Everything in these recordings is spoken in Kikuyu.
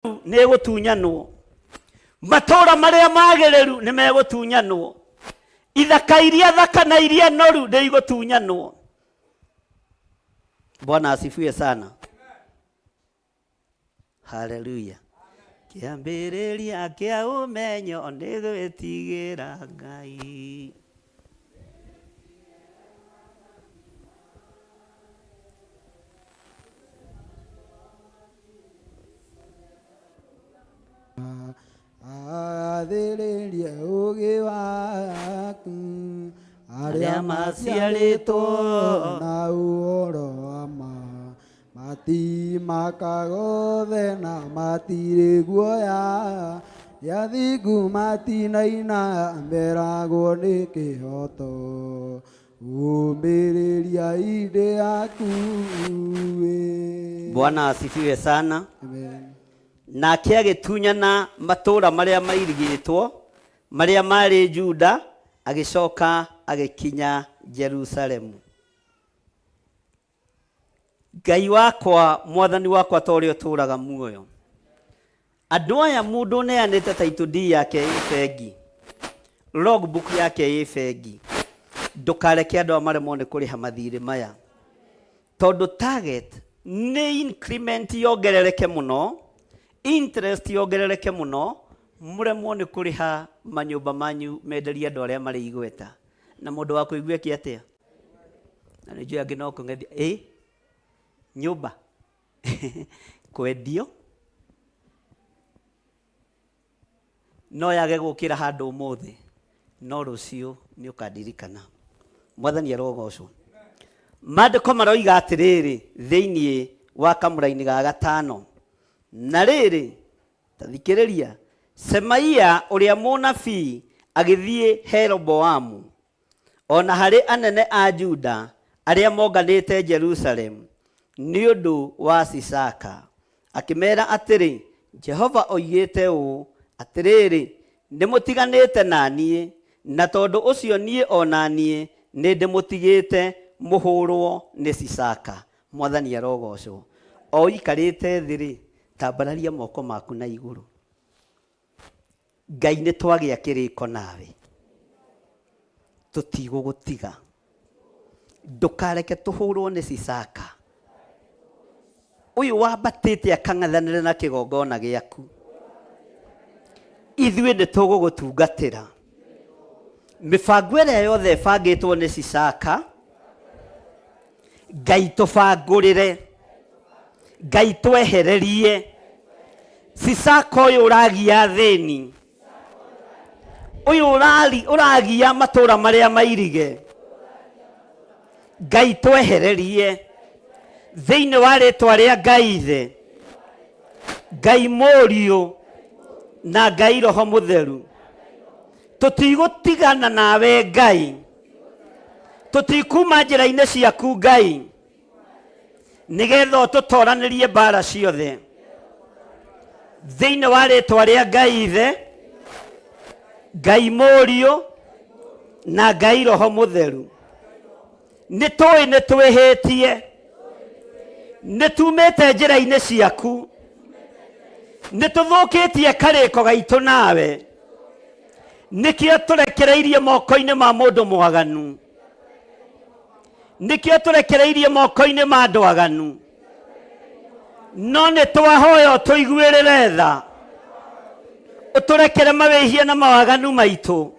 Nĩ ĩgũtunyanwo, matũũra marĩa magĩrĩru nĩ megũtunyanwo, ithaka iria thaka na iria noru nĩ igũtunyanwo. Bwana asifiwe sana. Haleluya. Kĩambĩrĩria kĩa ũmenyo nĩ gwĩtigĩra Ngai. Agathĩrĩrie ũũgĩ waku. Arĩa maciarĩtwo na ũhoro wa ma matimakaga othe na matirĩ guoya, nĩ athingu matinaina meragwo nĩ kĩhoto. Ũmĩrĩria indĩ yaku ĩ. Bwana asifiwe sana. Amen. Nake agĩtunyana matũũra marĩa mairigĩtwo marĩa maarĩ Juda, agĩcoka agĩkinya Jerusalemu. Ngai wakwa, mwathani wakwa, ta ũrĩa ũtũũraga muoyo, andũ aya mũndũ ũneanĩte title deed yake ĩ bengi, logbook yake ĩ bengi, ndũkareke andũ aya maremwo nĩ kũrĩha mathirĩ maya, tondũ target nĩ increment yongerereke mũno, interest yongerereke mũno, mũremwo nĩ kũrĩha manyũmba manyu menderie andũ arĩa marĩ igweta. Na mũndũ wa kũigua eke atĩa? Na nĩ njũĩ angĩ no kũng'ethia ĩ nyũmba kwendio no yage gũkĩra handũ ũmũthĩ, no rũciũ nĩ ũkandirikana. Mwathani arogocwo. Maandĩko maroiga atĩrĩrĩ thĩinĩ wa kamũraini ga gatano, na rĩrĩ, ta thikĩrĩria, Semaia ũrĩa mũnabii agĩthiĩ he Roboamu o na harĩ anene a Juda arĩa monganĩte Jerusalemu nĩ ũndũ wa Sisaka, akĩmeera atĩrĩ, Jehova oigĩte ũũ, 'Atĩrĩrĩ, nĩmũtiganĩte na niĩ, na tondũ ũcio niĩ o na niĩ nĩndĩmũtigĩte mũhũũrũo nĩ Sisaka. Mwathani arogoocwo. O ũikarĩte thĩ-rĩ, tambararia moko maku na igũrũ. Ngai nĩ twagĩa kĩrĩko nawe, tũtigũgũtiga. Ndũkareke tũhũrwo nĩ Sisaka ũyũ wambatĩte akang'ethanĩre na kĩgongona gĩaku. Ithuĩ nĩ tũgũgũtungatĩra. Mĩbango ĩrĩa yothe ĩbangĩtwo nĩ Sisaka, Ngai tũbangũrĩre, Ngai twehererie Sisaka ũyũ ũragia athĩni, ũyũ ũragia matũra marĩa mairige. Ngai twehererie thĩinĩ wa rĩtwa rĩa Ngai Ithe, Ngai Mũriũ na Ngai Roho Mũtheru. Tũtigũtigana nawe Ngai. Tũtikuma njĩra-inĩ ciaku Ngai, nĩgetha ũtũtoranĩrie mbara ciothe thĩinĩ wa rĩtwa rĩa Ngai Ithe, Ngai Mũriũ na Ngai Roho Mũtheru. Nĩ tũĩ nĩ twĩhĩtie, nĩ tumĩte njĩra-inĩ ciaku, nĩ tũthũkĩtie karĩko gaitũ nawe, nĩkĩo tũrekereirie moko-inĩ ma mũndũ mwaganu, nĩkĩo tũrekereirie moko-inĩ ma andũ aganu. No nĩ twahoya ũtũiguĩrĩre tha, ũtũrekere mawĩhia na mawaganu maitũ,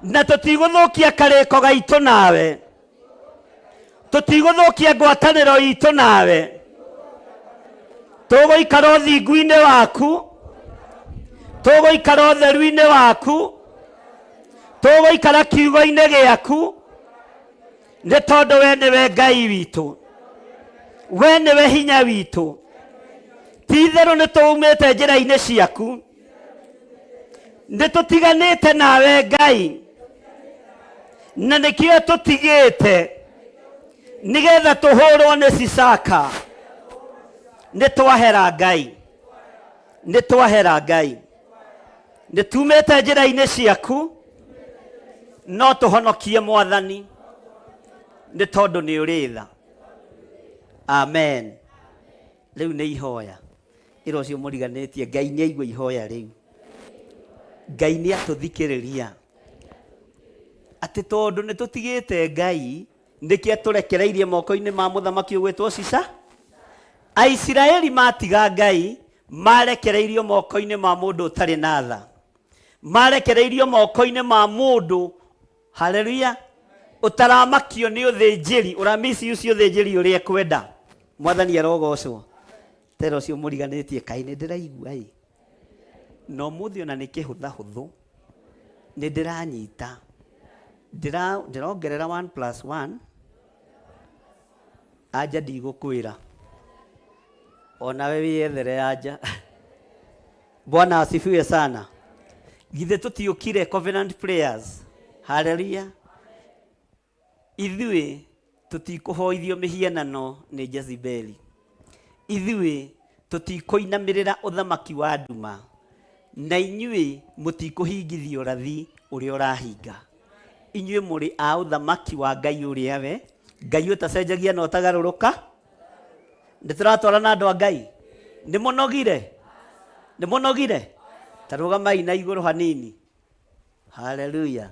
na tũtigũthũkia karĩko gaitũ nawe, tũtigũthũkia ngwatanĩro itũ nawe, tũgũikara ũthingu-inĩ waku, tũgũikara ũtheru-inĩ waku, tũgũikara kiugo-inĩ gĩaku, nĩ tondũ we nĩwe Ngai witũ, we nĩwe hinya witũ. Ti itherũ nĩ tũumĩte njĩra-inĩ ciaku, nĩ tũtiganĩte nawe Ngai, na nĩkĩo tũtigĩte nĩgetha tũhũrwo nĩ Sisaka. Nĩ twahera Ngai, nĩ twahera Ngai, nĩ tumĩte njĩra-inĩ ciaku, no tũhonokie Mwathani, nĩ tondũ nĩ ũrĩ tha. Amen. Rĩu nĩ ihoya. Ĩra ũcio mũriganĩtie, Ngai nĩ aigua ihoya rĩu. Ngai nĩ atũthikĩrĩria. Atĩ tondũ nĩ tũtigĩte Ngai, nĩkĩo atũrekereirie moko-inĩ ma mũthamaki ũgwĩtwo Sisa. Aisiraeli matiga Ngai, marekereirio moko-inĩ ma mũndũ ũtarĩ na tha. Marekereirio moko-inĩ ma mũndũ, haleluya, ũtaramakio nĩ ũthĩnjĩri, ũramisi ũcio ũthĩnjĩri ũrĩa ekwenda. Mwathani arogocwo. Tera ũcio mũriganĩtie, kaĩ nĩ ndĩraigua ĩ. Na ũmũthĩ ona nĩ kĩhũthahũthũ, nĩ ndĩranyita. Ndĩrongerera 1 plus 1, anja ndigũkwĩra. Onawe wĩyethere anja. Bwana asifiwe sana. Githĩ tũtiũkire Covenant Prayers? Haleluya. Ithuĩ tũtikũhoithio mĩhianano nĩ Jezebeli. Ithuĩ tũtikũinamĩrĩra ũthamaki wa nduma. Na inyuĩ mũtikũhingithio ũrathi ũrĩa ũrahinga. Inyuĩ mũrĩ a ũthamaki wa Ngai ũrĩa we, Ngai ũtacenjagia na ũtagarũrũka. Nĩ tũratwarana andũ a Ngai? Nĩ mũnogire? Nĩ mũnogire? Ta rũgamai na igũrũ hanini. Haleluya.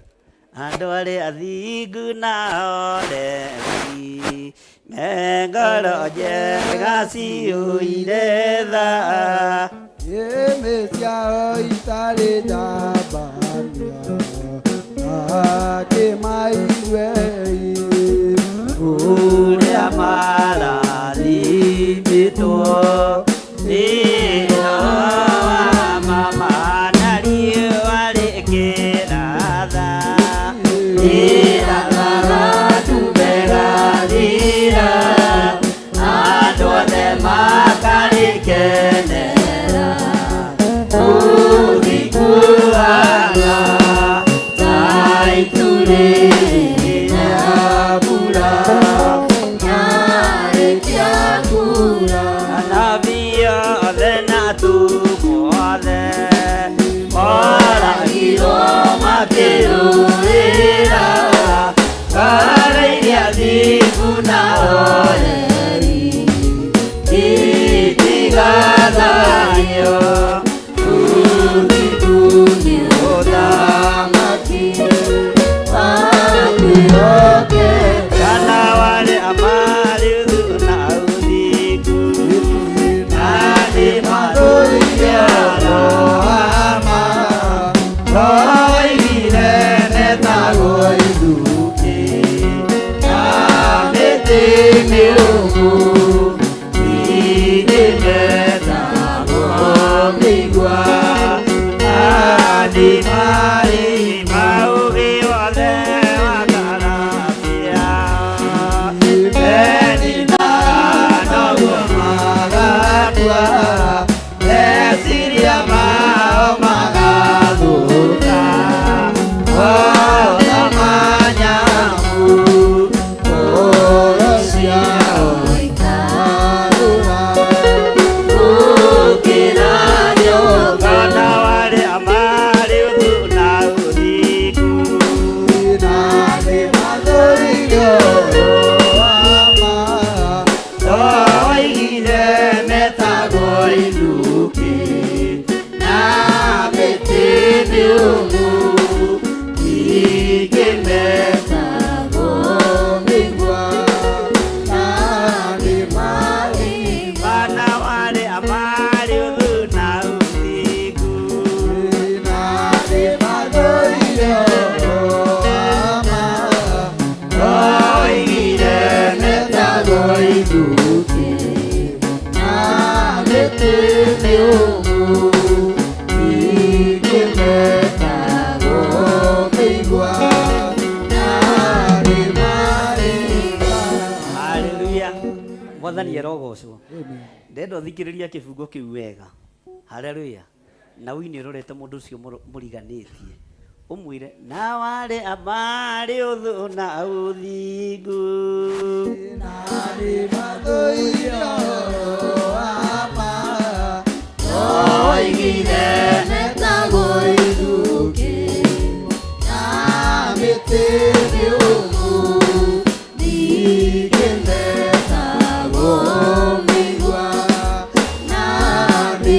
Andũ arĩa athingu na ahoreri, me ngoro njega ciyũire tha. Ĩmĩ ciao itarĩ njambania, akĩmaigue Ũrĩa marathimĩtwo nĩ Roho mama na riũa rĩkĩratha. Rĩrathaga tumbegathira, andũ othe makarĩkenera. Ũgĩkuaga ta itu rĩrĩa mbura. Anabii othe na atũmwo othe moragirwo makĩrũĩra ngoro iria thingu na horeri itigathario. Ũthingu nĩ ũthamaki kana warĩa marĩ ũthũ na ũthingu na nĩ mathũire Rohama oigire metagwo ithukĩ na mĩtĩ mĩũmũ ningĩ metagwo mĩigua na nĩ marĩ maũgĩ wothe wa karabia menina noguo magakua meciria mao magathũka ota manyamũ ngoro ciao gũkĩra nyoka na warĩa marĩ ũthũ na ũthingu. Oigire metagwo ithukĩ na mĩtĩ mĩũmũ ningĩ metagwo mĩigua na nĩ marĩ bana warĩa marĩ ũthũ na ũthingu. Oigire metagwo ithukĩ na mĩtĩ mĩũmũ ningĩ metagwo mĩigua na nĩ marĩ. Haleluya. Mwathani arogocwo. Ndenda ũthikĩrĩria kĩbungo kĩu wega. Haleluya. Na ũine ũrorete mũndũ ũcio mũriganĩtie. Ũmwĩre na warĩa marĩ ũthũ na ũthingu. Oigire metagwo ithukĩ na mĩtĩ mĩũmũ ningĩ metagwo mĩigua na nĩ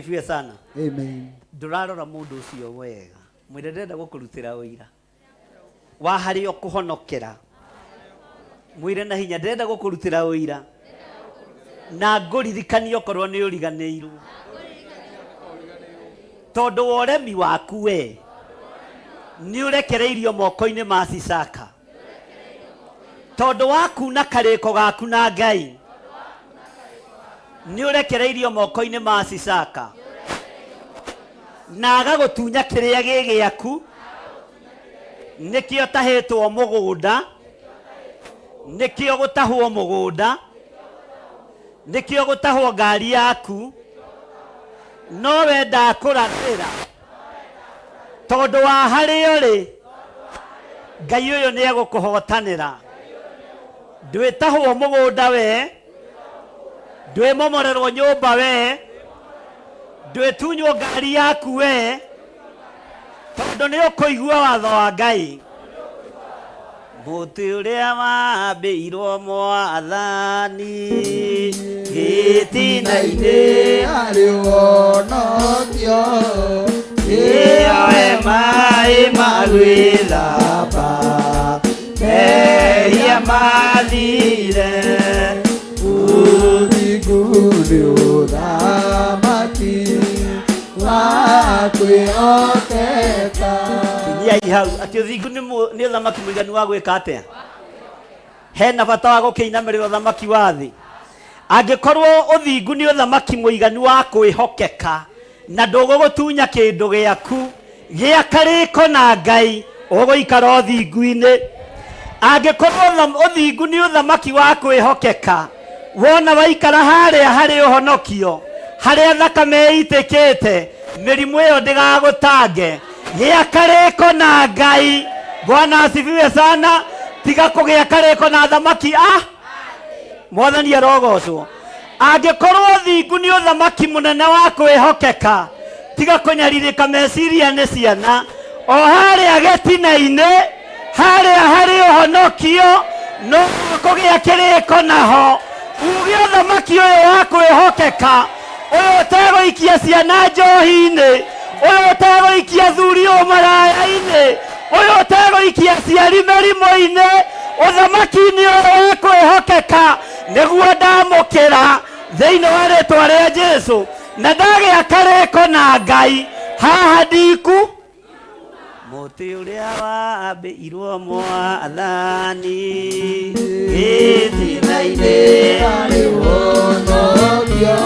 Asifiwe sana. Amen. Ndũrarora mũndũ ũcio wega, mwĩre ndĩrenda gũkũrutĩra ũira wa harĩa ũkũhonokera. Mwĩre na hinya, ndĩrenda gũkũrutĩra ũira na ngũririkanie okorwo nĩ ũriganĩirwo, tondũ wa ũremi waku we nĩ ũrekereirio moko-inĩ ma Sisaka, tondũ wa kuna karĩko gaku na Ngai nĩ ũrekereirio moko-inĩ ma Sisaka, na agagũtunya kĩrĩa gĩ gĩaku, nĩkĩo tahĩtwo mũgũnda, nĩkĩo gũtahwo mũgũnda, nĩkĩo gũtahwo ngari yaku, no we ndakũrathĩra tondũ wa harĩa ũrĩ. Ngai ũyũ nĩ egũkũhotanĩra. Ndwĩtahwo mũgũnda we, ndwĩmomorerwo nyũmba we, ndwĩtunywo ngari yaku we, tondũ nĩ ũkũigua watho wa Ngai. Mũtĩ ũrĩa wambĩirwo Mwathani gĩtina-inĩ, Harĩ ũhonokio. Ĩyoe maĩ ma gwĩthamba mehia mathire. Ũthingu nĩ ũthamaki wa kwĩhokeka. Kinyiai hau atĩ ũthingu nĩ nĩ ũthamaki mũiganu wa gwĩka atĩa? Hena bata wa gũkĩinamĩrĩra ũthamaki wa thĩ? Angĩkorwo ũthingu nĩ ũthamaki mũiganu wa kwĩhokeka na ndũgũgũtunya kĩndũ gĩaku gĩa karĩko na Ngai, ũgũikara ũthingu-inĩ. Angĩkorwo ũthingu nĩ ũthamaki wa kwĩhokeka, wona waikara harĩa harĩ ũhonokio, harĩa thakame ĩitĩkĩte, mĩrimũ ĩyo ndĩgagũtange. Gĩa karĩko na Ngai. Bwana asifiwe sana. Tiga kũgĩa karĩko na thamaki a Mwathani arogocwo. Angĩkorwo ũthingu nĩ ũthamaki mũnene wa kwĩhokeka, tiga kũnyarirĩka meciria nĩ ciana. O harĩa gĩtina-inĩ, harĩa harĩ ũhonokio, no kũgĩa kĩrĩko naho. Uge ũthamaki ũyũ wa kwĩhokeka, ũyũ ũtegũikia ciana njohi-inĩ, ũyũ ũtegũikia thuri ũmaraya-inĩ, ũyũ ũtegũikia aciari mĩrimũ-inĩ, ũthamaki-inĩ ũyũ wa kwĩhokeka nĩguo ndamũkĩra thĩinĩ wa rĩtwa rĩa Jesu, na ndagĩa karĩko na Ngai haha ndiku. Mũtĩ ũrĩa wambĩirwo Mwathani gĩtina-inĩ, Harĩ ũhonokio.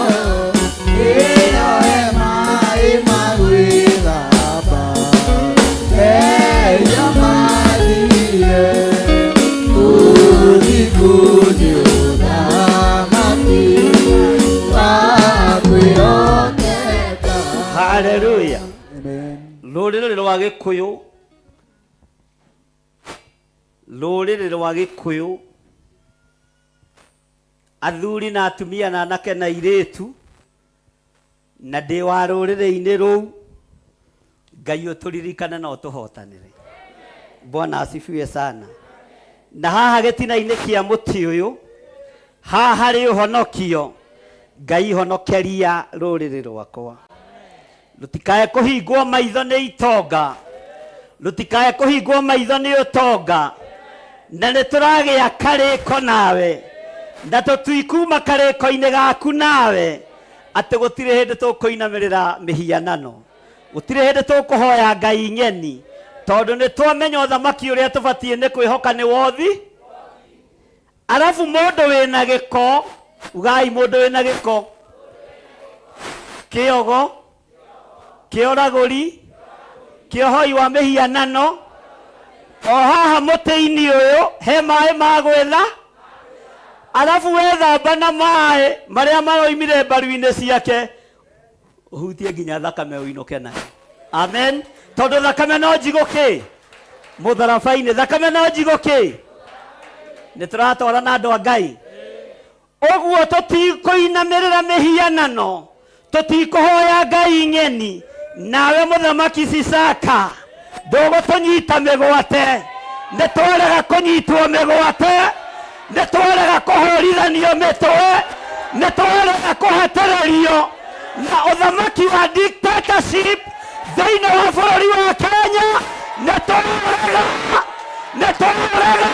Ĩyoe maĩ ma gwĩthamba mehia mathire. Ũthingu nĩ ũthamaki wa kwĩhokeka. Haleluya. Amen. Rũrĩrĩ rwa Gĩkũyũ, rũrĩrĩ rwa Gĩkũyũ, athuri na atumia na anake na airĩtu, na ndĩ wa rũrĩrĩ-inĩ rũu, Ngai ũtũririkane na ũtũhotanĩre. Bwana asifiwe sana. Na haha gĩtina-inĩ kĩa mũtĩ ũyũ, haha harĩ ũhonokio, Ngai honokeria rũrĩrĩ rwakwa, rũtikae kũhingwo maitho nĩ itonga, rũtikae kũhingwo maitho nĩ ũtonga. Na nĩ tũragĩa karĩko nawe, na tũtikuma karĩko-inĩ gaku nawe, atĩ gũtirĩ hĩndĩ tũkũinamĩrĩra mĩhianano, gũtirĩ hĩndĩ tũkũhoya ngai ng'eni, tondũ nĩ twamenya ũthamaki ũrĩa tũbatiĩ nĩ kwĩhoka nĩ wothi. Arabu mũndũ wĩna gĩko, ugai mũndũ wĩna gĩko, kĩogo, kĩoragũri, kĩohoi wa mĩhianano, o haha mũtĩ-inĩ ũyũ he maĩ ma gwĩtha, arabu wethamba na maĩ marĩa maroimire mbaru-inĩ ciake, ũhutie nginya thakame ũinũke nayo. Amen. Tondũ thakame no njigũ kĩ mũtharaba-inĩ, thakame no njigũ kĩ. Nĩ tũratwara na andũ a Ngai ũguo, tũtikũinamĩrĩra mĩhianano, tũtikũhoya ngai ng'eni. Nawe mũthamaki Sisaka ndũgũtũnyita mĩgwate. Nĩ twarega kũnyitwo mĩgwate, nĩ twarega kũhũrithanio mĩtwe, nĩ twarega kũhatĩrĩrio. Na ũthamaki wa dictatorship thĩinĩ wa bũrũri wa Kenya nĩ tũrarega, nĩ tũrarega.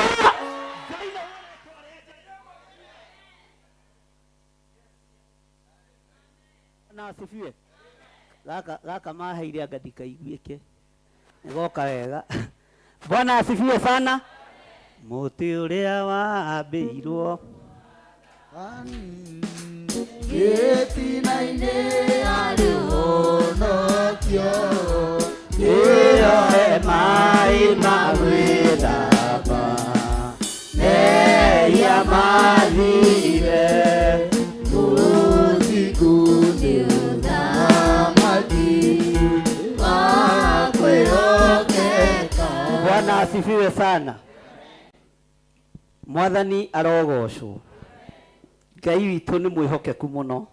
Na asifiwe. Gaka gaka maheire anga ndikaiguĩke, nĩgoka wega. Bwana asifiwe sana. Mũtĩ ũrĩa wambĩirwo Gĩtina-inĩ arĩ ũhonokio, ĩyo he maĩ ma gwĩthamba mehia mathire. Ũthingu nĩ ũthamaki wa kwĩhokeka. Bwana asifiwe sana. Mwathani arogocwo. Ngai witũ nĩ mwĩhokeku mũno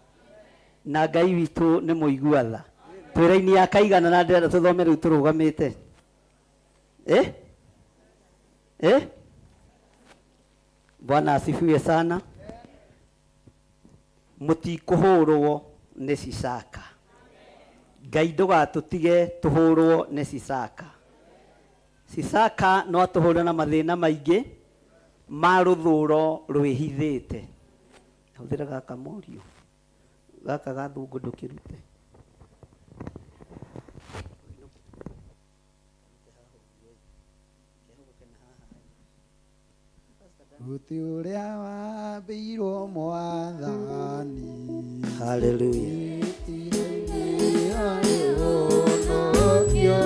na Ngai witũ nĩ mũigua tha. Twĩra-inĩ ya kaigana na ndĩrenda tũthome rĩu tũrũgamĩte. Eh? Eh? Bwana asifiwe sana. Mũtikũhũrwo nĩ Sisaka. Ngai ndũgatũtige tũhũrwo nĩ Sisaka. Sisaka no atũhũre na mathĩna maingĩ ma rũthũro rwĩhithĩte. Hũthĩra gaka mũriũ, gaka gathũngũ ndũkĩrute. Mũtĩ ũrĩa wambĩirwo Mwathani. Haleluya. Gĩtina-inĩ arĩ ũhonokio,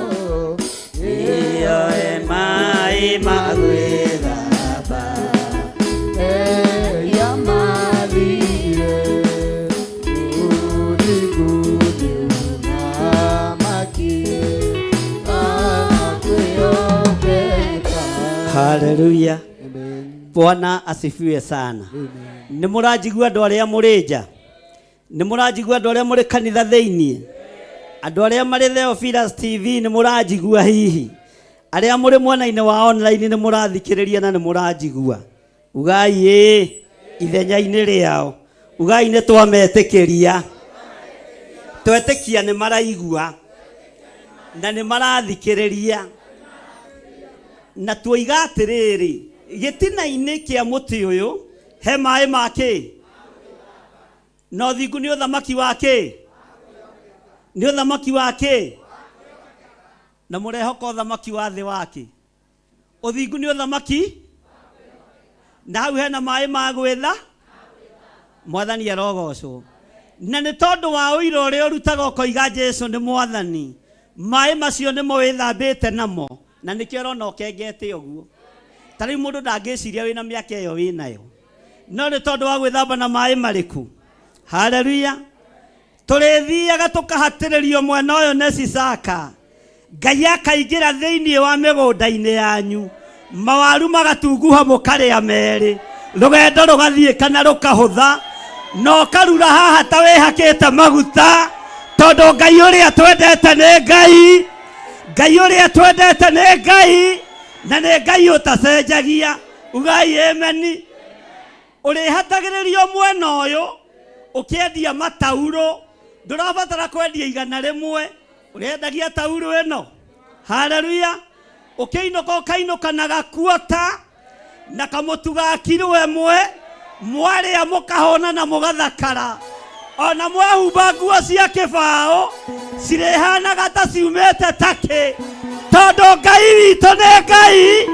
Ĩyo maĩ ma gwĩthamba mehia mathire. Ũthingu nĩ ũthamaki wa kwĩhokeka. Haleluya. Amen. Bwana asifiwe sana. Amen. Nĩ mũranjigua andũ arĩa mũrĩ nja? Nĩ mũranjigua andũ arĩa mũrĩ kanitha thĩinĩ? Andũ arĩa marĩ Theophilus TV nĩ mũranjigua hihi? Arĩa mũrĩ mwena-inĩ wa online nĩ mũrathikĩrĩria na nĩ mũranjigua? Ugai ĩĩ ithenya-inĩ rĩao. Ugai nĩ twametĩkĩria. Twetĩkia nĩ maraigua na nĩ marathikĩrĩria. Na tuoiga atĩrĩrĩ, gĩtina-inĩ kĩa mũtĩ ũyũ he maĩ ma kĩ? Na ũthingu nĩ ũthamaki wa kĩ? Nĩ ũthamaki wa kĩ? Na mũrehoka ũthamaki wa thĩ wa kĩ? Ũthingu nĩ ũthamaki? Na hau hena maĩ ma gwĩtha? Mwathani arogocwo. Na nĩ tondũ wa ũira ũrĩa ũrutaga ũkoiga Jesu nĩ Mwathani, maĩ macio nĩmo wĩthambĩte namo, na nĩkĩo ũrona ũkengete ũguo. Ta rĩu mũndũ ndangĩciria wĩna mĩaka ĩyo wĩnayo, no nĩ tondũ wa gwĩthamba na maĩ marĩkũ? Haleluya. Tũrĩthiaga tũkahatĩrĩrio mwena ũyũ nĩ Sisaka, Ngai akaingĩra thĩinĩ wa mĩgũnda-inĩ yanyu, mawaru magatunguha mũkarĩa merĩ, rũgendo rũgathiĩ kana rũkahũtha, na ũkarura haha ta wĩhakĩte maguta, tondũ Ngai ũrĩa twendete nĩ Ngai, Ngai ũrĩa twendete nĩ Ngai, na nĩ Ngai ũtacenjagia. Ugai ameni. Ũrĩhatagĩrĩrio mwena ũyũ ũkĩendia mataurũ, ndũrabatara kwendia 100, ũrendagia taurũ ĩno. Haleluya. Ũkĩinũka ũkainũka na gakuota na kamũtu ga kiro 1, mwarĩa mũkahũna na mũgathakara. Ona mwehumba nguo cia kĩbaũ cirĩhanaga ta ciumĩte takĩ, tondũ Ngai witũ nĩ Ngai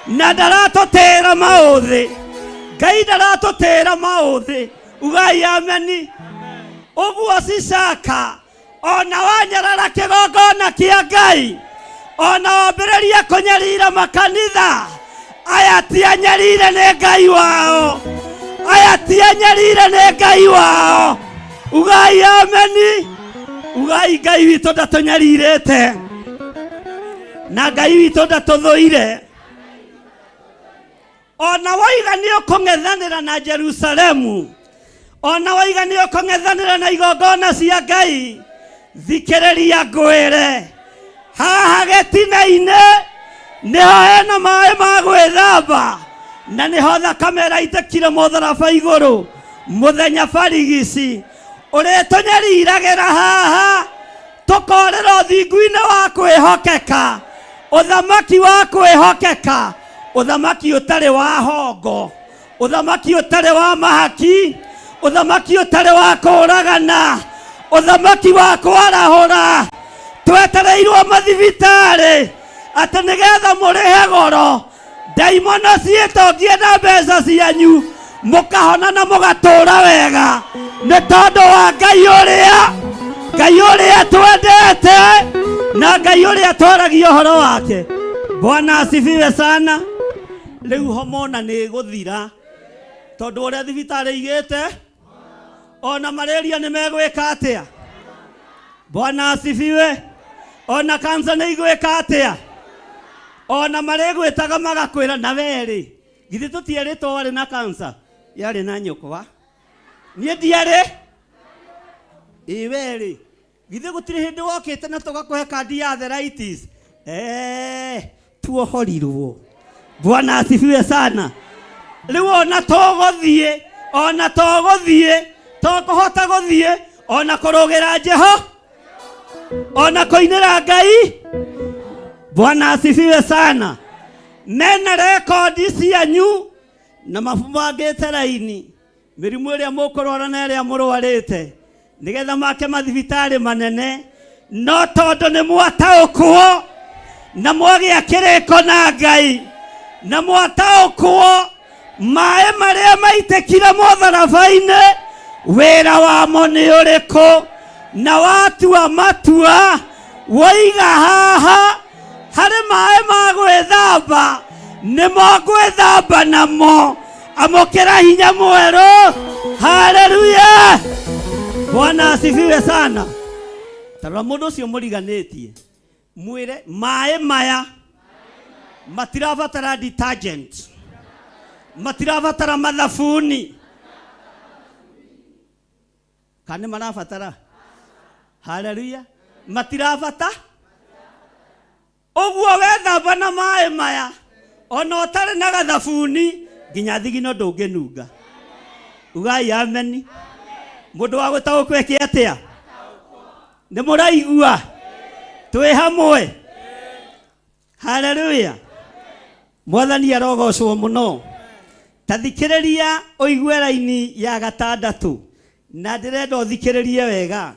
na ndaratũtĩra maũthĩ. Ngai ndaratũtĩra maũthĩ. Ugai ameni. Ũguo Sisaka ona wanyarara kĩgongona kĩa Ngai, ona wambĩrĩria kũnyarira makanitha, aya ti anyarire nĩ Ngai wao, aya ti anyarire nĩ Ngai wao. Ugai ameni. Ugai Ngai witũ ndatũnyarirĩte na Ngai witũ ndatũthũire. Ona waiga nĩ ũkũng'ethanĩra na Jerusalemu, ona waiga nĩ ũkũng'ethanĩra na igongona cia Ngai, thikĩrĩria ngwĩre, haha gĩtina-inĩ nĩho hena maĩ ma gwĩthamba, na nĩho thakame ĩraitĩkire mũtharaba igũrũ mũthenya barigici. Ũrĩtũnyariragĩra haha tũkorĩra ũthingu-inĩ wa kwĩhokeka, ũthamaki wa kwĩhokeka, ũthamaki ũtarĩ wa hongo, ũthamaki ũtarĩ wa mahaki, ũthamaki ũtarĩ wa kũũragana, ũthamaki wa kwarahũra. Twetereirwo mathibitarĩ atĩ nĩgetha mũrĩhe goro, ndaimono ciĩtongie na mbeca cianyu, mũkahona na mũgatũra wega, nĩ tondũ wa Ngai ũrĩa, Ngai ũrĩa twendete na Ngai ũrĩa twaragia ũhoro wake. Bwana asifiwe sana. Rĩu homona nĩ ĩgũthira tondũ ũrĩa thibitarĩ igĩte ona malaria nĩ megwĩka atĩa? Bwana asifiwe. Ona kansa nĩ igwĩka atĩa? Ona marĩgwĩtaga magakwĩra na werĩ, githĩ tũtierĩtwo warĩ na kansa? Yarĩ na nyũkwa, niĩ ndiarĩ. Ĩ werĩ, githĩ gũtirĩ hĩndĩ wokĩte na tũgakũhe kandi ya arthritis? Tuohorirwo. Bwana asifiwe sana. Rĩu ona tũgũthiĩ, ona tũgũthiĩ, tũkũhota gũthiĩ ona kũrũgĩra Jeho, ona kũinĩra Ngai. Bwana asifiwe sana. Mena rekondi cianyu na mabangĩte raini mĩrimũ ĩrĩa mũkũrwara na ĩrĩa mũrwarĩte, nĩgetha make mathibitarĩ manene. No tondũ nĩ mwataũkwo na mwagĩa kĩrĩko na Ngai, na mwataũkwo maĩ marĩa maitĩkire mũtharaba-inĩ wĩra wamo nĩ ũrĩkũ, na watua matua woiga haha harĩ maĩ ma gwĩthamba, nĩmo ngwĩthamba namo, amũkĩra hinya mwerũ. Haleluya, Bwana asifiwe sana. Tarora mũndũ ũcio mũriganĩtie, mwĩre maĩ maya matirabatara detergent, matirabatara mathabuni. Kana nĩ marabatara? Haleluya, matirabata ũguo. Wethamba na maĩ maya ona ũtarĩ na gathabuni, nginya thigino ndũngĩnunga. Ugai ameni. Mũndũ wa gũtaũkwo eke atĩa? Nĩ mũraigua twĩ hamwe? Haleluya, Mwathani arogocwo mũno. Ta thikĩrĩria ũigue raini ya gatandatũ, na ndĩrenda ũthikĩrĩrie wega.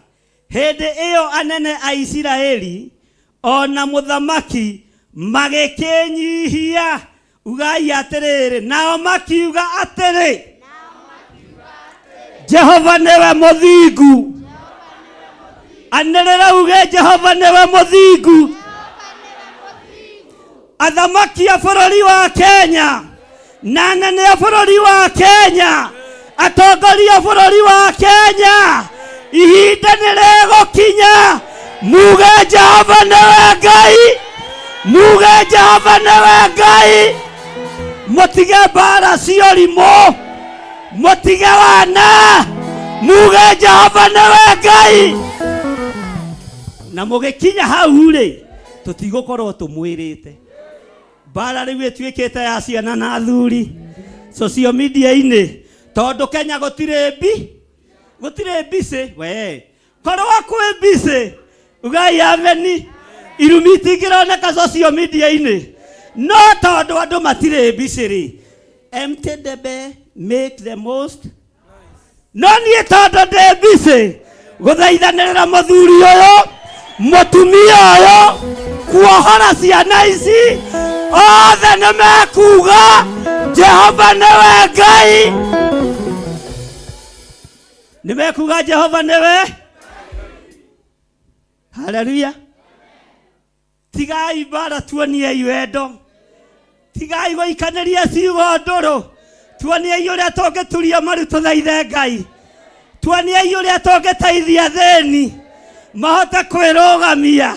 Hĩndĩ ĩyo anene a Isiraeli o na mũthamaki magĩkĩnyihia. Ugai atĩrĩrĩ, nao makiuga atĩrĩ, Jehova nĩwe mũthingu. Anĩrĩra uge, Jehova nĩwe mũthingu. Athamaki a bũrũri wa Kenya na anene a bũrũri wa Kenya, atongoria a bũrũri wa Kenya, ihinda nĩ rĩgũkinya muge Jehova nĩwe Ngai, muge Jehova nĩwe Ngai. Mũtige mbara cia ũrimũ, mũtige wana, muge Jehova nĩwe Ngai. Na mũgĩkinya hau rĩ, tũtigũkorwo tũmwĩrĩte mbara rĩu ĩtuĩkĩte ya ciana na athuri social media-inĩ, tondũ Kenya gũtirĩ mbi, gũtirĩ mbicĩ. We korwo kwĩ mbicĩ, ugai ameni, irumi itingĩroneka social media-inĩ. No tondũ andũ matirĩ mbicĩ rĩ, empty debe make the most. No niĩ tondũ ndĩ mbicĩ gũthaithanĩrĩra mũthuri ũyũ, mũtumia ũyũ, kuohora ciana ici, othe nĩ mekuga Jehova nĩwe Ngai, nĩ mekuga Jehova nĩwe. Haleluya. Tigai mbara, tuoniei wendo. Tigai gũikanĩria ciugo ndũrũ, tuoniei ũrĩa tũngĩturia maru tũthaithe Ngai. Tuoniei ũrĩa tũngĩteithia thĩni mahote kwĩrũgamia.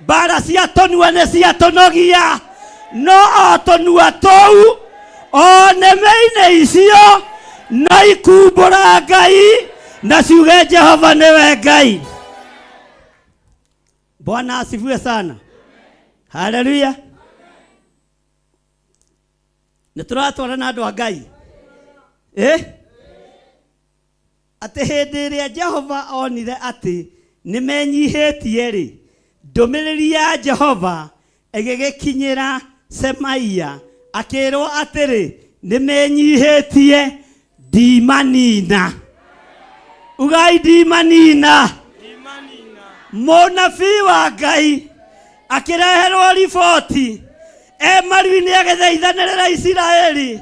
Mbara cia tũnua nĩ cia tũnogia, no o tũnua tũu o nĩmĩ-inĩ icio no ikumbũra Ngai na ciuge Jehova nĩwe Ngai. Bwana asifiwe sana. Haleluya. Nĩ tũratwarana, andũ a Ngai? Eh? Atĩ hĩndĩ ĩrĩa Jehova onire atĩ nĩmenyihĩtie-rĩ, ndũmĩrĩri ya Jehova ĩgĩgĩkinyĩra Semaia, akĩĩrwo atĩrĩ, Nĩmenyihĩtie, ndimanina. Ugai ndimanina. Mũnabii wa Ngai akĩreherwo riboti e maru-inĩ agĩthaithanĩrĩra Isiraeli,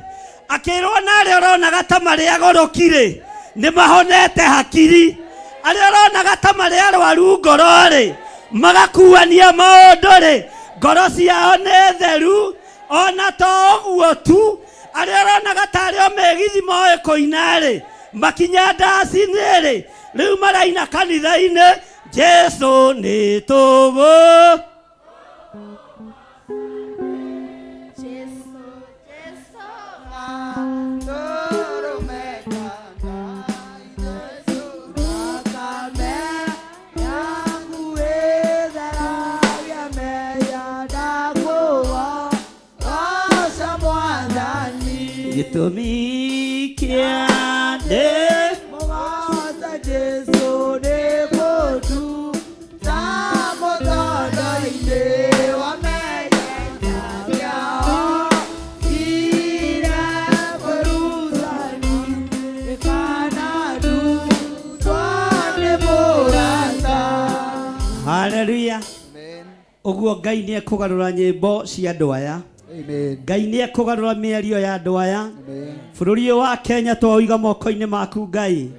akĩrwo na arĩa ũronaga ta marĩ agũrũki-rĩ, nĩ mahonete hakiri, arĩa ũronaga ta marĩ arwaru ngoro-rĩ, magakuania maũndũ-rĩ, ngoro ciao nĩ theru. Ona to ũguo tu, arĩa ũronaga ta arĩ o mĩgithi moĩ kũina-rĩ, makinya ndaci-inĩ-rĩ, rĩu maraina kanitha-inĩ, Jesu nĩ tũgũ. Jesu, Jesu, gatũrũme ka Ngai, Jesu, thakame yaku ĩtheragia mehia, ndakũgoca Mwathani. Gĩtũmi kĩa ndĩ Mũgoce Jesu nĩ kũnduta mũtondo-inĩ wa mehia kĩao ire mũrutani kana ndutwo nĩ mũrata. Haleluya. Amen. Ũguo Ngai nĩ ekũgarũra nyĩmbo cia andũ aya. Amen. Ngai nĩ ekũgarũra mĩario ya andũ aya. Amen. Bũrũri ũyũ wa Kenya twaũiga moko-inĩ maku Ngai.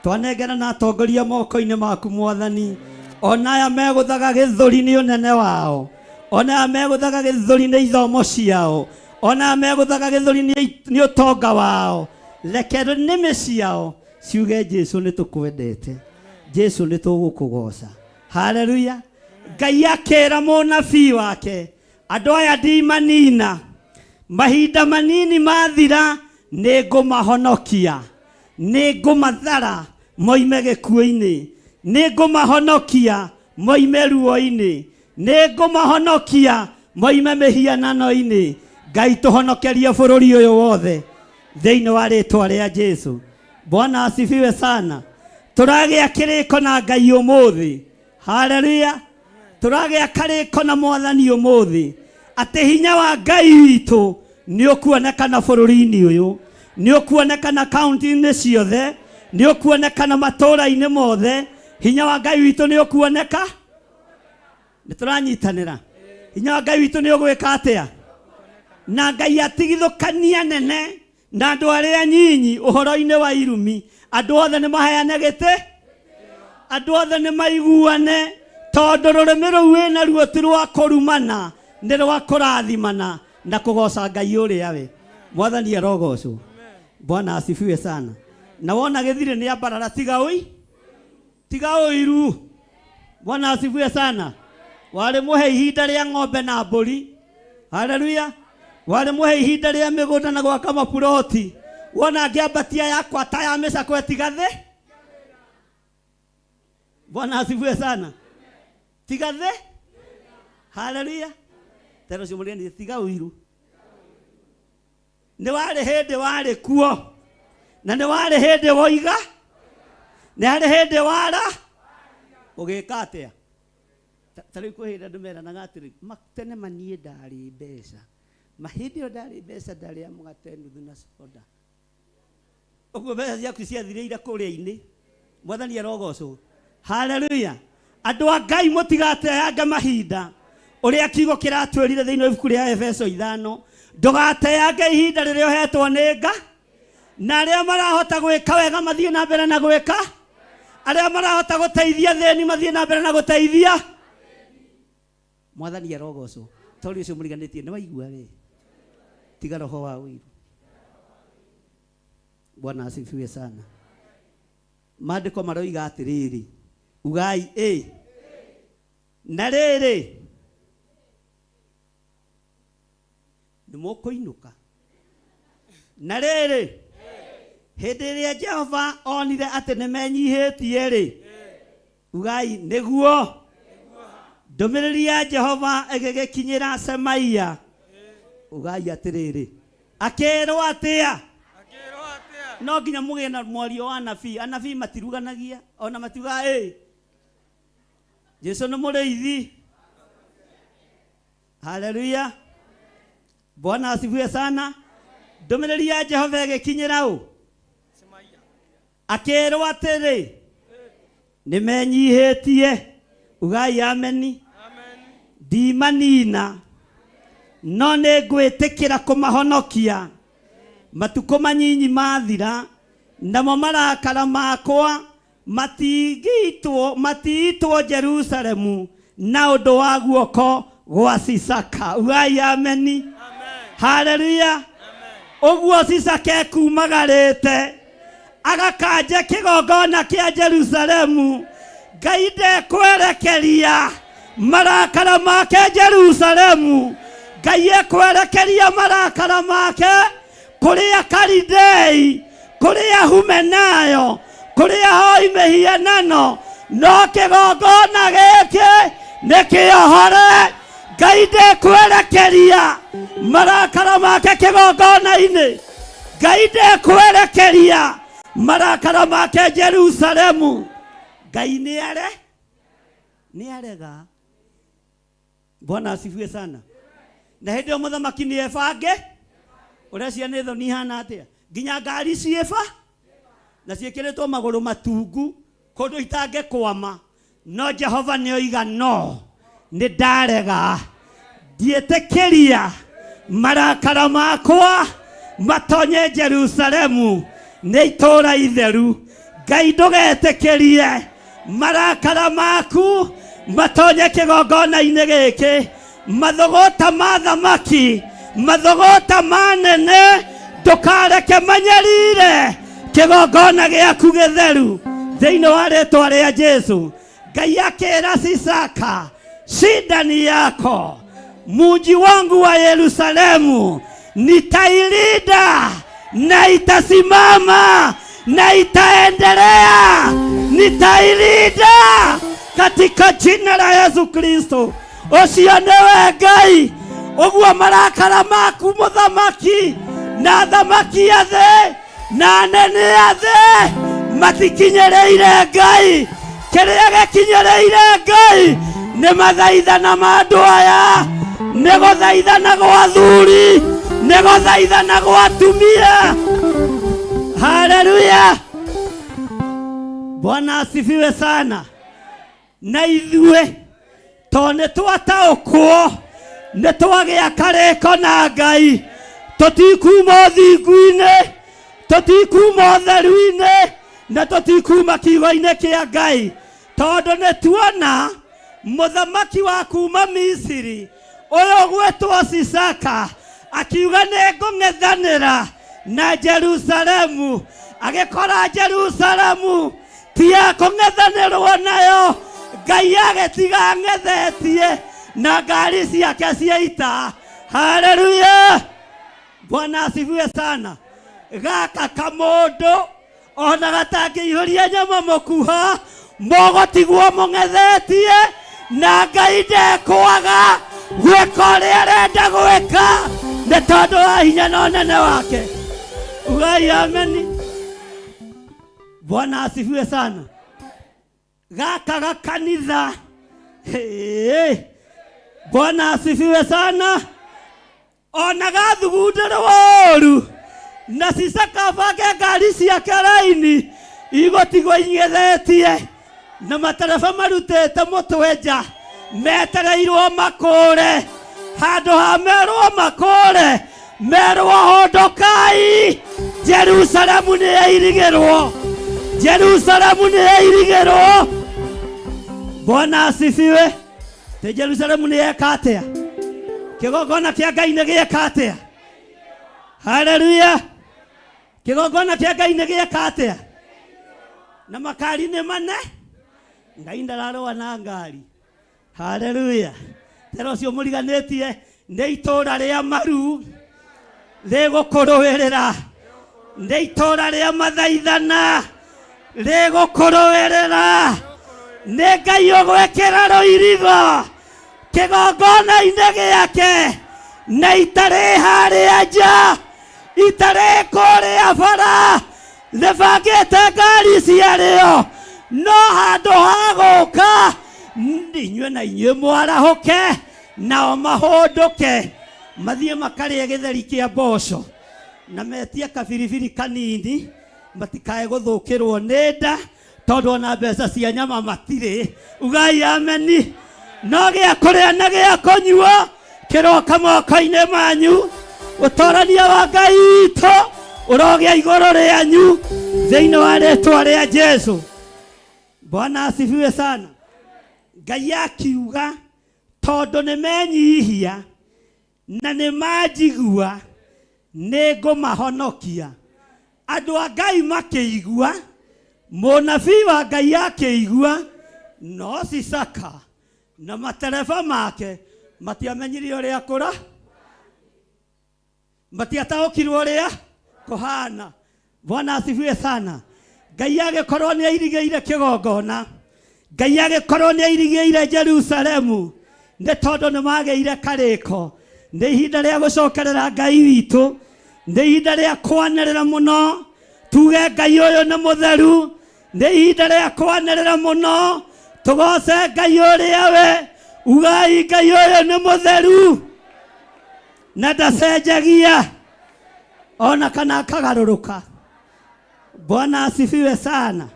Twanengera na atongoria moko-inĩ maku Mwathani. Ona aya megũthaga gĩthũri nĩ ũnene wao. Ona aya megũthaga gĩthũri nĩ ithomo ciao. Ona aya megũthaga gĩthũri nĩ ũtonga wao. Reke nĩmĩ ciao ciuge Jesu nĩ tũkwendete. Jesu nĩ tũgũkũgoca. Haleluya. Ngai akĩra mũnabii wake, andũ aya ndimanina, mahinda manini mathira nĩ ngũmahonokia, nĩ ngũmathara moime gĩkuũ-inĩ, nĩ ngũmahonokia moime ruo-inĩ, nĩ ngũmahonokia moime mĩhianano-inĩ. Ngai tũhonokerie bũrũri ũyũ wothe thĩinĩ wa rĩtwa rĩa Jesu. Bwana asifiwe sana. Tũragĩa kĩrĩko na Ngai ũmũthĩ. Haleluya. Tũragĩa karĩko na Mwathani ũmũthĩ atĩ hinya wa Ngai witũ nĩ ũkuonekana bũrũri-inĩ ũyũ, nĩ ũkuonekana kaunti-inĩ ciothe, nĩ ũkuonekana matũũra-inĩ mothe. Hinya wa Ngai witũ nĩ ũkuoneka. Nĩ tũranyitanĩra. Hinya wa Ngai witũ nĩ ũgwĩka atĩa? Na Ngai atigithũkania nene na andũ arĩa nyinyi ũhoro-inĩ wa irumi. Andũ othe nĩ maheane gĩtĩ, andũ othe nĩ maiguane, tondũ rũrĩmĩ rũu wĩna ruo ti rwa kũrumana, nĩ rwa kũrathimana na kũgoca Ngai ũrĩa we. Mwathani arogocwo. Bwana asifiwe sana. Na wona gĩthirĩ nĩ ambarara, tiga ũi, tiga ũiru. Bwana asifiwe sana. Warĩ mũhe ihinda rĩa ng'ombe na mbũri. Haleluya. Warĩ mũhe ihinda rĩa mĩgũnda na gwaka mapuroti. Wona ngĩambatia yakwa ta ya mĩcakwe tiga thĩ. Bwana asifiwe sana. Tiga thĩ. Haleluya. Tero ũcio mũrĩani tiga ũiru. Nĩ warĩ hĩndĩ warĩ kuo, na nĩ warĩ hĩndĩ woiga, nĩ harĩ hĩndĩ wara ũgĩka atĩa. Ta rĩu kwĩ hĩndĩ andũ meranaga atĩrĩ, tene maniĩ ndarĩ mbeca, ma hĩndĩ ĩyo ndarĩ mbeca ndarĩ ya mũgate nuthu na soda. Ũguo mbeca ciaku ciathirĩire kũrĩa-inĩ. Mwathani arogocwo. Haleluya. Andũ a Ngai mũtigateange mahinda. Ũrĩa kiugo kĩratwĩrire thĩinĩ wa ibuku rĩa Efeso 5, ndũgateange ihinda rĩrĩa ũhetwo nĩ Nga, na arĩa marahota gwĩka wega mathiĩ na mbere na gwĩka, arĩa marahota gũteithia thĩni mathiĩ na mbere na gũteithia. Mwathani arogocwo. Tori ũcio mũriganĩtie nĩ waigua we, tiga roho wa ũiru. Bwana asifiwe sana. Maandĩko maroiga atĩrĩrĩ, ugai ĩ na rĩrĩ, nĩ mũkũinũka. Na rĩrĩ, hĩndĩ ĩrĩa Jehova onire atĩ nĩ menyihĩtie rĩ, ugai nĩguo. Ndũmĩrĩri ya Jehova ĩgĩgĩkinyĩra Semaia. Ugai atĩrĩrĩ, akĩrwo atĩa? No nginya mũgĩe na mwario wa anabii. Anabii matiruganagia ona matiugaga ĩ Jesu nĩ mũrĩithi. Haleluya, Bwana asifiwe sana. Ndũmĩrĩri ya Jehova ĩgĩkinyĩra ũ? Akĩrwo atĩrĩ, nĩ menyihĩtie. Ugai ameni. Ndimanina, no nĩ ngwĩtĩkĩra kũmahonokia matukũ manyinyi mathira, namo marakara makwa matingĩitwo matiitwo Jerusalemu na ũndũ wa guoko gwa Sisaka. Ugai ameni. Haleluya. Ũguo Sisaka ekumagarĩte agakanje kĩgongona kĩa Jerusalemu, Ngai ndekwerekeria marakara make Jerusalemu. Ngai ekwerekeria marakara make kũrĩ Akalidei, kũrĩ Ahumenayo, kũrĩ ahoi mĩhianano, no kĩgongona gĩkĩ nĩ kĩohore. Ngai ndekwerekeria marakara make kĩgongona-inĩ. Ngai ndekwerekeria marakara make Jerusalemu. Ngai nĩ are nĩ arega. Bwana asifiwe sana. Na hĩndĩ ĩyo mũthamaki nĩ ebange ũrecia nĩ thoni ihana atĩa, nginya ngari ciĩba na ciĩkĩrĩtwo magũrũ matungu kũndũ itangĩkwama, no Jehova nĩ oiga no nĩ ndarega, ndiĩtĩkĩria marakara makwa matonye Jerusalemu, nĩ itũũra itheru. Ngai ndũgetĩkĩrie marakara maku matonye kĩgongona-inĩ gĩkĩ. Mathogota ma thamaki, mathogota manene, ndũkareke manyarire kĩgongona gĩaku gĩtheru thĩinĩ wa rĩtwa rĩa Jesu. Ngai akĩra Sisaka, shida ni yako, muji wangu wa Yerusalemu nitailinda na itasimama na itaendelea, nitailinda katika jina la Yesu Kristo. Ũcio nĩwe Ngai. Ũguo marakara maku mũthamaki na thamaki a thĩ na anene a thĩ matikinyĩrĩire Ngai. Kĩrĩa gĩkinyĩrĩire Ngai nĩ mathaithana ma andũ aya, nĩ gũthaithana gwa athuri, nĩ gũthaithana gwa atumia. Haleluya, Bwana asifiwe sana. Na ithuĩ to nĩ twataũkwo, nĩ twagĩa karĩko na Ngai, tũtikuma ũthingu-inĩ, tũtikuma ũtheru-inĩ, na tũtikuma kiugo-inĩ kĩa Ngai, tondũ nĩ tuona mũthamaki wa kuma Misiri ũyũ ũgwĩtwo Sisaka akiuga nĩ ngũng'ethanĩra na Jerusalemu, agĩkora Jerusalemu ti ya kũng'ethanĩrwo nayo. Ngai agĩtiga ang'ethetie na ngari ciake cia ita. Haleluya, Bwana asifiwe sana. Gaka kamũndũ ona gatangĩihũria nyama mũkuha, mũgũtigwo mũng'ethetie na Ngai ndekwaga gwĩka ũrĩa arenda gwĩka nĩ tondũ wa hinya na ũnene wake. Ugai ameni. Bwana asifiwe sana. Gaka gakanitha. Hey. Bwana asifiwe sana. Ona gathugundĩrwo ũru na Sisaka abange ngari ciake raini igũtigwo ing'ethetie na matereba marutĩte mũtwe nja metereirwo makũre, handũ ha merwo makũre merwo hondokai, Jerusalemu nĩ yairigĩrwo, Jerusalemu nĩ yairigĩrwo. Bwana asifiwe. Tĩ Jerusalemu nĩ yeka atĩa? Kĩgongona kĩa Ngai nĩ gĩeka atĩa? Haleluya. Kĩgongona kĩa Ngai nĩ gĩeka atĩa? Na makari nĩ mane. Ngai ndararũa na ngari. Haleluya. Tera ũcio mũriganĩtie nĩ itũũra rĩa maru rĩgũkũrũĩrĩra, nĩ itũũra rĩa mathaithana rĩgũkũrũĩrĩra, nĩ Ngai ũgwĩkĩra rũirigo kĩgongona-inĩ gĩake, na itarĩ harĩa nja, itarĩ kũrĩa bara. Nĩbangĩte ngari ciarĩo no handũ ha gũka inyuĩ na inyuĩ mwarahũke nao mahũndũke mathiĩ makarĩe gĩtheri kĩa mboco na metie kabiribiri kanini matikae gũthũkĩrwo nĩ nda tondũ ona mbeca cia nyama matirĩ. Ugai ameni. No gĩa kũrĩa na gĩa kũnyua kĩroka moko-inĩ manyu. Ũtorania wa Ngai witũ ũrogĩa igũrũ rĩanyu thĩinĩ wa rĩtwa rĩa Jesu. Bwana asifiwe sana. Ngai akiuga tondũ nĩ menyihia na nĩ manjigua nĩ ngũmahonokia. Andũ a Ngai makĩigua, mũnabii wa Ngai akĩigua, no Sisaka na matereba make matiamenyire ũrĩa kũra, matiataũkirwo ũrĩa kũhana. Bwana asifiwe sana. Ngai agĩkorwo nĩ airigĩire kĩgongona, Ngai agĩkorwo nĩ airigĩire Jerusalemu, nĩ tondũ nĩ magĩire karĩko. Nĩ ihinda rĩa gũcokerera Ngai witũ, nĩ ihinda rĩa kwanĩrĩra mũno tuge Ngai ũyũ nĩ mũtheru. Nĩ ihinda rĩa kwanĩrĩra mũno tũgoce Ngai ũrĩa we ugai Ngai ũyũ nĩ mũtheru na ndacenjagia ona kana akagarũrũka. Bwana asifiwe sana.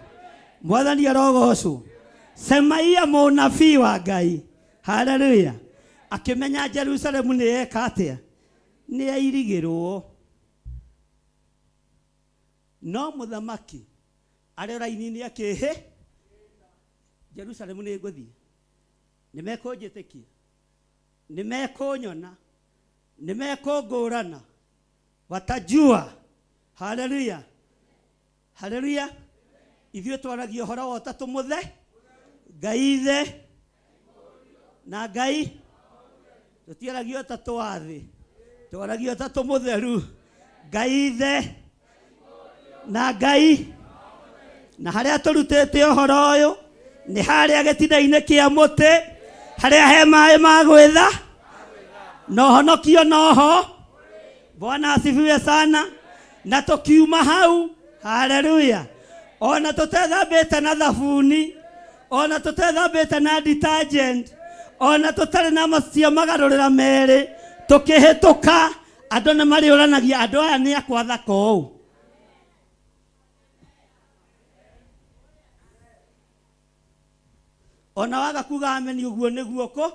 Mwathani arogocwo. Semaia mũnabii wa Ngai, haleluya, akĩmenya Jerusalemu nĩ yeka atĩa, nĩ yairigĩrwo. No mũthamaki arĩ raini-inĩ akĩhĩ, Jerusalemu nĩ ngũthiĩ, nĩ mekũnjĩtĩkia, nĩ mekũnyona, nĩ mekũngũrana, watajua. Haleluya, haleluya. Ithuĩ twaragia ũhoro wa ũtatũ mũthe, Ngai ithe na Ngai, tũtiaragia ũtatũ wa thĩ, twaragia ũtatũ mũtheru, Ngai ithe na Ngai. Na harĩa tũrutĩte ũhoro ũyũ nĩ harĩa gĩtina-inĩ kĩa mũtĩ, harĩa he maĩ ma gwĩtha na ũhonokio noho. Bwana asifiwe sana. Na tũkiuma hau, haleluya, ona tũtethambĩte na thabuni, ona tũtethambĩte na detergent, ona tũtarĩ na macia magarũrĩra merĩ, tũkĩhĩtũka andũ nĩ marĩũranagia andũ aya nĩ akwa thaka ũũ. Ona waga kuga ameni ũguo nĩguo kũ.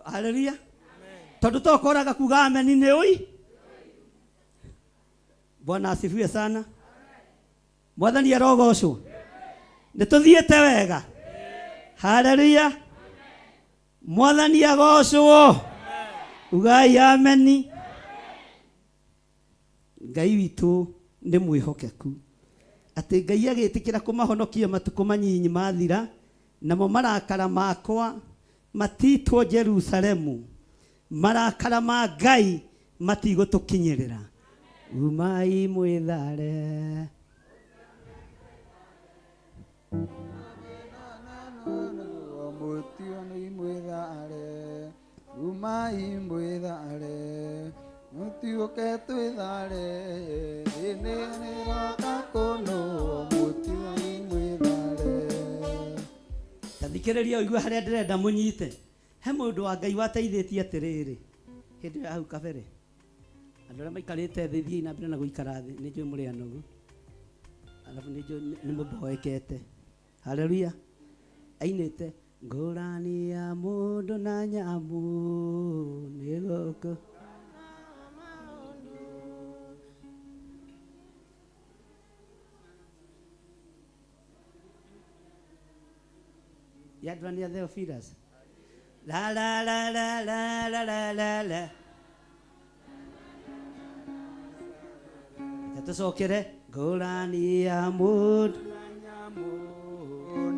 Haleluya. Tondũ to koraga kuga ameni nĩ ũi. Bwana asifiwe sana. Mwathani arogocwo. Nĩ tũthiĩte wega. Haleluya. Mwathani agocwo. Ugai ameni. Ngai witũ nĩ mwĩhokeku atĩ Ngai agĩtĩkĩra kũmahonokia matukũ manyinyi mathira, namo marakara makwa matitwo Jerusalemu, marakara ma Ngai matigũtũkinyĩrĩra. Umai mwĩthare. Umai mwĩthare, mũtiũke twĩthare, thĩ nĩroka kũnũo, mũtiũi mwĩthare. Ta thikĩrĩria ũigue harĩa ndĩrenda mũnyite. He mũndũ wa Ngai wateithĩtie atĩrĩrĩ hĩndĩ ĩyo ya hau kabere. Andũ arĩa maikarĩte thĩ, thiĩi na mbere na gũikara thĩ, nĩ njũĩ mũrĩ anogu, alafu nĩ njũĩ nĩ mũboekete. Haleluya. Ainĩte ngũrani ya mũndũ na nyamũ nĩ gũkũ. Yadrania Theophilus. La la la la la la la la la. Reke tũcokere ngũrani ya mũndũ.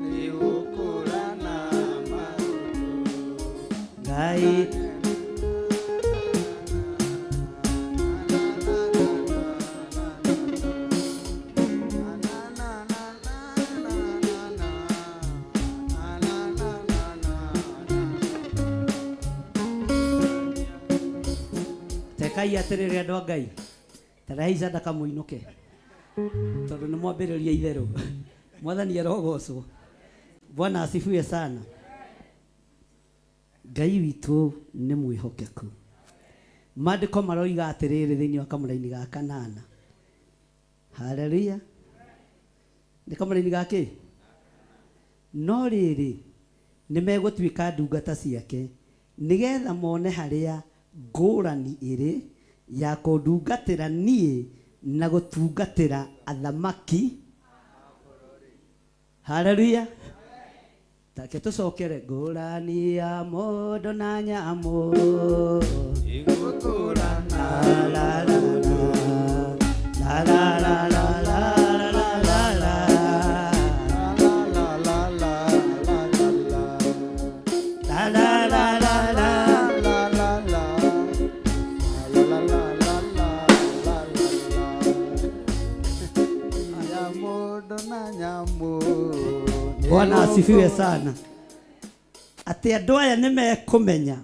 Nĩ gũkũrana maũndũ. Ngai tekai atĩrĩrĩ andũ a Ngai, tarehei sadaka mũinũke. Tondũ nĩ mwambĩrĩria itherũ. Mwathani arogocwo. Bwana asifiwe sana. Ngai witũ nĩ mwĩhokeku. Maandĩko maroiga atĩrĩrĩ thĩinĩ wa kamũraini ga kanana. Haleluya. Nĩ kamũraini ga kĩ? No rĩrĩ, nĩ megũtuĩka ndungata ciake, nĩgetha mone harĩa ngũrani ĩrĩ ya kũndungatĩra niĩ na gũtungatĩra athamaki. Haleluya. Take tũcokere ngũrani ya mũndũ na nyamũ. Igũkũrana. La la la la la la la la la la la. La la la la la la. La la la la la. La la la. La la la la la la la. Ya mũndũ na nyamũ. Bwana asifiwe sana. Atĩ andũ aya nĩ mekũmenya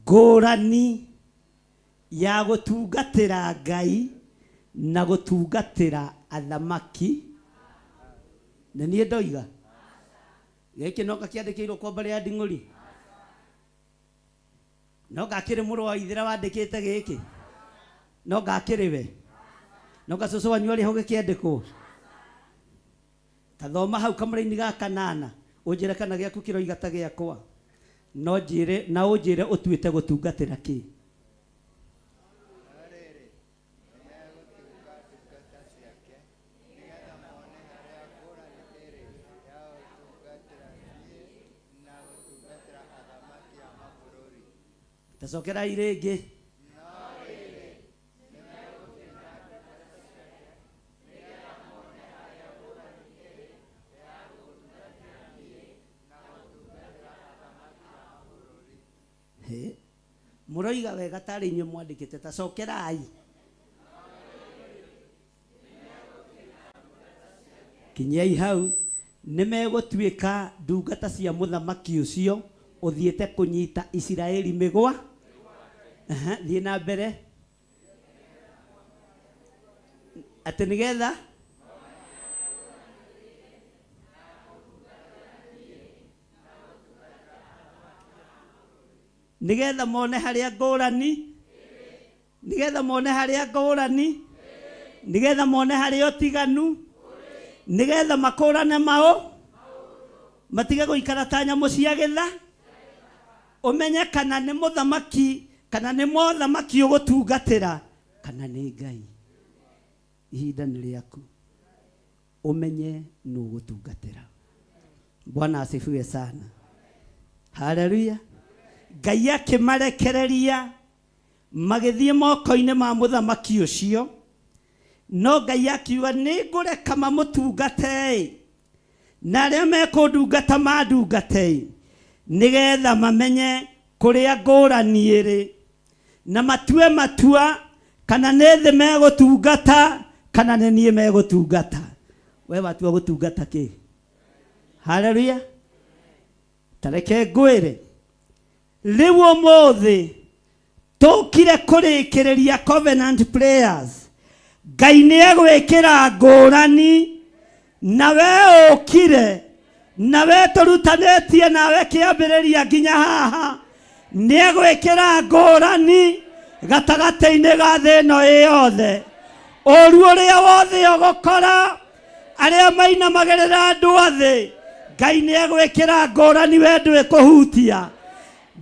ngũrani ya gũtungatĩra Ngai na gũtungatĩra athamaki. Nĩ niĩ ndoiga gĩkĩ no gakĩandĩkĩirwo kwa mbarĩ ya Nding'ũri, no ngakĩrĩ mũrũ wa ithĩra wandĩkĩte gĩkĩ, no ngakĩrĩ we, no gacũcũ wanyu arĩ ho gĩkĩandĩkwo. Ta thoma hau kamũraini ga kanana ũnjĩre kana gĩaku kĩroiga ta gĩakwa, no njĩre na ũnjĩre ũtuĩte gũtungatĩra kĩ. No rĩrĩ, nĩmegũtuĩka ndungata ciake, nĩgeetha mone harĩa ngũrani ĩrĩ ya gũtungatĩra niĩ na gũtungatĩra athamaki a mabũrũri. Tacokerai rĩngĩ. No rĩrĩ, nĩmegũtuĩka ndungata ciake, nĩgeetha mone harĩa ngũrani ĩrĩ ya gũtungatĩra niĩ na gũtungatĩra athamaki a mabũrũri. Hĩ, mũroiga wega tarĩ inyuĩ mwandĩkĩte. Tacokerai. Kinyiai hau. Nĩ megũtuĩka ndungata cia mũthamaki ũcio ũthiĩte kũnyita Isiraeli mĩgwa. Aha, thiĩ na mbere. Atĩ nĩgetha nĩgetha mone harĩa ngũrani, nĩgetha mone harĩa ngũrani, nĩgetha mone harĩa ũtiganu, nĩgetha makũrane mao, matige gũikara ta nyamũ cia gĩtha. Ũmenye kana nĩ mũthamaki, kana nĩ mothamaki ũgũtungatĩra, kana nĩ Ngai. Ihinda nĩ rĩaku ũmenye nũ ũgũtungatĩra. Bwana asifiwe sana. Haleluya. Ngai akĩmarekereria magĩthiĩ moko-inĩ ma mũthamaki ũcio, no Ngai akiuga nĩ ngũreka mamũtungate, na arĩa mekũndungata mandungate, nĩgetha mamenye kũrĩa ngũrani ĩrĩ na matue matua kana nĩ thĩ megũtungata kana nĩ niĩ megũtungata. We watua gũtungata kĩ? Haleluya. Tareke ngwĩre rĩu ũmũthĩ tũkire kũrĩkĩrĩria covenant prayers. Ngai nĩ egwĩkĩra ngũrani na we ũkire na we tũrutanĩtie nawe kĩambĩrĩria nginya haha. Nĩ egwĩkĩra ngũrani gatagatĩ-inĩ ga thĩ ĩno ĩ yothe. Ũru ũrĩa wothe ũgũkora arĩa mainamagĩrĩra andũ a thĩ, Ngai nĩ egwĩkĩra ngũrani we ndwĩkũhutia.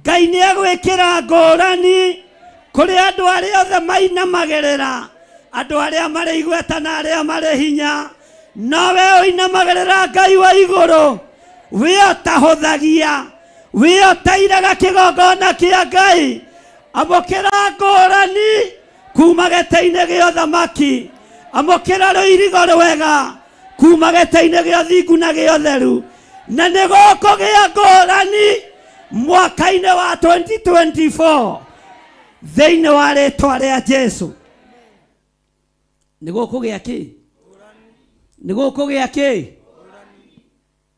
Ngai nĩ egwĩkĩra ngũrani kũrĩ andũ arĩa othe mainamagĩrĩra, andũ arĩa marĩ igweta na arĩa marĩ hinya, no we ũinamagĩrĩra Ngai wa igũrũ, we ũtahũthagia, we ũtairaga kĩgongona kĩa Ngai. Amũkĩra ngũrani kuma gĩtĩ-inĩ gĩa ũthamaki, amũkĩra rũirigo rwega kuma gĩtĩ-inĩ gĩa ũthingu na gĩa ũtheru, na nĩ gũkũgĩa ngũrani mwaka-inĩ wa 2024 thĩinĩ wa rĩtwa rĩa Jesu. Nĩ gũkũgĩa kĩ? Nĩ gũkũgĩa kĩ?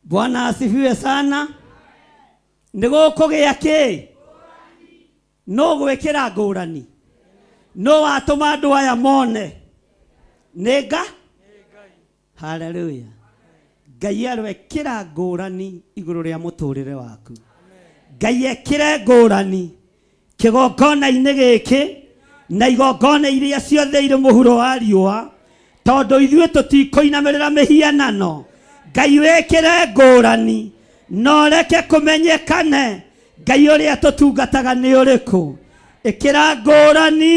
Bwana asifiwe sana. Nĩ gũkũgĩa kĩ? No gwĩkĩra ngũrani no watũma andũ aya mone. Nĩ nga haleluya. Ngai aroekĩra ngũrani igũrũ rĩa mũtũrĩre waku. Ngai ekĩre ngũrani kĩgongona-inĩ gĩkĩ na igongona iria ciothe irĩ mũhuro wa riũa, tondũ ithuĩ tũtikũinamĩrĩra mĩhianano. Ngai wĩkĩre ngũrani na ũreke kũmenyekane Ngai ũrĩa tũtungataga nĩ ũrĩkũ. Ĩkĩra ngũrani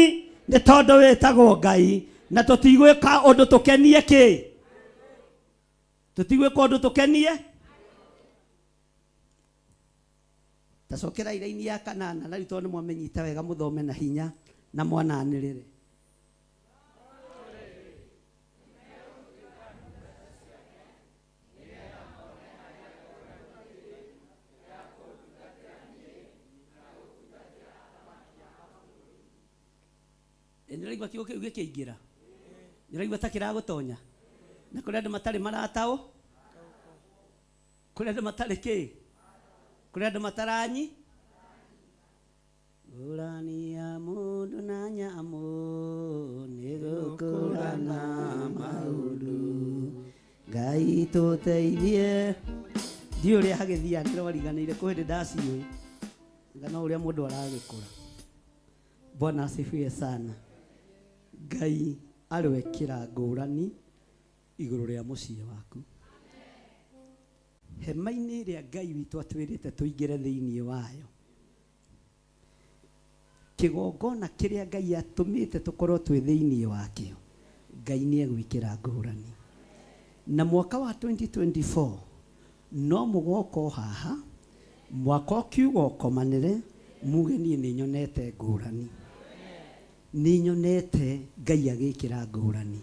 nĩ tondũ wĩtagwo Ngai, na tũtigwĩka ũndũ tũkenie kĩ, tũtigwĩka ũndũ tũkenie. Tacokera iraini ya kanana, na rĩu tondũ nĩ mwamenyita wega mũthome na hinya na mwananĩrĩre. Ĩ, nĩũraigua kiugo kĩu gĩkĩingĩra? Nĩũraigua ta kĩragũtonya? Na kũrĩ andũ matarĩ marataũ, kũrĩ andũ matarĩ kĩ, kũrĩ andũ mataranyi. Ngũrani ya mũndũ na nyamũ nĩ gũkũrana maũndũ. Ngai tũteithie. Ndiũĩ ũrĩa hagĩthiaga, nĩrwariganĩire kwĩ hĩndĩ ndaciũĩ, nga no ũrĩa mũndũ aragĩkũra. Bwana asifiwe sana. Ngai aroekĩra ngũrani igũrũ rĩa mũciĩ waku. Hema-inĩ ĩrĩa Ngai witũ atwĩrĩte tũingĩre thĩinĩ wayo, kĩgongona kĩrĩa Ngai atũmĩte tũkorwo twĩ thĩinĩ wakĩo, Ngai nĩ egwĩkĩra ngũrani. Na mwaka wa 2024 no mũgoka o haha, mwaka ũkiuga ũkomanĩre, muge niĩ nĩ nyonete ngũrani. Nĩ nyonete Ngai agĩkĩra ngũrani.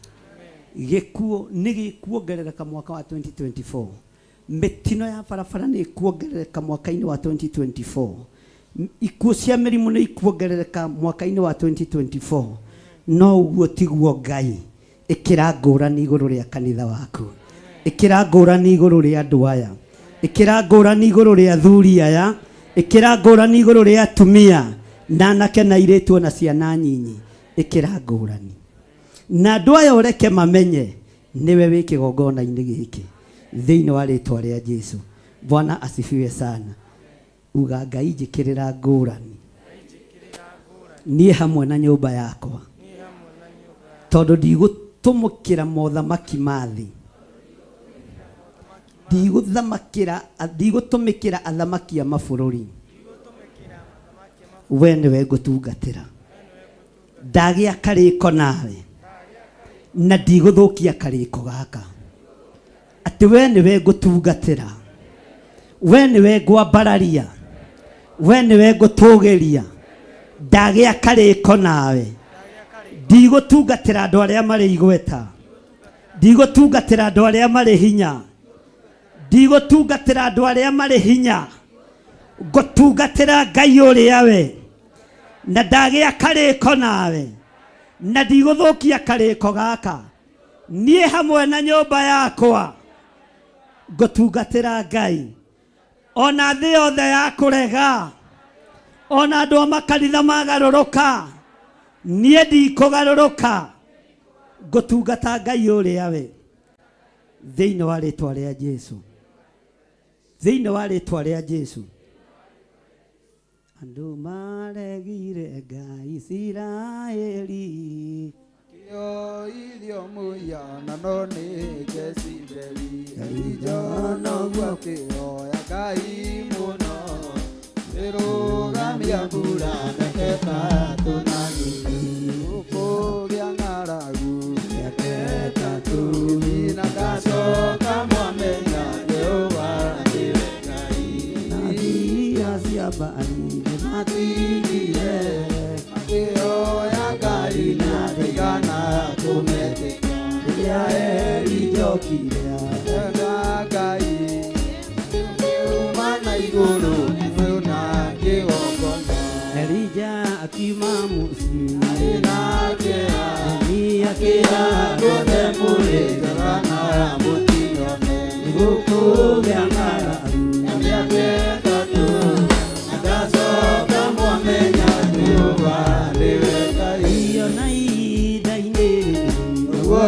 Gĩkuũ nĩ gĩkuongerereka mwaka wa 2024. Mĩtino ya barabara nĩ ĩkuongerereka mwaka-inĩ wa 2024. Ikuũ cia mĩrimũ nĩ ikuongerereka mwaka-inĩ wa 2024. No ũguo tiguo Ngai. Ĩkĩra ngũrani igũrũ rĩa kanitha waku. Ĩkĩra ngũrani igũrũ rĩa andũ aya. Ĩkĩra ngũrani igũrũ rĩa athuri aya. Ĩkĩra ngũrani igũrũ rĩa atumia na anake na airĩtu ona ciana nyinyi. Ĩkĩra ngũrani. Na andũ aya ũreke mamenye nĩwe wĩ kĩgongona-inĩ gĩkĩ thĩinĩ wa rĩtwa rĩa Jesu. Bwana asifiwe sana. Uga Ngai njĩkĩrĩra ngũrani niĩ hamwe na nyũmba yakwa, tondũ ndigũtũmũkĩra mothamaki ma thĩ, ndigũthamakĩra, ndigũtũmĩkĩra athamaki a mabũrũri, we nĩwe ngũtungatĩra. Ndagĩa karĩko nawe na ndigũthũkia karĩko gaka, atĩ we nĩwe ngũtungatĩra, we nĩwe ngwambararia, we nĩwe ngũtũgĩria. Ndagĩa karĩko nawe, ndigũtungatĩra andũ arĩa marĩ igweta, ndigũtungatĩra andũ arĩa marĩ hinya, ndigũtungatĩra andũ arĩa marĩ hinya, ngũtungatĩra Ngai ũrĩa we. Na ndagĩa karĩko nawe na ndigũthũkia karĩko gaka, niĩ hamwe na nyũmba yakwa ngũtungatĩra Ngai. Ona thĩ yothe yakũrega, ona andũ a makanitha magarũrũka, niĩ ndikũgarũrũka, ngũtungata Ngai ũrĩa we, thĩinĩ wa rĩtwa rĩa Jesu, thĩinĩ wa rĩtwa rĩa Jesu. Andũ maregire Ngai Isiraeli. Kĩoirio mũhianano nĩ Jezebeli. Elija noguo akĩhoya Ngai mũno, ĩrũgamia mbura mĩaka ĩtatũ na nuthu, gũkũgĩa ng'aragu mĩaka ĩtatũ, na ngacoka mwamenya Jehova nĩwe Ngai. Nabii acio a Baali nĩmatigire Makĩhoya Ngai na ndaigana kũmetĩkia. Rĩrĩa Elija okire, Enda Ngai kiuma na igũrũ na kĩgongona. Elija akiuma mũciĩ Arĩ na kĩeha, Elija akĩra andũ othe mũrĩ njaga na mũtinyone. Nĩgũkũgĩa ng'aragu Na mĩaka ĩtatũ, na ndacoka mwamenya Jehova nĩwe Ngai. Iyo na ihinda-inĩ rĩrĩ Nĩguo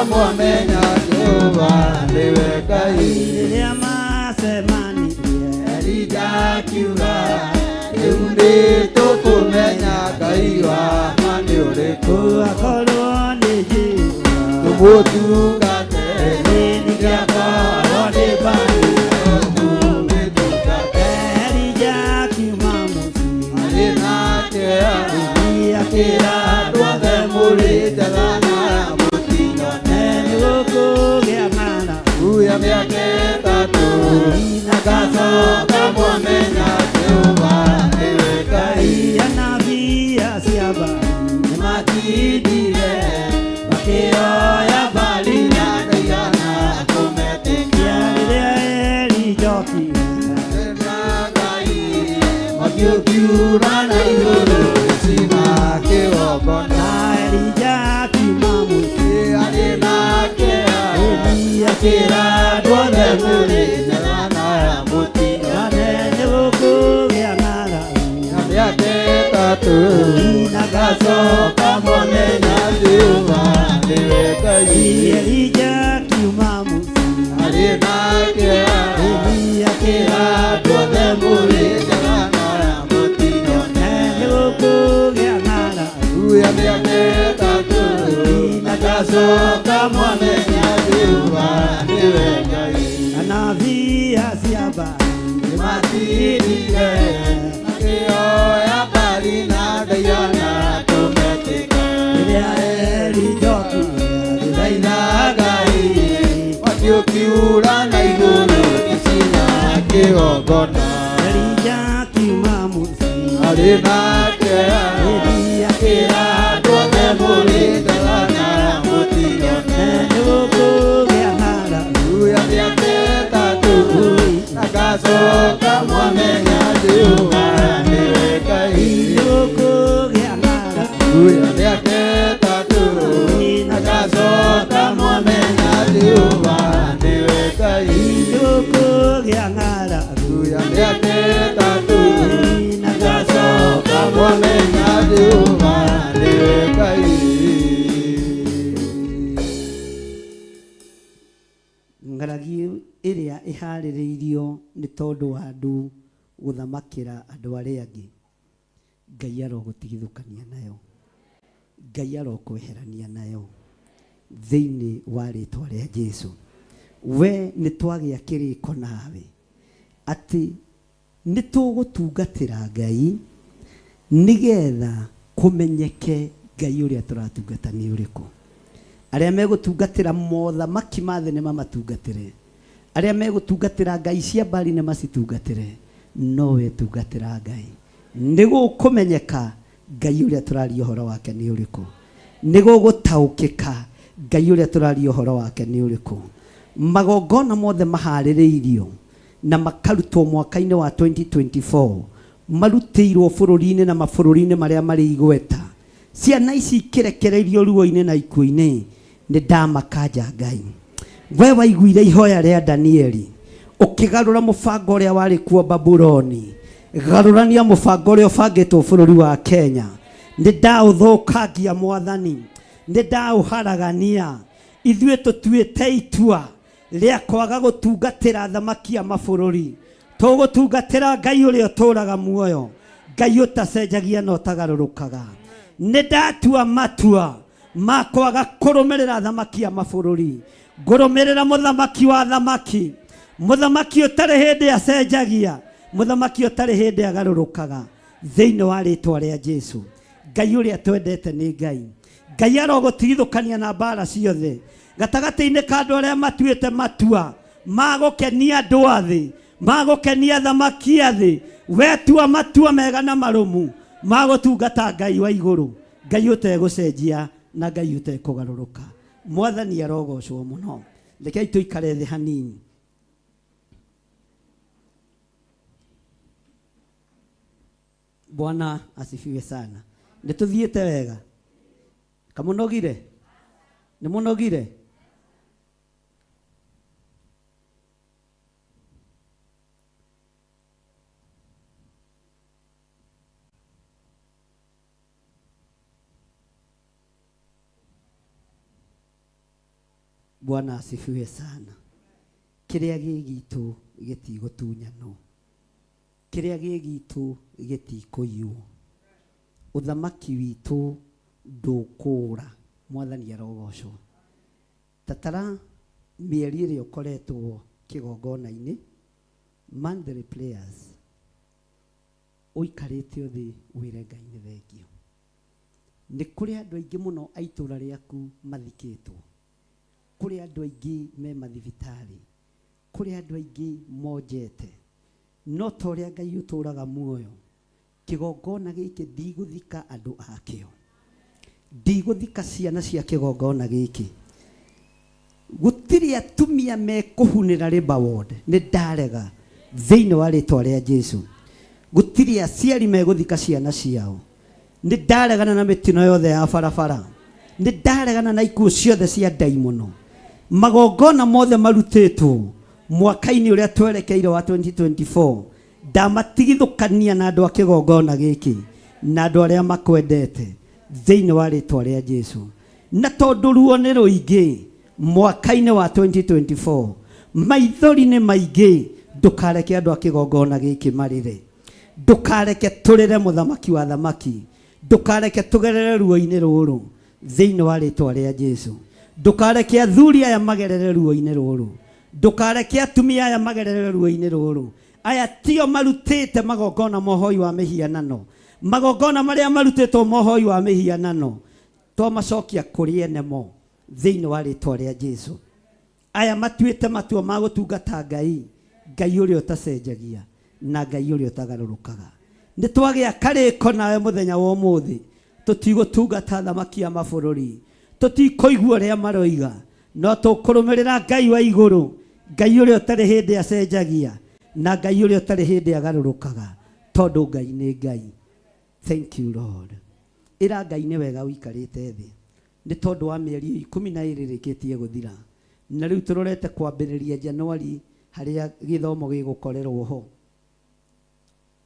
Mwamenya Jehova nĩwe Ngai. Rĩrĩa macemanirie Elija akiuga rĩu nĩ tũkũmenya Ngai wa ma nĩ ũrĩkũ. Akorwo nĩ Jehova Tũmũtungate nĩngĩakorwo nĩ Baali tũmũtungate. Elija akiuma mũciĩ Arĩ nake akĩra andũ othe mũrĩ njaga na mũtinyone. Nĩgũkũgĩa ng'aragu Huya mĩaka ĩtatũ ngacoka mwamenya Jehova nĩwe Ngai. Anabii acio a Baali Nĩmatindire makĩoya Baali na ndaigana kũmetĩkia. Rĩrĩa Elija okire Ngai makiũkiura na igũrũ gĩcina kĩgongona. Na Elija akiuma mũciĩ Arĩ nake Elija akĩra andũ othe mũrĩ njaga na mũtinyone. Nĩgũkũgĩa ng'aragu Na mĩaka ĩtatũ ngacoka mwamenya Jehova nĩwe Ngai. Elija akiuma mũciĩ Arĩ nake Elija akĩra andũ othe mũrĩ njaga na mũtinyone. Nĩgũkũgĩa ng'aragu Huya mĩaka ĩtatũ ngacoka mwamenya Jehova nĩwe Ngai. Anabii acio a Baali Nĩmatindire makĩoya Baali na ndaigana kũmetĩka. Rĩrĩa Elija okire Thaitha Ngai makiũkiura na igũrũ gĩcina kĩgongona. Elija akiuma mũciĩ Arĩ nake Elija akĩra andũ othe mũrĩ njaga na mũtinyone. Nĩgũkũgĩa ng'aragu Huya mĩaka ĩtatũ ngacoka mwamenya Jehova nĩwe Ngai. Nĩgũkũgĩa ng'aragu Huya mĩaka ĩtatũ ngacoka mwamenya Jehova nĩwe Ngai. Nĩgũkũgĩa ng'aragu Huya mĩaka ĩtatũ ngacoka mwamenya Jehova nĩwe Ngai. Ng'aragi ĩrĩa ĩharĩrĩirio nĩ tondũ wa andũ gũthamakĩra andũ arĩa angĩ, Ngai arogũtigithũkania nayo, Ngai arokweherania nayo thĩinĩ wa rĩtwa rĩa Jesu. We nĩ twagĩa kĩrĩko nawe atĩ nĩ tũgũtungatĩra Ngai nĩgetha kũmenyeke Ngai ũrĩa tũratungata nĩ ũrĩkũ. Arĩa megũtungatĩra mothamaki ma thĩ nĩ mamatungatĩre, arĩa megũtungatĩra ngai cia Baali nĩ macitungatĩre, no we tungatĩra Ngai. Nĩgũkũmenyeka Ngai ũrĩa tũraria ũhoro wake nĩ ũrĩkũ, nĩgũgũtaũkĩka Ngai ũrĩa tũraria ũhoro wake nĩ ũrĩkũ. Magongona mothe maharĩrĩirio na makarutwo mwaka-inĩ wa 2024 marutĩirwo bũrũri-inĩ na mabũrũri-inĩ marĩa marĩ igweta. Ciana ici ikĩrekereirio ruo-inĩ na ikuũ-inĩ, nĩ ndamakanja Ngai. We waiguire ihoya rĩa Danieli ũkĩgarũra mũbango ũrĩa warĩ kuo Babuloni, garũrania mũbango ũrĩa ũbangĩtwo bũrũri wa Kenya. Nĩ ndaũthũkangia Mwathani, nĩ ndaũharagania. Ithuĩ tũtuĩte itua rĩa kwaga gũtungatĩra thamaki a mabũrũri, tũgũtungatĩra Ngai ũrĩa ũtũũraga muoyo, Ngai ũtacenjagia na ũtagarũrũkaga. Nĩ ndatua matua ma kwaga kũrũmĩrĩra thamaki a mabũrũri, ngũrũmĩrĩra mũthamaki wa thamaki, mũthamaki ũtarĩ hĩndĩ acenjagia, mũthamaki ũtarĩ hĩndĩ agarũrũkaga, thĩinĩ wa rĩtwa rĩa Jesu. Ngai ũrĩa twendete nĩ Ngai. Ngai arogũtigithũkania na mbara ciothe gatagatĩ-inĩ ka andũ arĩa matuĩte matua ma gũkenia andũ a thĩ, ma gũkenia thamaki a thĩ. We tua matua mega na marũmu ma gũtungata Ngai wa igũrũ, Ngai ũtegũcenjia na Ngai ũtekũgarũrũka. Mwathani arogocwo mũno. Rekei tũikare thĩ hanini. Bwana asifiwe sana. Nĩ tũthiĩte wega? Kamũnogire? Nĩ mũnogire? Bwana asifiwe sana. Kĩrĩa gĩ gitũ gĩtigũtunyanwo, kĩrĩa gĩ gitũ gĩtikũiywo, ũthamaki witũ ndũkũũra. Mwathani arogocwo. Tatara mĩeri ĩrĩa ũkoretwo kĩgongona-inĩ, monthly prayers, ũikarĩte ũthĩ wĩre Ngai nĩ thengio. Nĩ kũrĩ andũ aingĩ mũno a itũũra rĩaku mathikĩtwo, kũrĩ andũ aingĩ me mathibitarĩ, kũrĩ andũ aingĩ monjete, no ta ũrĩa Ngai ũtũũraga muoyo, kĩgongona gĩkĩ ndigũthika andũ akĩo, ndigũthika ciana cia kĩgongona gĩkĩ. Gũtirĩ atumia mekũhunĩra Labour Ward, nĩ ndarega thĩinĩ wa rĩtwa rĩa Jesu. Gũtirĩ aciari megũthika ciana ciao, nĩ ndaregana na mĩtino yothe ya barabara, nĩ ndaregana na ikuũ ciothe cia ndaimono. Magongona mothe marutĩtwo mwaka-inĩ ũrĩa twerekeire wa 2024, ndamatigithũkania na andũ a kĩgongona gĩkĩ na andũ arĩa makwendete thĩinĩ wa rĩtwa rĩa Jesu. Na tondũ ruo nĩ rũingĩ mwaka-inĩ wa 2024, maithori nĩ maingĩ, ndũkareke andũ a kĩgongona gĩkĩ marĩre, ndũkareke tũrĩre mũthamaki wa thamaki, ndũkareke tũgerere ruo-inĩ rũrũ thĩinĩ wa rĩtwa rĩa Jesu. Ndũkareke athuri aya magerere ruo-inĩ rũrũ, ndũkareke atumia aya magerere ruo-inĩ rũrũ. Aya tio marutĩte magongona mohoi wa mĩhianano, magongona marĩa marutĩtwo mohoi wa mĩhianano twamacokia kũrĩ ene mo thĩinĩ wa rĩtwa rĩa Jesu. Aya matuĩte matua ma gũtungata Ngai, Ngai ũrĩa ũtacenjagia na Ngai ũrĩa ũtagarũrũkaga. Nĩ twagĩa karĩko nawe mũthenya wa ũmũthĩ, tũtigũtungata thamaki a mabũrũri, tũtikũigua ũrĩa maroiga, no tũkũrũmĩrĩra Ngai wa igũrũ, Ngai ũrĩa ũtarĩ hĩndĩ acenjagia na Ngai ũrĩa ũtarĩ hĩndĩ agarũrũkaga, tondũ Ngai nĩ Ngai. Thank you Lord. Ĩra Ngai nĩ wega ũikarĩte thĩ, nĩ tondũ wa mĩeri 12 ĩrĩkĩtie gũthira, na rĩu tũrorete kwambĩrĩria Januari harĩa gĩthomo gĩgũkorerwo ho.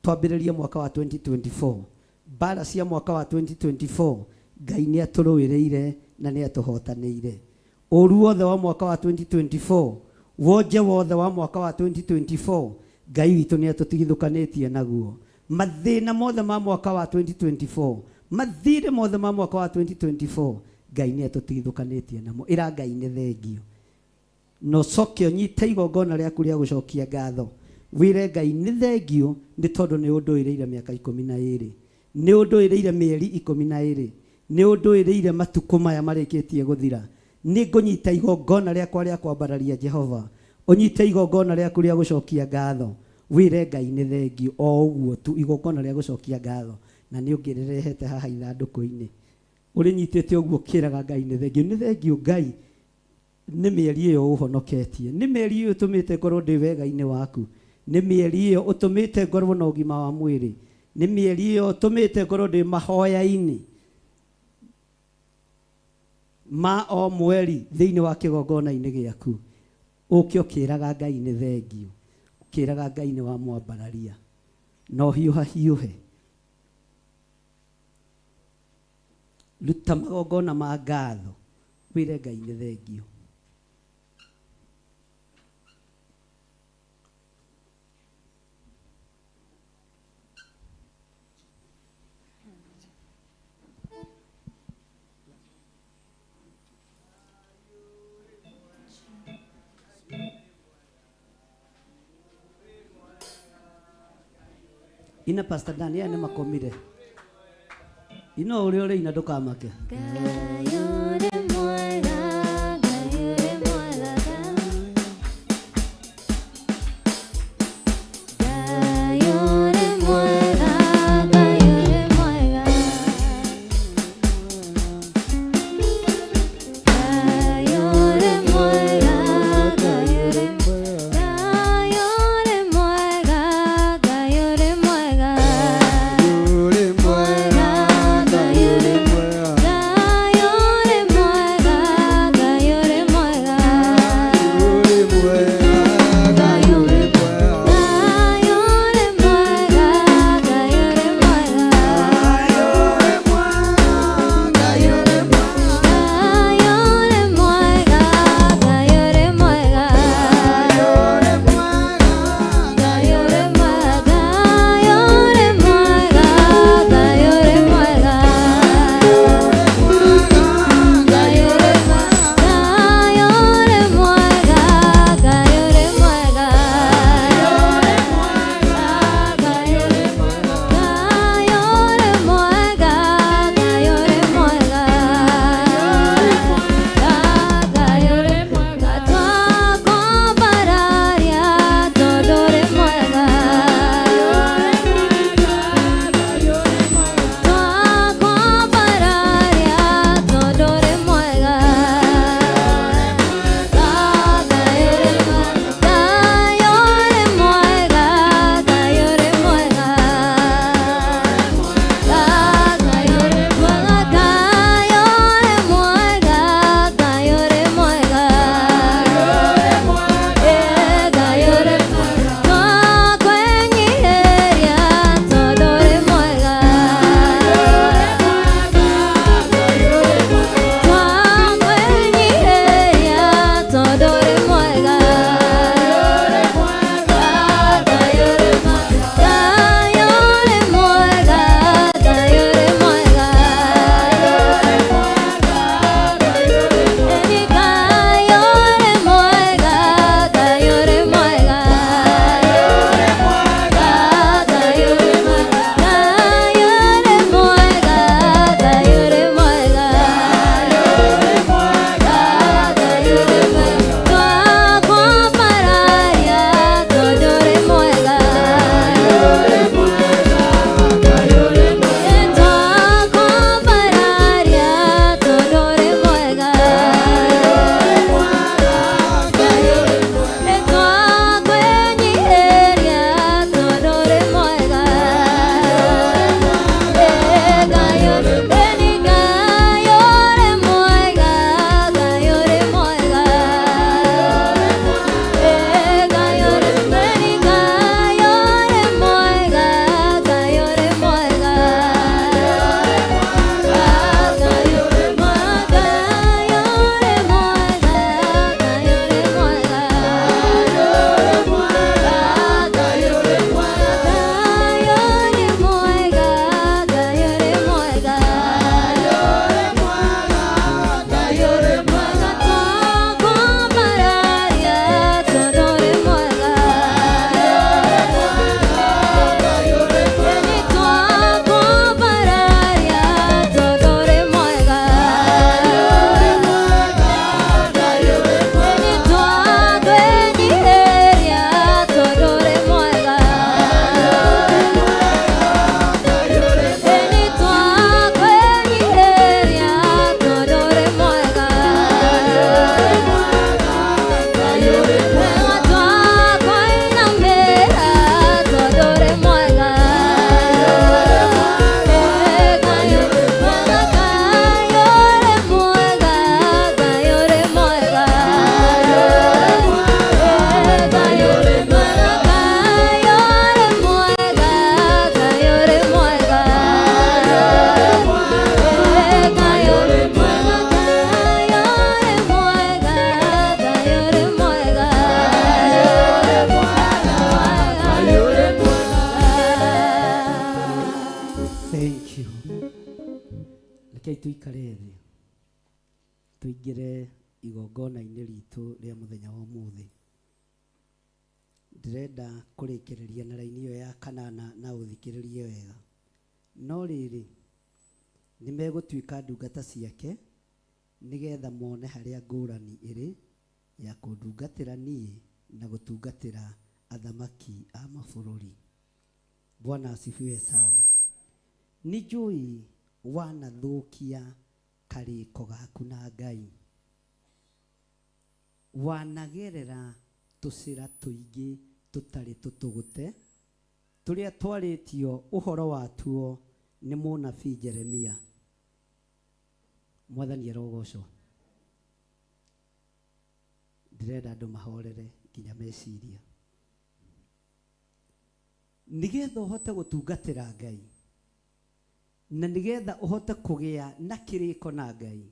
Twambĩrĩrie mwaka wa 2024, mbara cia mwaka wa 2024 Ngai nĩ atũrũĩrĩire na nĩ atũhotanĩire. Ũru wothe wa mwaka wa 2024, wonje wothe wa mwaka wa 2024, Ngai witũ nĩ atũtigithũkanĩtie naguo. Mathĩna mothe ma mwaka wa 2024, mathirĩ mothe ma mwaka wa 2024, Ngai nĩ atũtigithũkanĩtie namo. Ĩra Ngai nĩ thengio. Na ũcoke ũnyite igongona rĩaku rĩa gũcokia ngatho, wĩre Ngai nĩ thengio nĩ tondũ nĩ ũndũĩrĩire mĩaka 12, nĩ ũndũĩrĩire mĩeri 12, nĩ ũndũĩrĩire matukũ maya marĩkĩtie gũthira. Nĩ ngũnyita igongona rĩakwa rĩa kwambararia Jehova. Ũnyite igongona rĩaku rĩa gũcokia ngatho, wĩre Ngai nĩ thengio o ũguo tu, igongona rĩa gũcokia ngatho, na nĩ ũngĩrĩrehete haha ithandũkũ-inĩ. Ũrĩnyitĩte ũguo ũkĩraga Ngai nĩ thengio, nĩ thengio Ngai nĩ mĩeri ĩyo ũhonoketie, nĩ mĩeri ĩyo ũtũmĩte ngorwo ndĩ wega-inĩ waku, nĩ mĩeri ĩyo ũtũmĩte ngorwo na ũgima wa mwĩrĩ, nĩ mĩeri ĩyo ũtũmĩte ngorwo ndĩ mahoya-inĩ ma o mweri thĩinĩ wa kĩgongona-inĩ gĩaku. Ũke ũkĩraga Ngai nĩ thengio, ũkĩraga Ngai nĩ wamwambararia, na ũhiũha hiũhe. Ruta magongona ma ngatho, wĩre Ngai nĩ thengio. Ina Pastor Dan aya nĩ makomire. Ino ũrĩa ũrĩina ndũkamake. Ngai ũrĩ mwega, Ngai ũrĩ mwega, Ngai ũrĩ mwega, Ngai ũrĩ mwega. Ngai ũrĩ mwega, Ngai ũrĩ Ngai ũrĩ mwega, Ngai ũrĩ mwega. Ũrĩ mwega, Ngai ũrĩ mwega. Ngai Rekei tũikare thĩ tũingĩre igongona-inĩ ritũ rĩa mũthenya wa ũmũthĩ. Ndĩrenda kũrĩkĩrĩria na raini ĩyo ya kanana na ũthikĩrĩrie wega. No rĩrĩ, nĩ megũtuĩka ndungata ciake nĩgetha mone harĩa ngũrani ĩrĩ ya kũndungatĩra niĩ na gũtungatĩra athamaki a mabũrũri. Bwana asifiwe sana. Nĩ njũĩ wanathũkia karĩko gaku na Ngai. Wanagerera tũcĩra tũingĩ tũtarĩ tũtũgũte, tũrĩa twarĩtio ũhoro watuo nĩ mũnabii Jeremia. Mwathani arogocwo. Ndĩrenda andũ mahorere nginya meciria. Nĩgetha ũhote gũtungatĩra Ngai na nĩgetha ũhote kũgĩa na kĩrĩko na Ngai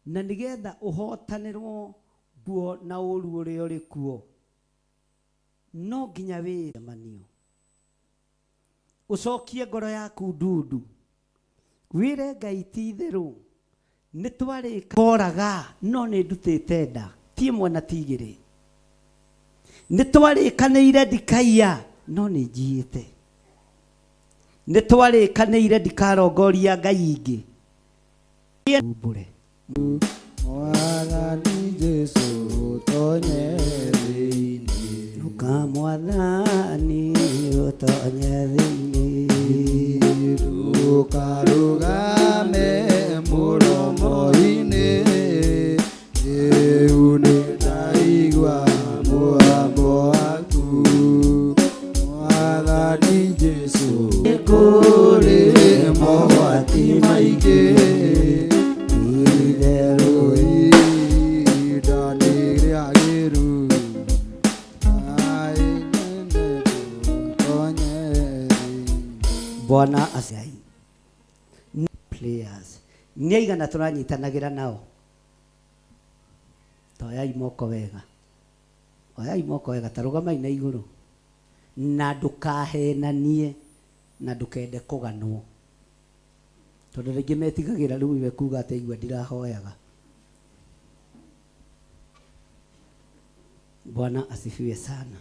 na nĩgetha ũhotanĩrwo guo na ũru ũrĩa ũrĩ kuo, no nginya wĩcemanio ũcokie ngoro yaku ndundu, wĩre Ngai ti itherũ nĩ twarĩka koraga no nĩ ndutĩte nda ti ĩmwe na ti igĩrĩ, nĩ twarĩkanĩire ndikaiya no nĩ njiyĩte, nĩ twarĩkanĩire ndikarongoria ngai ingĩ umbũre. Mwathani Jesu tonye thĩinĩ. Ũka Mwathani ũtonye thĩinĩ. Ndũkarũgame mũromo-inĩ, rĩu nĩndaigua mũgambo waku. Mwathani Jesu, kũrĩ mogwati maingĩ, itherũ ihinda nĩ rĩagĩru. Aĩ nyende tũtonye thĩinĩ. Bwana asiai players nĩ aigana tũranyitanagĩra nao. Toyai moko wega, oyai moko wega, ta rũgamai na igũrũ, na ndũkahenanie na ndũkende kũganwo, tondũ rĩngĩ metigagĩra rĩu iwe kuga atĩ igua ndirahoyaga. Bwana asifiwe sana.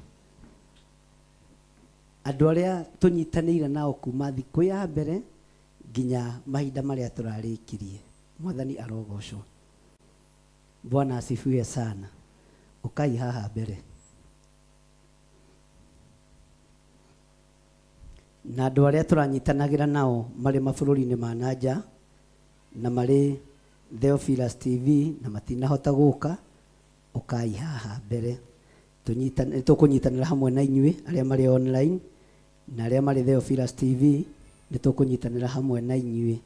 Andũ arĩa tũnyitanĩire nao kuma thikũ ya mbere nginya mahinda marĩa tũrarĩkirie, Mwathani arogocwo. Bwana asifiwe sana. Ũkai haha mbere. Na andũ arĩa tũranyitanagĩra nao marĩ mabũrũri-inĩ ma na nja na marĩ Theophilus TV na matinahota gũka, ũkai haha mbere. Tũkũnyitanĩra hamwe na inyuĩ arĩa marĩ online na arĩa marĩ Theophilus TV, nĩ tũkũnyitanĩra hamwe na inyuĩ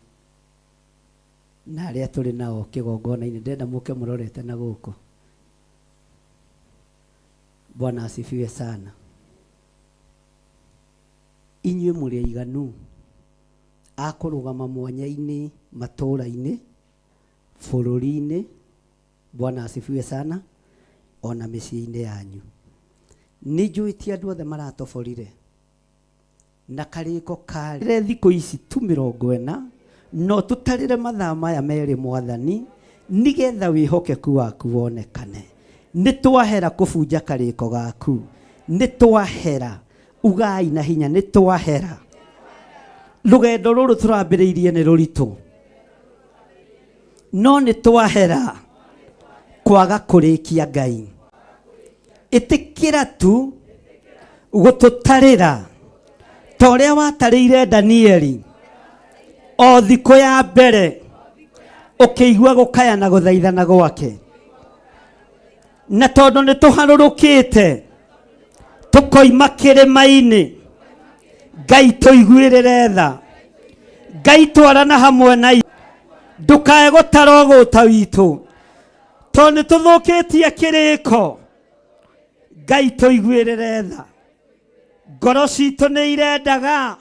na arĩa tũrĩ nao kĩgongona-inĩ. Ndĩrenda mũke mũrorete na gũkũ. Bwana asifiwe sana. Inyuĩ mũrĩ aiganu a kũrũgama mwanya-inĩ matũũra-inĩ, bũrũri-inĩ. Bwana asifiwe sana. Ona mĩciĩ-inĩ yanyu. Nĩ njũĩ ti andũ othe maratoborire na karĩko karĩ thikũ ici tu 40, no tũtarĩre mathaa maya merĩ Mwathani, nĩgetha wĩhokeku waku wonekane. Nĩ twahera kũbunja karĩko gaku, nĩ twahera, ugai na hinya, nĩ twahera. Rũgendo rũrũ tũrambĩrĩirie nĩ rũritũ, no nĩ twahera kwaga kũrĩkia Ngai. Ĩtĩkĩra tu gũtũtarĩra ta ũrĩa watarĩire Danieli o thikũ ya mbere ũkĩigua gũkaya na gũthaithana gwake. Na tondũ nĩ tũharũrũkĩte tũkoima kĩrĩma-inĩ, Ngai tũiguĩrĩre tha. Ngai twarana hamwe na ndũkae gũtara ũgũta witũ, tondũ nĩ tũthũkĩtie kĩrĩko. Ngai tũiguĩrĩre tha. Ngoro citũ nĩ irendaga,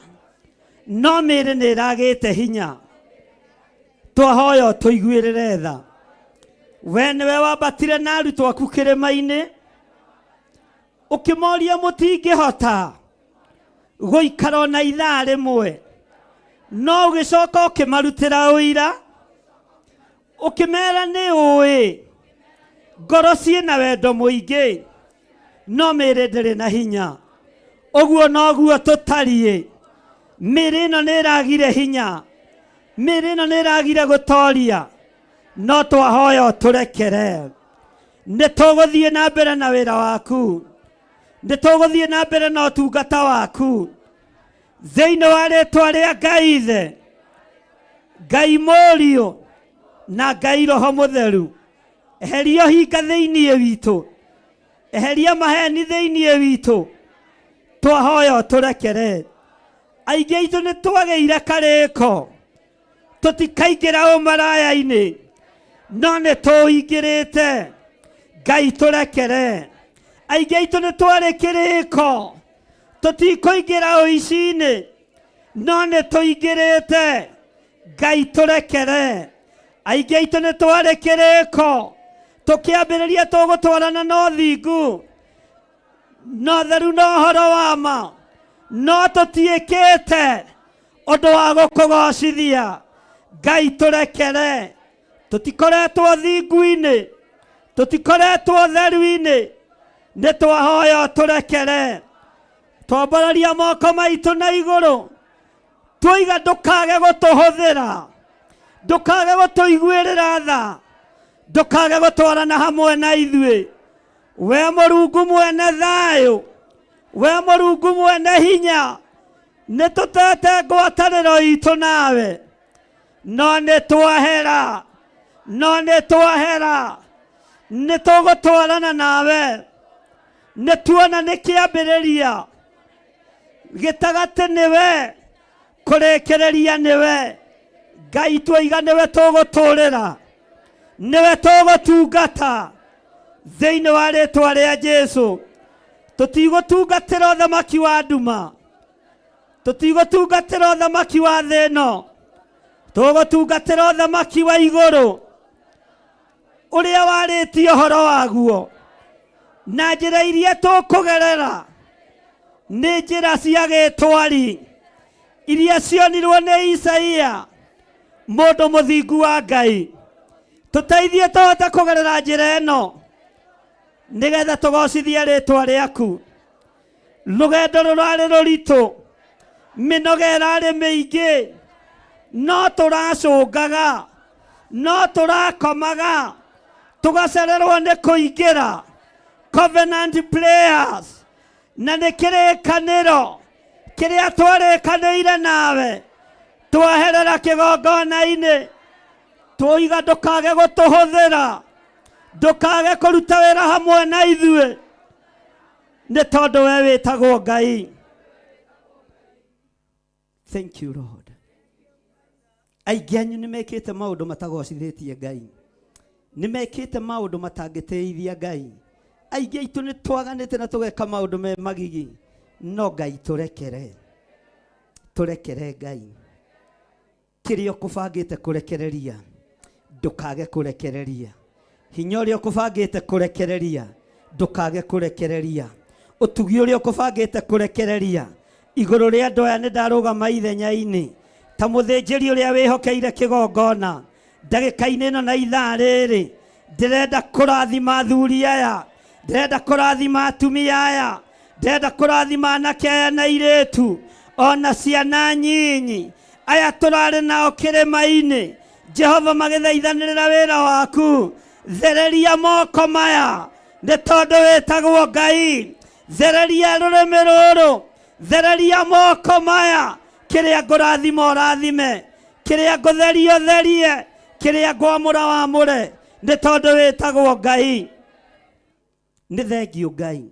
no mĩĩrĩ nĩ ĩragĩte hinya. Twahoya ũtũiguĩrĩre tha. We nĩwe wambatire na arutwo aku kĩrĩma-inĩ, ũkĩmoria mũtingĩhota gũikara ona ithaa rĩmwe, No ũgĩcoka ũkĩmarutĩra ũira, ũkĩmera nĩ ũĩ ngoro ciĩna wendo mũingĩ, no mĩĩrĩ ndĩrĩ na hinya. Ũguo noguo tũtariĩ. Mĩĩrĩ ĩno nĩ ĩragire hinya, mĩĩrĩ ĩno nĩ ĩragire gũtoria, no twahoya ũtũrekere. Nĩ tũgũthiĩ na mbere na wĩra waku, nĩ tũgũthiĩ na mbere na ũtungata waku, thĩinĩ wa rĩtwa rĩa Ngai Ithe, Ngai Mũriũ na Ngai Roho Mũtheru. Eheria ũhinga thĩinĩ witũ, eheria maheni thĩinĩ witũ, twahoya ũtũrekere. Aingĩ aitũ nĩ twagĩire karĩko, tũtikaingĩra ũmaraya-inĩ, no nĩ tũingĩrĩte. Ngai tũrekere. Aingĩ aitũ nĩ twarĩ kĩrĩko, tũtikũingĩra ũici-inĩ, no nĩ tũingĩrĩte. Ngai tũrekere. Aingĩ aitũ nĩ twarĩ kĩrĩko, tũkĩambĩrĩria tũgũtwarana na ũthingu na ũtheru na ũhoro wa ma, no tũtiĩkĩte ũndũ wa gũkũgocithia. Ngai tũrekere. Tũtikoretwo thingu-inĩ, tũtikoretwo ũtheru-inĩ, nĩ twahoya ũtũrekere. Twambararia moko maitũ na igũrũ, twoiga ndũkage gũtũhũthĩra, ndũkage gũtũiguĩrĩra tha, ndũkage gũtwarana hamwe na ithuĩ. We Mũrungu mwene thayũ, we Mũrungu mwene hinya, nĩ tũtete ngwatanĩro itũ nawe, no nĩ twahera, no nĩ twahera, nĩ tũgũtwarana nawe. Nĩ tuona nĩ kĩambĩrĩria, gĩtagatĩ nĩwe, kũrĩkĩrĩria nĩwe. Ngai twoiga nĩwe tũgũtũrĩra, nĩwe tũgũtungata thĩinĩ wa rĩtwa rĩa Jesu. Tũtigũtungatĩra ũthamaki wa nduma, tũtigũtungatĩra ũthamaki wa thĩ ĩno, tũgũtungatĩra ũthamaki wa igũrũ ũrĩa warĩtie ũhoro waguo. Na njĩra iria tũkũgerera nĩ njĩra cia gĩtwari iria cionirwo nĩ Isaia mũndũ mũthingu wa Ngai. Tũteithie tũhote kũgerera njĩra ĩno nĩgetha tũgocithie rĩtwa rĩaku. Rũgendo rũrarĩ rũritũ, mĩnoga ĩrarĩ mĩingĩ, no tũracũngaga, no tũrakomaga, tũgacererwo nĩ kũingĩra Covenant Players, na nĩ kĩrĩkanĩro kĩrĩa twarĩkanĩire nawe, twaherera kĩgongona-inĩ, twoiga ndũkage gũtũhũthĩra, ndũkage kũruta wĩra hamwe na ithuĩ, nĩ tondũ we wĩtagwo Ngai. Thank you Lord. Aingĩ anyu nĩ mekĩte maũndũ matagocithĩtie Ngai, nĩ mekĩte maũndũ matangĩtĩithia Ngai. Aingĩ aitũ nĩ twaganĩte na tũgeka maũndũ me magigi, no Ngai tũrekere, tũrekere Ngai. Kĩrĩa ũkũbangĩte kũrekereria ndũkage kũrekereria, hinya ũrĩa ũkũbangĩte kũrekereria ndũkage kũrekereria, ũtugi ũrĩa ũkũbangĩte kũrekereria igũrũ rĩa andũ aya. Nĩ ndarũgama ithenya-inĩ ta mũthĩnjĩri ũrĩa wĩhokeire kĩgongona ndagĩka-inĩ ĩno na ithaa rĩrĩ. Ndĩrenda kũrathima athuri aya, ndĩrenda kũrathima atumia aya, ndĩrenda kũrathima anake aya na airĩtu, ona ciana nyinyi aya tũrarĩ nao kĩrĩma-inĩ. Jehova, magĩthaithanĩrĩra wĩra waku, thereria moko maya, nĩ tondũ wĩtagwo Ngai. Thereria rũrĩmĩ rũrũ, thereria moko maya. Kĩrĩa ngũrathima ũrathime, kĩrĩa ngũtheria ũtherie, kĩrĩa ngwamũra wamũre, nĩ tondũ wĩtagwo Ngai. Nĩ thengiũ Ngai.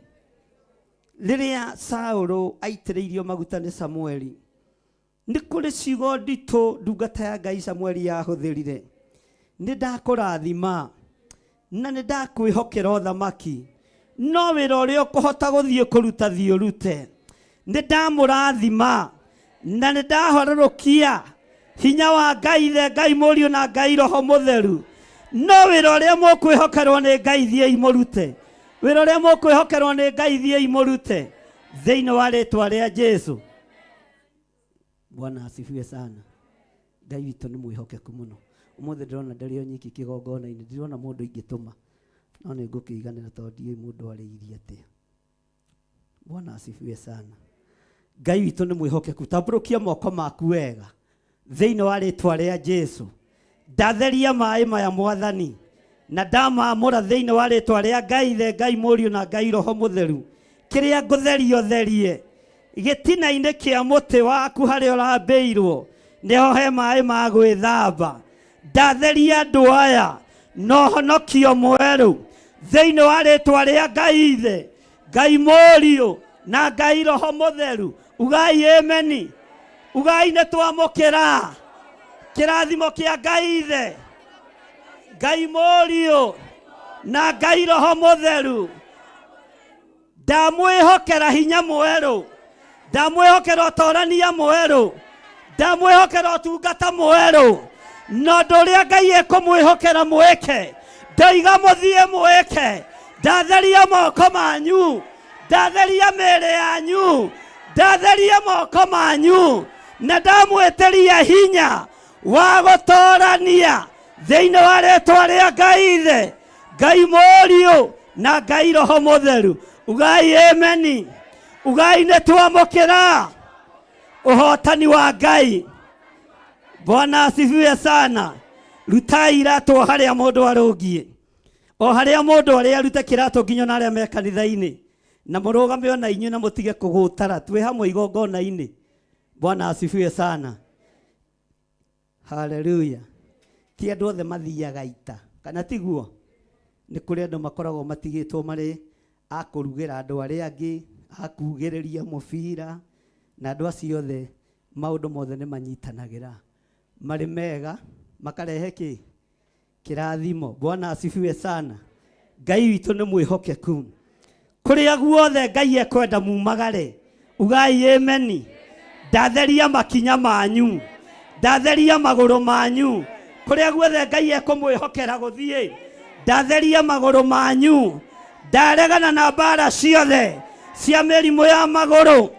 Rĩrĩa Saũlũ aitĩrĩirio maguta nĩ Samueli, nĩ kũrĩ ciugo nditũ ndungata ya Ngai Samueli yahũthĩrire. Nĩ ndakũrathima na nĩ ndakwĩhokera ũthamaki, no wĩra ũrĩa ũkũhota gũthiĩ kũruta thiĩ ũrute. Nĩ ndamũrathima na nĩ ndahororokia hinya wa Ngai Ithe, Ngai Mũriũ na Ngai Roho Mũtheru, no wĩra ũrĩa mũkwĩhokerwo nĩ Ngai thiĩi mũrute. Wĩra ũrĩa mũkwĩhokerwo nĩ Ngai thiĩi mũrute thĩinĩ wa rĩtwa rĩa Jesu. Bwana asifiwe sana. Ngai witũ nĩ mwĩhokeku mũno. Ũmũthĩ ndĩrona ndĩrĩ o nyiki kĩgongona-inĩ, ndirona mũndũ ingĩtũma, no nĩ ngũkĩiganĩra tondũ ndiũĩ mũndũ arĩirie atĩa. Bwana asifiwe sana. Ngai witũ nĩ mwĩhokeku. Tambũrũkia moko maku wega thĩinĩ wa rĩtwa rĩa Jesu. Ndatheria maĩ maya Mwathani, na ndamamũra thĩinĩ wa rĩtwa rĩa Ngai Ithe, Ngai Mũriũ na Ngai Roho Mũtheru. Kĩrĩa ngũtheria ũtherie gĩtina-inĩ kĩa mũtĩ waku harĩa ũrambĩirwo, nĩho he maĩ ma gwĩthamba. Ndatheria andũ aya na ũhonokio mwerũ thĩinĩ wa rĩtwa rĩa Ngai Ithe, Ngai Mũriũ na Ngai Roho Mũtheru. Ugai ameni. Ugai nĩ twamũkĩra kĩrathimo kĩa Ngai Ithe, Ngai Mũriũ na Ngai Roho Mũtheru. Ndamwĩhokera hinya mwerũ, ndamwĩhokera ũtorania mwerũ, ndamwĩhokera ũtungata mwerũ, na ũndũ ũrĩa Ngai ekũmwĩhokera mwĩke, ndoiga mũthiĩ mwĩke. Ndatheria moko manyu, ndatheria mĩĩrĩ yanyu, ndatheria moko manyu, na ndamwĩtĩria hinya wa gũtorania thĩinĩ wa rĩtwa rĩa Ngai Ithe, Ngai Mũriũ na Ngai Roho Mũtheru. Ugai ameni. Ugai nĩ twamũkĩra ũhotani wa Ngai. Bwana asifiwe sana. Rutai iratũ o harĩa mũndũ arũngiĩ, o harĩa mũndũ arĩ arute kĩratũ nginya ona arĩa me kanitha-inĩ, na mũrũgame ona inyuĩ na mũtige kũgũtara, twĩ hamwe igongona-inĩ. Bwana asifiwe sana. Haleluya. Ti andũ othe mathiaga ita, kana tiguo? Nĩ kũrĩ andũ makoragwo matigĩtwo marĩ a kũrugĩra andũ arĩa angĩ, a kugĩrĩria mũbira, na andũ acio othe maũndũ mothe nĩ manyitanagĩra. Marĩ mega, makarehe kĩ? Kĩrathimo. Bwana asifiwe sana. Ngai witũ nĩ mwĩhokeku. Kũrĩa guothe Ngai ekwenda mumagare, ugai ameni. Ndatheria makinya manyu, ndatheria magũrũ manyu. Kũrĩa guothe Ngai ekũmwĩhokera gũthiĩ, ndatheria magũrũ manyu. Ndaregana na mbara ciothe cia mĩrimũ ya magũrũ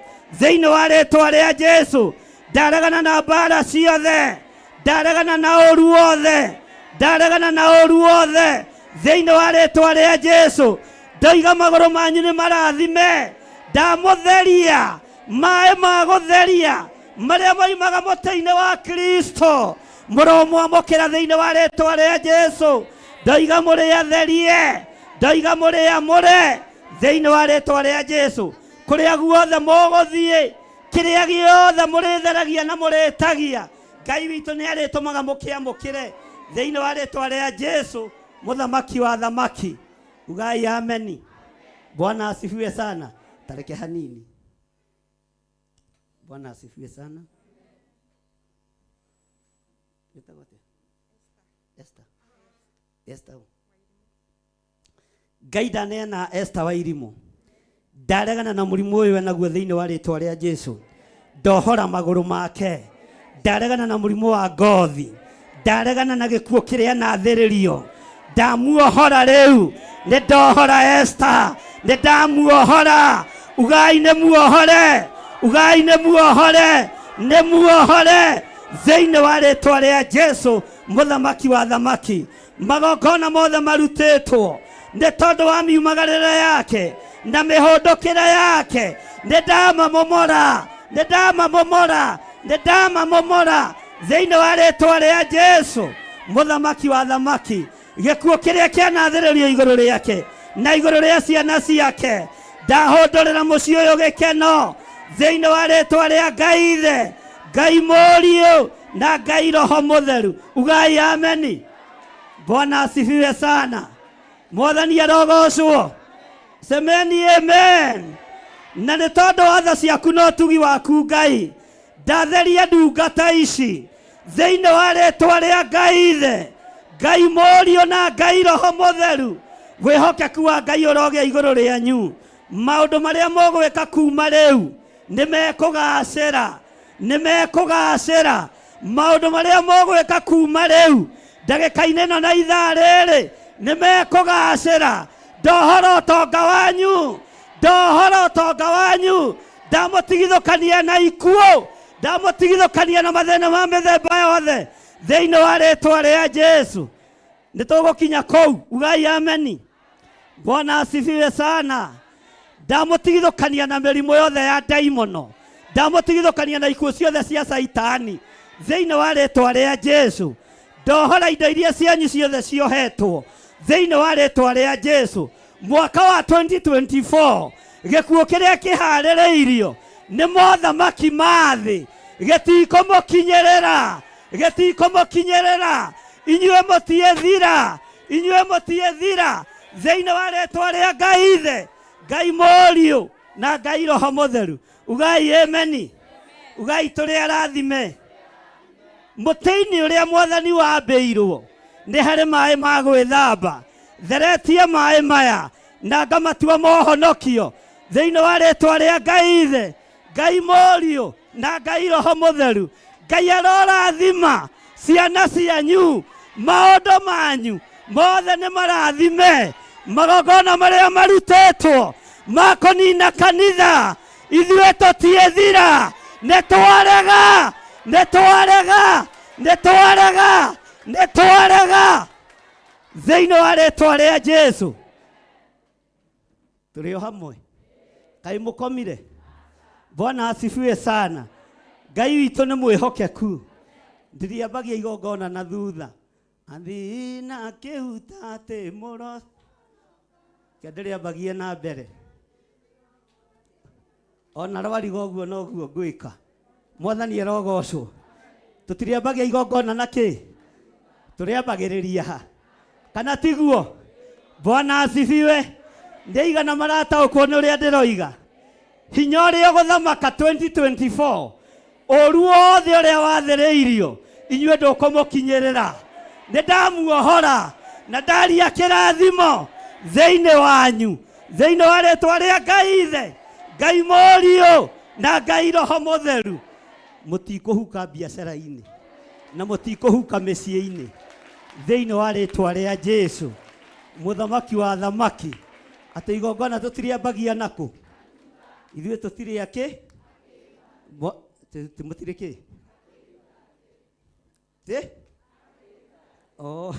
thĩinĩ wa rĩtwa rĩa Jesu. Ndaregana na mbara ciothe, ndaregana na ũru wothe, ndaregana na ũru wothe thĩinĩ wa rĩtwa rĩa Jesu. Ndoiga magũrũ manyu nĩ marathime, ndamũtheria maĩ ma gũtheria marĩa moimaga mũtĩ-inĩ wa Kristo, mũromwamũkĩra thĩinĩ wa rĩtwa rĩa Jesu. Ndoiga mũrĩ atherie, ndoiga mũrĩ amũre thĩinĩ wa rĩtwa rĩa Jesu. Kũrĩa guothe mũgũthiĩ, kĩrĩa gĩothe mũrĩtheragia na mũrĩtagia, Ngai witũ nĩ arĩtũmaga mũkĩamũkĩre thĩinĩ wa rĩtwa rĩa Jesu, mũthamaki wa thamaki. Ugai ameni. Bwana asifiwe sana. Tareke hanini. Bwana asifiwe sana. Wĩtagwo atĩa? Esther. Esther. Ngai ndaneana Esther wa irimũ, ndaregana na mũrimũ ũyũ enaguo thĩinĩ wa rĩtwa rĩa Jesu. Ndohora magũrũ make, ndaregana na mũrimũ wa ngothi, ndaregana na gĩkuũ kĩrĩa nathĩrĩrio, ndamuohora rĩu, nĩ ndohora Esther, nĩ ndamuohora. Ugai nĩ muohore, ugai nĩ muohore, nĩ muohore thĩinĩ wa rĩtwa rĩa Jesu, mũthamaki wa thamaki. Magongona mothe marutĩtwo nĩ tondũ wa miumagarĩre yake na mĩhũndũkĩre yake, nĩ ndamamomora, nĩ ndamamomora, nĩ ndamamomora thĩinĩ wa rĩtwa rĩa Jesu, mũthamaki wa thamaki. Gĩkuũ kĩrĩa kĩanathĩrĩrio igũrũ rĩake na igũrũ rĩa ciana ciake, ndahũndũrĩra mũciĩ ũyũ gĩkeno thĩinĩ wa rĩtwa rĩa Ngai Ithe, Ngai Mũriũ na Ngai Roho Mũtheru. Ugai ameni. Bwana asifiwe sana. Mwathani arogocwo. Semeni amen. Na nĩ tondũ wa tha ciaku na ũtugi waku Ngai, ndatheria ndungata ici thĩinĩ wa rĩtwa rĩa Ngai Ithe, Ngai Mũriũ na Ngai Roho Mũtheru. Wĩhokeku wa Ngai ũrogĩa igũrũ rĩanyu. Maũndũ marĩa mũgwĩka kuma rĩu nĩ mekũgacĩra, nĩ mekũgacĩra. Maũndũ marĩa mũgwĩka kuma rĩu ndagĩka-inĩ ĩno na ithaa rĩrĩ nĩ mekũgacĩra. Ndohora ũtonga wanyu, ndohora ũtonga wanyu, ndamũtigithũkania na ikuũ. Ndamũtigithũkania na mathĩna ma mĩthemba yothe thĩinĩ wa rĩtwa rĩa Jesu. Nĩ tũgũkinya kũu, ugai ameni. Bwana asifiwe sana. Ndamũtigithũkania na mĩrimũ yothe ya ndaimono, ndamũtigithũkania na ikuũ ciothe cia Caitani thĩinĩ wa rĩtwa rĩa Jesu. Ndohora indo iria cianyu ciothe ciohetwo thĩinĩ wa rĩtwa rĩa Jesu. Mwaka wa 2024 gĩkuũ kĩrĩa kĩharĩrĩirio nĩ mothamaki ma thĩ gĩtikũmũkinyĩrĩra, gĩtikũmũkinyĩrĩra. Inyuĩ mũtiĩthira, inyuĩ mũtiĩthira thĩinĩ wa rĩtwa rĩa Ngai Ithe, Ngai Mũriũ na Ngai Roho Mũtheru. Ugai ameni, ugai tũrĩ arathime. Mũtĩ-inĩ ũrĩa Mwathani wambĩirwo nĩ harĩ maĩ ma gwĩthamba, theretie maĩ maya na ngamatua mohonokio thĩinĩ wa rĩtwa rĩa Ngai Ithe, Ngai Mũriũ na Ngai Roho Mũtheru. Ngai arorathima ciana cianyu, maũndũ manyu mothe nĩ marathime, magongona marĩa marutĩtwo ma kũnina kanitha ithuĩ tũtiĩthira, nĩ twarega, nĩ twarega, nĩ twarega, nĩ twarega thĩinĩ wa rĩtwa rĩa Jesu. Tũrĩ o hamwe, kaĩ mũkomire? Bwana asifiwe sana. Ngai witũ nĩ mwĩhokeku, ndiriambagia igongona na thutha athina kĩhutatĩ mũro kĩndĩrĩambagie na mbere ona rwariga ũguo noguo ngwĩka. Mwathani arogocwo. Tũtirĩambagia igongona na kĩ, tũrĩambagĩrĩria ha kana tiguo? Bwana asifiwe. Nĩ aigana marataũkwo nĩ ũrĩa ndĩroiga? Hinya ũrĩa ũgũthamaka 2024, ũru wothe ũrĩa wathĩrĩirio inyuĩ ndũkũmũkinyĩrĩra. Nĩ ndamuohora na ndaria kĩrathimo thĩinĩ wanyu, thĩinĩ wa rĩtwa rĩa Ngai Ithe, Ngai Mũriũ na Ngai Roho Mũtheru. Mũtikũhuka biacara-inĩ na mũtikũhuka mĩciĩ-inĩ thĩinĩ wa rĩtwa rĩa Jesu, mũthamaki wa thamaki. Atĩ igongona tũtirĩambagia nakũ? Ithuĩ tũtirĩ akĩ mũtirĩ kĩ tĩ oh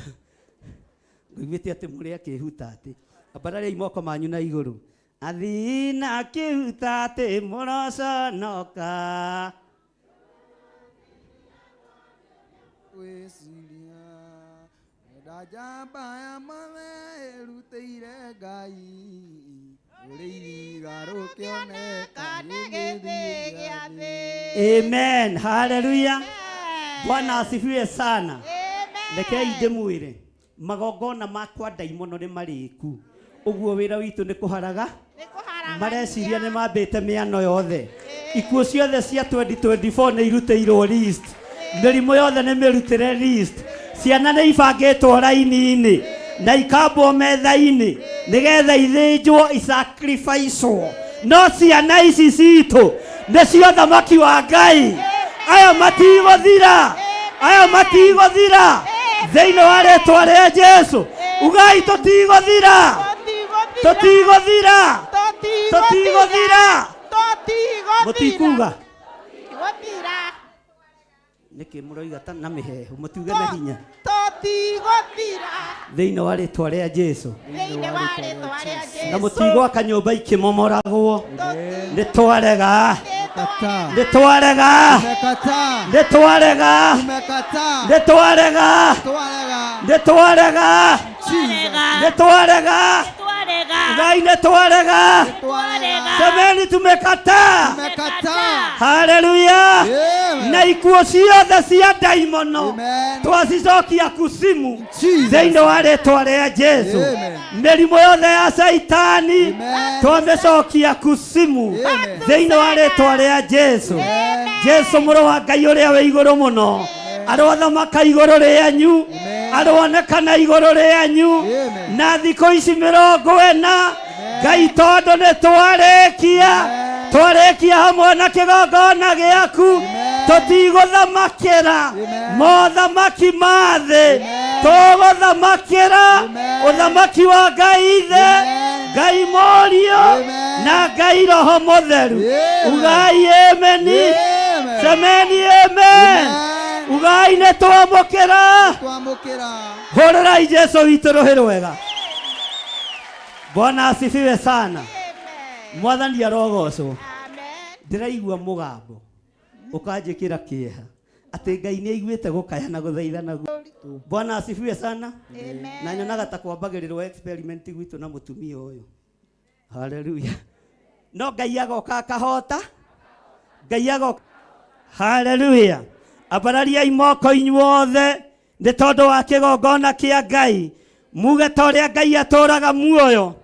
ngũiguĩte atĩ mũrĩ akĩhuta atĩ ambarariai moko manyu na igũrũ athina akĩhuta atĩ mũroconoka. Wĩciria wenda njamba ya mothe ĩrutĩire Ngai ũrĩ ihiga rũkĩoneka nĩ gĩthĩ gĩa thĩ. Amen, haleluya. Bwana asifiwe sana. Rekei ndĩmwĩre, magongona makwa ndaimono nĩ marĩku. Ũguo wĩra witũ nĩ kũharaga, mareciria nĩ mambĩte mĩano yothe, ikuũ ciothe cia 2024 nĩ irutĩirwo list, mĩrimũ yothe nĩ mĩrutĩre list, ciana nĩ ibangĩtwo raini-inĩ na ikambwo metha-inĩ nĩgetha ithĩnjwo isacrificwo. No ciana ici citũ nĩcio thamaki wa Ngai. Aya matigũthira, aya matigũthira thĩinĩ wa rĩtwa rĩa Jesu. Ugai tũtigũthira, tũtigũthira, tũtigũthira. Mũtikuga nĩkĩ mũroiga ta na mĩhehu? Mũtiuge na hinya. Tũtigũthira thĩinĩ wa rĩtwa rĩa Jesu. Thĩinĩ wa rĩtwa rĩa Jesu. Na mũtigwaka nyũmba ikĩmomoragwo. Nĩ twarega, Tumekataa. nĩ twarega, Tumekataa. nĩ twarega, Tumekataa. nĩ twarega, Twarega. nĩ twarega, Jesus. nĩ twarega. Ngai nĩ twarega. Twarega. Semeni tumekataa. Tumekataa. Haleluya. Amen. Na ikuũ ciothe cia ndaimono Amen. twacicokia kusimu Jesus. thĩinĩ wa rĩtwa rĩa Jesu. Amen. Mĩrimũ yothe ya Caitani Amen. twamĩcokia kusimu Amen. thĩinĩ wa rĩtwa rĩa Jesu. Amen. Jesu mũrũ wa Ngai ũrĩa wĩ igũrũ mũno arothamaka igũrũ rĩanyu, Amen. aronekana igũrũ rĩanyu Amen. na thikũ ici 40. Ngai, tondũ nĩ twarĩkia, Amen. twarĩkia hamwe na kĩgongona gĩaku, Amen. tũtigũthamakĩra Amen. mothamaki ma thĩ, Amen. tũgũthamakĩra Amen. ũthamaki wa Ngai Ithe, Amen. Ngai Mũriũ Amen. na Ngai Roho Mũtheru. Amen. Ugai ameni. Amen. Semeni amen. Amen. Ugai nĩ twamũkĩra. Twamũkĩra. Hũrĩrai Jesu witũ rũhĩ rwega. Bwana asifiwe sana. Amen. Mwathani arogocwo. Amen. Ndĩraigua mũgambo ũkanjĩkĩra kĩeha atĩ Ngai nĩ aiguĩte gũkaya na gũthaithana guo. Bwana asifiwe sana. Amen. Na nyonaga ta kwambagĩrĩrwo experiment gwitũ na mũtumia ũyũ. Haleluya. No Ngai agoka akahota. Ngai agoka. Haleluya. Ambarariai moko inyuothe nĩ tondũ wa kĩgongona kĩa Ngai. Muge ta ũrĩa Ngai atũraga muoyo.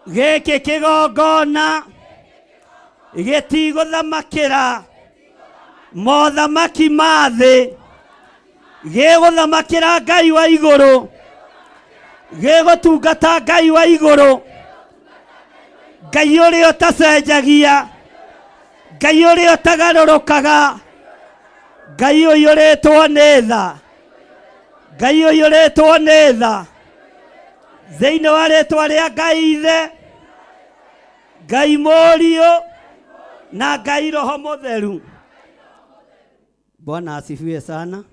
Gĩkĩ kĩgongona gĩtigũthamakĩra mothamaki ma thĩ, gĩgũthamakĩra Ngai wa igũrũ, gĩgũtungata Ngai wa igũrũ, Ngai ũrĩa ũtacenjagia, Ngai ũrĩa ũtagarũrũkaga, Ngai ũiyũrĩtwo nĩ tha, Ngai ũiyũrĩtwo nĩ tha. Thĩinĩ wa rĩtwa rĩa Ngai Ithe, Ngai Mũriũ na Ngai Roho Mũtheru. Bwana asifiwe sana.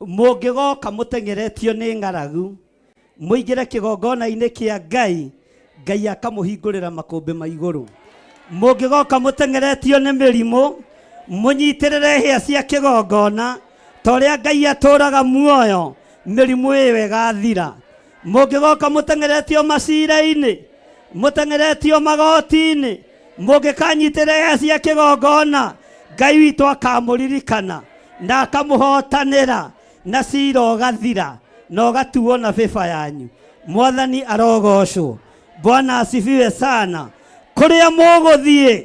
Mũngĩgoka mũteng'eretio nĩ ng'aragu, mũingĩre kĩgongona-inĩ kĩa Ngai, Ngai akamũhingũrĩra makũmbĩ ma igũrũ. Mũngĩgoka mũteng'eretio nĩ mĩrimũ, mũnyitĩrĩre hĩa cia kĩgongona, ta ũrĩa Ngai atũraga muoyo, mĩrimũ ĩyo ĩgathira. Mũngĩgoka mũteng'eretio macira-inĩ, mũteng'eretio magoti-inĩ, mũngĩkanyitĩrĩra hĩa cia kĩgongona, Ngai witũ akamũririkana na akamũhotanĩra na cira ũgathira na ũgatuo na bĩba yanyu. Mwathani arogocwo. Bwana asifiwe sana. Kũrĩa mũgũthiĩ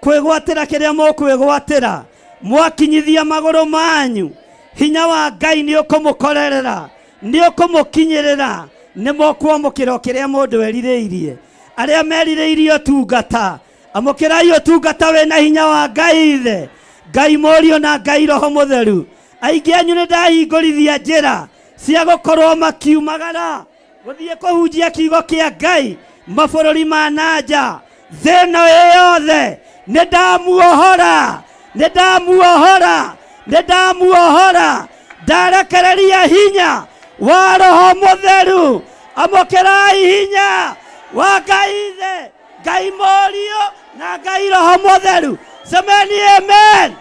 kwĩgwatĩra kĩrĩa mũkwĩgwatĩra, mwakinyithia magũrũ manyu, hinya wa Ngai nĩ ũkũmũkorerera, nĩ ũkũmũkinyĩrĩra, nĩ mũkwamũkĩra o kĩrĩa mũndũ erirĩirie. Arĩa merirĩirie ũtungata, amũkĩrai ũtungata wĩna hinya wa Ngai Ithe, Ngai Mũriũ na Ngai Roho Mũtheru. Aingĩ anyu nĩ ndahingũrithia njĩra cia gũkorwo makiumagara gũthiĩ kũhunjia kiugo kĩa Ngai mabũrũri ma na nja, thĩ ĩno ĩ yothe. Nĩ ndamuohora, nĩ ndamuohora, nĩ ndamuohora, ndarekereria hinya wa Roho Mũtheru. Amũkĩrai hinya wa Ngai Ithe, Ngai Mũriũ na Ngai Roho Mũtheru. Semeni amen.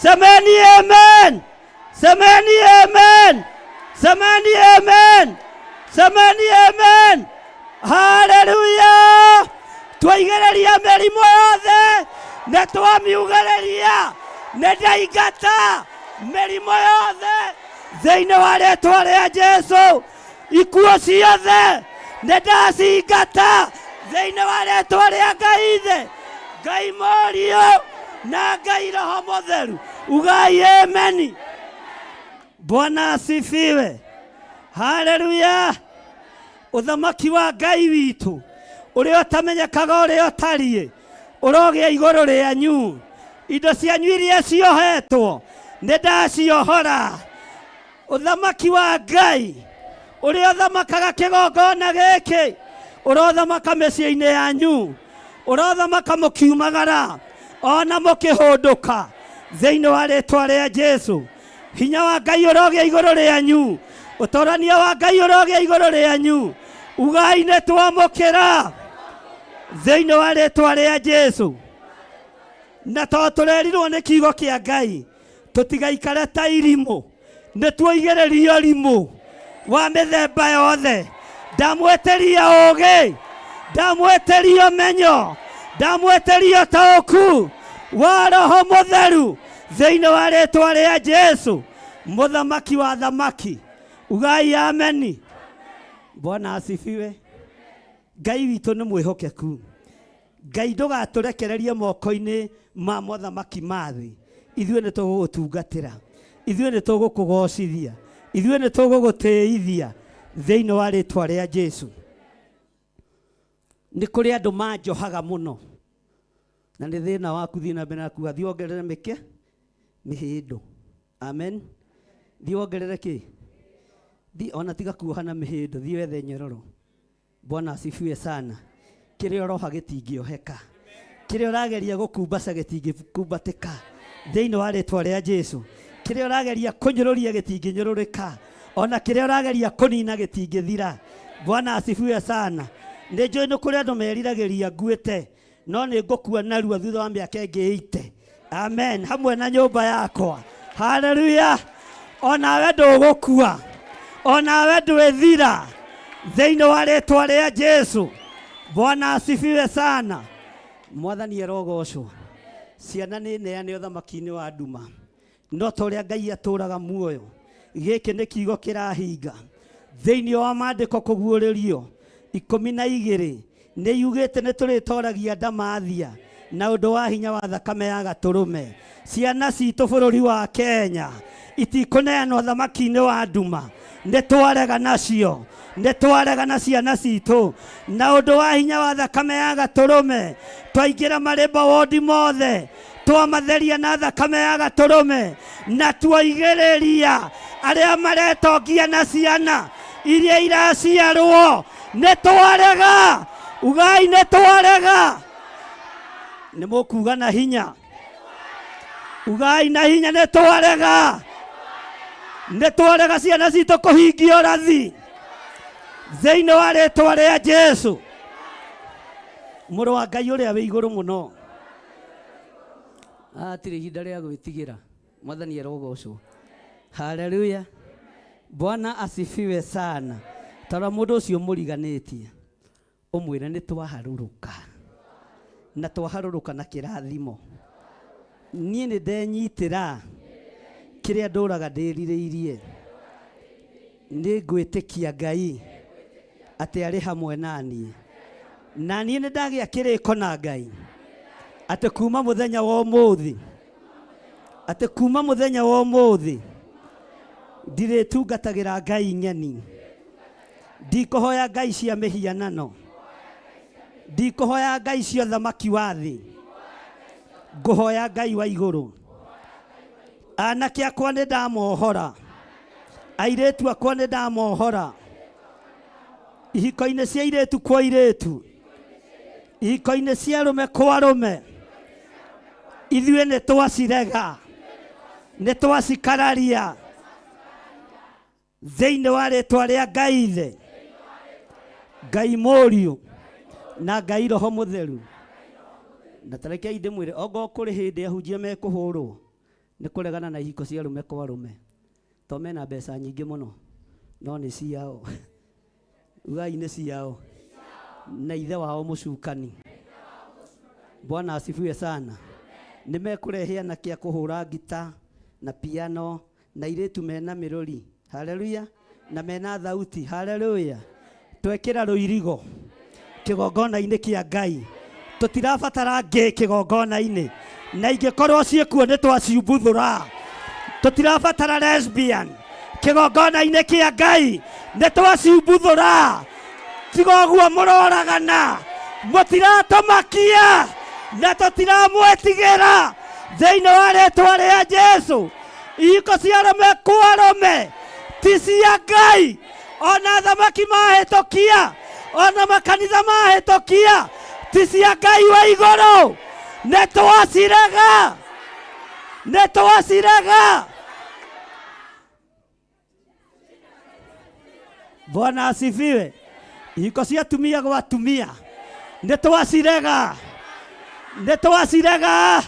Semeni amen. Semeni amen. Semeni amen. Semeni amen. Haleluya. Twaigĩrĩria mĩrimũ yothe, nĩ twamiugĩrĩria, nĩ ndaingata mĩrimũ yothe thĩinĩ wa rĩtwa rĩa Jesu. Ikuũ ciothe nĩ ndacingata thĩinĩ wa rĩtwa rĩa Ngai Ithe, Ngai Mũriũ na Ngai Roho Mũtheru. Ugai ameni. Bwana asifiwe. Haleluya. Ũthamaki wa Ngai witũ ũrĩa ũtamenyekaga ũrĩa ũtariĩ ũrogĩa igũrũ rĩanyu. Indo cianyu iria ciohetwo nĩ ndaciohora. Ũthamaki wa Ngai ũrĩa ũthamakaga kĩgongona gĩkĩ ũrothamaka mĩciĩ-inĩ yanyu, ũrothamaka mũkiumagara ona mũkĩhũndũka thĩinĩ wa rĩtwa rĩa Jesu. Hinya wa Ngai ũrogĩa igũrũ rĩanyu, ũtorania wa Ngai ũrogĩa igũrũ rĩanyu. Ugai nĩ twamũkĩra thĩinĩ wa rĩtwa rĩa Jesu. Na tondũ tũrerirwo nĩ kiugo kĩa Ngai tũtigaikare ta irimũ, nĩ tuoigĩrĩrio rimũ wa mĩthemba yothe. Ndamwĩtĩria ũũgĩ, ndamwĩtĩria ũmenyo, ndamwĩtĩria ũtaũku wa Roho Mũtheru thĩinĩ wa rĩtwa rĩa Jesu, mũthamaki wa thamaki. Ugai ameni. Bwana asifiwe. Ngai witũ nĩ mwĩhokeku. Ngai ndũgatũrekererie moko-inĩ ma mothamaki ma thĩ. Ithuĩ nĩ tũgũgũtungatĩra, ithuĩ nĩ tũgũkũgocithia, ithuĩ nĩ tũgũgũtĩithia thĩinĩ wa rĩtwa rĩa Jesu. Nĩ kũrĩ andũ manjohaga mũno, na nĩ thĩna waku thiĩ na mbere na kuga thiĩ wongerere mĩke mĩhĩndo. Amen. Thiĩ wongerere kĩ? Thiĩ ona tiga kuoha na mĩhĩndo, thiĩ wethe nyororo. Bwana asifiwe sana. Kĩrĩa ũroha gĩtingĩoheka. Kĩrĩa ũrageria gũkumbaca gĩtingĩkumbatĩka thĩinĩ wa rĩtwa rĩa Jesu. Kĩrĩa ũrageria kũnyũrũria gĩtingĩnyũrũrĩka, ona kĩrĩa ũrageria kũnina gĩtingĩthira. Bwana asifiwe sana. Nĩ njũĩ nĩ kũrĩ andũ meriragĩria nguĩte, no nĩ ngũkua narua thutha wa mĩaka ĩngĩ ĩite. Amen. Hamwe na nyũmba yakwa. Haleluya. Onawe ndũgũkua, onawe ndwĩthira thĩinĩ wa rĩtwa rĩa Jesu. Bwana asifiwe sana. Mwathani arogocwo. Ciana nĩ neane ũthamaki-inĩ wa nduma, no ta ũrĩa Ngai atũraga muoyo, gĩkĩ nĩ kiugo kĩrahinga thĩinĩ wa maandĩko kũguũrĩrio 12 nĩ yugĩte nĩ tũrĩtoragia ndamathia na ũndũ wa hinya wa thakame ya gatũrũme. Ciana citũ bũrũri wa Kenya itikũneanwo thamaki-inĩ wa nduma. Nĩ twarega nacio, nĩ twarega na ciana citũ na ũndũ wa hinya wa thakame ya gatũrũme. Twaingĩra marĩmba wondi mothe, twamatheria na thakame ya gatũrũme, na tuoigĩrĩria arĩa maretongia na ciana iria iraciarwo. Nĩ twarega, ugai nĩ twarega. Nĩ mũkuga na hinya, ugai na hinya, nĩ twarega, nĩ twarega ciana citũ kũhingia ũrathi thĩinĩ wa rĩtwa rĩa Jesu, mũrũ wa Ngai ũrĩa wĩ igũrũ mũno. Hatirĩ ihinda rĩa gwĩtigĩra. Mwathani arogocwo. Haleluya. Bwana asifiwe sana. Tara mũndũ ũcio mũriganĩtie ũmwĩre nĩ twaharũrũka, na twaharũrũka na kĩrathimo. Niĩ nĩ ndenyitĩra kĩrĩa ndũraga ndĩrirĩirie. Nĩ ngwĩtĩkia Ngai atĩ arĩ hamwe na niĩ, na niĩ nĩ ndagĩa kĩrĩko na Ngai atĩ kuma mũthenya wa ũmũthĩ, atĩ kuma mũthenya wa ũmũthĩ ndirĩtungatagĩra Ngai ng'eni, ndikũhoya ngai cia mĩhianano, ndikũhoya ngai cia ũthamaki wa thĩ, ngũhoya Ngai wa igũrũ. Anake akwa nĩ ndamohora, airĩtu akwa nĩ ndamohora. Ihiko-inĩ cia airĩtu kwa airĩtu, ihiko-inĩ cia arũme kwa arũme, ithuĩ nĩ twacirega, nĩ twacikararia thĩinĩ wa rĩtwa rĩa Ngai Ithe, Ngai Mũriũ na Ngai Roho Mũtheru. Na tarekei ndĩmwĩre, ongorwo kũrĩ hĩndĩ ahunjia mekũhũrwo nĩ kũregana na ihiko cia arũme kwa arũme, to mena mbeca nyingĩ mũno, no nĩ ciao. Ugai nĩ ciao na ithe wao mũcukani. Bwana asifiwe sana. Nĩ mekũrehe anake a kũhũra ngita na piano na airĩtu mena mĩrũri. Haleluya. Na mena thauti. Haleluya. Twekĩra rũirigo kĩgongona-inĩ kĩa Ngai, tũtirabatara ngĩ kĩgongona-inĩ, na ingĩkorwo ciĩkuo nĩ twaciumbuthũra. Tũtirabatara lesbian kĩgongona-inĩ kĩa Ngai, nĩ twaciumbuthũra. Tiga ũguo mũroragana, mũtiratũmakia na tũtiramwĩtigĩra thĩinĩ wa rĩtwa rĩa Jesu. Ihiko cia arũme kwa arũme ti cia Ngai. Ona thamaki mahĩtũkia, ona makanitha mahĩtũkia, ti cia Ngai wa igũrũ. Nĩ twacirega, nĩ twacirega. Bwana asifiwe. Ihiko cia atumia gwa atumia nĩ twacirega, nĩ twacirega.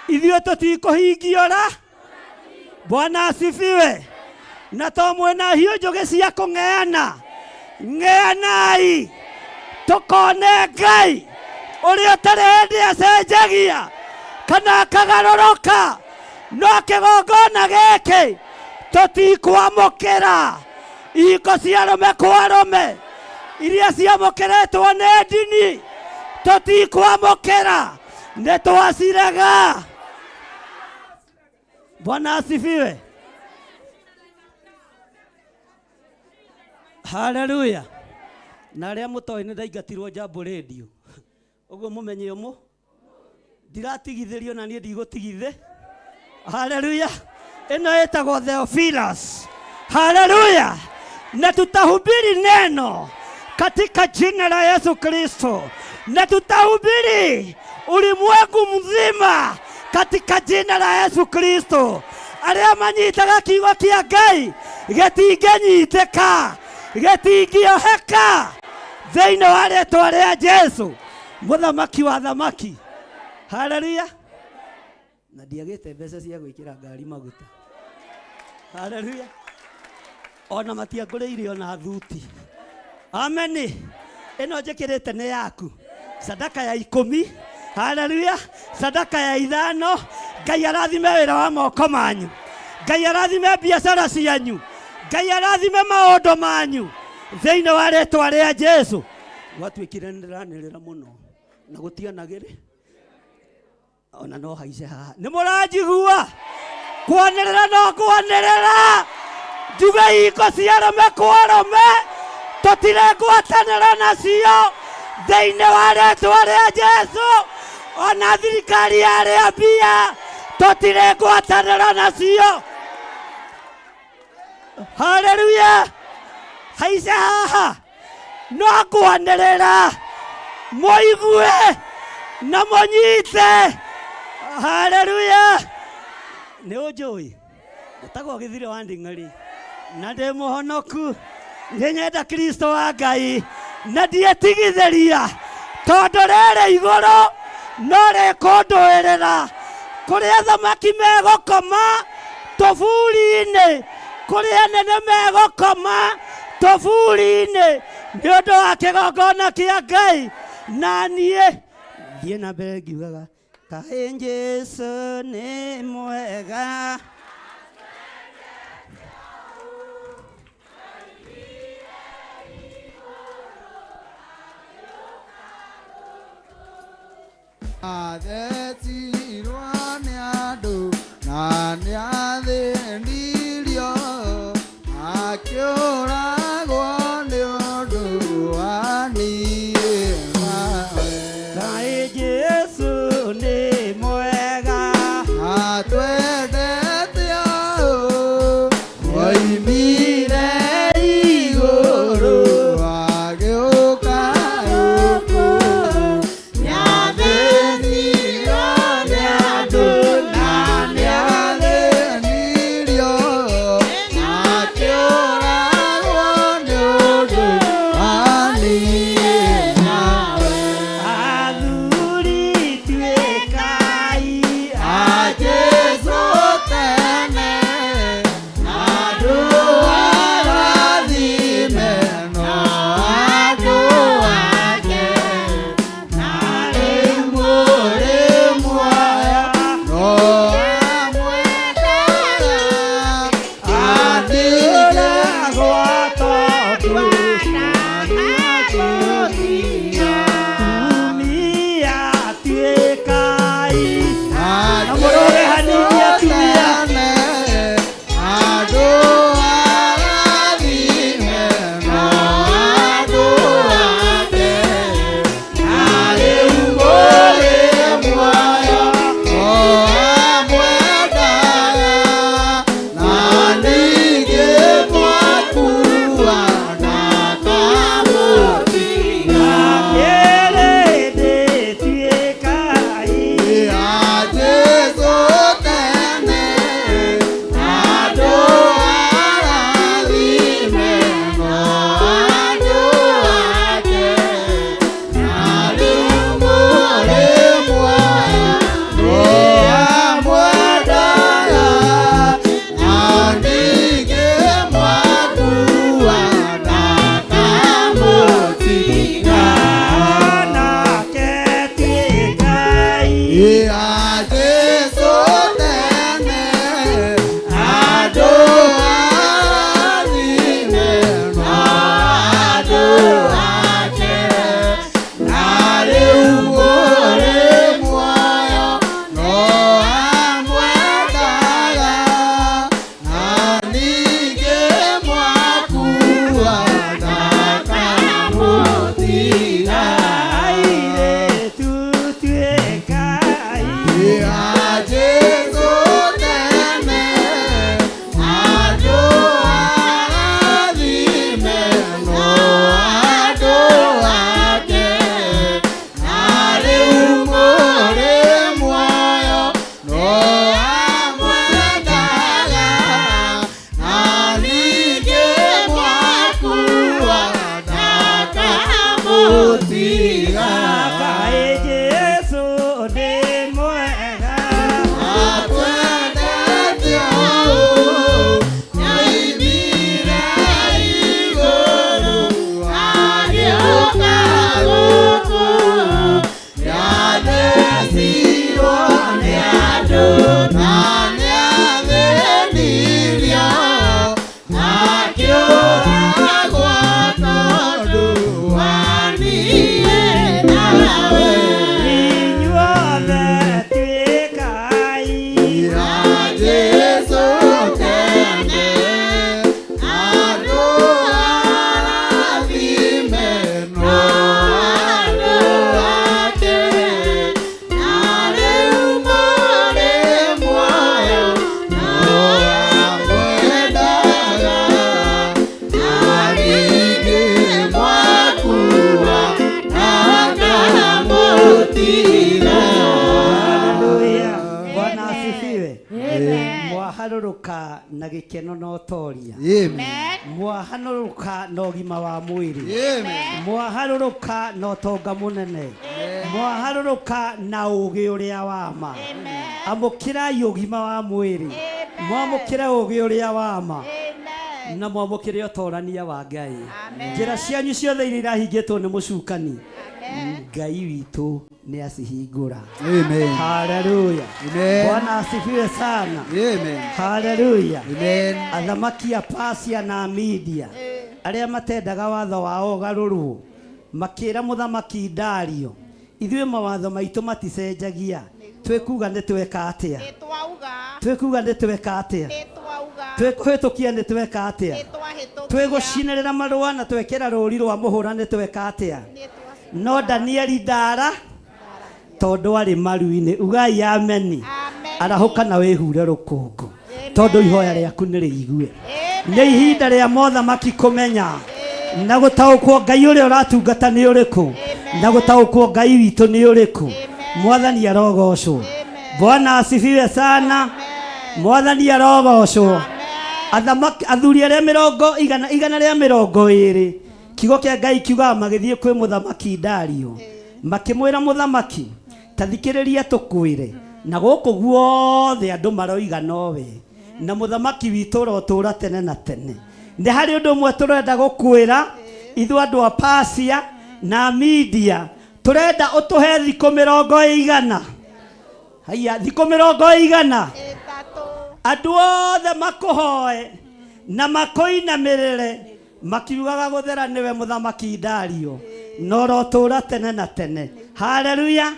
Ithuĩ tũtikũhingia ũra. Bwana asifiwe. Na to mwĩna hiũ njũgĩ cia kũng'eana, ng'eanai tũkone Ngai ũrĩa ũtarĩ hĩndĩ acenjagia kana akagarũrũka. No kĩgongona gĩkĩ tũtikwamũkĩra ihiko cia arũme kwa arũme iria ciamũkĩrĩtwo nĩ ndini, tũtikwamũkĩra, nĩ twacirega. Bwana asifiwe. Haleluya. Na arĩa mũtoĩ nĩ ndaingatirwo Jambo Radio, ũguo mũmenye ũmũ ndiratigithĩrio na niĩ ndigũtigithĩ. Haleluya. Ĩno ĩtagwo Theophilus. Haleluya. Na tutahubiri neno katika jina la Yesu Kristo. Na tutahubiri ulimwengu mzima katika jina la Yesu Kristo. Arĩa manyitaga kiugo kĩa Ngai gĩtingĩnyitĩka, gĩtingĩoheka thĩinĩ wa rĩtwa rĩa Jesu, mũthamaki wa thamaki. Haleluya! Na ndiagĩte mbeca cia gwĩkĩra ngari maguta. Haleluya! Ona matiangũrĩire ona thuti. Ameni. Ĩno njĩkĩrĩte nĩ yaku, sadaka ya 10. Haleluya! Sadaka ya 5. Ngai arathime wĩra wa moko manyu, Ngai arathime biacara cianyu, Ngai arathime maũndũ manyu thĩinĩ wa rĩtwa rĩa Jesu. Gwatuĩkire nĩndĩranĩrĩra mũno na gũtianagĩrĩ ona no haice haha. Nĩ mũranjigua? Kwanĩrĩra no kwanĩrĩra, njuge iko cia arũme kwa arũme tũtirengwatanĩra nacio thĩinĩ wa rĩtwa rĩa Jesu. Ona thirikari yarĩa mbia tũtirengwatanĩra nacio. Haleluya! Haice haha no kwanĩrĩra mũigue na mũnyite. Haleluya! Nĩ ũnjũĩ njĩtagwo Gĩthire wa Nding'ari na ndĩ mũhonoku, nĩ nyenda Kristo wa Ngai na ndietigithĩria, tondũ rĩrĩ igũrũ no rĩkũndũĩrĩra kũrĩa thamaki megũkoma tũburi-inĩ, kũrĩa nene megũkoma tũburi-inĩ nĩ ũndũ wa kĩgongona kĩa Ngai. Na niĩ thiĩ na mbere ngiugaga kaĩ Jesu nĩ mwega. Athetirwo nĩ andũ na nĩathĩnirio, akĩũragwo nĩ ũndũ wa niĩ nawe. Kaĩ Jesu nĩ mwega. Atwendete ũũ, oimire igũrũ agĩũka gũkũ. Nĩathĩnirio nĩ Ndingĩũragwo tondũ wa niĩ nawe. Inyuothe tuĩkai Ya Jesu tene, andũ arathime no andũ ake, na rĩu marĩ muoyo no amwendaga, na ningĩ mwakua akamũtiga. Haleluya. Bwana asifiwe. Mwaharũrũka na gĩkeno na ũtoria. Amen. Mwaharũrũka na ũgima wa mwĩrĩ. Amen. Mwaharũrũka na ũtonga mũnene. Mwaharũrũka na ũgĩ ũrĩa wa ma. Amũkĩrai ũgima wa mwĩrĩ. Mwamũkĩre ũgĩ ũrĩa wa ma. Na mwamũkĩre ũtorania wa Ngai. Njĩra cianyu ciothe iria irahingĩtwo nĩ mũcukani, Ngai witũ nĩ acihingũra. Amen. Haleluya. Amen. Bwana asifiwe sana. Amen. Haleluya. Amen. Athamaki a Pasia na Media arĩa matendaga watho wao ũgarũrwo makĩra mũthamaki Dario, ithuĩ mawatho maitũ maticenjagia, twĩkuga nĩ tweka atĩa? Nĩtwauga. Twĩkuga nĩ tweka atĩa? Nĩtwauga. Twĩkũhĩtũkia nĩ tweka atĩa? Nĩtwahĩtũkia. Twĩgũcinĩrĩra marũa na twekĩra rũri rwa mũhũra nĩ tweka atĩa? Nĩtwa- No Danieli ndara tondũ arĩ maru-inĩ. Ugai ameni. Amen. Arahũka na wĩhure rũkũngũ tondũ ihoya rĩaku nĩ rĩigue. Amen. Nĩ ihinda rĩa mothamaki kũmenya na gũtaũkwo Ngai ũrĩa ũratungata nĩ ũrĩkũ, na gũtaũkwo Ngai witũ nĩ ũrĩkũ. Mwathani arogocwo. Bwana asifiwe sana. Mwathani arogocwo. Athamaki athuri arĩa mĩrongo igana igana rĩa mĩrongo ĩrĩ, kiugo kĩa Ngai kiugaga magĩthiĩ kwĩ mũthamaki Dario, makĩmwĩra mũthamaki, ta thikĩrĩria tũkwĩre, na gũkũ guothe andũ maroiga nowe, na mũthamaki witũ ũrotũra tene na tene. Nĩ harĩ ũndũ ũmwe tũrenda gũkwĩra ithuĩ andũ a Pasia na Media, tũrenda ũtũhe thikũ mĩrongo ĩigana, haiya, thikũ mĩrongo ĩigana, Ĩtatũ. andũ othe makũhoe na makũinamĩrĩre makiugaga gũthera nĩwe mũthamaki Dario, na ũrotũra tene na tene. Haleluya.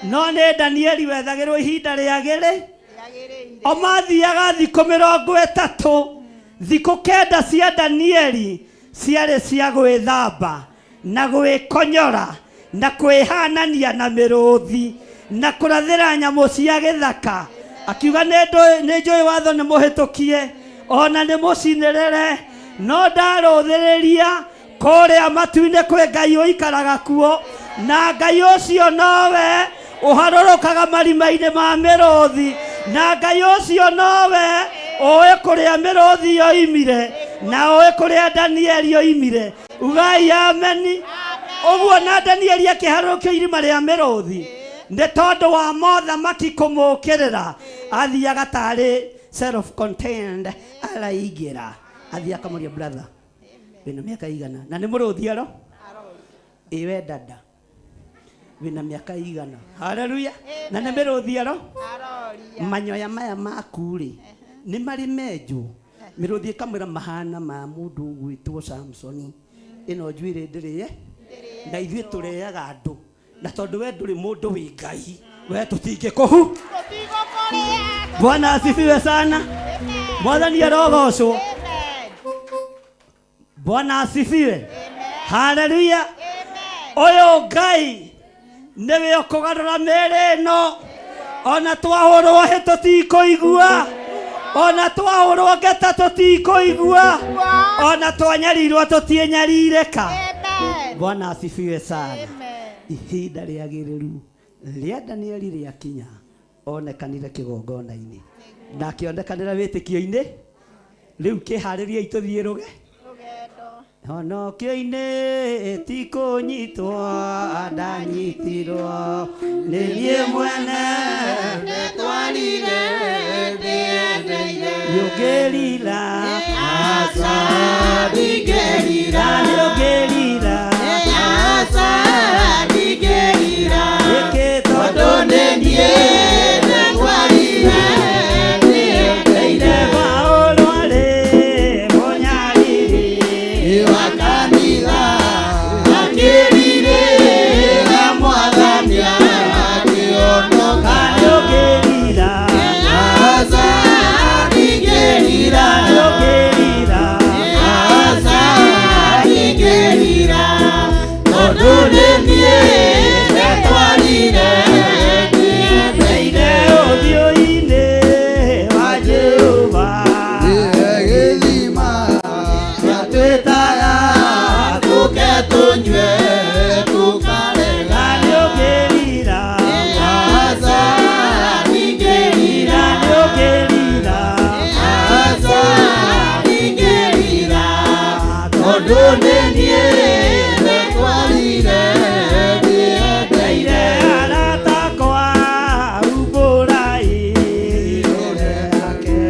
No nĩ Danieli wethagĩrwo ihinda rĩagĩrĩ. Rĩagĩrĩire. O mathiaga thikũ mĩrongo ĩtatũ, thikũ kenda cia Danieli ciarĩ cia gwĩthamba na gwĩkonyora na kwĩhanania na mĩrũthi na kũrathĩra nyamũ cia gĩthaka, akiuga nĩ njũĩ watho nĩ mũhĩtũkie ona nĩ mũcinĩrĩre, no ndarũthĩrĩria kũrĩa matu-inĩ kwĩ Ngai ũikaraga kuo, na Ngai ũcio nowe ũharũrũkaga marima-inĩ ma mĩrũthi, na Ngai ũcio nowe ũĩ kũrĩa mĩrũthi yoimire na ũĩ kũrĩa Danieli yoimire. Ugai ameni. Ũguo na Danieli akĩharũrũkio irima rĩa mĩrũthi nĩ tondũ wa mothamaki kũmũkĩrĩra, athiaga tarĩ self contained araingĩra, athiĩ akamũria brother wĩna mĩaka igana, na nĩ mũrũthi aro ĩwe dada wĩna mĩaka igana. Haleluya. Na nĩ mĩrũthi aro. Aroria. Manyoya maya maku rĩ nĩ marĩ menjwo. Mĩrũthi ĩkamwĩra mahana ma mũndũ ũgwĩtwo Samsoni, ĩno njuĩrĩ ndĩrĩe, na ithuĩ tũrĩaga andũ, na tondũ we ndũrĩ mũndũ wĩ Ngai, we tũtingĩkũhu. Tũtigũkũrĩa. Bwana asifiwe sana. Mwathani arogocwo. Amen. Bwana asifiwe. Haleluya. Amen. Ũyũ Ngai nĩwe ũkũgarũra mĩĩrĩ ĩno, ona twahũrwo hĩ tũtikũigua, ona twahũrwo ngeta tũtikũigua, ona twanyarirwo tũtienyarirĩka. Amen. Bwana asifiwe sana. Amen. Ihinda rĩagĩrĩru rĩa Danieli rĩakinya, onekanire kĩgongona-inĩ na akĩonekanĩra wĩtĩkio-inĩ. Rĩu kĩharĩriei tũthiĩ rũge Rũgendo. honokio-inĩ ti kũnyitwo ndanyitirwo nĩ niĩ mwene, Ndetwarire ndĩendeire. nĩũngĩrira. Aca ndingĩrira. Nĩũngĩrira. Aca ndingĩrira. Nĩkĩ? Tondũ Tondũ nĩ niĩ ndetwarire ndĩendeire. Paũlũ arĩ mũnyariri. Wa kanitha akĩrirĩra mwathani akĩhonoka. Nĩũngĩrira. Aca ndingĩrira. Nĩũngĩrira. Aca ndingĩrira tondũ nĩ niĩ ndetwarire ndĩendeire. Ũthiũ-inĩ wa Jehova. Gĩthima atwĩtaga tũke tũnyue tũkarega. Nĩũngĩrira. Aca ndingĩrira. Nĩũngĩrira. Aca ndingĩrira tondũ nĩ niĩ ndetwarire ndĩendeire. Arata akwa umbũrai Yake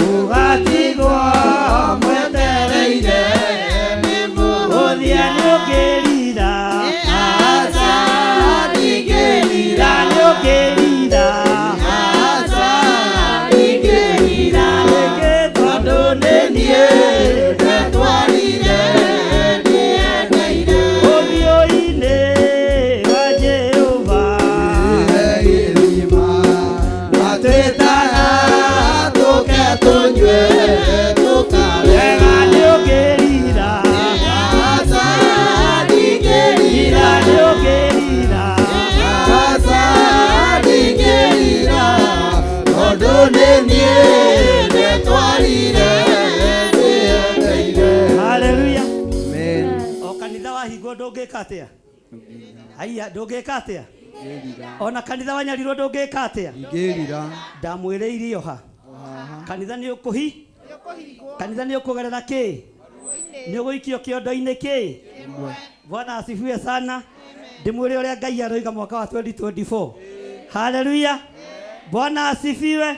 mũgatigwo mwetereire nĩ Ũthia mũhũthia. nĩũngĩrira. Aca ndingĩrira. Nĩũngĩrira. Aca ndingĩrira Nĩkĩ tondũ nĩ niĩ ndetwarire ndĩendeire. Ũthiũ-inĩ wa Jehova. Gĩthima atwĩtaga tũke tũnyue tũkarega. Wega nĩũngĩrira. Aca ndingĩrira. Nĩũngĩrira. Aca ndingĩrira tondũ nĩ niĩ ndetwarire ndĩendeire. Hallelujah. Amen. O kanitha wahingwo ndũngĩka atĩa? Haiya, ndũngĩka atĩa? Ona kanitha wanyarirwo ndũngĩka atĩa? Ndingĩrira. Ndamwĩrĩirie ha. Kanitha nĩ ũkũhi? Kanitha nĩ ũkũgerera kĩ? Nĩ ũgũikio kĩondo-inĩ kĩ? Bwana asifiwe sana. Ndĩmwĩre ũrĩa Ngai aroiga mwaka wa 2024. Haleluya. Bwana asifiwe.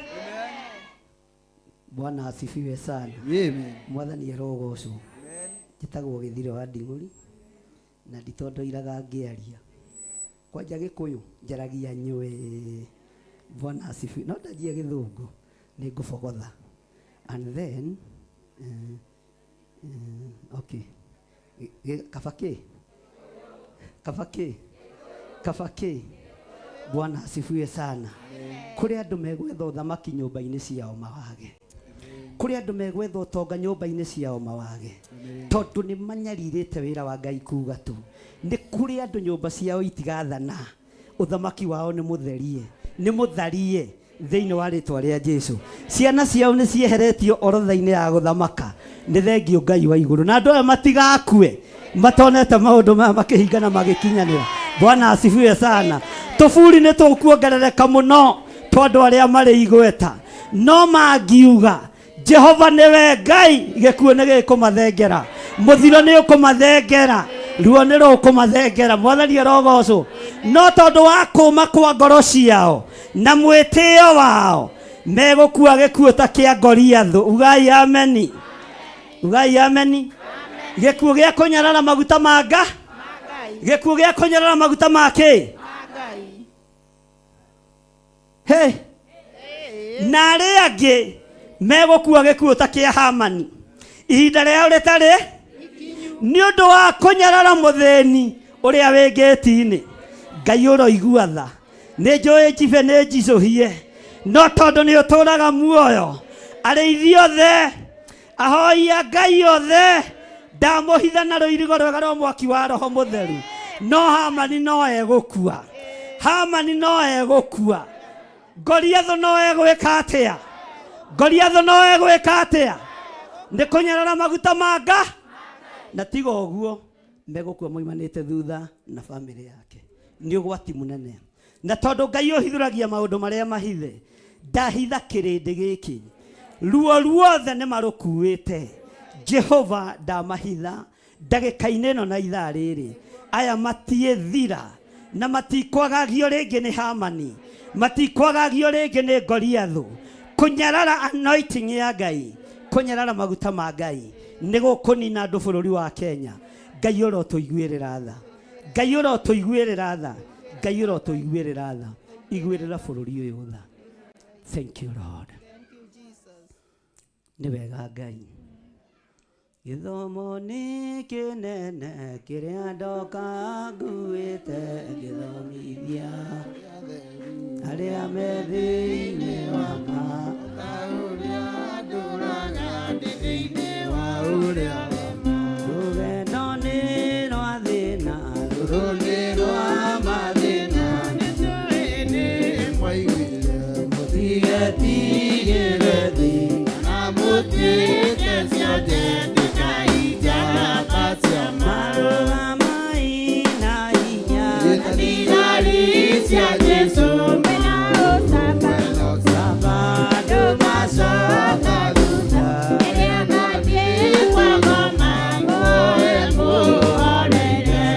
Bwana asifiwe sana. Amen. Mwathani arogocwo. Njĩtagwo Gĩthiro wa Nding'ũri na nditondoiraga ngĩaria. Kwanja Gĩkũyũ njaragia nywe. Bwana asifiwe. No ndanjia Gĩthũngũ nĩ ngũbogotha. And then okay. Kaba kĩ? Kaba kĩ? Kaba kĩ? Bwana asifiwe sana. Kũrĩ andũ megwetha ũthamaki nyũmba-inĩ ciao mawage. Kũrĩ andũ megwetha ũtonga nyũmba-inĩ ciao mawage. Tondũ nĩ manyarirĩte wĩra wa Ngai kuga tu. Nĩ kũrĩ andũ nyũmba ciao itigathana. Ũthamaki wao nĩ mũtherie. Nĩ mũtharie thĩinĩ wa rĩtwa rĩa Jesu. Ciana ciao nĩ cieheretio orotha-inĩ ya gũthamaka. Nĩ thengio Ngai wa igũrũ. Na andũ aya matigakue matonete maũndũ maya makĩhinga na magĩkinyanĩra. Bwana asifiwe sana. Tũburi nĩ tũkuongerereka mũno tondũ arĩa marĩ igweta. No mangiuga Jehova nĩwe Ngai, gĩkuũ nĩ gĩkũmathengera, mũthiro nĩ ũkũmathengera, ruo nĩ rũkũmathengera. Mwathani arogocwo. No tondũ wa kũma kwa ngoro ciao na mwĩtĩo wao megũkua gĩkuũ ta kĩa Goliathũ. Ugai ameni. Ugai ameni. Gĩkuũ gĩa kũnyarara maguta ma nga, gĩkuũ gĩa kũnyarara maguta ma kĩ? Hey. Na arĩa angĩ megũkua gĩkuũ ta kĩa Hamani ihinda rĩao rĩtarĩ nĩ ũndũ wa kũnyarara mũthĩni ũrĩa wĩ ngĩti-inĩ. Ngai ũroigua tha. Nĩ njũĩ njibe nĩ njicũhie, no tondũ nĩ ũtũraga muoyo, arĩithi othe, ahoi a Ngai othe, ndamũhitha na rũirigo rwega rwa mwaki wa Roho Mũtheru. No Hamani no egũkua. Hamani no egũkua. Goliathũ no egwĩka atĩa? Goliathũ no egwĩka atĩa? Nĩ kũnyarara maguta ma nga. Na tiga ũguo megũkua moimanĩte thutha na bamĩrĩ yake. Nĩ ũgwati mũnene. Na tondũ Ngai ũhithũragia maũndũ marĩa mahithe, ndahitha kĩrĩndĩ gĩkĩ. Ruo ruothe nĩ marũkuĩte. Jehova ndamahitha ndagĩka-inĩ ĩno na ithaa rĩrĩ. Aya matiĩthira na matikwagagio rĩngĩ nĩ Hamani, matikwagagio rĩngĩ nĩ Goliathũ. Kũnyarara anointing ya Ngai, kũnyarara maguta ma Ngai nĩ gũkũnina andũ bũrũri wa Kenya. Ngai ũrotũiguĩrĩra tha. Ngai ũrotũiguĩrĩra tha. Ngai ũrotũiguĩrĩra tha. Iguĩrĩra bũrũri ũyũ tha. Thank you Lord. Nĩ wega Ngai. Gĩthomo nĩ kĩnene kĩrĩa ndoka nguĩte ngĩthomithia arĩa me thĩinĩ wa ma. Rũgendo nĩ rwa thĩna, rũrũ nĩ rwa mathĩna, mũtigetigĩre thĩ. Marũgamai na hinya. Cia Jesu Bado macoka thutha.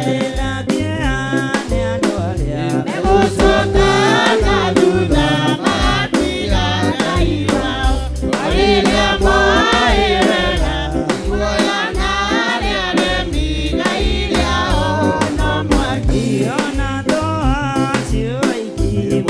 Ndĩna kĩeha nĩ andũ arĩa Iona to acio aingĩ.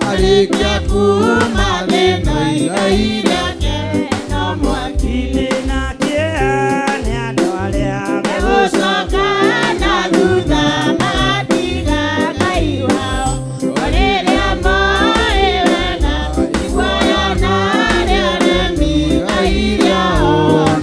Arĩkia kuma thĩna igai rĩake no mwaki. Ndĩna kĩeha nĩ andũ arĩa Megũcoka na thutha magatiga Ngai wao, o rĩrĩa moĩ wega iguoya na arĩa aremi Ngai rĩao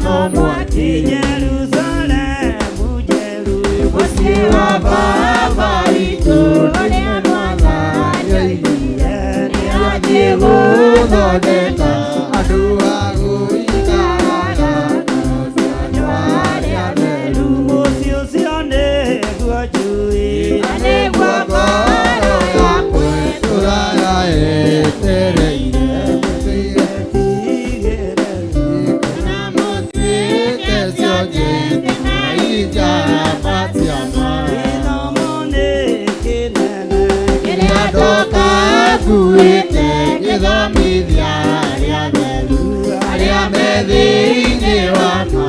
no mwaki. Jerusalemu njeru. Mũciĩ wa Baba witũ ũrĩa Mwathani oigire nĩathiĩ gũthondeka Andũ a gũikaraga andũ arĩa atheru. Mũciĩ ũcio nĩguo njũĩ. Na nĩguo ngoro yakwa tũraga etereire Tigĩre na mũtuĩke cionje na ijamba cia ma. Gĩthomo nĩ kĩnene. Kĩrĩa ndoka nguĩte gĩthomithia arĩa atheru, arĩa me thĩinĩ wa ma,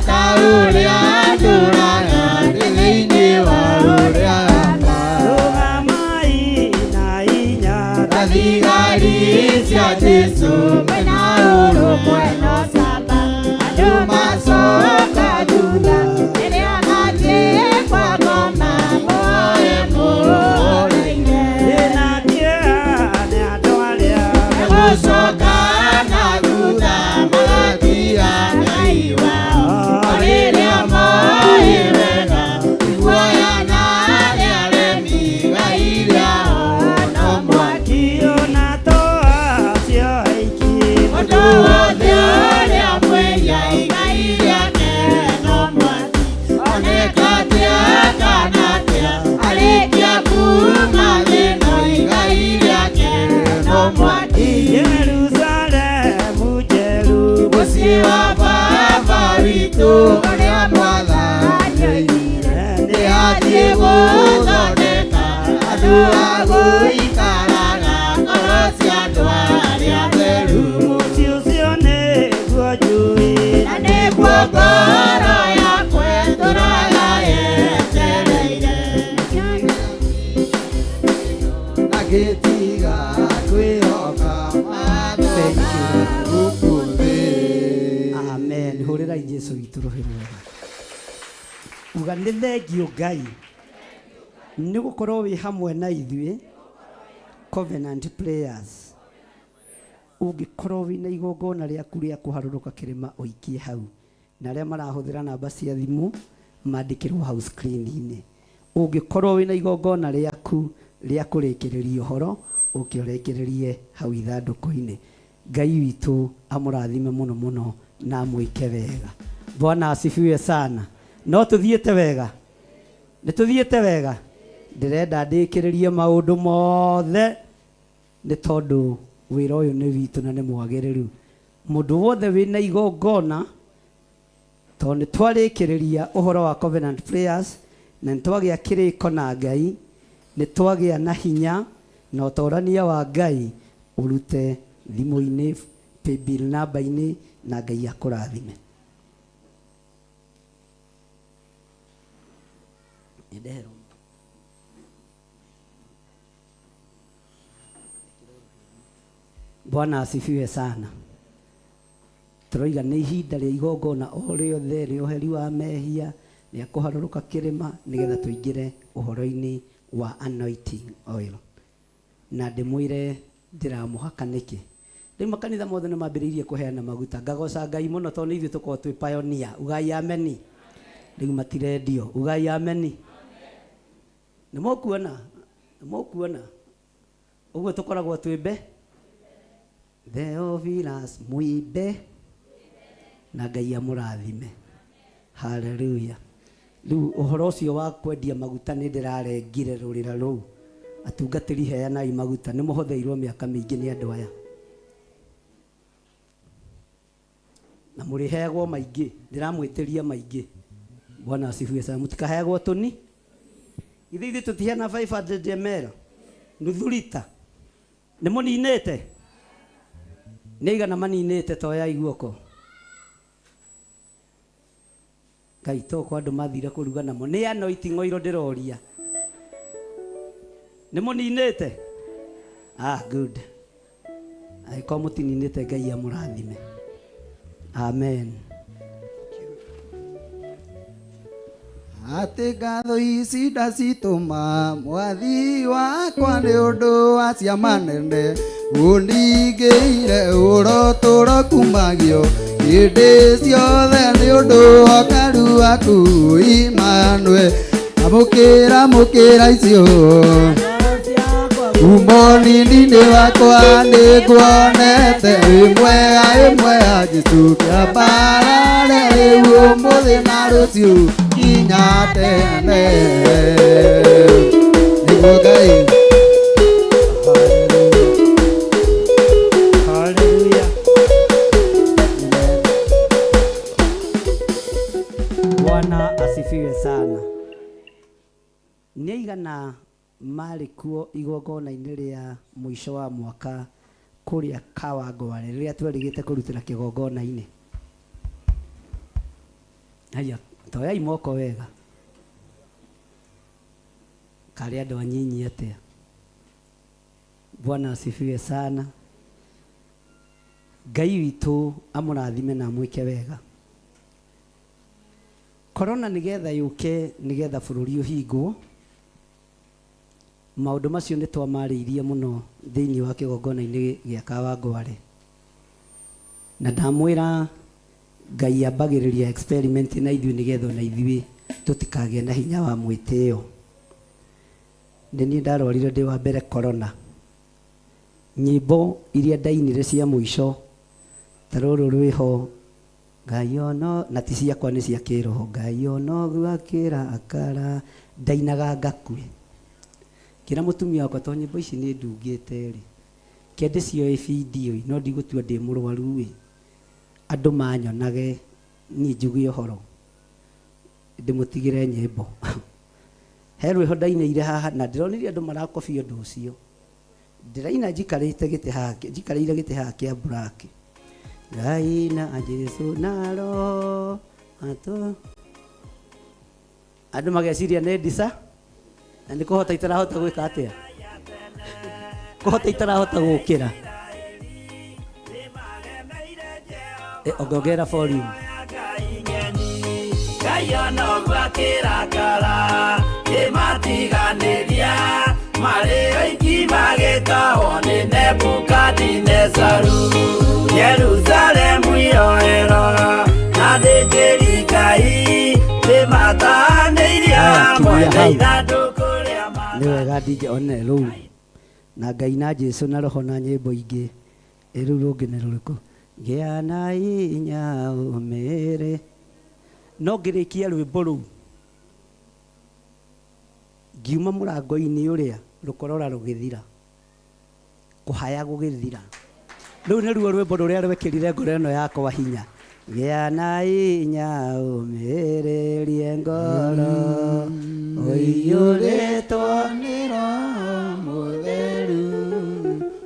ta ũrĩa ndũraga Ndĩ thĩinĩ wa ũrĩa ma. Rũgamai na hinya. Ta thigari cia Jesu Mwena ũrũmwe na ũcamba, andũ macoka thutha, rĩrĩa mathiĩ kwa ngoma, muoe mũũrĩire. Ndĩna kĩeha nĩ andũ arĩa Megũcoka na thutha magatiga Ngai wao, o rĩrĩa moĩ wega iguoya na arĩa aremi Ngai rĩao no mwaki. Ona to acio aingĩ. Mũndũ wothe ũrĩa mwĩhia igai rĩake no mwaki, oneka atĩa kana atĩa, arĩkia kuuma thĩna igai rĩake no mwaki. Jerusalemu njeru. Mũciĩ wa Baba witũ ũrĩa Mwathani oigire nĩathiĩ gũthondeka andũ a gũikaraga ngoro cia andũ arĩa atheru. Mũciĩ ũcio nĩguo njũĩ. Na nĩguo ngoro yakwa ĩtũũraga yetereire. Agĩtiga kwĩhoka Thank you. gũkũ thĩ. Amen. Hũrĩrai Jesu witũ rũhĩ rwega. Uga nĩ thengio Ngai nĩ gũkorwo wĩ hamwe na ithuĩ Covenant Players. Ũngĩkorwo wĩna igongona rĩaku rĩa kũharũrũka kĩrĩma ũikie hau, na arĩa marahũthĩra namba cia thimũ mandĩkĩrwo hau screen-inĩ. Ũngĩkorwo wĩna igongona rĩaku rĩa kũrĩkĩrĩria ũhoro ũke ũrĩkĩrĩrie hau ithandũkũ-inĩ. Ngai witũ amũrathime mũno mũno na amwĩke wega. Bwana asifiwe sana. No tũthiĩte wega, nĩ tũthiĩte wega. Ndĩrenda ndĩkĩrĩrie maũndũ mothe nĩ tondũ wĩra ũyũ nĩ witũ na nĩ mwagĩrĩru. Mũndũ wothe wĩna igongona, tondũ nĩ twarĩkĩrĩria ũhoro wa Covenant Prayers na nĩ twagĩa kĩrĩko na Ngai, nĩ twagĩa na hinya na ũtorania wa Ngai, ũrute thimũ-inĩ, paybill namba-inĩ, na Ngai akũrathime. Nĩndeherwo. Bwana asifiwe sana. Tũroiga nĩ ihinda rĩa igongona o rĩothe rĩa ũheri wa mehia rĩa kũharũrũka kĩrĩma nĩgetha tũingĩre ũhoro-inĩ wa anointing oil. Na ndĩmwĩre ndĩramũhaka nĩkĩ. Rĩu makanitha mothe nĩ mambĩrĩirie kũheana maguta. Ngagoca Ngai mũno tondũ nĩ ithuĩ tũkoragwo twĩ pioneer. Ugai ameni. Rĩu matirendio. Ugai ameni. Nĩ mũkuona? Nĩ mũkuona? Ũguo tũkoragwo twĩ mbe Theophilus mwimbe na Ngai amũrathime. Haleluya. Rĩu ũhoro ũcio wa kwendia maguta nĩ ndĩrarengire rũrĩra rũu. Atungatĩri heanai maguta, nĩ mũhotheirwo mĩaka mĩingĩ nĩ andũ aya. Na mũrĩheagwo maingĩ, ndĩramwĩtĩria maingĩ. Bwana asifiwe sana. Mũtikaheagwo tũni. Ithe ithuĩ tũtiheana 500 ml. Nuthu lita. Nĩ mũninĩte? Nĩ aigana maninĩte toyai guoko. Ngai to kwa andũ mathire kũruga namo. Nĩ anointing oil ndĩroria. Nĩ mũninĩte? Ah, good. Angĩkorwo mũtininĩte Ngai amũrathime. Amen. Atĩ ngatho ici ndacitũma mwathi wakwa nĩ ũndũ wa ciama nene ũningĩire ũrotũro kumagio hĩndĩ ciothe nĩ ũndũ wa karu waku Immanuel. Amũkĩra mũkĩra icio umonini-inĩ wakwa nĩnguonete wĩ mwega wĩ mwega Jesũ kĩambarare rĩu ũmũthĩ na rũciũ nginya tene nĩguo Ngai. Hallelujah. Bwana asifiwe sana. Nĩ aigana marĩ kuo igongona-inĩ rĩa mũico wa mwaka kũrĩa Kawangware rĩrĩa twerĩgĩte kũrutĩra kĩgongona-inĩ? Haya, toyai moko wega. Karĩ andũ anyinyi atĩa? Bwana asifiwe sana. Ngai witũ amũrathime na amwĩke wega. Korona nĩgetha yũke nĩgetha bũrũri ũhingwo. Maũndũ macio nĩ twamarĩirie mũno thĩinĩ wa kĩgongona-inĩ gĩa Kawangware. Na ndamwĩra Ngai ambagĩrĩria experiment na ithuĩ nĩgetha ona ithuĩ tũtikagĩe na hinya wa mwĩtĩo. Nĩ niĩ ndarwarire ndĩ wa mbere corona. Nyĩmbo iria ndainire cia mũico ta rũrũ rwĩho Ngai ono na ti ciakwa nĩ cia kĩroho Ngai ono akĩrakara ndainaga ngakue. Ngĩra mũtumia wakwa to nyĩmbo ici nĩ ndungĩte rĩ ke ndĩcioe video no ndigũtua ndĩ mũrwaru ĩ andũ manyonage niĩ njuge ũhoro ndĩmũtigĩre nyĩmbo. He rwĩho ndainĩire haha na ndĩronirie andũ marakobia ũndũ ũcio. Ndĩraina njikarĩte gĩtĩ haha njikarĩire gĩtĩ haha kĩa black. Ngai na Jesu na Roho atũ. Andũ mageciria nĩ ndisa na nĩ kũhota itarahota gwĩka atĩa? Kũhota itarahota gũkĩra. E, ongerera volume. Ngai onoguo akĩrakara kĩmatiganĩria marĩ oiki magĩtahwo nĩ Nebukadinezaru Yerusalemu iroero na thĩnjĩri Ngai nĩmatahanĩirie Haya, hamwe kinyia na hau. ithandũkũ rĩa Nĩ wega DJ one rũu na Ngai na Jesu na roho na nyĩmbo ingĩ. Ĩ rũu rũngĩ nĩ rũrĩkũ? Gĩa na hinya ũmĩrĩ. No ngĩrĩkia rwĩmbo rũu ngiuma mũrango-inĩ ũrĩa rũkorora rũgĩthira kũhaya gũgĩthira. Rũu nĩruo rwĩmbo rũrĩa rwekĩrire ngoro ĩno yakwa hinya. Gĩa na hinya ũmĩrĩrie ngoro ũiyũrĩtwo nĩ Roho Mũtheru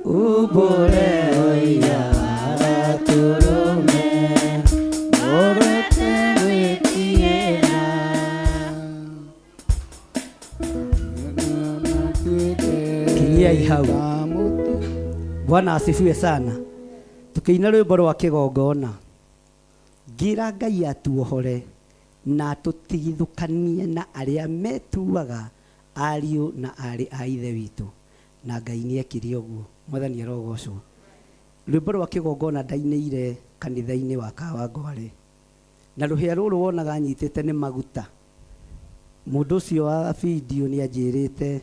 umbũre ũira wa Gatũrũme ũgwete gwĩtigĩra Kinyiai hau. Bwana asifiwe sana. Tukiina rwimbo rwa kigongona, ngira Ngai atuohore na atũtigithũkanie na arĩa metuaga ariũ na arĩ a ithe witũ, na Ngai nĩekire ũguo. Mwathani arogocwo. Rwĩmbo rwa kĩgongona ndainĩire kanitha-inĩ wa Kawangware, na rũhĩa rũrũ wonaga nyitĩte nĩ maguta. Mũndũ ũcio wa video nĩ anjĩrĩte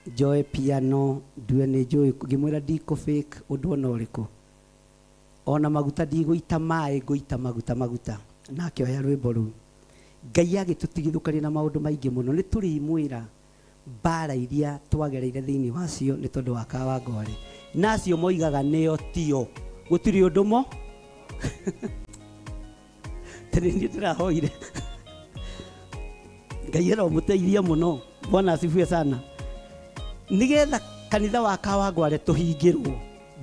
njoe piano ndue nĩ njũĩ, ngĩmwĩra ndikũ fake ũndũ ona ũrĩkũ, ona maguta ndigũita maĩ, ngũita maguta maguta. Na akĩoya rwĩmbo rũu. Ngai agĩtũtigithũkania na maũndũ maingĩ mũno. Nĩ tũrĩmwĩra mbara iria twagereire thĩinĩ wacio nĩ tondũ wa Kawangware, na acio moigaga nĩo tio, gũtirĩ ũndũ mo tene niĩ ndĩrahoire. Ngai aromũteithia mũno. Bwana asifiwe sana. Nigetha kanitha wa Kawangware tũhingĩrwo,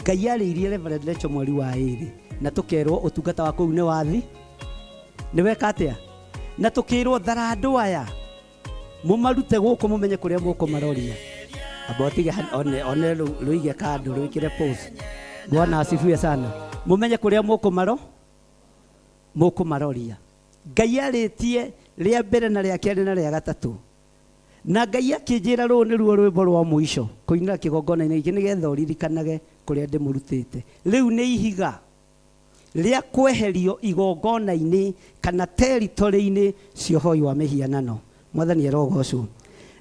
Ngai arĩirie Reverend Lecho mweri wa 2, na tũkerwo ũtungata wa kũu nĩ wathi nĩ weka atĩa, na tũkĩrwo thara andũ aya mũmarute gũkũ mũmenye kũrĩa mũkũmaroria. Amba ũtige one, one rũige kando rwĩkĩre post. Bwana asifiwe sana. Mũmenye kũrĩa mũkũmaroria. Ngai arĩtie rĩa mbere na rĩa kerĩ na rĩa gatatũ, na Ngai akĩnjĩra rũũ nĩruo rwĩmbo rwa mũico kũinĩra kĩgongona-inĩ gĩkĩ, nĩgetha ũririkanage kũrĩa ndĩmũrutĩte. Rĩu nĩ ihiga rĩa kweherio igongona-inĩ kana territory-inĩ cia ũhoi wa mĩhianano. Mwathani arogocwo.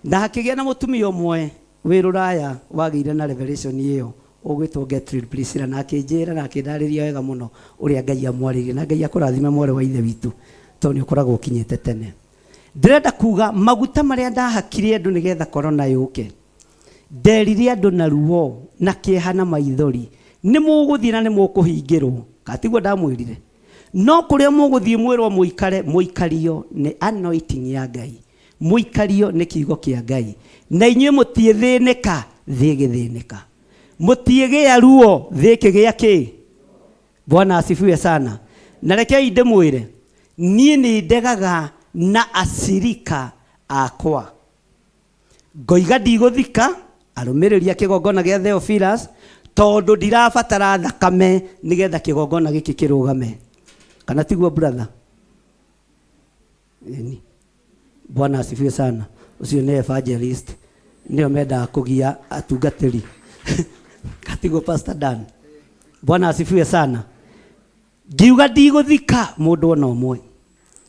Na hakĩgĩa na mũtumia ũmwe wĩ rũraya wagĩire na revelation ĩyo, ũgwĩtwo Gertrude Priscilla, na akĩnjĩra na akĩndarĩria wega mũno ũrĩa Ngai amwarĩirie. Na Ngai akũrathime mwarĩ wa ithe witũ, tondũ nĩ ũkoragwo ũkinyĩte tene. Ndĩrenda kuga maguta marĩa ndahakire andũ nĩgetha corona yũke, nderire andũ na ruo na kĩeha na maithori, nĩ mũgũthiĩ na nĩ mũkũhingĩrwo. Katiguo ndamwĩrire? No kũrĩa mũgũthiĩ mwĩrwo mũikare, mũikario nĩ anointing ya Ngai, mũikario nĩ kiugo kĩa Ngai, na inyuĩ mũtiĩthĩnĩka, thĩ ĩgĩthĩnĩka, mũtiĩgĩa ruo, thĩ ĩkĩgĩa kĩ. Bwana asifiwe sana. Na rekei ndĩmwĩre, niĩ nĩ ndegaga na acirika akwa, ngoiga ndigũthika arũmĩrĩri a kĩgongona gĩa Theophilus, tondũ ndirabatara thakame nĩgetha kĩgongona gĩkĩ kĩrũgame. Kana tiguo, brother? Ĩni. Bwana asifiwe sana. Ũcio nĩ evangelist, nĩo mendaga kũgia atungatĩri. Katiguo, Pastor Dan? Bwana asifiwe sana. Ngiuga ndigũthika mũndũ ona ũmwe.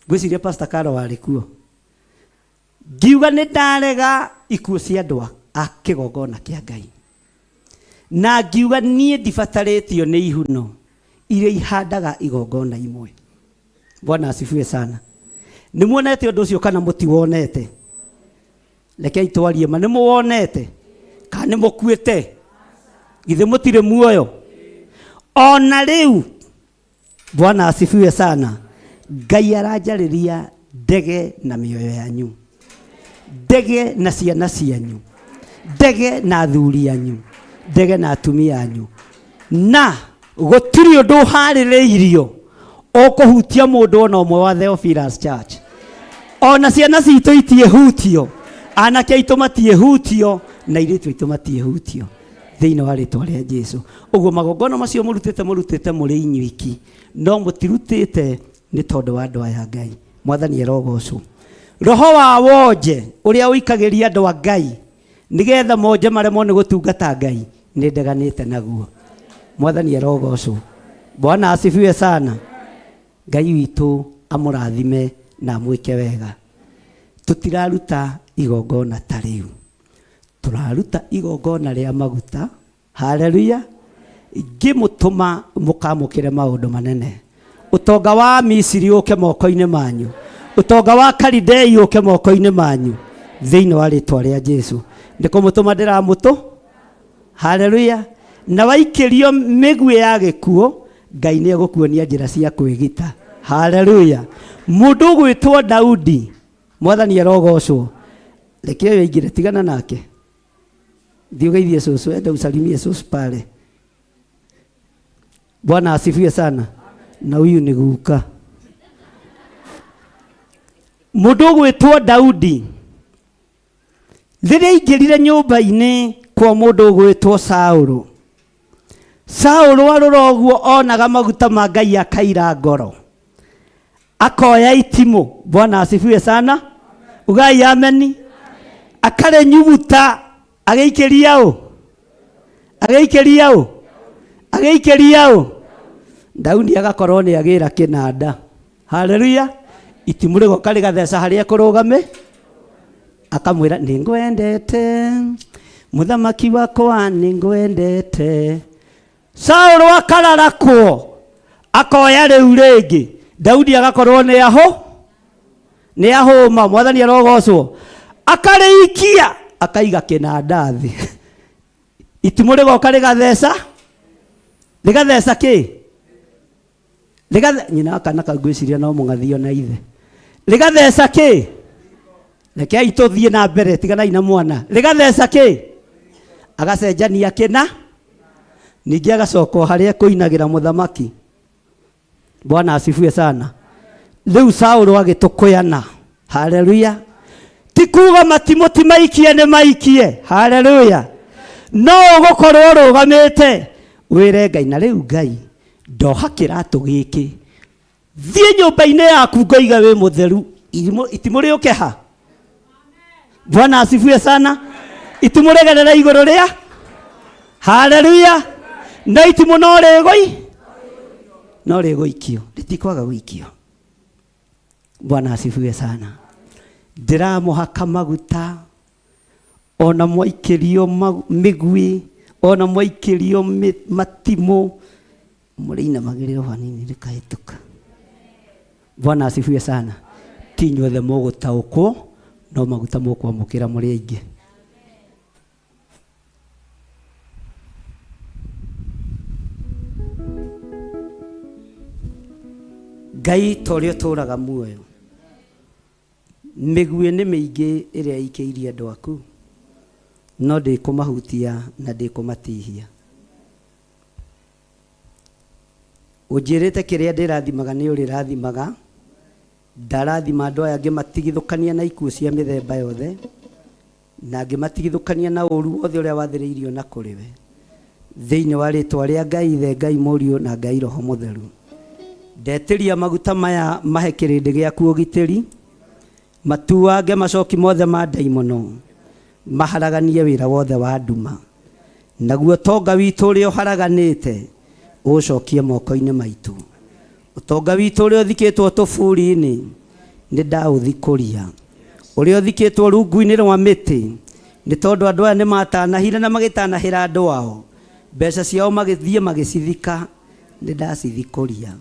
Ngwĩciria Pastor Karo warĩ kuo. Ngiuga nĩ ndarega ikuũ cia andũ a kĩgongona kĩa Ngai, na ngiuga niĩ ndibatarĩtio nĩ ihuno iria ihandaga igongona imwe. Bwana asifiwe sana. Nĩ muonete ũndũ ũcio kana mũtiwonete? Rekei twarie ma. Nĩ mũwonete kana nĩ mũkuĩte? Githĩ mũtirĩ muoyo ona rĩu? Bwana asifiwe sana. Ngai aranjarĩria ndege na mĩoyo yanyu, ndege na ciana cianyu, ndege na athuri anyu, ndege na atumia anyu, na gũtirĩ ũndũ ũharĩrĩirio ũkũhutia mũndũ ona ũmwe wa Theophilus Church. Ona ciana citũ itiĩhutio, anake aitũ matiĩhutio, na airĩtu aitũ matiĩhutio, thĩinĩ wa rĩtwa rĩa Jesu. Ũguo magongona macio mũrutĩte, mũrutĩte mũrĩ inyuiki, no mũtirutĩte nĩ tondũ wa andũ aya Ngai. Mwathani arogocwo. Roho wa wonje ũrĩa ũikagĩria andũ a Ngai nĩgetha monje maremwo nĩ gũtungata Ngai, nĩ ndeganĩte naguo. Mwathani arogocwo. Bwana asifiwe sana. Ngai witũ amũrathime na amwĩke wega. Tũtiraruta igongona ta rĩu, tũraruta igongona rĩa maguta. Haleluya. Ngĩmũtũma mũkamũkĩre maũndũ manene. Ũtonga wa Misiri ũke moko-inĩ manyu, ũtonga wa Kalidei ũke moko-inĩ manyu, thĩinĩ wa rĩtwa rĩa Jesu. Nĩ kũmũtũma ndĩramũtũ. Haleluya. Na waikĩrio mĩguĩ ya gĩkuũ, Ngai nĩ egũkuonia njĩra cia kwĩgita. Haleluya. Mũndũ ũgwĩtwo Daudi, Mwathani arogocwo. Reke ũyũ aingĩre, tigana nake. Thiĩ ũgeithie cũcũ, enda usalimie cũcũ pale. Bwana asifiwe sana. Na huyu nĩ guka. Mũndũ ũgwĩtwo Daudi rĩrĩa aingĩrire nyũmba-inĩ kwa mũndũ ũgwĩtwo Saũlũ. Saũlũ arora ũguo onaga maguta ma Ngai akaira ngoro akoya itimũ. Bwana asifiwe sana. Ugai ameni. Akarĩnyuguta agĩikĩria ũ, agĩikĩria ũ, agĩikĩria ũ. Daudi agakorwo nĩ agĩra kĩnanda. Haleluya. Itimũ rĩgoka rĩgatheca harĩa ekũrũgame, akamwĩra nĩngwendete mũthamaki wakwa, nĩngwendete. Saũlũ akararakwo akoya rĩu rĩngĩ. Daudi agakorwo nĩ aho nĩ ahũma. Mwathani arogocwo. Akarĩikia akaiga kĩnanda thĩ. Itimũ rĩgoka rĩgatheca, rĩgatheca kĩ rĩgathe nyina wa kana kau ngwĩciria no mũng'athio na ithe. Rĩgatheca kĩ? Rekei tũthiĩ na mbere, tiganai na mwana. Rĩgatheca kĩ? Agacenjania kĩna, ningĩ agacoka o harĩa ekũinagĩra mũthamaki. Bwana asifiwe sana. Rĩu Saũlũ agĩtũkũyana. Haleluya. Ti kuga matimũ ti maikie, nĩ maikie. Haleluya. No ũgũkorwo ũrũgamĩte wĩre Ngai, na rĩu Ngai ndoha kĩratũ gĩkĩ, thiĩ nyũmba-inĩ yaku ngoiga wĩ mũtheru. Itimũ rĩũke ha? Bwana asifiwe sana. Itimũ rĩgerere igũrũ rĩa. Haleluya. No itimũ no rĩgũi, no rĩgũikio, rĩtikwaga gũikio. Bwana asifiwe sana. Ndĩramũhaka maguta ona mwaikĩrio mĩgui, ona mwaikĩrio matimũ, mũrĩinamagĩrĩra hanini rĩkahĩtũka. Bwana asifiwe sana. Ti inyuothe mũgũtaũkwo, no maguta mũkwamũkĩra mũrĩ aingĩ. Ngai ta ũrĩa ũtũũraga muoyo, mĩguĩ nĩ mĩingĩ ĩrĩa ĩikĩirie andũ aku, no ndĩkũmahutia na ndĩkũmatihia. Ũnjĩrĩte kĩrĩa ndĩrathimaga nĩ ũrĩrathimaga. Ndarathima andũ aya ngĩmatigithũkania na ikuũ cia mĩthemba yothe, na ngĩmatigithũkania na ũũru wothe ũrĩa wathĩrĩirio na kũrĩ we. Thĩinĩ wa rĩtwa rĩa Ngai Ithe, Ngai Mũriũ na Ngai Roho Mũtheru. Ndetĩria maguta maya mahe kĩrĩndĩ gĩaku ũgitĩri, matuange macoki mothe ma ndaimono, maharaganie wĩra wothe wa nduma. Naguo ũtonga witũ ũrĩa ũharaganĩte ũũcokie moko-inĩ maitũ. Ũtonga witũ ũrĩa ũthikĩtwo tũburi-inĩ nĩ ndaũthikũria, ũrĩa ũthikĩtwo rungu-inĩ rwa mĩtĩ, nĩ tondũ andũ aya nĩ matanahire na magĩtanahĩra andũ ao, mbeca ciao magĩthiĩ magĩcithika, nĩ ndacithikũria.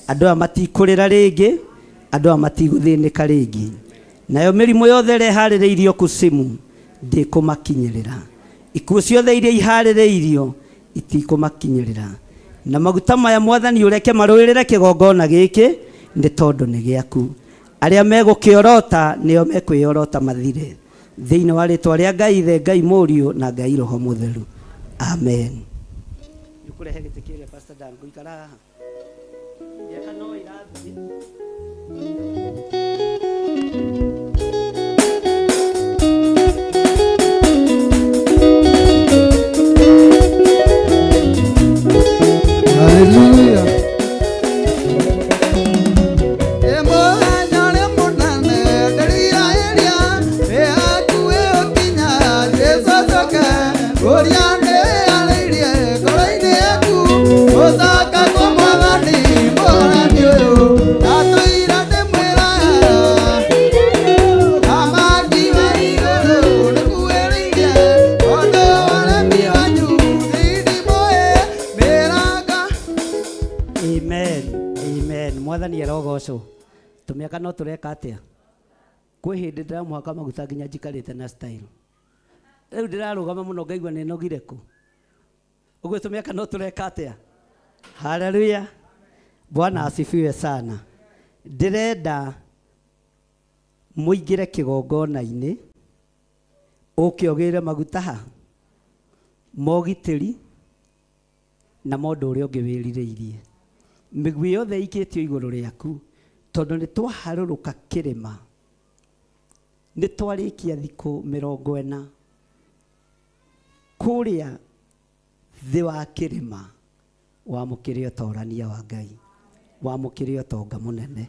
Andũ aya matikũrĩra rĩngĩ, andũ aya matigũthĩnĩka rĩngĩ. Nayo mĩrimũ yothe ĩrĩa ĩharĩrĩirio kusimu ndĩkũmakinyĩrĩra. Ikuũ ciothe iria iharĩrĩirio itikũmakinyĩrĩra. Na maguta maya Mwathani ũreke marũĩrĩre kĩgongona gĩkĩ, nĩ tondũ nĩ gĩaku. Arĩa megũkĩorota nĩo mekwĩorota mathire. Thĩinĩ wa rĩtwa rĩa Ngai Ithe, Ngai Mũriũ na Ngai Roho Mũtheru. Amen. Nĩũkũrehe gĩtĩ kĩrĩa Pastor Dan, ngũikara haha. Mĩaka no ĩrathiĩ. Hallelujah. Amen. Amen. Mwathani arogocwo. Tũmĩaka no tũreka atĩa? Kwĩ hĩndĩ ndĩramũhaka maguta nginya njikarĩte na style. Rĩu ndĩrarũgama mũno ngaigua nĩ nogire kũ. Ũguo tũmĩaka no tũreka atĩa? Haleluya. Bwana asifiwe sana. Ndĩrenda mũingĩre kĩgongona-inĩ ũke ũgĩre maguta ha mogitĩri na ma ũndũ ũrĩa ũngĩ wĩrirĩirie. Mĩguĩ yothe ĩikĩtio igũrũ rĩaku, tondũ nĩ twaharũrũka kĩrĩma, nĩ twarĩkia thikũ 40 kũrĩa thĩ wa kĩrĩma. Wamũkĩre ũtorania wa Ngai, wamũkĩre ũtonga mũnene.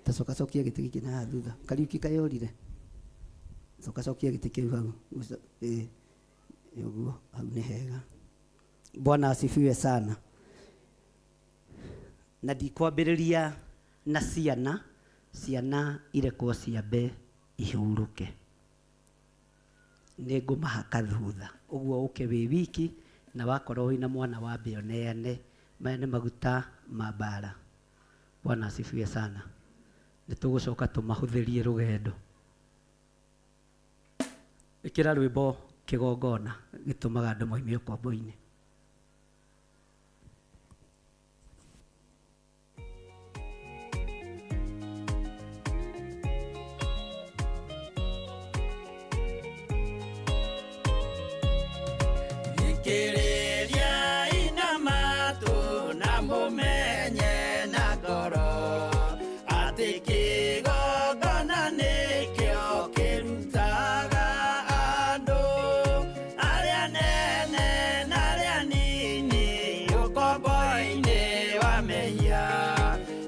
Tacoka cokia gĩtĩ gĩkĩ na haha thutha. Kariuki kayũrire. Coka cokia gĩtĩ kĩu hau. Ĩĩ, ũguo hau nĩ hega. Bwana asifiwe sana. Na ndikwambĩrĩria na ciana, ciana irekwo ciambe ihurũke. Nĩ ngũmahaka thutha. Ũguo ũke wĩ wiki na wakorwo wĩna mwana wambe ũneane. Maya nĩ maguta ma mbara. Bwana asifiwe sana. Nĩ tũgũcoka tũmahũthĩrie rũgendo. Ĩkĩra rwĩmbo kĩgongona gĩtũmaga andũ moime ũkombo-inĩ. Thikĩrĩria ina matũ na mũmenye na ngoro atĩ kĩgongona nĩkĩo kĩrutaga andũ arĩa nene na arĩa nini ũkombo-inĩ wa mehia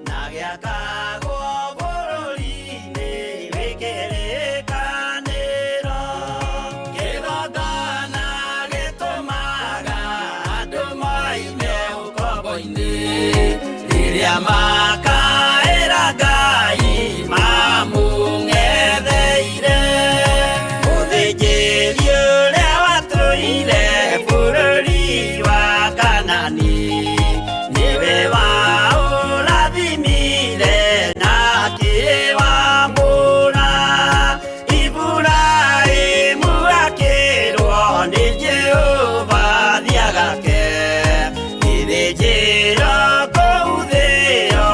na gĩakagwo bũrũri-inĩ wĩ kĩrĩkanĩro. Kĩgongona gĩtũmaga andũ moime ũkombo-inĩ rĩrĩa makaĩra Ngai mamũng'etheire. Mũthĩnjĩri ũrĩa watũire bũrũri wa Kanani nĩwe waũrathimire na akĩwamũra. Iburahĩmu akĩrwo nĩ Jehova thiĩ agake gĩthĩnjĩro kũu thĩo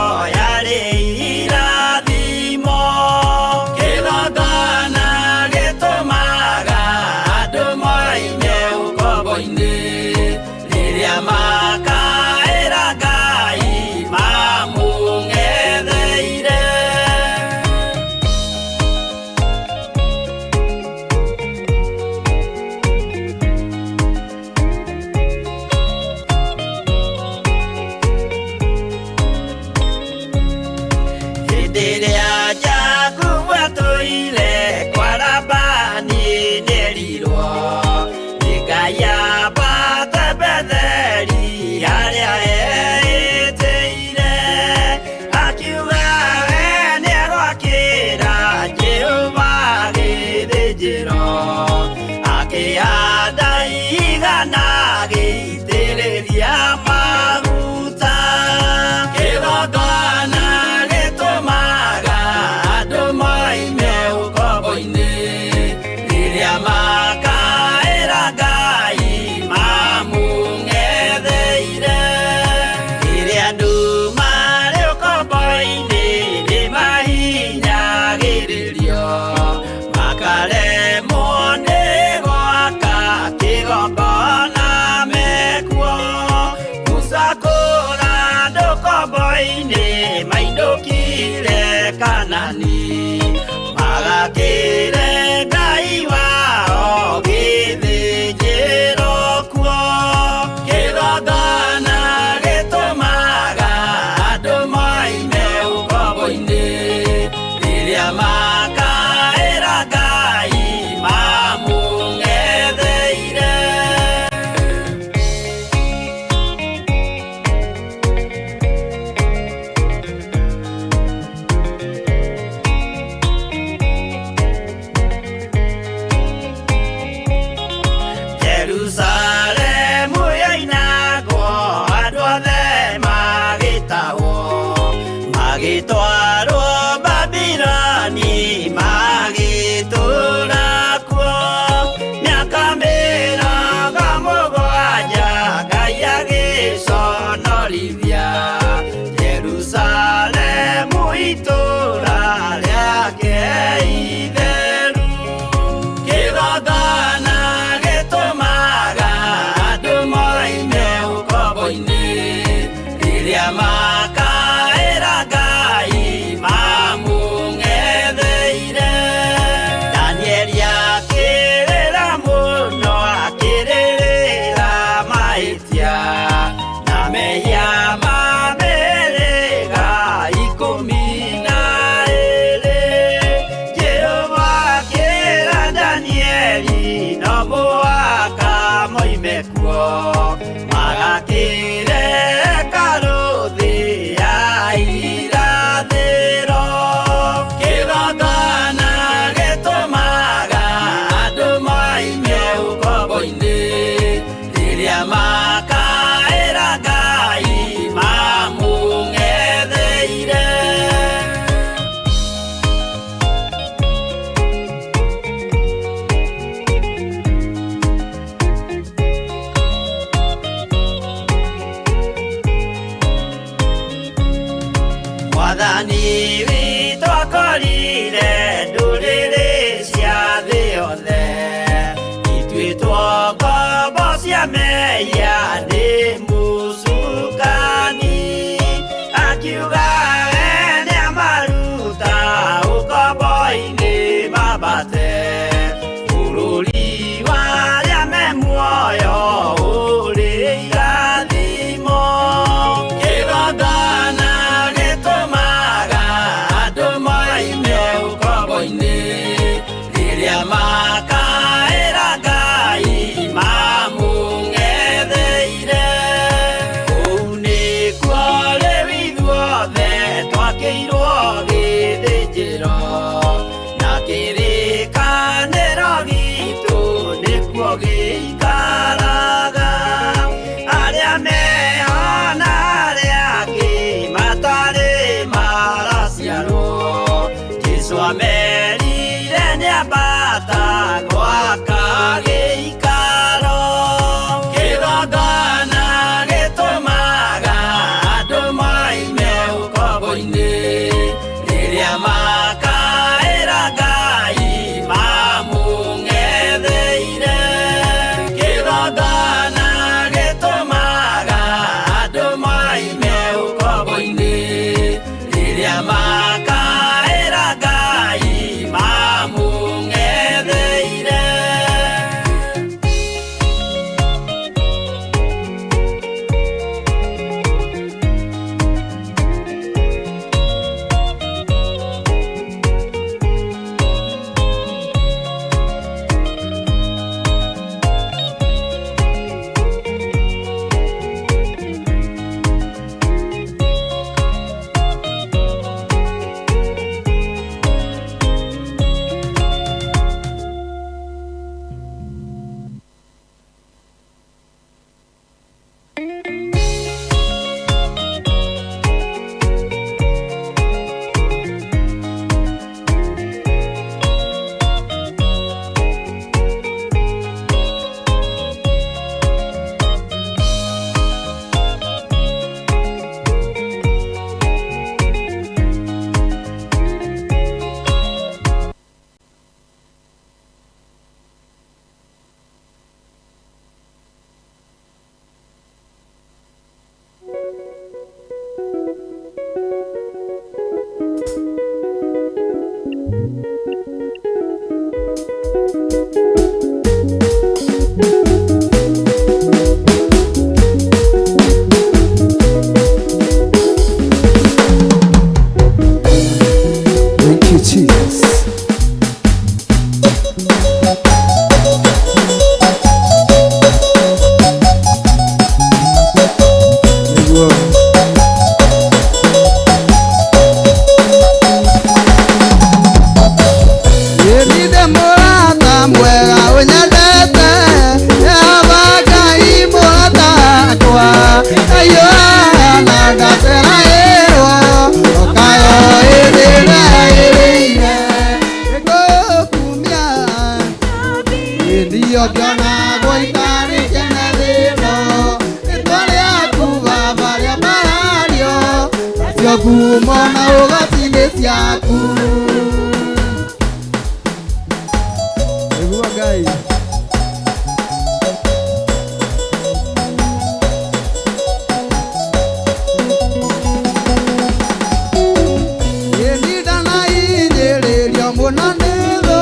Nĩguo. Nĩndĩ mũrata mwega ũnyendete, Jehova Ngai mũrata wakwa. Aiyũra na ndaceragĩrwo, ũkayo ĩrĩra ĩrĩire. Nĩngũkumia, Ndio ngĩonagwo itarĩ kĩene thĩ-ĩno, rĩtwa rĩaku Baba rĩambarario, nacio ngumo na ũgooci nĩ ciaku. Nĩguo Ngai. Nĩ ndanahinyĩrĩrio mũno nĩ thũ,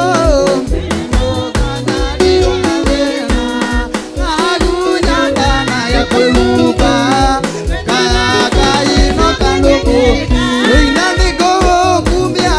ũkanyarirwo na thĩna, ngagunyana nayo kwĩhumba, ngaya Ngai no kanũkũ, ũina nĩngũgũkumia.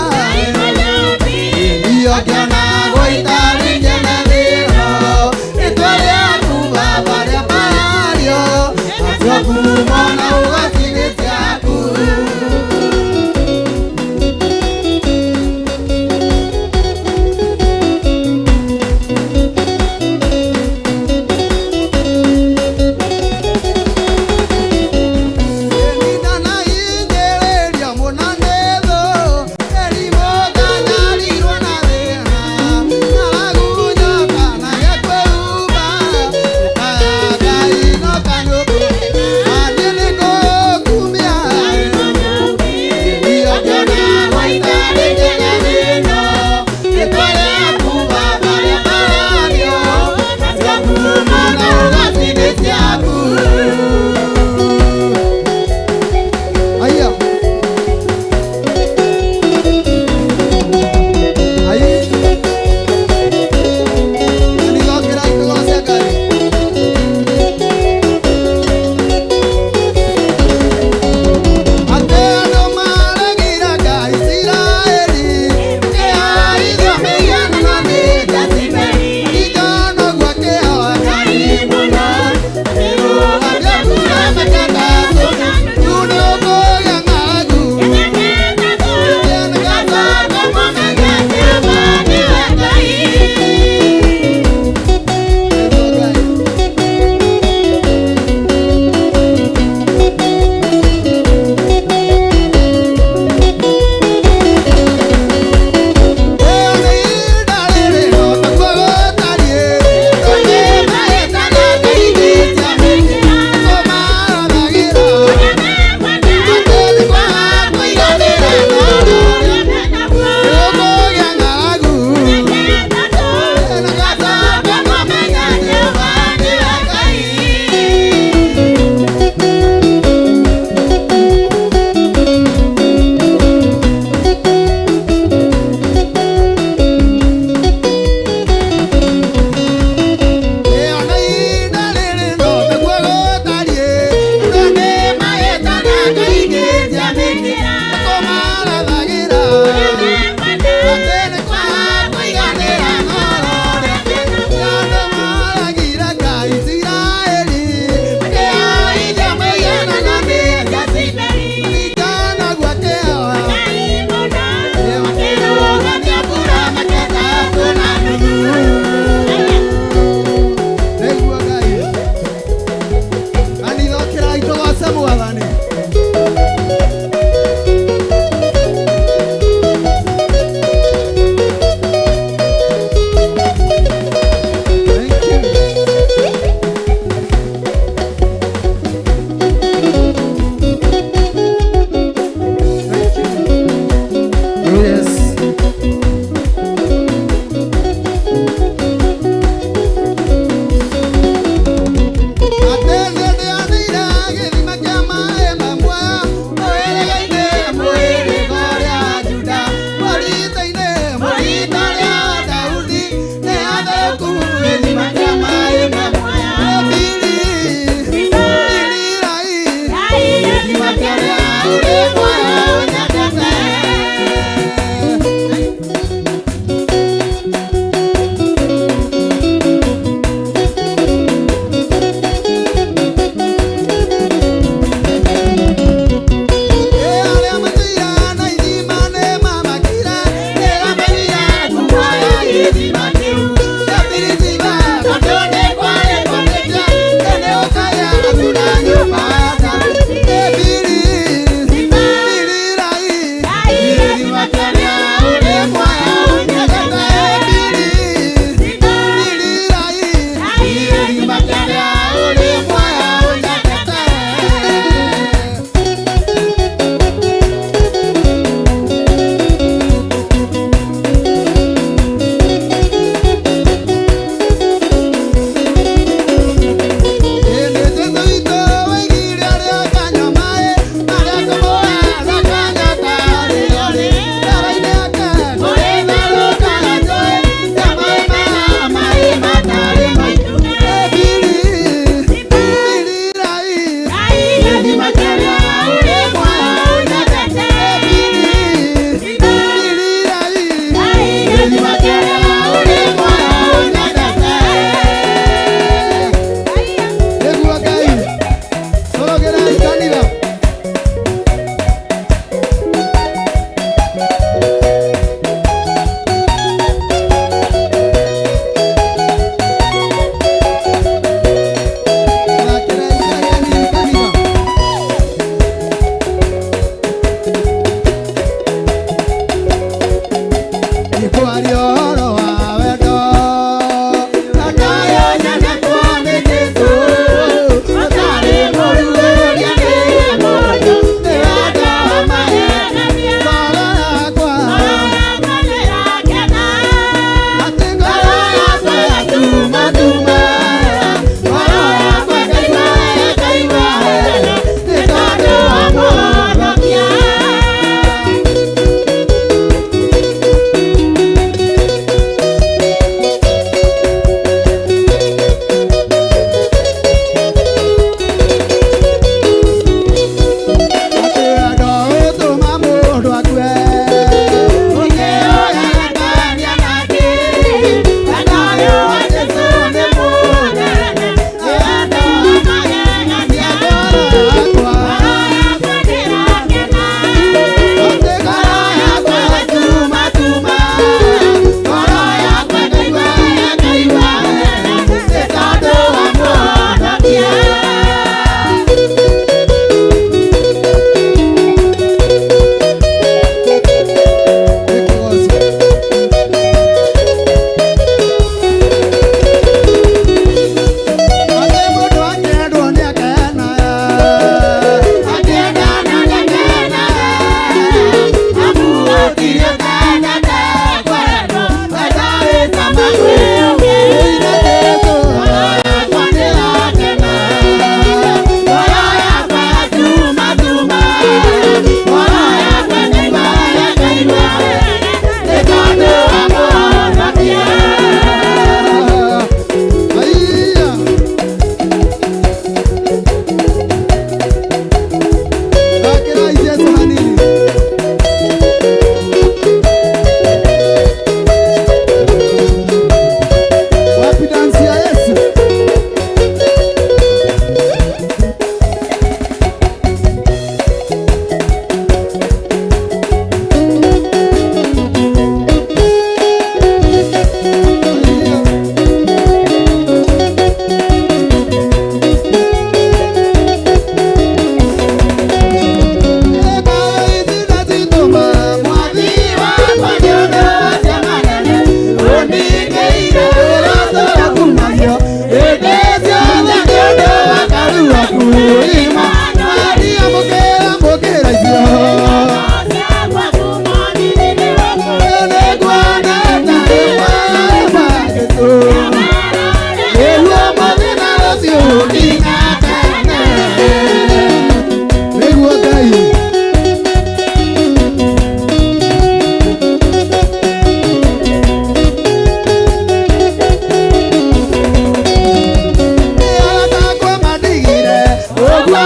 Thank you.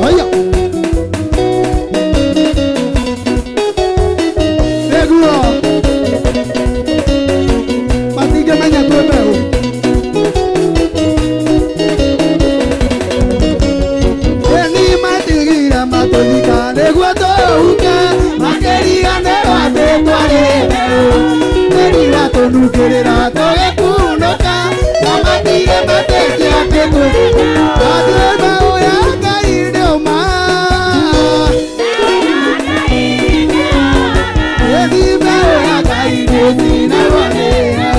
Haya. Nĩguo. Matingĩmenya twĩ mbeũ. Ĩni matigire matũthika nĩguo tũhuke, makĩriganĩrwo atĩ twarĩ mbeũ. Tĩri watũnungĩrĩra tũgĩkunũka, na matirĩ metĩkia atĩ twĩ atĩ mbeũ ya Ngai ndĩũma. Ĩni mbeũ ya Ngai ndĩcinagwo nĩyo,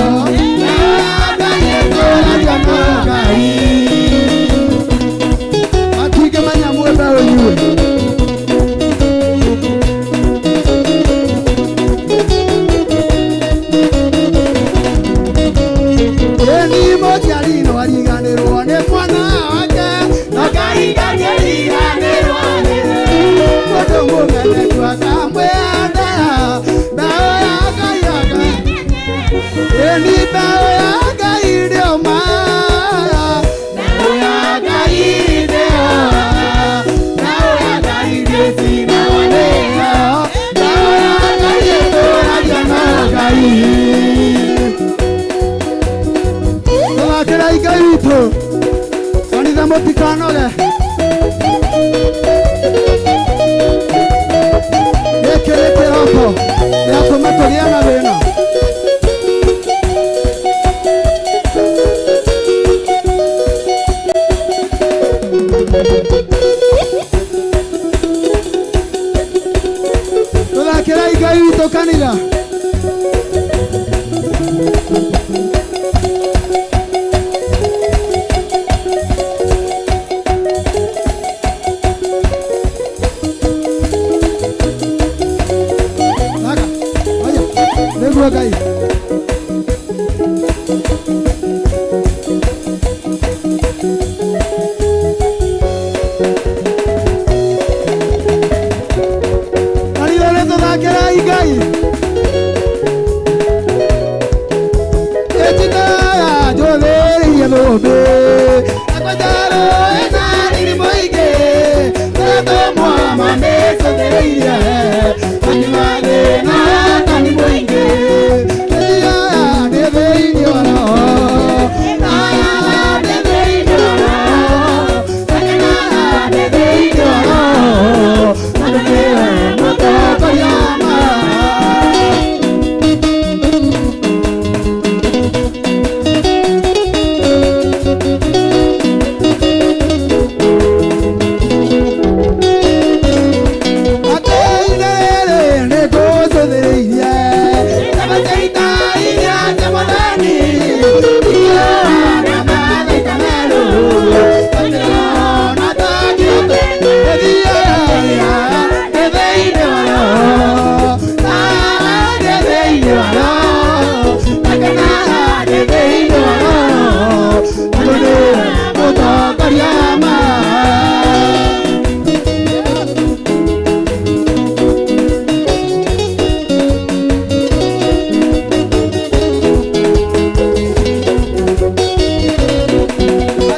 mbeũ ya Ngai ĩtũragio no Ngai. Matingĩmenya mwĩ mbeũ inyuĩ. Ĩni mũciari no ariganĩrwo nĩ mwana wake, no Ngai ndangĩriganĩrwo nĩwe. Mũndũ mũmeneku akamwenda, mbeũ ya Ngai ya Ngai. Ĩni mbeũ ya Ngai ndĩũma, mbeũ ya Ngai ndĩũma, mbeũ ya Ngai ndĩcinagwo nĩyo, mbeũ ya Ngai ĩtũragio no Ngai. Tũthakĩrai Ngai witũ, kanitha mũtikanoge. Gĩkĩ nĩ kĩroko gĩatũma tũgĩe na thĩna. Tũthakĩrai Ngai witũ kanitha. Thaka. Haya. Nĩguo Ngai. Kanitha nĩ tũthakĩrai Ngai. Ĩtindaga njũthĩrĩirie thũmbĩ, akwanjarũ ĩna riri mũingĩ, tũratũmwo mamĩcũthĩrĩirie, akiuga thĩna tani mũingĩ. Ĩtindaga ndĩ thĩinĩ wa roho, ndĩ thĩinĩ wa roho, ngenaga ndĩ thĩinĩ wa roho, tondũ nĩwe mũtongoria ma.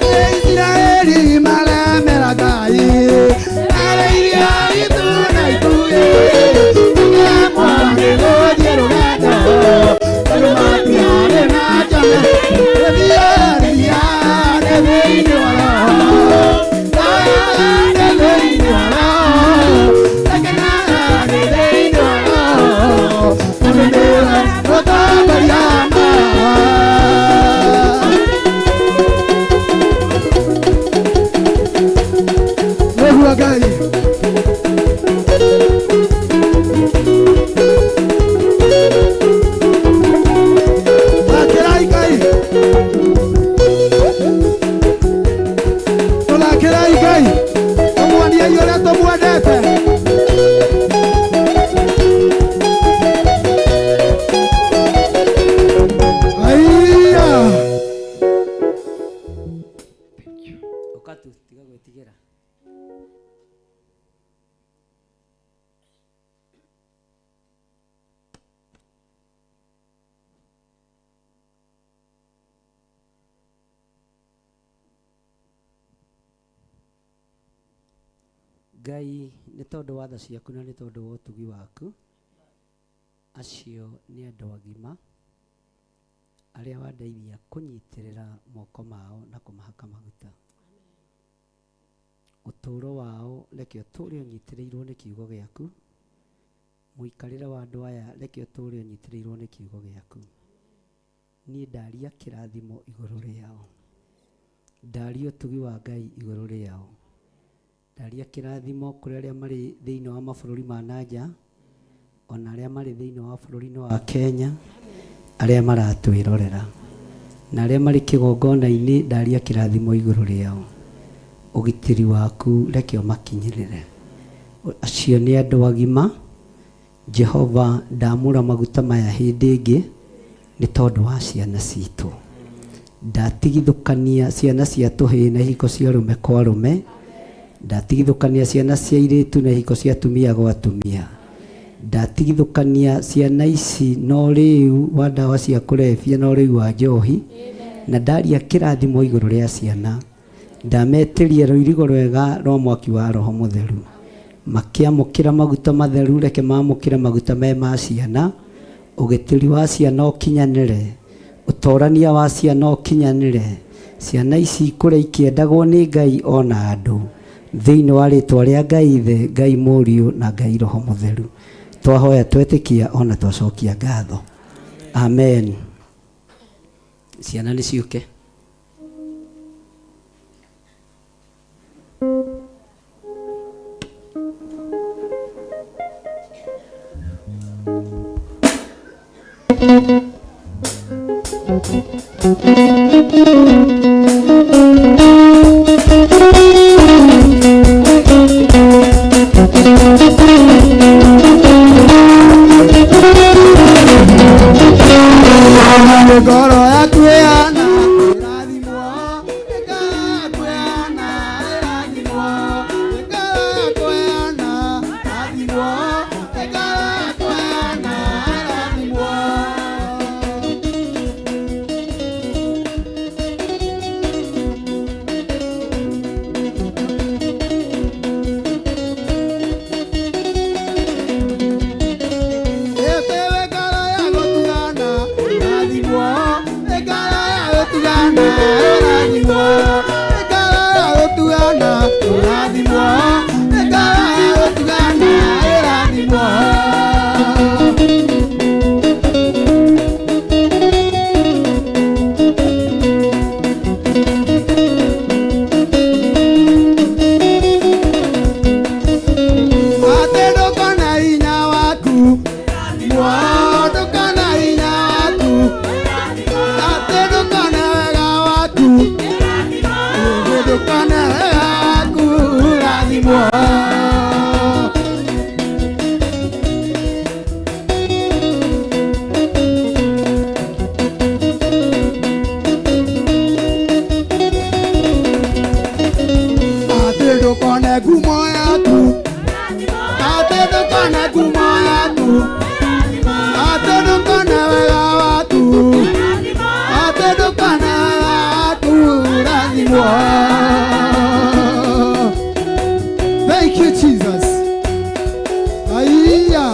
Isiraeli maremera Ngai, arĩirio itu na itugĩ, makĩremwo nĩ gũthiĩ rũgendo, tondũ matiarĩ na njame. Gũthiĩrĩria nĩ thĩinĩ wa roho, nĩ thĩinĩ wa roho, ngenaga nĩ thĩinĩ wa roho, tondũ nĩwe mũtongoria ma. Nĩguo Ngai. Thakĩrai Ngai. Tũthakĩrai Ngai. Tũmuoniei ũrĩa tũmwendete. Aiya. Ũka tu tiga gwĩtigĩra. Ngai nĩ tondũ wa tha ciaku na nĩ tondũ wa ũtugi waku, acio nĩ andũ agima arĩa wandeithia kũnyitĩrĩra moko mao na kũmahaka maguta. Ũtũũro wao reke ũtũũre ũnyitĩrĩirwo nĩ kiugo gĩaku, mũikarĩre wa andũ aya reke ũtũũre ũnyitĩrĩirwo nĩ kiugo gĩaku. Niĩ ndaria kĩrathimo igũrũ rĩao, ndaria ũtugi wa Ngai igũrũ rĩao, ndaria kĩrathimo kũrĩ arĩa marĩ thĩinĩ wa mabũrũri ma nanja, ona arĩa marĩ thĩinĩ wa bũrũri-inĩ wa Kenya, arĩa maratwĩrorera na arĩa marĩ kĩgongona-inĩ, ndaria kĩrathimo igũrũ rĩao. Ũgitĩri waku reke ũmakinyĩrĩre. Acio nĩ andũ agima. Jehova, ndamũra maguta maya hĩndĩ ĩngĩ nĩ tondũ wa ciana citũ. Ndatigithũkania ciana cia tũhĩĩ na ihiko cia arũme kwa arũme, ndatigithũkania ciana cia airĩtu na ihiko cia atumia gwa atumia, ndatigithũkania ciana ici na ũrĩu wa ndawa cia kũrebia na ũrĩu wa njohi, na ndaria kĩrathimo igũrũ rĩa ciana. Ndametĩria rũirigo rwega rwa mwaki wa Roho Mũtheru. Makĩamũkĩra maguta matheru, reke mamũkĩre maguta me ma ciana, ũgitĩri wa ciana ũkinyanĩre, ũtorania wa ciana ũkinyanĩre, ciana ici ikũre ikĩendagwo nĩ Ngai ona andũ, thĩinĩ wa rĩtwa rĩa Ngai Ithe, Ngai Mũriũ na Ngai Roho Mũtheru. Twahoya twetĩkia ona twacokia ngatho. Amen. Ciana nĩ ciũke. Ngoro yaku ĩhana ĩrathimwo, ngoro yaku ĩhana ĩrathimwo, ngoro yaku ĩhana ĩrathimwo, ngoro yaku ĩhana ĩrathimwo. Ĩtewe ngoro ya gũtugana ĩrathimwo, ngoro ya gũtugana ĩrathimwo, ngoro ya gũtugana ĩrathimwo, ngoro ya gũtugana ĩrathimwo. Atĩ ndũkona hinya waku, ndũkona hinya waku, atĩ ndũkona wega waku, ndũkona wega waku, rathimwo. Atĩ ndũkone ngumo yaku, atĩ ndũkone ngumo yaku, atĩ ndũkone wega waku, atĩ ndũkone wega waku, rathimwo. Thank you, Jesus. Aiya.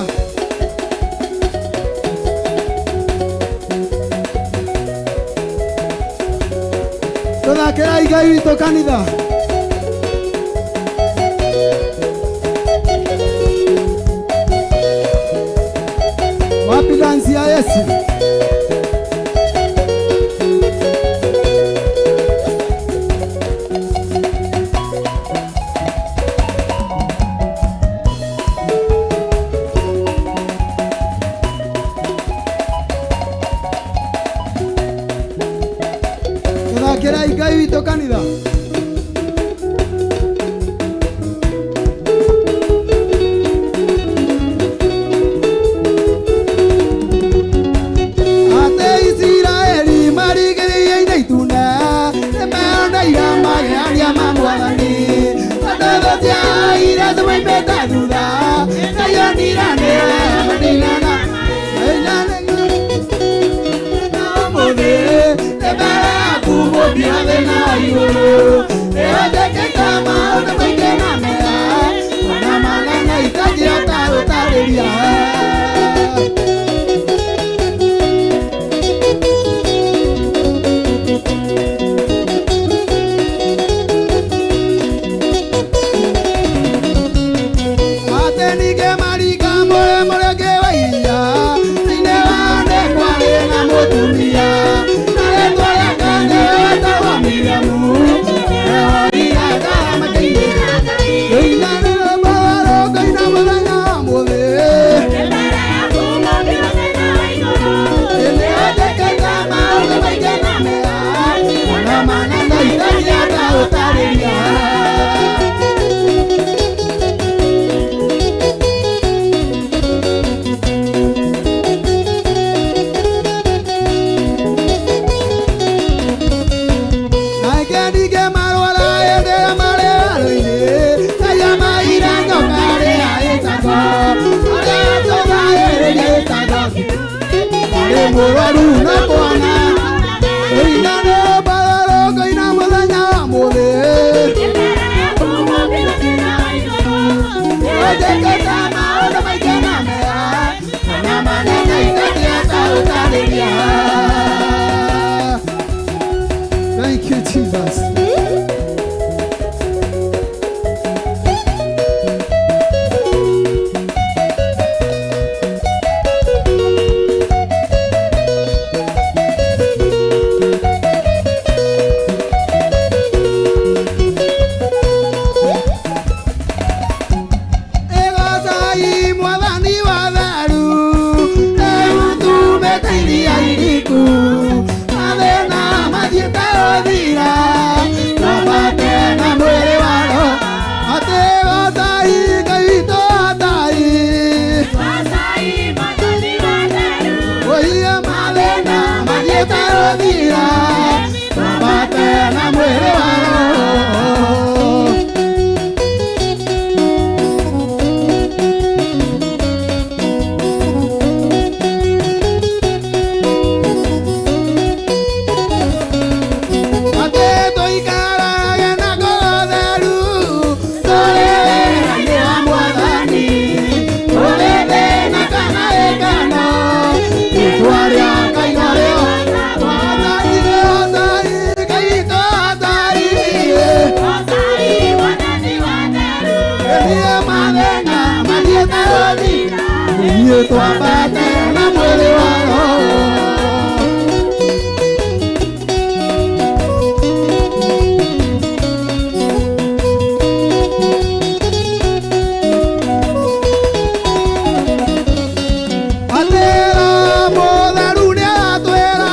Tũthakĩrai Ngai witũ kanitha. Wapi dansi ya Yesu? Tũthakĩrai Ngai witũ kanitha. Mũrwaru na mwana Ũina nĩ mbararo ngaina mũthenya wa mũthĩ Ũnjĩkĩte maũndũ maingĩ na mega na manene itangĩhota gũtarĩria. Thank you, Jesus. Egocai mwathani wa theru rĩu tumĩte iria iriku mathĩna mathiĩte gũthira twambate na mwĩrĩ wa roho atĩ gocai Ngai witũ atai oiye mathĩna mathiĩte gũthira twambate na mwĩrĩ wa roho. Atĩ tũikarage na ngoro theru tũrĩ wĩra-inĩ wa Mwathani tũrĩ thĩna kana gĩkeno rĩĩtwa rĩa Ngai norĩo Mwathani Atai Ngai witũ atai niĩ mathĩna mathiĩte gũthira ithuĩ twambate na mwĩrĩ wa roho. Atĩra mũtheru nĩaratwĩra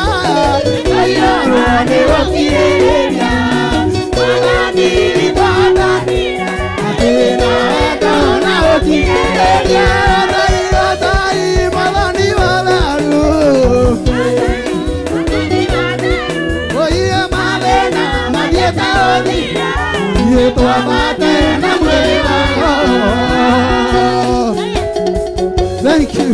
airarwo nĩ gũkirĩrĩria Mwathani witũ atanire atĩra wendo na gũkirĩrĩria Atai atai Mwathani wa theru oiye mathĩna mathiĩte gũthira ithuĩ twambate na mwĩrĩ wa roho. Thank you.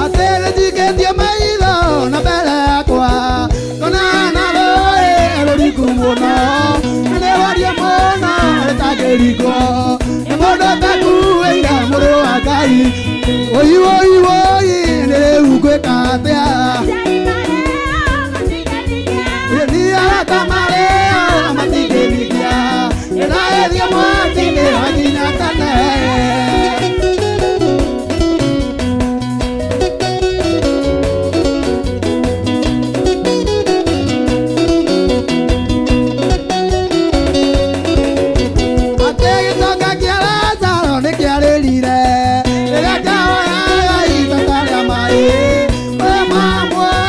Atĩrĩ njikĩtie maitho na mbere yakwa ngona na rũĩ rũriku mũno na nĩ warie mũno rĩtangĩringwo nĩ mũndũ ũtakuĩire mũrũ wa Ngai oi oi oi nĩ rĩu ngwĩka atĩa niĩ arata marĩo matingĩndigia ndĩrageria mwaki-inĩ wa nginya tene. Atĩ gĩtonga kĩa Lazaro nĩkĩarĩrire rĩrĩa kĩahoyaga itata rĩa maĩ ũrĩa mamuoya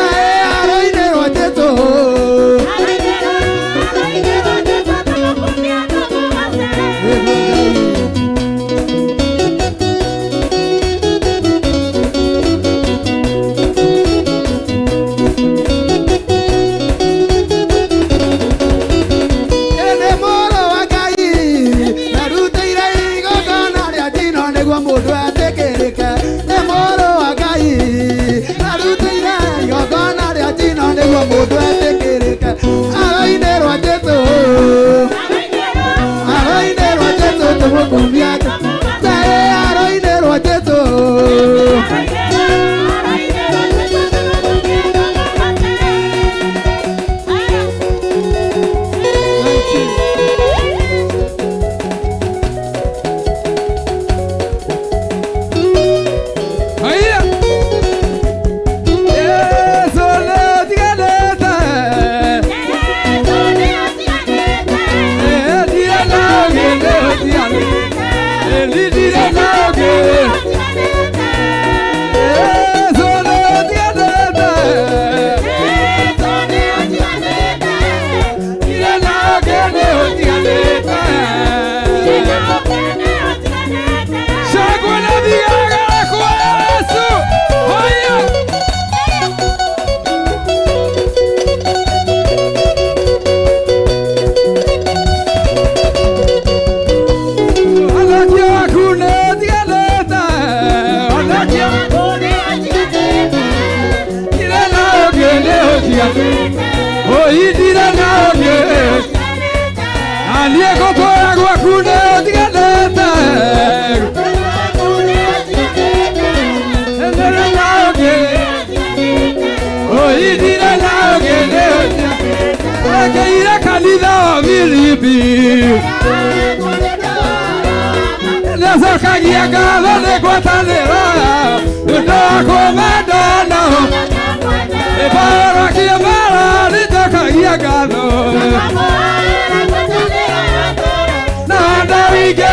Aroinĩrwo Jesũ. Nĩ mũrũ wa Ngai, narutĩire igongona rĩa njino nĩguo mũndũ etĩkĩrĩke. Nĩ mũrũ wa Ngai, narutĩire igongona rĩa njino nĩguo mũndũ etĩkĩrĩke. Aroinĩrwo Jesũ, aroinĩrwo Jesũ tũmũkumia. Aroinĩrwo Jesũ. Haya. Yesu nĩatiganĩte. Ndirĩ na ũngĩ, nĩũtiganĩte. Ndirĩ na ũngĩ. Yesu nĩatiganĩte. Ndirĩ na ũngĩ, nĩũtiganĩte. Shangwe na vigelegele kwa Yesu. Haya. Honokia waku nĩũtiganĩte. Honokia ndirĩ na ũngĩ, nĩũtiganĩte. Oi, ndirĩ na ũngĩ. Na niĩ ngũtũũra gwaku nĩũtiganĩte. Ndirĩ na ũngĩ. Oi, ndirĩ na ũngĩ, nĩũtiganĩte. Rekeire kanitha wa Filipi. Nĩcokagia ngatho nĩ ngwatanĩro ũndũ wa kũmenda nao. Ĩbara kĩmera nĩnjokagia ngatho na ndawinge.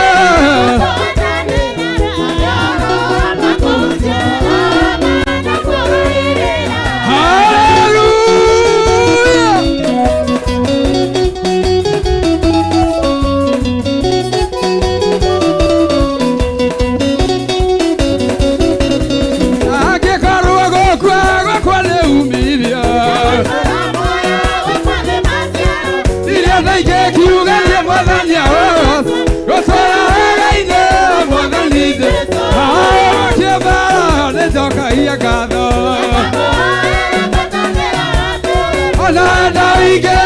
Hallelujah. Angĩkorwo gũkua gwakwa nĩ umithio, iria ndaingĩ kiuga nĩ Mwathani arogoca, gũtũũra wega-inĩ Mwathani Jesũ. Kĩmera nĩnjokagia ngatho ona ndawinge.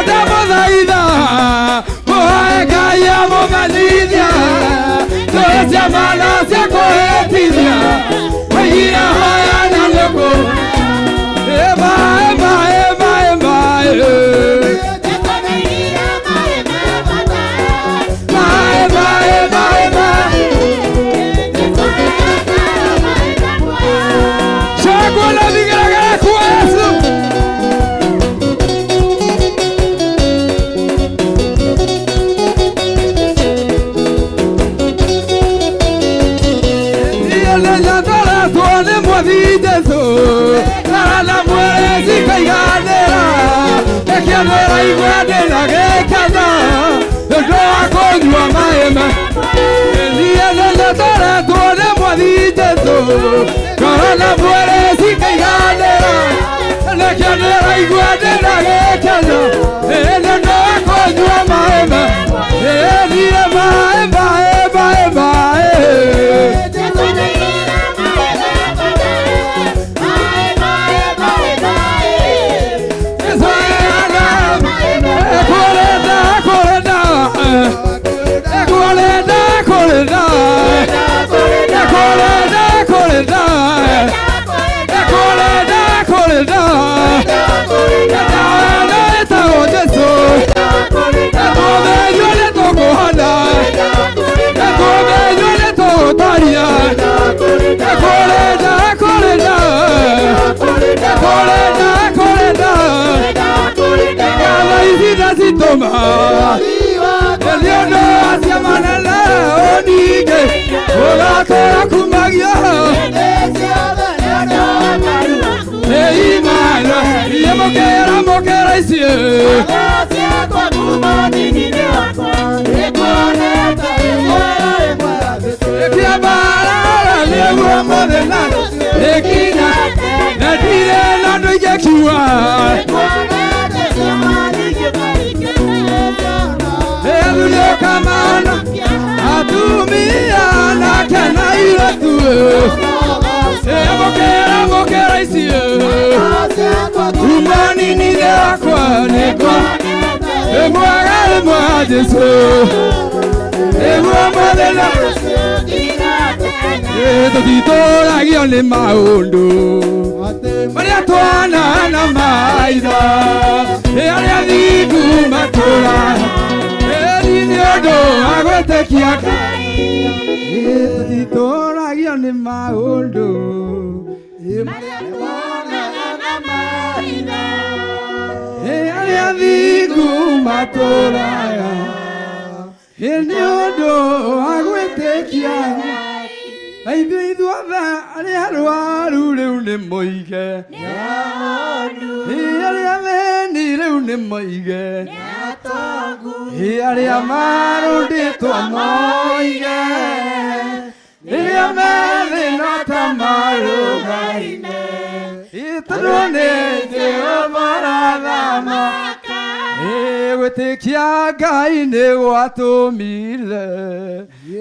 Ndamũthaitha mũhoe Ngai amũmenyithia njũĩ cia mana cia kũhĩtithia waigire hoya na nĩkũ ĩma ĩma ĩma ĩma ĩma ĩma ĩma ĩma shangwe na vigelegele kwa Yesu. Nyandaratwo nĩ Mwathi Jesũ, na mwĩrĩ cikaiganĩra, ĩkĩanĩra igua ndĩna gĩkeno, nĩ ũndũ wa kũnyua maĩ ma. Niĩ nĩnyandaratwo nĩ Mwathi Jesũ, ngoro na mwĩrĩ cikaiganĩra, nĩkĩanĩra igua ndĩna gĩkeno, nĩ ũndũ wa kũnyua maĩ ma. Niĩ maĩ maĩ maĩ maĩ. Toma. Nĩ ũndũ wa ciama nene ũninge. Tũrakumagio Immanuel Yemokera mokera ici Kĩambarara nĩguo mũthenya ĩkinya na ndirĩ na ndũ ingĩkiuga Athuri ũkamana atumia nake na airĩtu Mokera mokera ici Kuma nini yakwa nĩkwa Mwega nĩ mwa Jesũ Nĩguo mũthenya Tũtitũragio nĩ maũndũ marĩa twana na maitho arĩa thingu matũra ĩni nĩ ũndũ wa gwĩtĩkia Tũtitũragio nĩ maũndũ marĩa twana na maitho arĩa thingu matũraga nĩ ũndũ wa gwĩtĩkia Na ithuĩ ithuothe arĩa arwaru rĩu nĩ moige arĩa athĩni rĩu nĩ moige arĩa marũndĩtwo moige rĩrĩa methĩna ta marũgaine tondũ nĩ Jehova arathamaka Gwĩtĩkia Ngai nĩ gwatũmire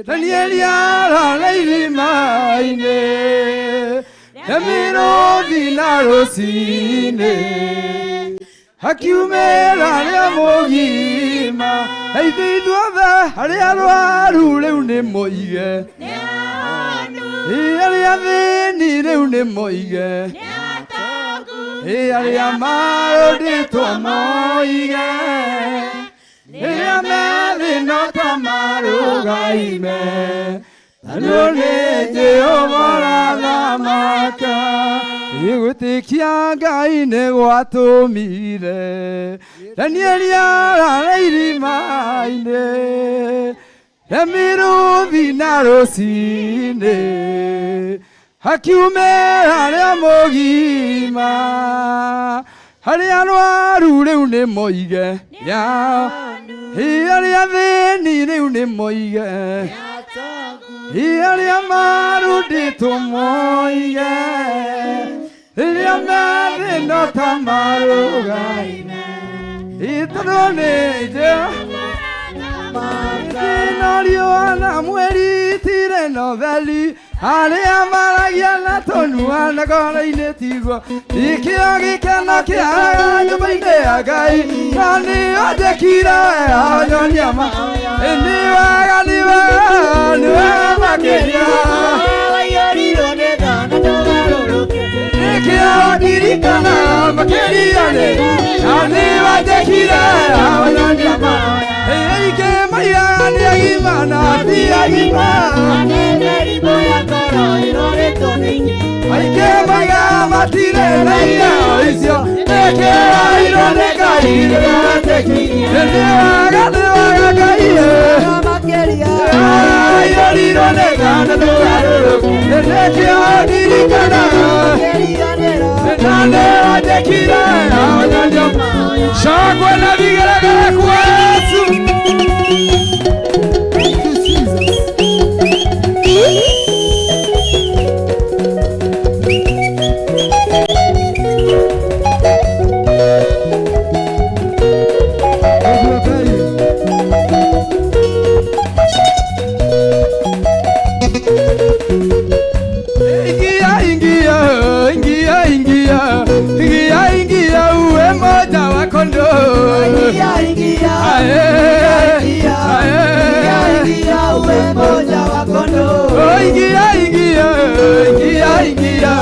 Danieli arara irima-inĩ na mĩrũthi na rũcinĩ hakiumĩra rĩa mũgima na ithuĩ ithuothe arĩa arwaru rĩu nĩ moige arĩa athĩni rĩu nĩ moige arĩa marũndĩtwo moige rĩrĩa methĩna ta marũgaime tondũ nĩ Jehova arathamaka Gwĩtĩkia Ngai nĩ gwatũmire Danieli arara irima-inĩ na mĩrũthi na rũcinĩ hakiumĩra rĩa mũgima arĩa arwaru rĩu nĩ moige arĩa athĩni rĩu nĩ moige arĩa marũndĩtwo moige rĩrĩa methĩna ta marũgaine tondũ nĩ Jehova na riũa na mweri itirĩ na ũtheri arĩa maragia na tũnua na ngoro-inĩ tiguo ikĩo gĩkeno kĩa nyũmba-inĩ ya Ngai na nĩo njĩkire wega nyonia ma nĩ wega nĩ wega nĩ wega makĩria nĩkĩo ndirikana makĩria nĩ na nĩ wanjĩkire wega nyonia ma aingĩ maigaga nĩ agima na ti agima aingĩ maigaga matirĩ na iheo icio nĩkĩrairwo nĩ Ngai rĩrĩa wetĩkirie nĩ wega nĩ wega Ngai aiyũrirwo nĩ tha na ndũgarũrũku nĩkĩo ndirikanaga na nĩ wanjĩkire wega nyonia Shangwe na vigelegele kwa Yesu. Thank you, Jesus. Ingia, ingia, ingia, ingia, ingia, ingia, uwe moja wa kondoo. Ingia, ingia, ingia, ingia, uwe moja wa kondoo. Oh, ingia, ingia, ingia, ingia,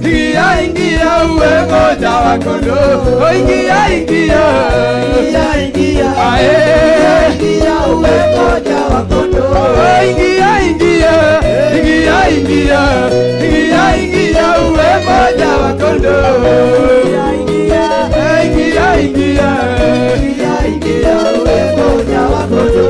ingia, ingia, uwe moja wa kondoo. Oh, ingia, ingia, Ingia, ingia, ingia, uwe moja wa kondoo. Oh, ingia, ingia, ingia, ingia, ingia, ingia, uwe moja wa kondoo. Ingia, Ingia, ingia, ingia, ingia, uwe moja wa kondoo.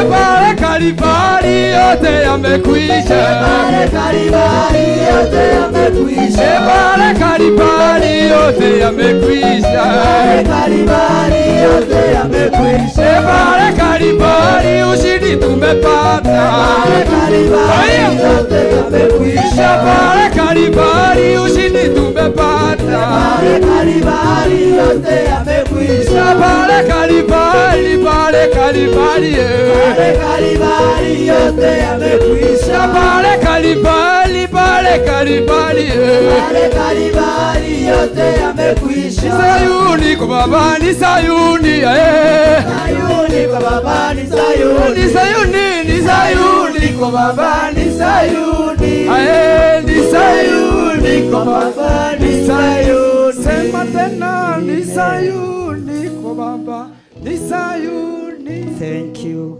Pale Kalvari yote yamekwisha. Pale Kalvari yote yamekwisha. Pale Kalvari yote yamekwisha. Pale Kalvari yote yamekwisha. Pale Kalvari ushindi tumepata. Pale Kalvari yote yamekwisha. Pale Kalvari ushindi tumepata. Pale Kalvari yote yamekwisha. Pale Kalvari, pale Kalvari, Pale Kalvari yote yamekwisha. pale Kalvari, pale Kalvari. Pale Kalvari yote yamekwisha. Sayuni kwa Baba ni Sayuni, eh. Sayuni kwa Baba ni Sayuni. Ni Sayuni, ni Sayuni kwa Baba ni Sayuni. eh, ni Sayuni kwa Baba ni Sayuni. Sema tena ni Sayuni kwa Baba ni Sayuni. Thank you.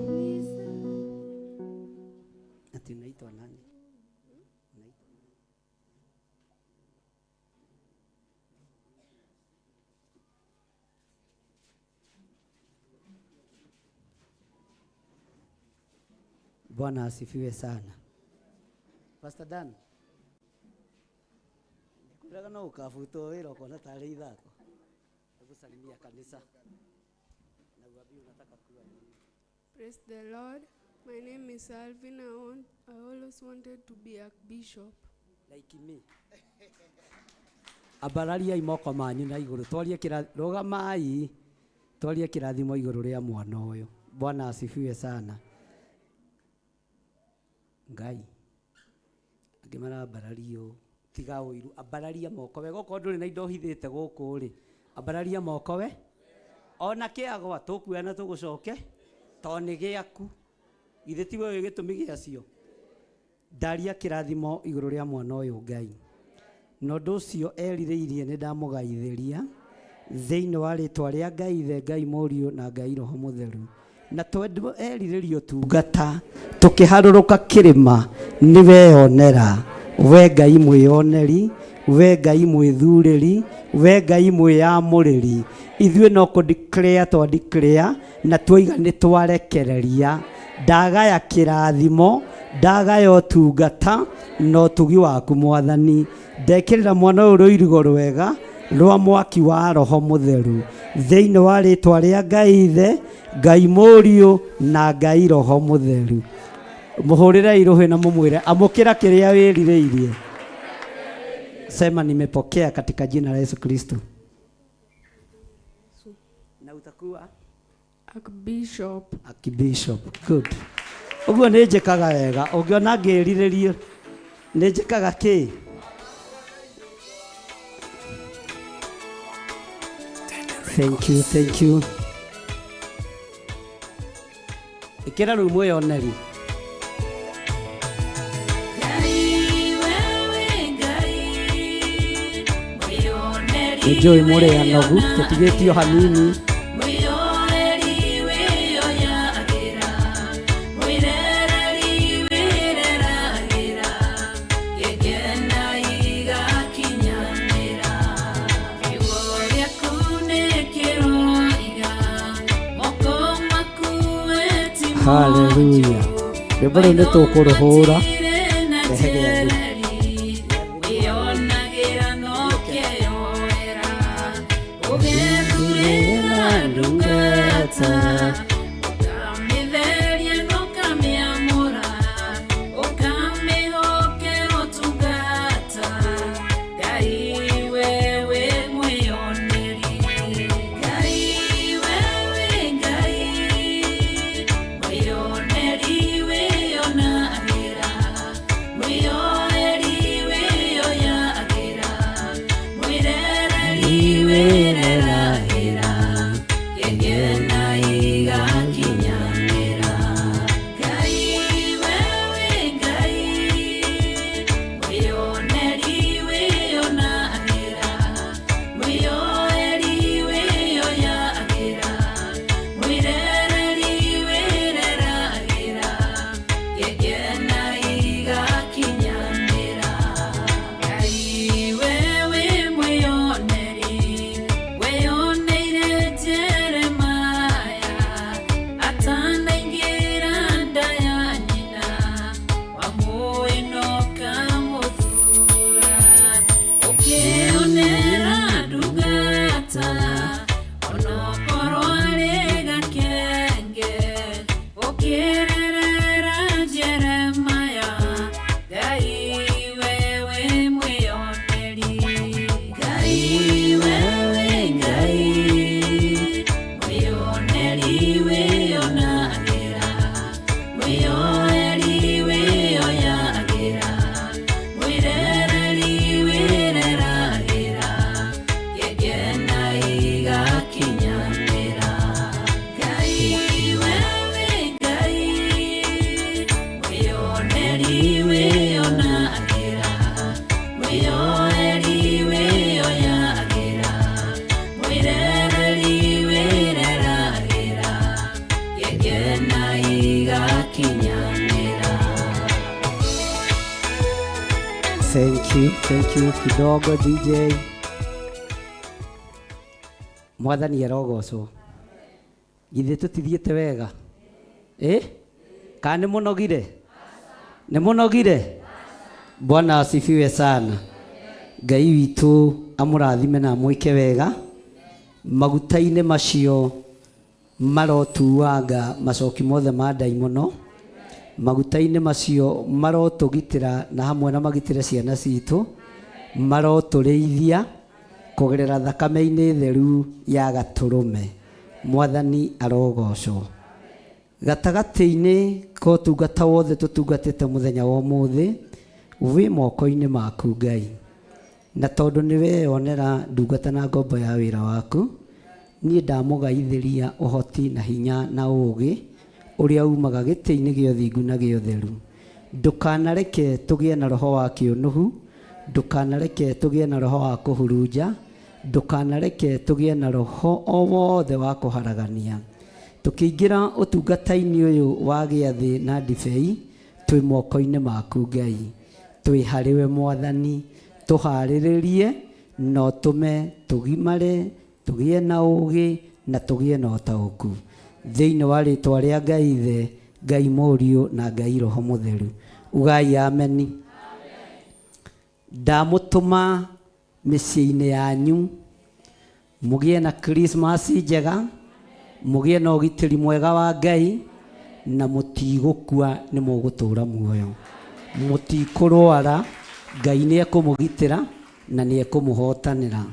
Ati unaitwa nani? Bwana asifiwe sana. Pastor Dan. Ndikwĩraga no ũkabutwo wĩra ũkona tarĩ ithako. Hebu salimia kanisa. Na uambie unataka kuwa nini. Praise the Lord. My name is Alvin. I always wanted to be a bishop. Like me. Ambarariai moko manyu na igũrũ twarie kĩra rũgamai twarie kĩrathimo igũrũ rĩa mwana ũyũ. Bwana asifiwe sana. Ngai angĩ marambarario tiga ũiru ambararia moko wega okorwo ndũrĩ na indo hithĩte gũkũ rĩ ambararia moko we ona kĩagwa tũkuoya na tũgũcoke to nĩ gĩaku githĩ tiwe ũĩ gĩtũmi gĩacio. Ndaria kĩrathimo igũrũ rĩa mwana ũyũ Ngai na ũndũ ũcio erirĩirie nĩ ndamũgaithĩria thĩinĩ wa rĩtwa rĩa Ngai Ithe Ngai Mũriũ na Ngai Roho Mũtheru na tondũ erirĩria ũtungata tũkĩharũrũka kĩrĩma nĩ weyonera we Ngai mwĩyoneri we Ngai mwĩthurĩri we Ngai mwĩyamũrĩri ithuĩ no kũ declare twa declare na twaiga nĩ twarekereria ndagaya kĩrathimo ndagaya ũtungata na ũtugi waku mwathani ndekĩrĩra mwana ũyũ rũirigo rwega rwa mwaki wa Roho Mũtheru thĩinĩ wa rĩtwa rĩa Ngai Ithe Ngai Mũriũ na Ngai Roho Mũtheru. Mũhũrĩrei rũhĩ na mũmwĩre amũkĩra kĩrĩa wĩrirĩirie. Sema nimepokea katika jina la Yesu Kristo. Na utakuwa Archbishop. Archbishop. Good. Ũguo nĩ njĩkaga wega ũngĩona ngĩrirĩrio nĩ njĩkaga kĩ? Thank you, thank you. Ĩkĩra rĩu mwĩyoneri. Nĩ njũĩ mũrĩ anogu tũtigĩtio hanini. Hallelujah. Rwĩmbo rũu nĩ tũkũrũhũra rehe gĩathĩ. Thank you, thank you kidogo DJ. Mwathani arogocwo. Githĩ tũtithiĩte wega? Eh? Kana nĩ mũnogire? Nĩ mũnogire? Bwana asifiwe sana. Ngai witũ amũrathime na amwĩke wega. Maguta-inĩ macio marotuanga macoki mothe ma ndaimono. Maguta-inĩ macio marotũgitĩra na hamwe na magitĩre ciana citũ. Marotũrĩithia kũgerera thakame-inĩ theru ya gatũrũme. Mwathani arogocwo. Gatagatĩ-inĩ ka ũtungata wothe tũtungatĩte mũthenya wa ũmũthĩ, wĩ moko-inĩ maku Ngai. Na tondũ nĩ weyonera ndungata na ngombo ya wĩra waku, niĩ ndamũgaithĩria ũhoti na hinya na ũũgĩ ũrĩa umaga gĩtĩ-inĩ gĩa ũthingu na gĩa ũtheru. Ndũkanareke tũgĩe na roho wa kĩũnũhu, ndũkanareke tũgĩe na roho wa kũhurunja, ndũkanareke tũgĩe na roho o wothe wa kũharagania. Tũkĩingĩra ũtungata-inĩ ũyũ wa gĩathĩ na ndibei, twĩ moko-inĩ maku Ngai. Twĩ harĩwe Mwathani, tũharĩrĩrie na ũtũme tũgimare, tũgĩe na ũũgĩ na tũgĩe na ũtaũku. Thĩinĩ wa rĩtwa rĩa Ngai Ithe, Ngai Mũriũ na Ngai Roho Mũtheru. Ugai ameni. Ndamũtũma mĩciĩ-inĩ yanyu, mũgĩe na Christmas njega, mũgĩe na ũgitĩri mwega wa Ngai, na mũtigũkua nĩ mũgũtũra muoyo. Mũtikũrwara, Ngai nĩ ekũmũgitĩra na nĩ ekũmũhotanĩra.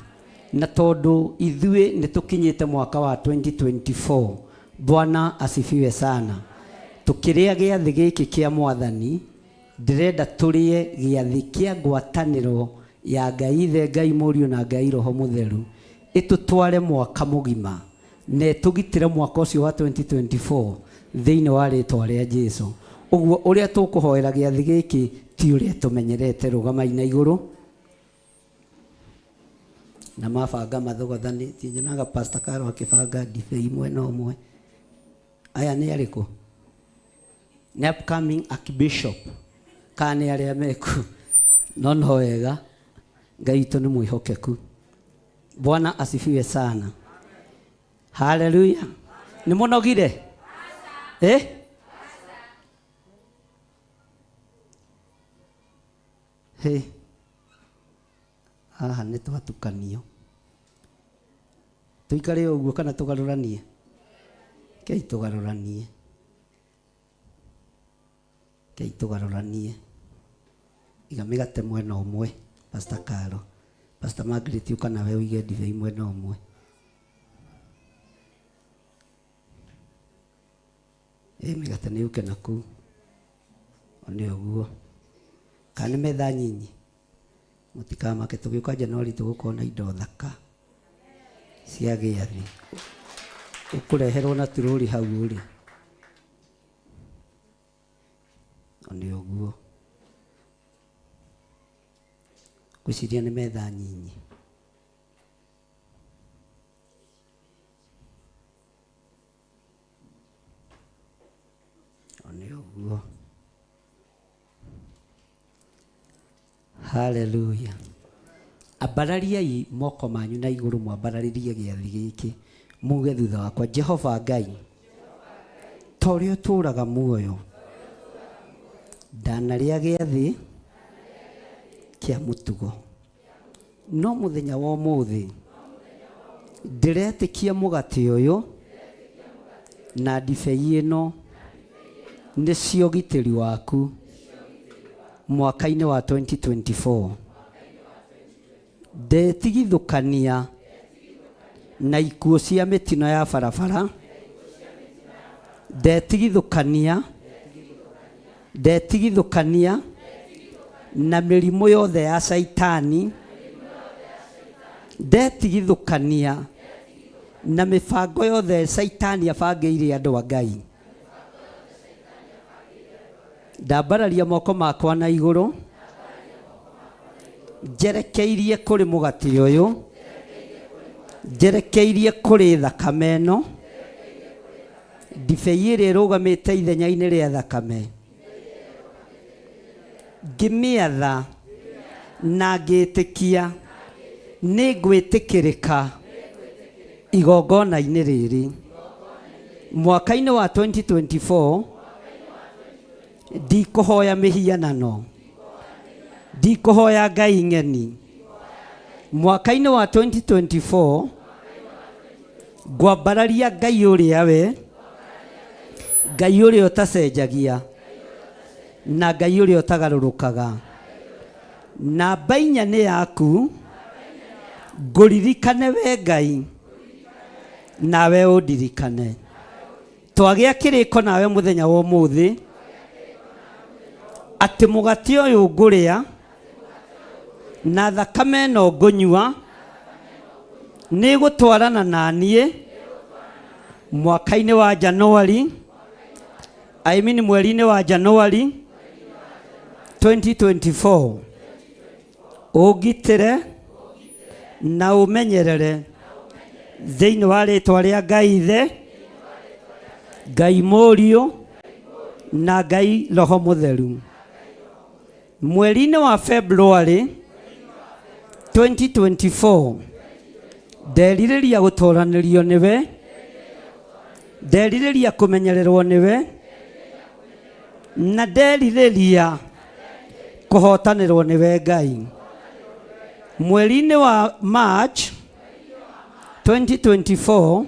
Na tondũ ithuĩ nĩ tũkinyĩte mwaka wa 2024, Bwana asifiwe sana. Tũkĩrĩa gĩathĩ gĩkĩ kĩa Mwathani, ndĩrenda tũrĩe gĩathĩ kĩa ngwatanĩro ya Ngai Ithe, Ngai Mũriũ na Ngai Roho Mũtheru, ĩtũtware mwaka mũgima na ĩtũgitĩre mwaka ũcio wa 2024 thĩinĩ wa rĩtwa rĩa Jesu. Ũguo ũrĩa tũkũhoera gĩathĩ gĩkĩ ti ũrĩa tũmenyerete. Rũgamai na igũrũ na mabanga mathogothanĩtie. Nyonaga Pastor Karo akĩbanga ndibei mwena ũmwe. Aya nĩ arĩkũ? Nĩ upcoming archbishop kana nĩ arĩa meku? No no wega, Ngai witũ nĩ mwĩhokeku. Bwana asifiwe sana. Haleluya. Nĩ mũnogire? Eh? Hey. Haha nĩ twatukanio. Tũikare ũguo kana tũgarũranie? Kei tũgarũranie. Kei tũgarũranie. Iga mĩgate mwena ũmwe, Pastor Karo. Pastor Margaret ũka nawe ũige ndibei mwena ũmwe. Ĩ mĩgate nĩ yũke naku. Nĩ ũguo. Kana nĩ metha nyinyi? Mũtikamake tũgĩũka Januari tũgũkorwo na indo thaka cia gĩathĩ. Ũkũreherwo na turũri hau ũrĩ. Nĩ ũguo. Ngwĩciria nĩ metha nyinyi. Nĩ ũguo. Haleluya. Ambarariai moko manyu na igũrũ mwambararĩrie gĩathĩ gĩkĩ. Muge thutha wakwa, Jehova Ngai, ta ũrĩa ũtũũraga muoyo, ndanarĩa gĩathĩ kĩa mũtugo. No mũthenya wa ũmũthĩ ndĩretĩkia mũgate ũyũ na ndibei ĩno nĩcio ũgitĩri waku mwaka-inĩ wa 2024. Ndetigithũkania na ikuũ cia mĩtino ya barabara, ndetigithũkania, ndetigithũkania na mĩrimũ yothe ya caitani, ndetigithũkania na mĩbango yothe caitani abangĩire andũ a Ngai. Ndambararia moko makwa na igũrũ njerekeirie kũrĩ mũgate ũyũ, njerekeirie kũrĩ thakame ĩno, ndibei ĩrĩa ĩrũgamĩte ithenya-inĩ rĩa thakame, ngĩmĩatha Na ngĩtĩkia nĩ ngwĩtĩkĩrĩka igongona-inĩ rĩrĩ mwaka-inĩ wa 2024. Ndikũhoya mĩhianano, ndikũhoya ngai ng'eni. Mwaka-inĩ wa 2024 ngwambararia Ngai ũrĩa we Ngai ũrĩa ũtacenjagia na Ngai ũrĩa ũtagarũrũkaga. Namba 4 nĩ yaku, ngũririkane we Ngai, nawe ũndirikane. Twagĩa kĩrĩko nawe mũthenya wa ũmũthĩ atĩ mũgate ũyũ ngũrĩa na thakame ĩno ngũnyua nĩ gũtwarana na niĩ mwaka-inĩ wa Januari, I mean mweri-inĩ wa Januari 2024. Ũngitĩre na ũmenyerere thĩinĩ wa rĩtwa rĩa Ngai Ithe, Ngai Mũriũ na Ngai Roho Mũtheru. Mweri-inĩ wa February 2024 nderirĩria gũtoranĩrio nĩwe, nderirĩria kũmenyererwo nĩwe, na nderirĩria kũhotanĩrwo nĩwe Ngai. Mweri-inĩ wa March 2024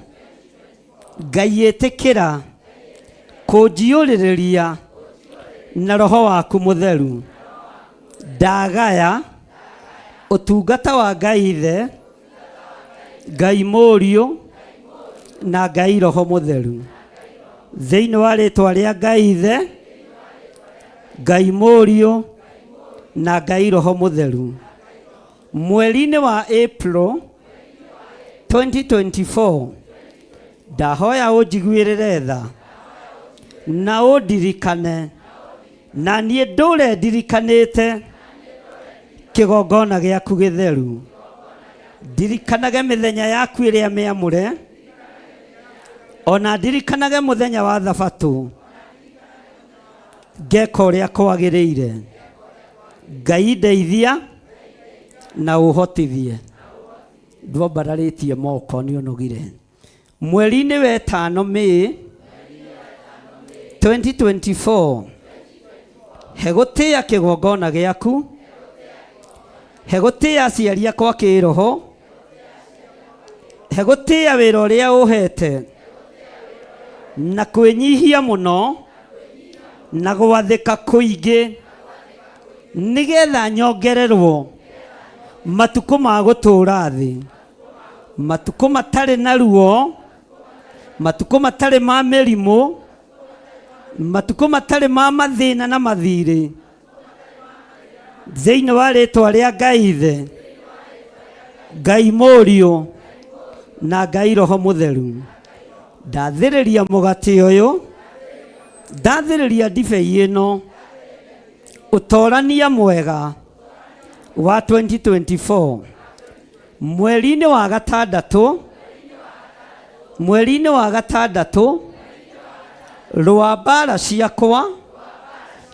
Ngai ĩtĩkĩra kũnjiyũrĩrĩria na roho waku mũtheru. Ndagaya ũtungata wa Ngai Ithe, Ngai Mũriũ na Ngai Roho Mũtheru. Thĩinĩ wa rĩtwa rĩa Ngai Ithe, Ngai Mũriũ na Ngai Roho Mũtheru. Mweri-inĩ wa April 2024 ndahoya ũnjiguĩrĩre tha na ũndirikane, na niĩ ndũre ndirikanĩte kĩgongona gĩaku gĩtheru. Ndirikanage mĩthenya yaku ĩrĩa mĩamũre, ona ndirikanage mũthenya wa thabatũ, ngeka ũrĩa kwagĩrĩire. Ngai ndeithia na ũhotithie. Ndwambararĩtie moko nĩ ũnogire. Mweri-inĩ wetano May 2024 he gũtĩĩa kĩgongona gĩaku, he gũtĩĩa aciari akwa kĩroho, he gũtĩĩa wĩra ũrĩa ũhete na kwĩnyihia mũno na gwathĩka kũingĩ, nĩgetha nyongererwo matukũ ma gũtũũra thĩ, matukũ matarĩ na ruo, matukũ matarĩ ma mĩrimũ, matukũ matarĩ ma mathĩna na mathirĩ. Thĩinĩ wa rĩtwa rĩa Ngai Ithe, Ngai Mũriũ na Ngai Roho Mũtheru, ndathĩrĩria mũgate ũyũ, ndathĩrĩria ndibei ĩno, ũtorania mwega wa 2024. Mweri-inĩ wa gatandatũ, mweri-inĩ wa gatandatũ, rũa mbara ciakwa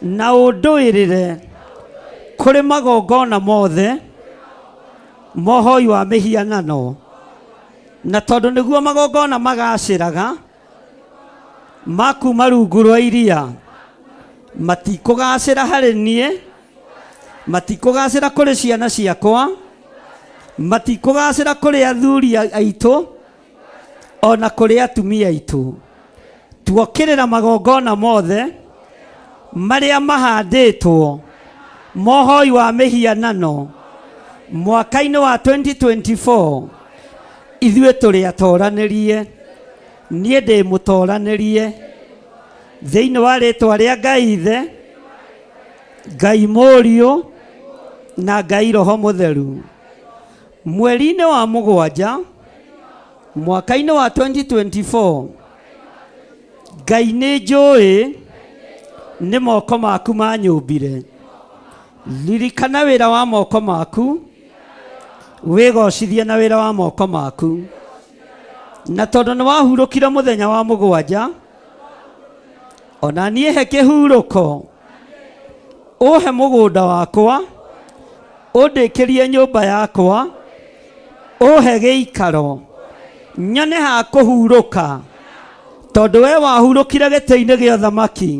na ũndũĩrĩre kũrĩ magongona mothe mohoi wa mĩhianano, na tondũ nĩguo magongona magacĩraga ma kuma rungu rwa iria, matikũgacĩra harĩ niĩ, matikũgacĩra kũrĩ ciana ciakwa, matikũgacĩra kũrĩ athuri aitũ ona kũrĩ atumia aitũ. Tuokĩrĩra magongona mothe marĩa mahandĩtwo mohoi wa mĩhianano mwaka-inĩ wa 2024. Ithuĩ tũrĩ atoranĩrie, niĩ ndĩ mũtoranĩrie thĩinĩ wa rĩtwa rĩa Ngai Ithe, Ngai Mũriũ na Ngai Roho Mũtheru. Mweri-inĩ wa mũgwanja mwaka-inĩ wa 2024 Ngai nĩ njũĩ nĩ moko maku manyũmbire. Ririkana wĩra wa moko maku, wĩgocithie na wĩra wa moko maku. Na tondũ nĩ wahurũkire mũthenya wa mũgwanja, ona niĩ he kĩhurũko, ũhe mũgũnda wakwa, Ũndĩkĩrie nyũmba yakwa, ũhe gĩikaro, nyone ha kũhurũka, tondũ we wahurũkire gĩtĩ-inĩ gĩa ũthamaki,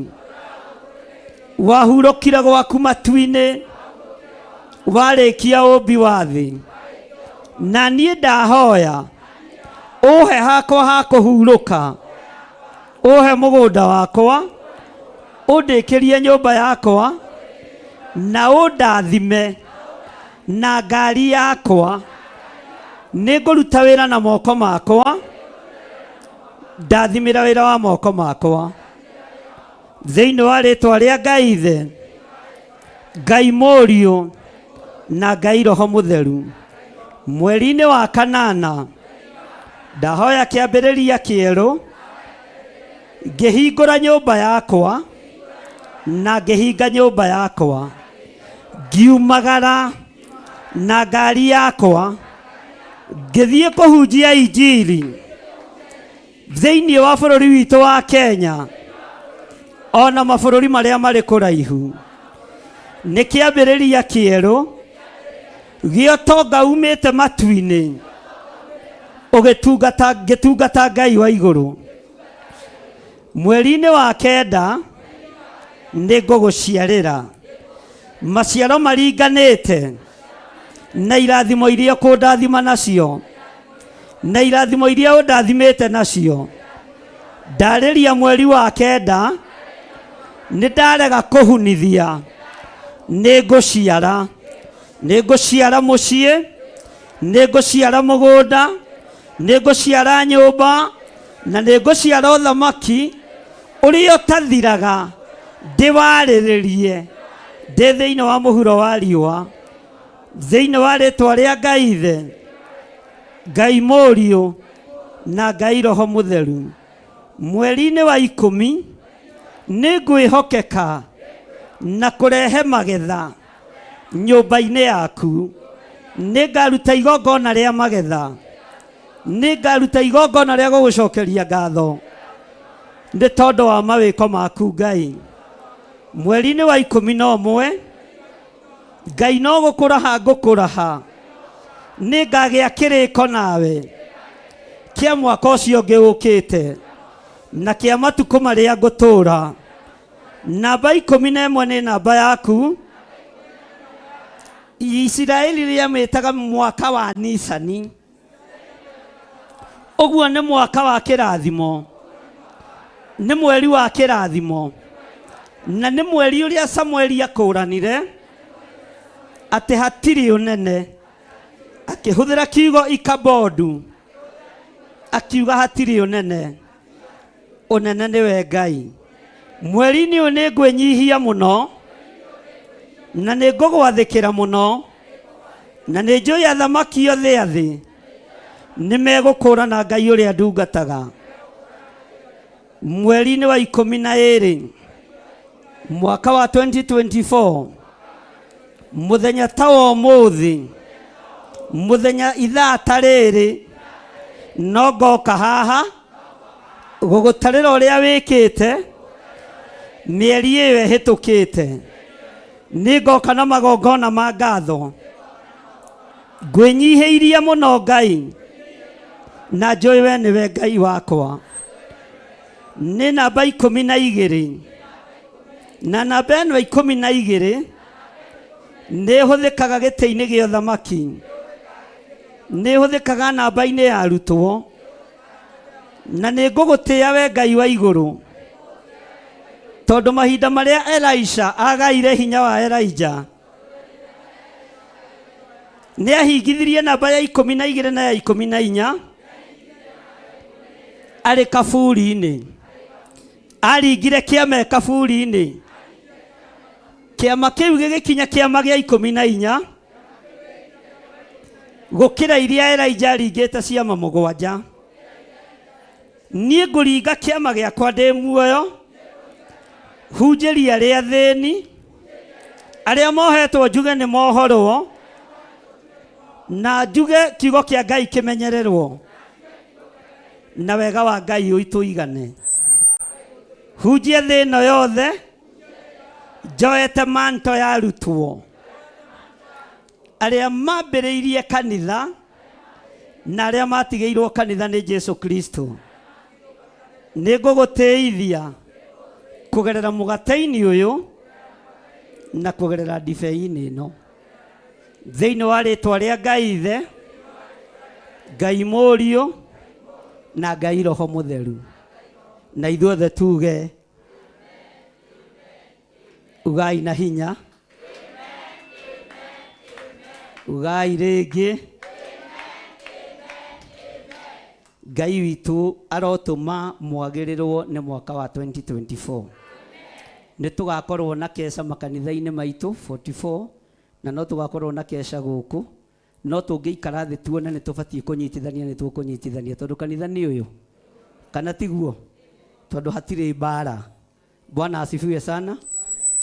wahurũkire gwaku matu-inĩ, warĩkia ũmbi wa thĩ. Na niĩ ndahoya ũhe hakwa ha kũhurũka, ũhe mũgũnda wakwa, ũndĩkĩrie nyũmba yakwa, na ũndathime na ngari yakwa. Nĩ ngũruta wĩra na moko makwa, ndathimĩra wĩra wa moko makwa. Thĩinĩ wa rĩtwa rĩa Ngai Ithe, Ngai Mũriũ, na Ngai Roho Mũtheru. Mweri-inĩ wa kanana ndahoya kĩambĩrĩria kĩerũ, ngĩhingũra nyũmba yakwa na ngĩhinga nyũmba yakwa, ngiumagara na ngari yakwa, ngĩthiĩ kũhunjia injiri thĩinĩ wa bũrũri witũ wa Kenya ona mabũrũri marĩa marĩ kũraihu. Nĩ kĩambĩrĩria kĩerũ gĩa ũtonga umĩte matu-inĩ, ũgĩtungata ngĩtungata Ngai wa igũrũ. Mweri-inĩ wa kenda nĩ ngũgũciarĩra maciaro maringanĩte na irathimo iria ũkũndathima nacio, na irathimo iria ũndathimĩte nacio. Ndarĩria mweri wa kenda nĩ ndarega kũhunithia, nĩ ngũciara, nĩ ngũciara mũciĩ, nĩ ngũciara mũgũnda, nĩ ngũciara nyũmba, na nĩ ngũciara ũthamaki ũrĩa ũtathiraga, ndĩwarĩrĩrie ndĩ thĩinĩ wa mũhuro wa riũa, thĩinĩ wa rĩtwa rĩa Ngai Ithe, Ngai Mũriũ, na Ngai Roho Mũtheru. Mweri-inĩ wa ikũmi nĩ ngwĩhokeka na kũrehe magetha nyũmba-inĩ yaku. Nĩ ngaruta igongona rĩa magetha, nĩ ngaruta igongona rĩa gũgũcokeria ngatho nĩ tondũ wa mawĩko maku Ngai. Mweri-inĩ wa ikũmi na ũmwe Ngai no gũkũraha ngũkũraha, nĩ ngagĩa kĩrĩko nawe kĩa mwaka ũcio ũngĩ ũkĩte na kĩa matukũ marĩa ngũtũũra. Namba 11 nĩ namba yaku. Isiraeli rĩamĩtaga mwaka wa Nisani, ũguo nĩ mwaka wa kĩrathimo, nĩ mweri wa kĩrathimo, na nĩ mweri ũrĩa Samueli akũranire atĩ hatirĩ ũnene, akĩhũthĩra kiugo ikabodu, akiuga hatirĩ ũnene, ũnene nĩwe Ngai. Mweri-inĩ ũyũ nĩ ngwĩnyihia mũno na nĩ ngũgwathĩkĩra mũno, na nĩ njũĩ athamaki othe a thĩ nĩ megũkũũrana Ngai ũrĩa ndungataga. Mweri-inĩ wa 12 mwaka wa 2024, mũthenya ta wa ũmũthĩ, mũthenya ithaa ta rĩrĩ, no ngoka haha gũgũtarĩra ũrĩa wĩkĩte mĩeri ĩyo ĩhĩtũkĩte. Nĩ ngoka na magongona ma ngatho, ngwĩnyihĩirie mũno Ngai, na njũĩ we nĩwe Ngai wakwa. Nĩ namba 12, na namba ĩno 12 nĩ ĩhũthĩkaga gĩtĩ-inĩ gĩa ũthamaki, nĩ ĩhũthĩkaga namba-inĩ ya arutwo, na nĩ ngũgũtĩĩa we Ngai wa igũrũ, tondũ mahinda marĩa Elisha agaire hinya wa Elijah, nĩ ahingithirie namba ya 12 na ya 14 arĩ kaburi-inĩ. Aringire kĩama e kaburi-inĩ, kĩama kĩu gĩgĩkinya kĩama gĩa 14 gũkĩra iria Elijah aringĩte ciama 7. Niĩ ngũringa kĩama gĩakwa ndĩ muoyo, hunjĩria arĩa athĩni, arĩa mohetwo njuge nĩ mohorwo, na njuge kiugo kĩa Ngai kĩmenyererwo, na wega wa Ngai ũitũigane. Hunjie thĩ ĩno yothe njoete manto ya arutwo. Arĩa mambĩrĩirie kanitha na arĩa matigĩirwo kanitha nĩ Jesu Kristo. Nĩ ngũgũtĩithia kũgerera mũgate-inĩ ũyũ na kũgerera ndibei-inĩ ĩno. Thĩinĩ wa rĩtwa rĩa Ngai Ithe, Ngai Mũriũ na Ngai Roho Mũtheru. Na ithuothe tuge ugai na hinya, ugai rĩngĩ. Ngai witũ arotũma mwagĩrĩrwo nĩ mwaka wa 2024. Nĩ tũgakorwo na keca makanitha-inĩ maitũ 44 na no tũgakorwo na keca gũkũ, no tũngĩikara thĩ tuone nĩ tũbatiĩ kũnyitithania nĩ tũkũnyitithania tondũ kanitha nĩ ũyũ, kana tiguo? Tondũ hatirĩ mbara. Bwana asifiwe sana.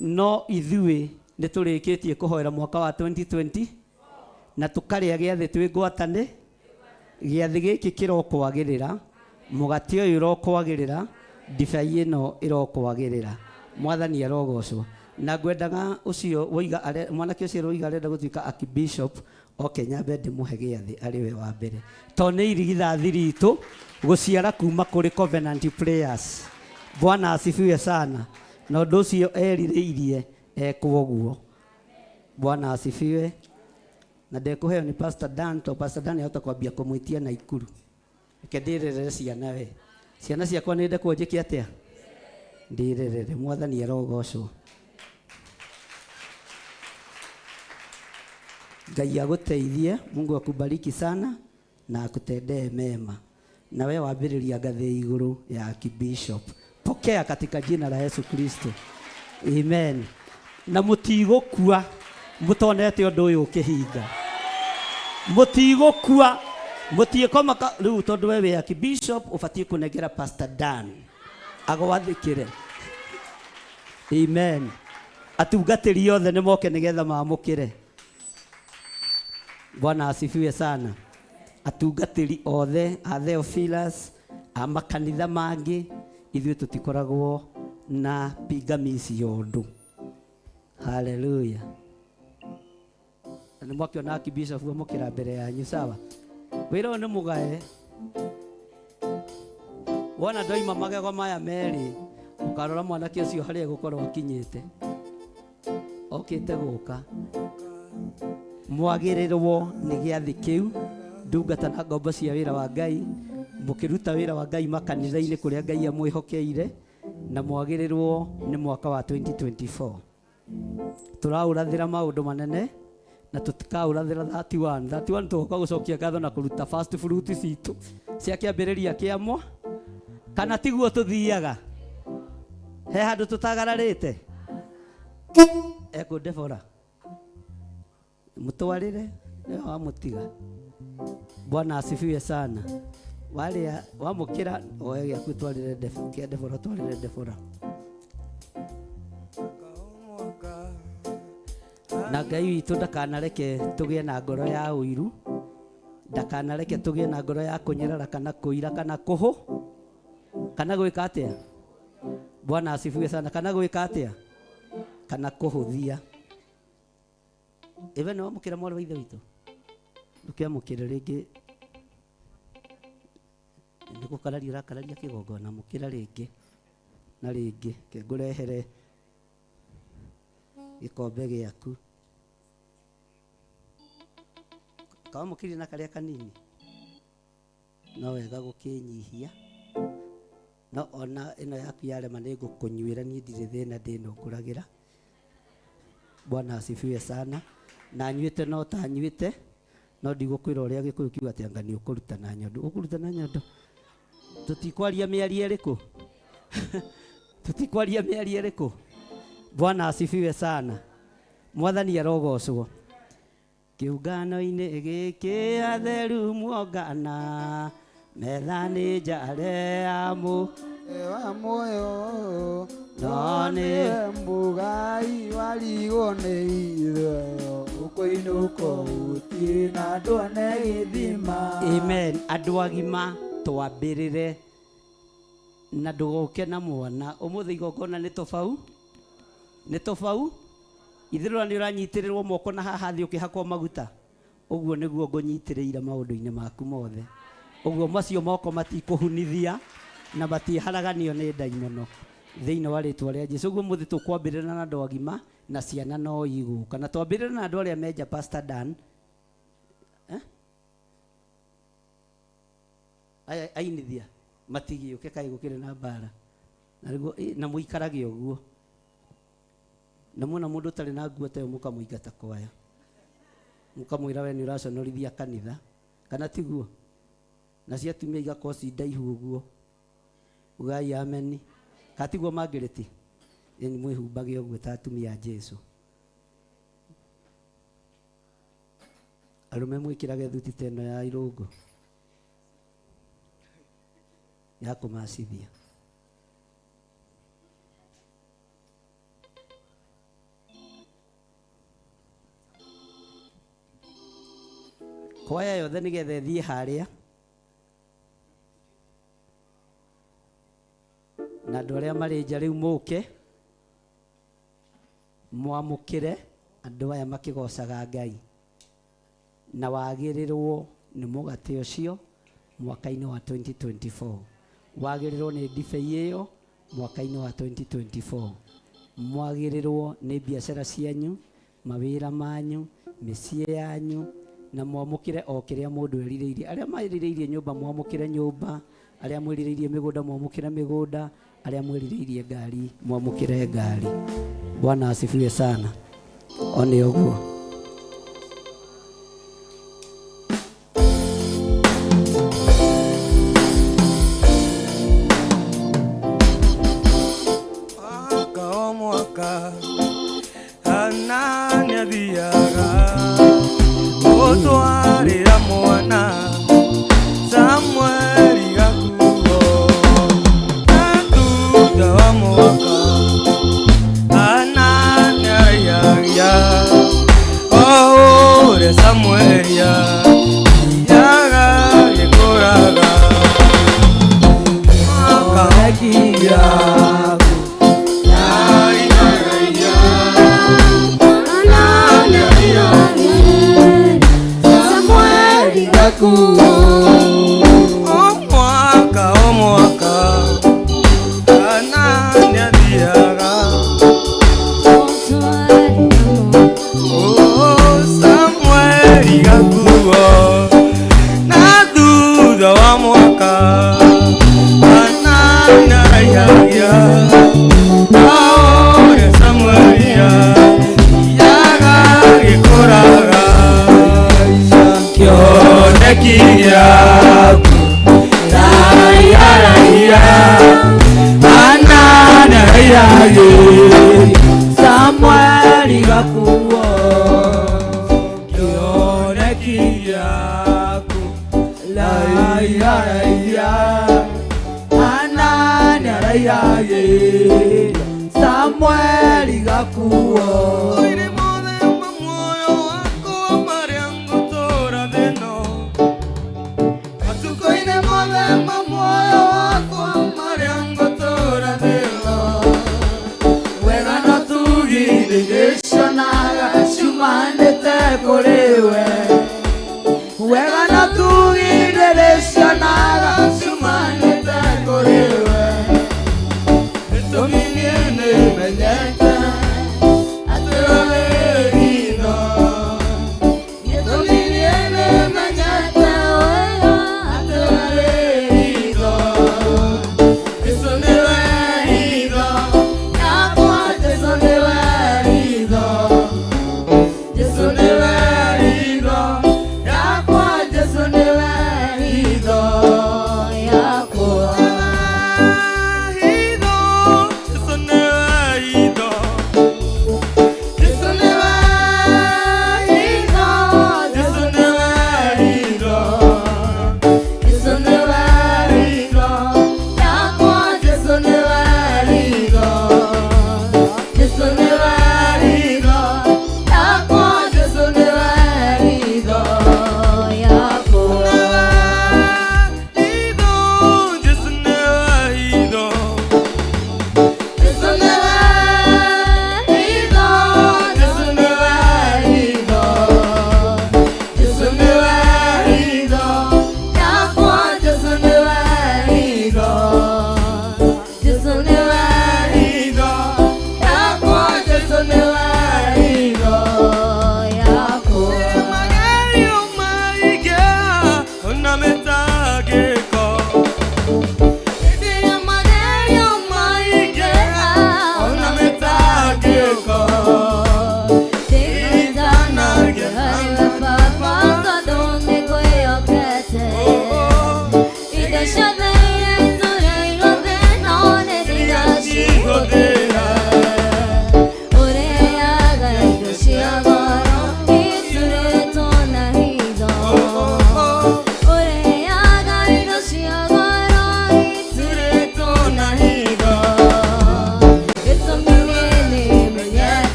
No ithuĩ nĩ tũrĩkĩtie kũhoera mwaka wa 2020 na tũkarĩa gĩathĩ twĩ ngwatane. Gĩathĩ gĩkĩ kĩrokwagĩrĩra, mũgate ũyũ ũrokwagĩrĩra, ndibei ĩno ĩrokwagĩrĩra. Mwathani arogocwo. Na ngwendaga ũcio woiga mwanake ũcio ũroiga arenda gũtuĩka archbishop oke nyambe ndĩmũhe gĩathĩ arĩ we wa mbere. To nĩ irigithathi ritũ gũciara kuma kũrĩ Covenant Prayers. Bwana asifiwe sana. Na ũndũ ũcio erirĩirie ekwo ũguo. Bwana asifiwe. Na ndekũheo nĩ Pastor Dan to Pastor Dan ahota kwambia kũmwĩtia na ikuru. Reke ndĩrerere ciana we. Ciana ciakwa nĩ ndekwo njĩke atĩa? Ndĩrerere. Mwathani arogocwo. Ngai agũteithie, Mungu akubariki sana na akutendee mema. Na we wambĩrĩria ngathĩ igũrũ ya Archbishop. Pokea katika jina la Yesu Kristo. Amen. Na mũtigũkua mũtonete ũndũ ũyũ ũkĩhinga. Mũtigũkua mũtiĩkomaka rĩu tondũ we wĩ Archbishop ũbatiĩ kũnengera Pastor Dan agwathĩkĩre. Amen. Atungatĩri othe nĩ moke nĩgetha mamũkĩre. Bwana asifiwe sana. Atungatĩri othe a Theophilus a makanitha mangĩ ithuĩ tũtikoragwo na pingamizi ya ũndũ. Haleluya. Na nĩ mwakĩona Archbishop amũkĩra mbere yanyu, sawa? Wĩra ũyũ nĩ mũgae. Wona ndoima magego maya merĩ, ũkarora mwanake ũcio harĩa egũkorwo akinyĩte. Okĩte gũka. Mwagĩrĩrwo nĩ gĩathĩ kĩu, ndungata na ngombo cia wĩra wa Ngai, mũkĩruta wĩra wa Ngai makanitha-inĩ kũrĩa Ngai amwĩhokeire, na mwagĩrĩrwo nĩ mwaka wa 2024. Tũraũrathĩra maũndũ manene na tũtikaũrathĩra 31. 31 tũgoka gũcokia ngatho na kũruta first fruit citũ cia kĩambĩrĩria kĩa mwa, kana tiguo tũthiaga? He handũ tũtagararĩte? Ekũ Deborah, mũtwarĩre nĩwe wamũtiga. Bwana asifiwe sana. Warĩa wamũkĩra oe gĩaku twarĩre kĩa Deborah, twarĩre Deborah. Na Ngai witũ ndakanareke tũgĩe na ngoro ya ũiru, ndakanareke tũgĩe na ngoro ya kũnyarara kana kũira kana kũhũ kana gwĩka atĩa. Bwana asifiwe sana. Kana gwĩka atĩa, kana kũhũthia. Ĩwe nĩ wamũkĩra mwarĩ wa ithe witũ, ndũkĩamũkĩre rĩngĩ, nĩ gũkararia ũrakararia kĩgongona, mũkĩra rĩngĩ na rĩngĩ, ke ngũrehere gĩkombe gĩaku. Kawamũkĩrie na karĩa kanini, no wega gũkĩnyihia, no ona ĩno yaku yarema nĩ ngũkũnyuĩra, niĩ ndirĩ thĩna ndĩno ngũragĩra. Bwana asifiwe sana. Na nyuĩte no ta nyuĩte, no ndigũkwĩra ũrĩa Gĩkũyũ kiuga atĩ anga nĩ ũkũruta na nyondo. Ũkũruta na nyondo? Tũtikwaria mĩario ĩrĩkũ? Tũtikwaria mĩario ĩrĩkũ? Bwana asifiwe sana. Mwathani arogocwo. Kĩũngano-inĩ gĩkĩ atheru muongana, metha nĩ njare ya mũ wa muoyo, no nĩ mũgai warigwo nĩ ithuĩ, ũkũinũka gũtirĩ na ndwone gĩthima. Amen. Andũ agima twambĩrĩre na ndũgoke na mwana. Ũmũthĩ igongona nĩ tobau, nĩ tobau. Ithirora nĩ ũranyitĩrĩrwo moko na haha thĩ ũkĩhakwo maguta. Ũguo nĩguo ngũnyitĩrĩire maũndũ-inĩ maku mothe. Ũguo macio moko matikũhunithia na matiharaganio nĩ ndaimono thĩinĩ wa rĩtwa rĩa Jesu. Ũguo mũthĩ tũkwambĩrĩra na andũ agima na ciana no igũka. Na twambĩrĩre na andũ arĩa menja Pastor Dan. Eh? Aya ainithia matigĩũke kaĩ gũkĩrĩ na mbara. Na nĩguo na mũikarage ũguo. Na muona mũndũ ũtarĩ na nguo ta ĩyo mũkamũingata kwaya. Mũkamwĩra we nĩ ũraconorithia kanitha. Kana tiguo? Na cia atumia igakorwo ci ndaihu ũguo. Ugai ameni. Kana tiguo mangĩrĩti? Ĩni mwĩhumbage ũguo ta atumia a Jesu. Arũme mwĩkĩrage thuti ta ĩno ya irũngũ. Ya kũmacithia. Kwaya yothe nĩgetha ĩthiĩ harĩa. Na andũ arĩa marĩ nja rĩu mũke mwamũkĩre andũ aya makĩgocaga Ngai. Na wagĩrĩrwo nĩ mũgate ũcio mwaka-inĩ wa 2024. Wagĩrĩrwo nĩ ndibei ĩyo mwaka-inĩ wa 2024. Mwagĩrĩrwo nĩ biacara cianyu, mawĩra manyu, mĩciĩ yanyu, na mwamũkĩre o kĩrĩa mũndũ erirĩirie. Arĩa merirĩirie nyũmba mwamũkĩre nyũmba, arĩa mwĩrirĩirie mĩgũnda mwamũkĩre mĩgũnda, arĩa mwĩrirĩirie ngari mwamũkĩre ngari. Bwana asifiwe sana. One ũguo. Mwaka o mwaka Hana nĩathiaga gũtwarĩra mwana Samueli gakuo. Na thutha wa mwaka Hana nĩaraihagia o ũrĩa Samueli athiaga agĩkũraga. Mwaka O mwaka o mwaka Hana nĩathiaga Oh, Samueli gakuo. Na thutha wa mwaka Hana nĩaraihagia o ũrĩa Samueli athiaga agĩkũraga. Kĩoneki gĩaku raia Hana nĩaraihagia Samueli gakuo. Kĩoneki gĩaku raia raia Hana nĩaraihagia Samueli gakuo. Oire mũthemba muoyo wakwa marĩa ngũtũũra thĩ-ĩno. Matukũ-inĩ mothe ma muoyo wakwa marĩa ngũtũũra thĩ-ĩno. Wega no tugi nĩndĩcionaga ciumanĩte kũrĩ we. Wega no tugi nĩndĩcionaga ciumanĩte kũrĩ we. Gĩtũmi niĩ nĩmenyete atĩ we wĩ hitho. Gĩtũmi niĩ nĩmenyete atĩ we wĩ hitho. Jesũ nĩwe hitho yakwa, Jesũ nĩwe hitho. Jesũ nĩwe hitho yakwa, Jesũ nĩwe hitho Yakwa. Hitho, Jesũ nĩwe hitho. Jesũ nĩwe hitho, Jesũ nĩwe hitho. Jesũ nĩwe hitho yakwa, Jesũ nĩwe hitho. Jesũ nĩwe hitho yakwa, Jesũ nĩwe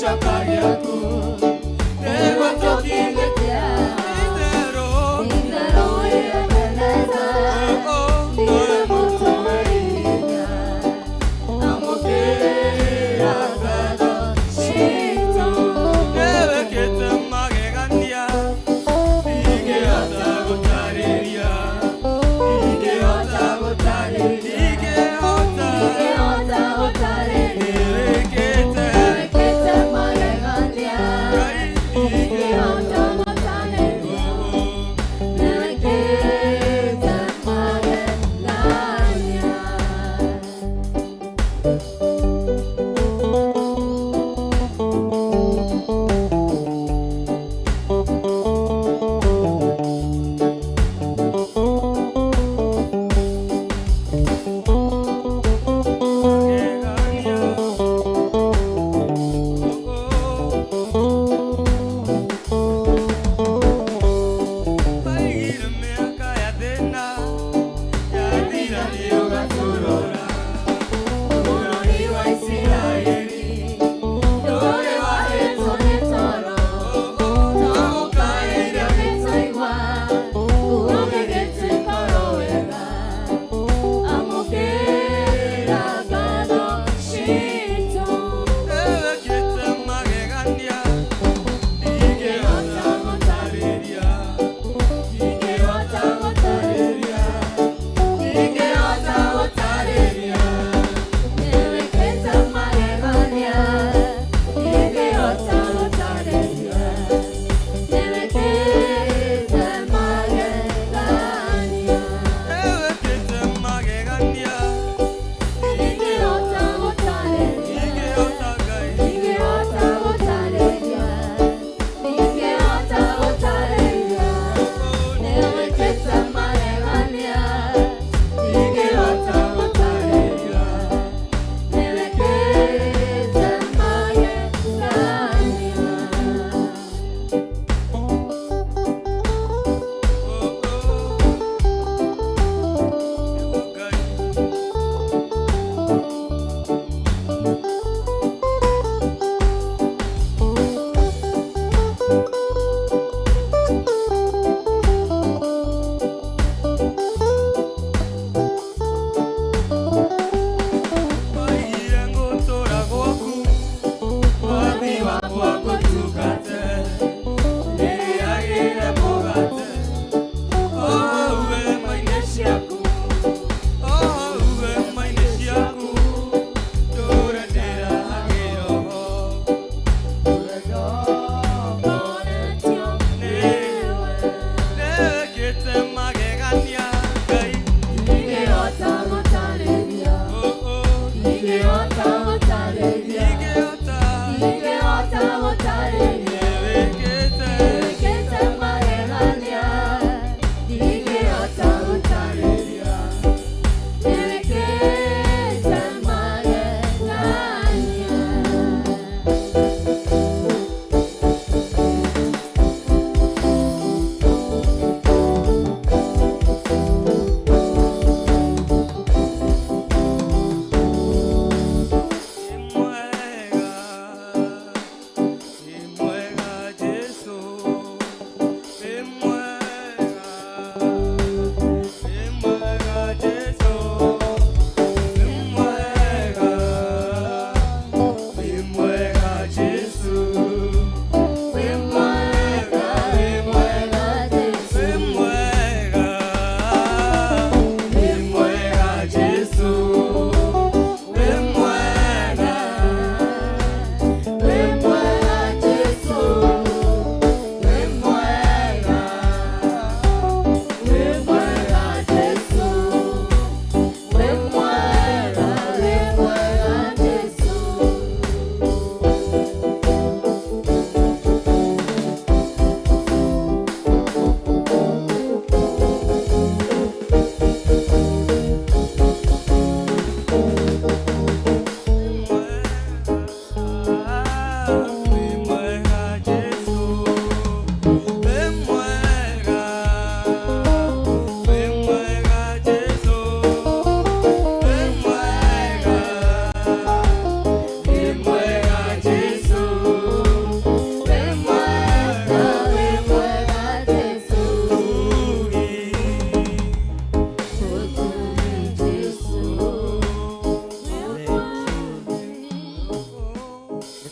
gĩthaka gĩaku nĩguo tũkinyĩte itherũ amũkĩra ngatho citũ nĩwĩkĩte magegania ingĩhota gũtarĩria ingĩhota gũtarĩria ingĩhota nĩwĩkĩte Ngai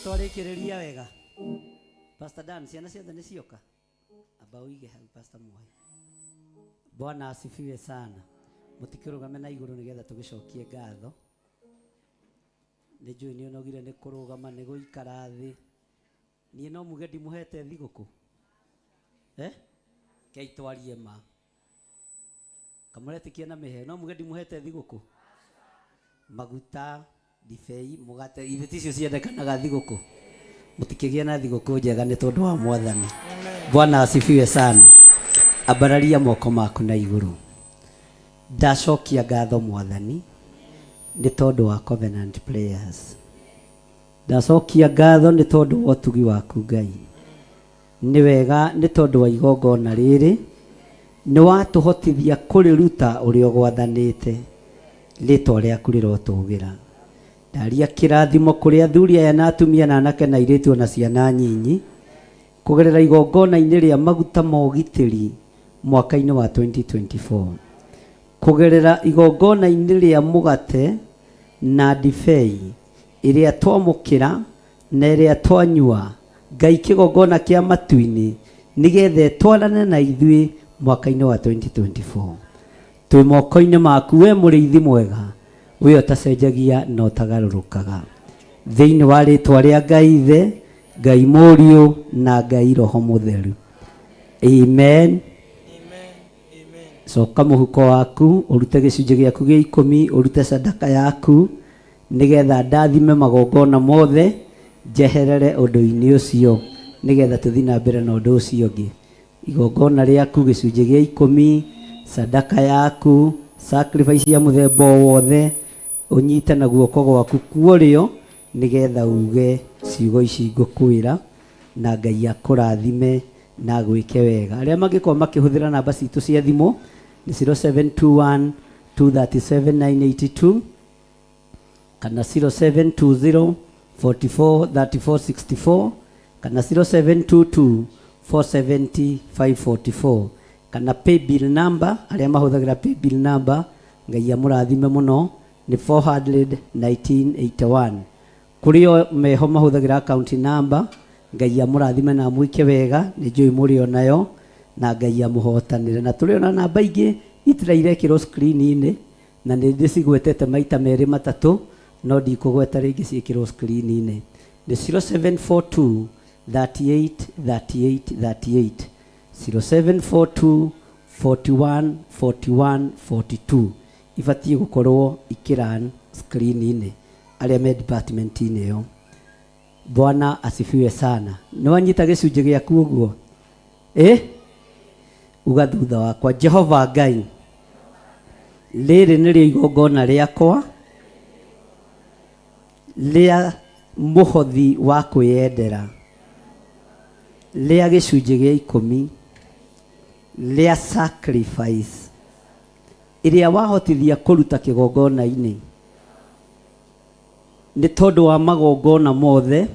Twarĩkĩrĩria wega. Pastor Dan, ciana ciothe nĩ cioka? Amba ũige hau Pastor Muhai. Bwana asifiwe sana. Mũtikĩrũgame na igũrũ nĩgetha tũgĩcokie ngatho. Nĩ njũĩ nĩ ũnogire nĩ kũrũgama nĩ gũikara thĩ. Niĩ no muge ndimũhete thigũkũ. Eh? Kei twarie ma. Kamũretĩkia na mĩhe no muge ndimũhete thigũkũ. Maguta, ndibei, mũgate, ithe ticio ciendekanaga thigũkũ. Mũtikĩgĩe na thigũkũ njega nĩ tondũ wa Mwathani. Bwana asifiwe sana. Ambararia moko maku na igũrũ. Ndacokia ngatho Mwathani nĩ tondũ wa Covenant Prayers. Ndacokia ngatho nĩ tondũ wa ũtugi waku Ngai. Nĩ wega nĩ tondũ wa igongona rĩrĩ nĩ watũhotithia kũrĩruta ũrĩa ũgwathanĩte. Rĩtwa rĩaku rĩrotũgĩra. Ndaria kĩrathimo kũrĩ athuri aya na atumia na anake na airĩtu ona ciana nyinyi kũgerera igongona-inĩ rĩa maguta ma ũgitĩri mwaka-inĩ wa 2024 kũgerera igongona-inĩ rĩa mũgate na ndibei ĩrĩa twamũkĩra na ĩrĩa twanyua Ngai kĩgongona kĩa matu-inĩ nĩgetha ĩtwarane na ithuĩ mwaka-inĩ wa 2024. Twĩ moko-inĩ maku we mũrĩithi mwega we ũtacenjagia na ũtagarũrũkaga. Thĩinĩ wa rĩtwa rĩa Ngai Ithe, Ngai Mũriũ na Ngai Roho Mũtheru. Amen. Coka mũhuko waku ũrute gĩcunjĩ gĩaku gĩa ikũmi ũrute sadaka yaku nĩgetha ndathime magongona mothe njeherere ũndũ-inĩ ũcio nĩgetha tũthiĩ na mbere na ũndũ ũcio ũngĩ. Igongona rĩaku gĩcunjĩ gĩa ikũmi, sadaka yaku, sacrifice ya mũthemba o wothe ũnyite na guoko gwaku kuorĩo nĩgetha uge ciugo ici ngũkwĩra na Ngai akũrathime na agwĩke wega. Arĩa mangĩkorwo makĩhũthĩra namba citũ cia thimũ nĩ 0721 237 982 kana 0720 44 34 64 kana 0722 470 544 kana paybill number arĩa mahũthagĩra paybill number Ngai amũrathime mũno nĩ 400 1981. Kũrĩ o meho mahũthagĩra account number Ngai amũrathime na amwĩke wega nĩ njũĩ mũrĩ o nayo na Ngai amũhotanĩre. Na tũrĩ ona namba ingĩ itira irekĩrwo screen-inĩ na nĩ ndĩcigwetete maita merĩ matatũ no ndikũgweta rĩngĩ ciĩkĩrwo screen-inĩ. Nĩ 0742 38 38 38, 0742 41 41 42 ibatiĩ gũkorwo ikĩran screen-inĩ arĩa me department-inĩ ĩyo. Bwana asifiwe sana. Nĩ wanyita gĩcunjĩ gĩaku ũguo? Ĩ uga thutha wakwa, Jehova Ngai, rĩrĩ nĩrĩo igongona rĩakwa rĩa mũhothi wa kwĩyendera rĩa gĩcunjĩ gĩa ikũmi rĩa sacrifice ĩrĩa wahotithia kũruta kĩgongona-inĩ nĩ tondũ wa magongona mothe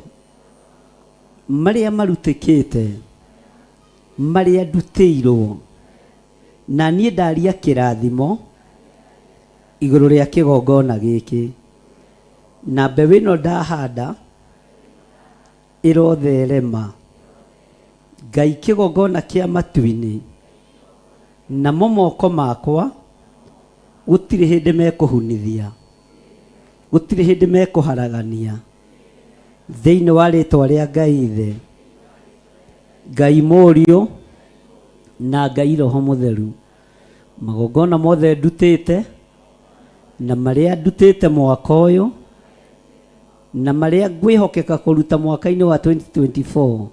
marĩa marutĩkĩte marĩa ndutĩirwo na niĩ ndaria kĩrathimo igũrũ rĩa kĩgongona gĩkĩ na mbeũ ĩno ndahanda ĩrotherema Ngai kĩgongona kĩa matu-inĩ namo moko makwa gũtirĩ hĩndĩ mekũhunithia gũtirĩ hĩndĩ mekũharagania thĩinĩ wa rĩtwa rĩa Ngai Ithe, Ngai Mũriũ na Ngai Roho Mũtheru. Magongona mothe ndutĩte na marĩa ndutĩte mwaka ũyũ na marĩa ngwĩhokeka kũruta mwaka-inĩ wa 2024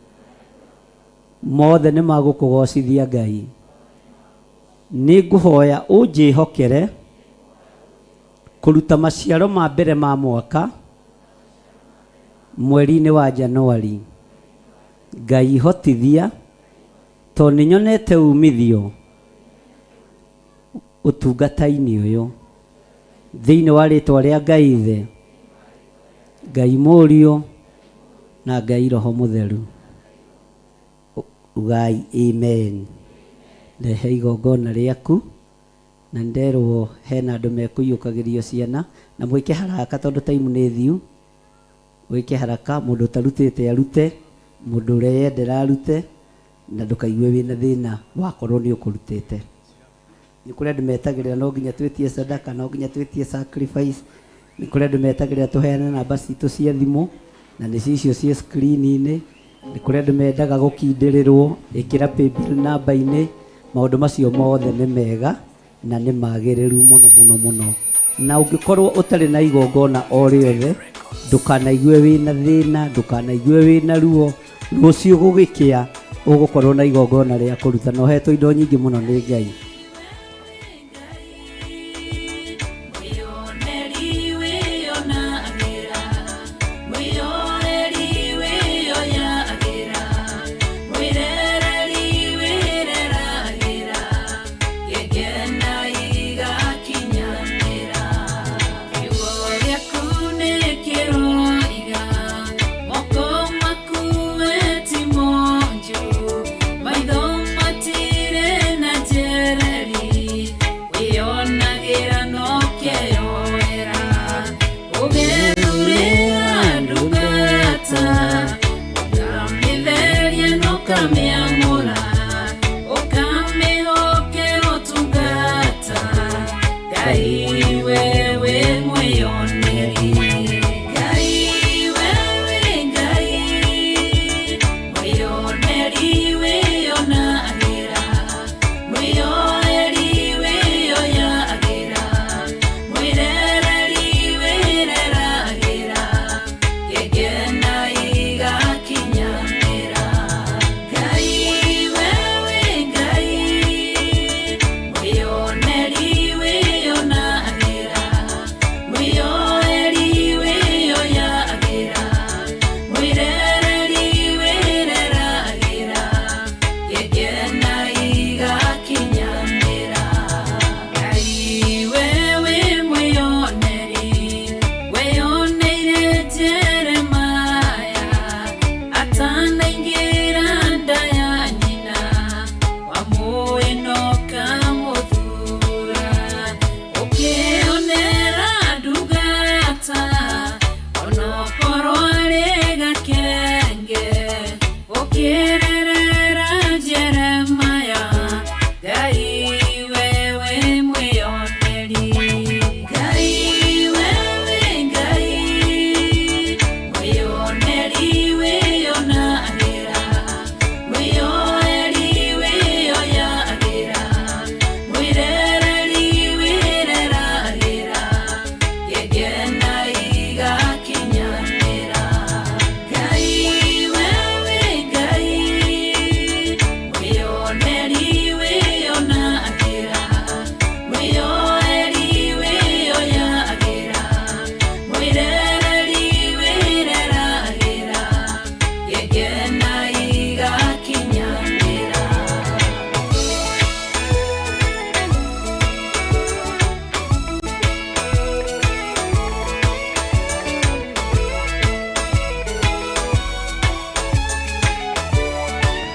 mothe nĩ magũkũgocithia Ngai. Nĩ ngũhoya ũnjĩhokere kũruta maciaro ma mbere ma mwaka mweri-inĩ wa Januari. Ngai hotithia tondũ nĩ nyonete umithio ũtungata-inĩ ũyũ thĩinĩ wa rĩtwa rĩa Ngai Ithe, Ngai Mũriũ na Ngai Roho Mũtheru. Ugai amen. Rehe igongona rĩaku na nderwo hena andũ mekũiyũkagĩrio ciana na mwĩke haraka tondũ time nĩ thiu. Wĩke haraka, mũndũ ũtarutĩte arute, mũndũ ũreyendera arute, na ndũkaigue wĩna thĩna wakorwo nĩ ũkũrutĩte. Nĩ kũrĩ andũ metagĩrĩra no nginya twĩtie sadaka, no nginya twĩtie sacrifice. Nĩ kũrĩ andũ metagĩrĩra tũheane namba citũ cia thimũ, na nĩcio icio ciĩ screen-inĩ. Nĩ kũrĩ andũ mendaga gũkindĩrĩrwo, ĩkĩra paybill namba-inĩ. Maũndũ macio mothe nĩ mega na nĩ magĩrĩru mũno mũno mũno. Na ũngĩkorwo ũtarĩ na igongona o rĩothe, ndũkanaigue wĩna thĩna, ndũkanaigue wĩna ruo. Rũciũ gũgĩkĩa ũgũkorwo na igongona rĩa kũruta, na ũhetwo indo nyingĩ mũno nĩ Ngai.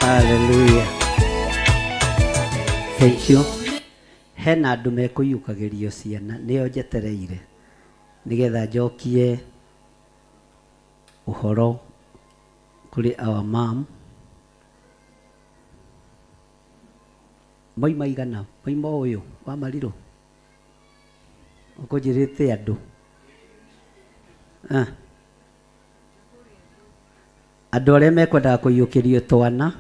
Hallelujah. Thank you. Hena andũ mekũiyũkagĩrio ciana, nĩo njetereire nĩgetha njokie ũhoro kũrĩ our mom. Moima igana, moima ũyũ wa Marirũ. Ũkũnjĩrĩte andũ. Ah. Andũ arĩa mekwendaga kũiyũkĩrio twana,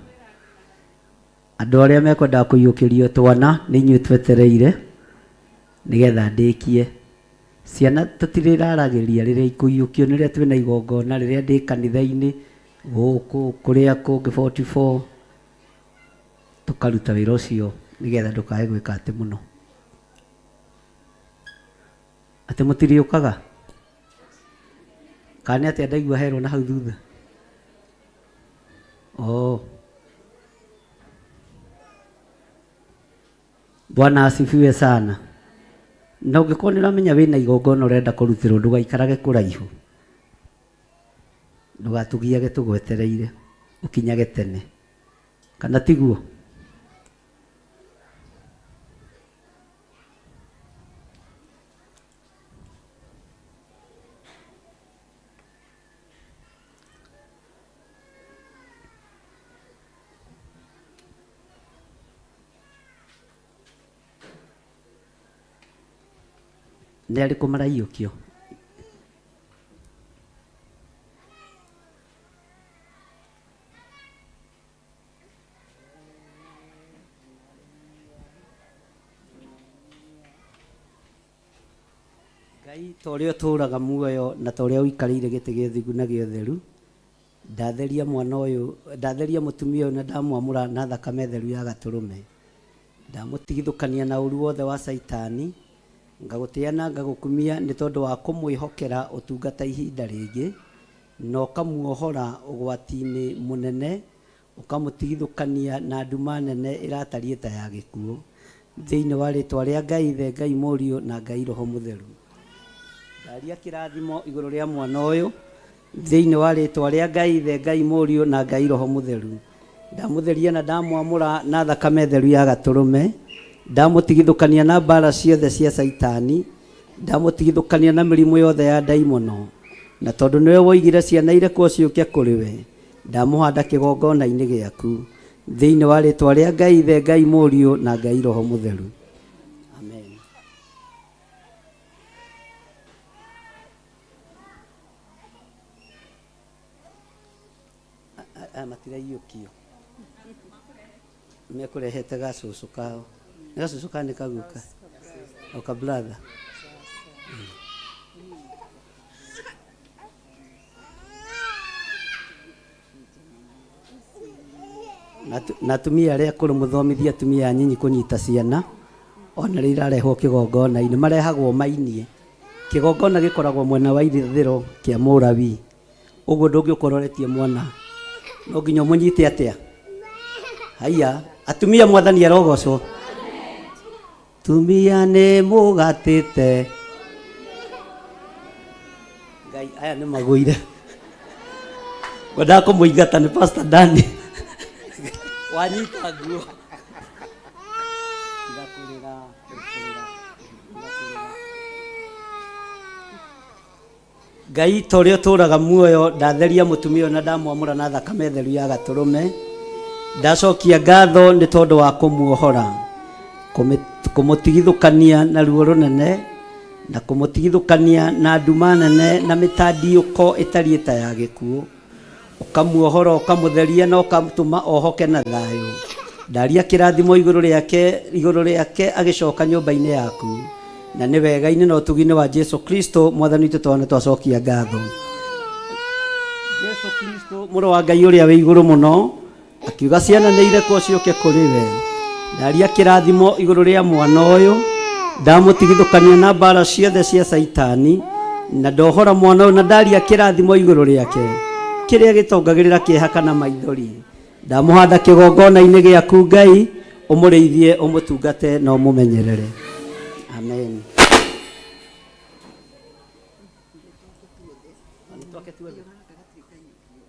andũ arĩa mekwendaga kũiyũkĩrio twana nĩ inyuĩ twetereire nĩgetha ndĩkie. Ciana tũtirĩraragĩria rĩrĩa ikũiyũkio, nĩ rĩrĩa twĩna igongona, rĩrĩa ndĩ kanitha-inĩ, gũkũ kũrĩa kũngĩ 44, tũkaruta wĩra ũcio nĩgetha ndũkae gwĩka atĩ mũno. Atĩ mũtirĩũkaga? Kana nĩ atĩa ndaigua herwo na hau thutha? Oh. Bwana asifiwe sana. Na ũngĩkorwo nĩ ũramenya wĩna igongona ũrenda kũrutĩrwo, ndũgaikarage kũraihu. Ndũgatũgiage tũgwetereire, ũkinyage tene. Kana tiguo? Nĩ arĩkũ maraiyũkio? Ngai ta ũrĩa ũtũũraga muoyo na ta ũrĩa ũikarĩire gĩtĩ gĩa ũthingu na gĩa ũtheru, ndatheria mwana ũyũ, ndatheria mũtumia ũyũ na ndamwamũra na thakame theru ya gatũrũme. Ndamũtigithũkania na ũru wothe wa Caitani, ngagũtĩa na ngagũkumia nĩ tondũ wa kũmwĩhokera ũtungata ihinda rĩngĩ, na ũkamuohora ũgwati-inĩ mũnene, ũkamũtigithũkania na nduma nene ĩratariĩ ta ya gĩkuũ. Thĩinĩ wa rĩtwa rĩa Ngai Ithe, Ngai Mũriũ, na Ngai Roho Mũtheru. Ndaria kĩrathimo igũrũ rĩa mwana ũyũ, Thĩinĩ wa rĩtwa rĩa Ngai Ithe, Ngai Mũriũ, na Ngai Roho Mũtheru. Ndamũtheria na ndamwamũra na thakame theru ya Gatũrũme. Ndamũtigithũkania na mbaara ciothe cia Caitani. Ndamũtigithũkania na mĩrimũ yothe ya ndaimono. Na tondũ nĩwe woigire ciana irekwo ciũke kũrĩ we, ndamũhanda kĩgongona-inĩ gĩaku. Thĩinĩ wa rĩtwa rĩa Ngai Ithe, Ngai Mũriũ, na Ngai Roho Mũtheru. Amen. Aya matiraiyũkio mekũrehete gacũcũ kao nĩ gacũcũ kana nĩ kaguka o ka brother Na atumia arĩa akũrũ mũthomithie atumia anyinyi kũnyita ciana ona rĩrĩa irarehwo kĩgongona-inĩ marehagwo mainie kĩgongona gĩkoragwo mwena wa irathĩro kĩa mũrawi ũguo ndũngĩũka ũroretie mwana no nginya ũmũnyite atĩa haiya atumia mwathani arogocwo tumia nĩ mũgatĩte ngai aya nĩ magũire ngwendaga kũmũingata nĩ pastor Dani wanyita nguo tiga kũrĩra tiga kũrĩra tiga kũrĩra Ngai ta ũrĩa ũtũũraga muoyo ndatheria mũtumia ũyũ na ndamwamũra na thakame theru ya gatũrũme ndacokia ngatho nĩ tondũ wa kũmuohora kũmũtigithũkania na ruo rũnene na kũmũtigithũkania na nduma nene na mĩtandiũko ĩtariĩ ta ya gĩkuũ ũkamuohora ũkamũtheria na ũkamũtũma ohoke na thayũ ndaria kĩrathimo igũrũ rĩake igũrũ rĩake agĩcoka nyũmba-inĩ yaku na nĩ wega-inĩ na ũtugi-inĩ wa Jesu Kristo mwathani witũ twana twacokia ngatho Jesu Kristo mũrũ wa Ngai ũrĩa wĩ igũrũ mũno akiuga ciana nĩ irekwo ciũke kũrĩ we ndaria kĩrathimo igũrũ rĩa mwana ũyũ ndamũtigithũkania na mbara ciothe cia caitani na ndohora mwana ũyũ na ndaria kĩrathimo igũrũ rĩake kĩrĩa gĩtongagĩrĩra kĩeha kana maithori ndamũhanda kĩgongona-inĩ gĩaku ngai ũmũrĩithie ũmũtungate na ũmũmenyerere amen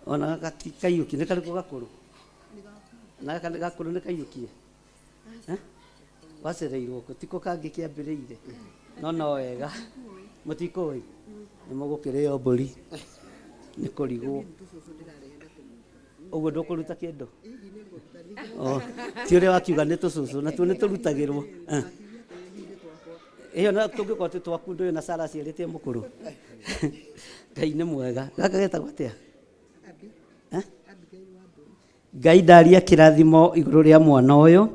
ona gaka ti kaiyũkie nĩ karĩkũ gakũrũ na gaka nĩ gakũrũ nĩ kaiyũkie Eh? wacereirwo kũ tiko kangĩ kĩambĩrĩire no no wega mũtikũĩ nĩ mũgũkĩrĩo mbũri nĩ kũrigwo ũguo ndũkũruta kĩndũ Oh, ti ũrĩa wakiuga nĩ tũcũcũ natuo nĩ tũrutagĩrwo Eh. Ĩyo na tũngĩkorwo twĩ twaku ndũyũ na Sara aciarĩte mũkũrũ. Ngai nĩ mwega. Gaka getagwo atĩa? Eh? Ngai ndaria kĩrathimo igũrũ rĩa mwana ũyũ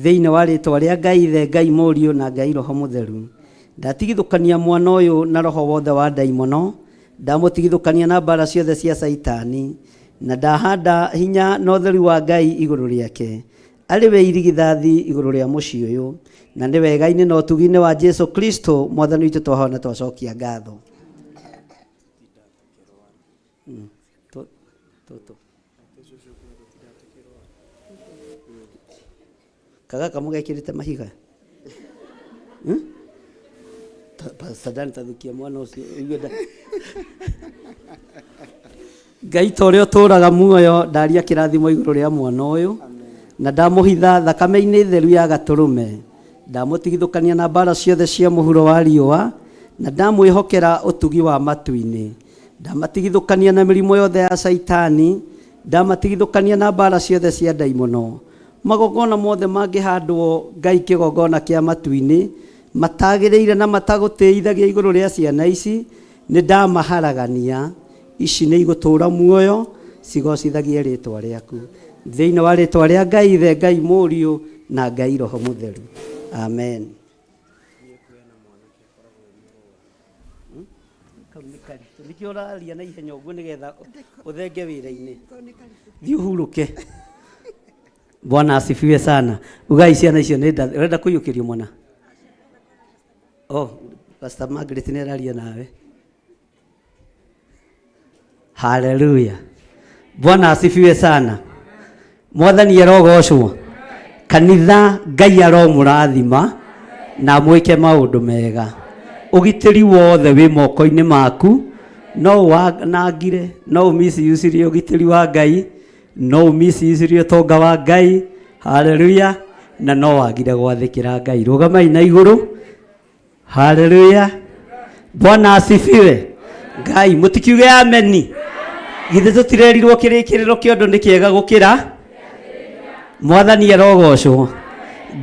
thĩinĩ wa rĩtwa rĩa Ngai Ithe, Ngai Mũriũ na Ngai Roho Mũtheru. Ndatigithũkania mwana ũyũ na roho wothe wa ndaimono, ndamũtigithũkania na mbara ciothe cia Caitani, na ndahanda hinya na ũtheru wa Ngai igũrũ rĩake. Arĩ we irigithathi igũrũ rĩa mũciĩ ũyũ, na nĩ wega-inĩ na ũtugi-inĩ wa Jesu Kristo Mwathani witũ twahoya na twacokia ngatho. Tũtũ. Kagaka mũgekĩrĩte mahiga? Hmm? Pastor Dan tathukia mwana ũcio ũigue nda Ngai ta ũrĩa ũtũũraga muoyo ndaria kĩrathimo igũrũ rĩa mwana ũyũ na ndamũhitha thakame-inĩ theru ya gatũrũme ndamũtigithũkania na mbara ciothe cia mũhuro wa riũa na ndamwĩhokera ũtugi wa matu-inĩ ndamatigithũkania na mĩrimũ yothe ya caitani ndamatigithũkania na mbara ciothe cia ndaimono magongona mothe mangĩhandwo Ngai kĩgongona kĩa matu-inĩ. Matagĩrĩire na matagũtĩithagia igũrũ rĩa ciana ici nĩ ndamaharagania. Ici nĩ igũtũũra muoyo cigocithagie rĩtwa rĩaku. Thĩinĩ wa rĩtwa rĩa Ngai Ithe, Ngai Mũriũ na Ngai Roho Mũtheru, amen. Kau nĩ karitũ nĩkĩo ũraria na ihenya ũguo nĩgetha ũthenge wĩra-inĩ. Thiĩ ũhurũke. Bwana asifiwe sana. Ugai ciana icio nĩ nda ũrenda kũiyũkĩrio mwana. Oh, Pastor Margaret nĩ araria nawe. Haleluya. Bwana asifiwe sana. Mwathani arogocwo. Kanitha Ngai aromũrathima na mwĩke maũndũ mega. Ũgitĩri wothe wĩ moko-inĩ maku, no wanangire, no ũmisiucirie ũgitĩri wa Ngai, no ũmisiucirie ũtonga wa Ngai. Haleluya. Na no wagire gwathĩkĩra Ngai. Rũgamai na igũrũ. Haleluya. Bwana asifiwe. Ngai mutikiuge ameni. Githĩ tũtirerirwo kĩrĩkĩrĩro kĩa ũndũ nĩ kĩega gũkĩra Mwathani arogocwo.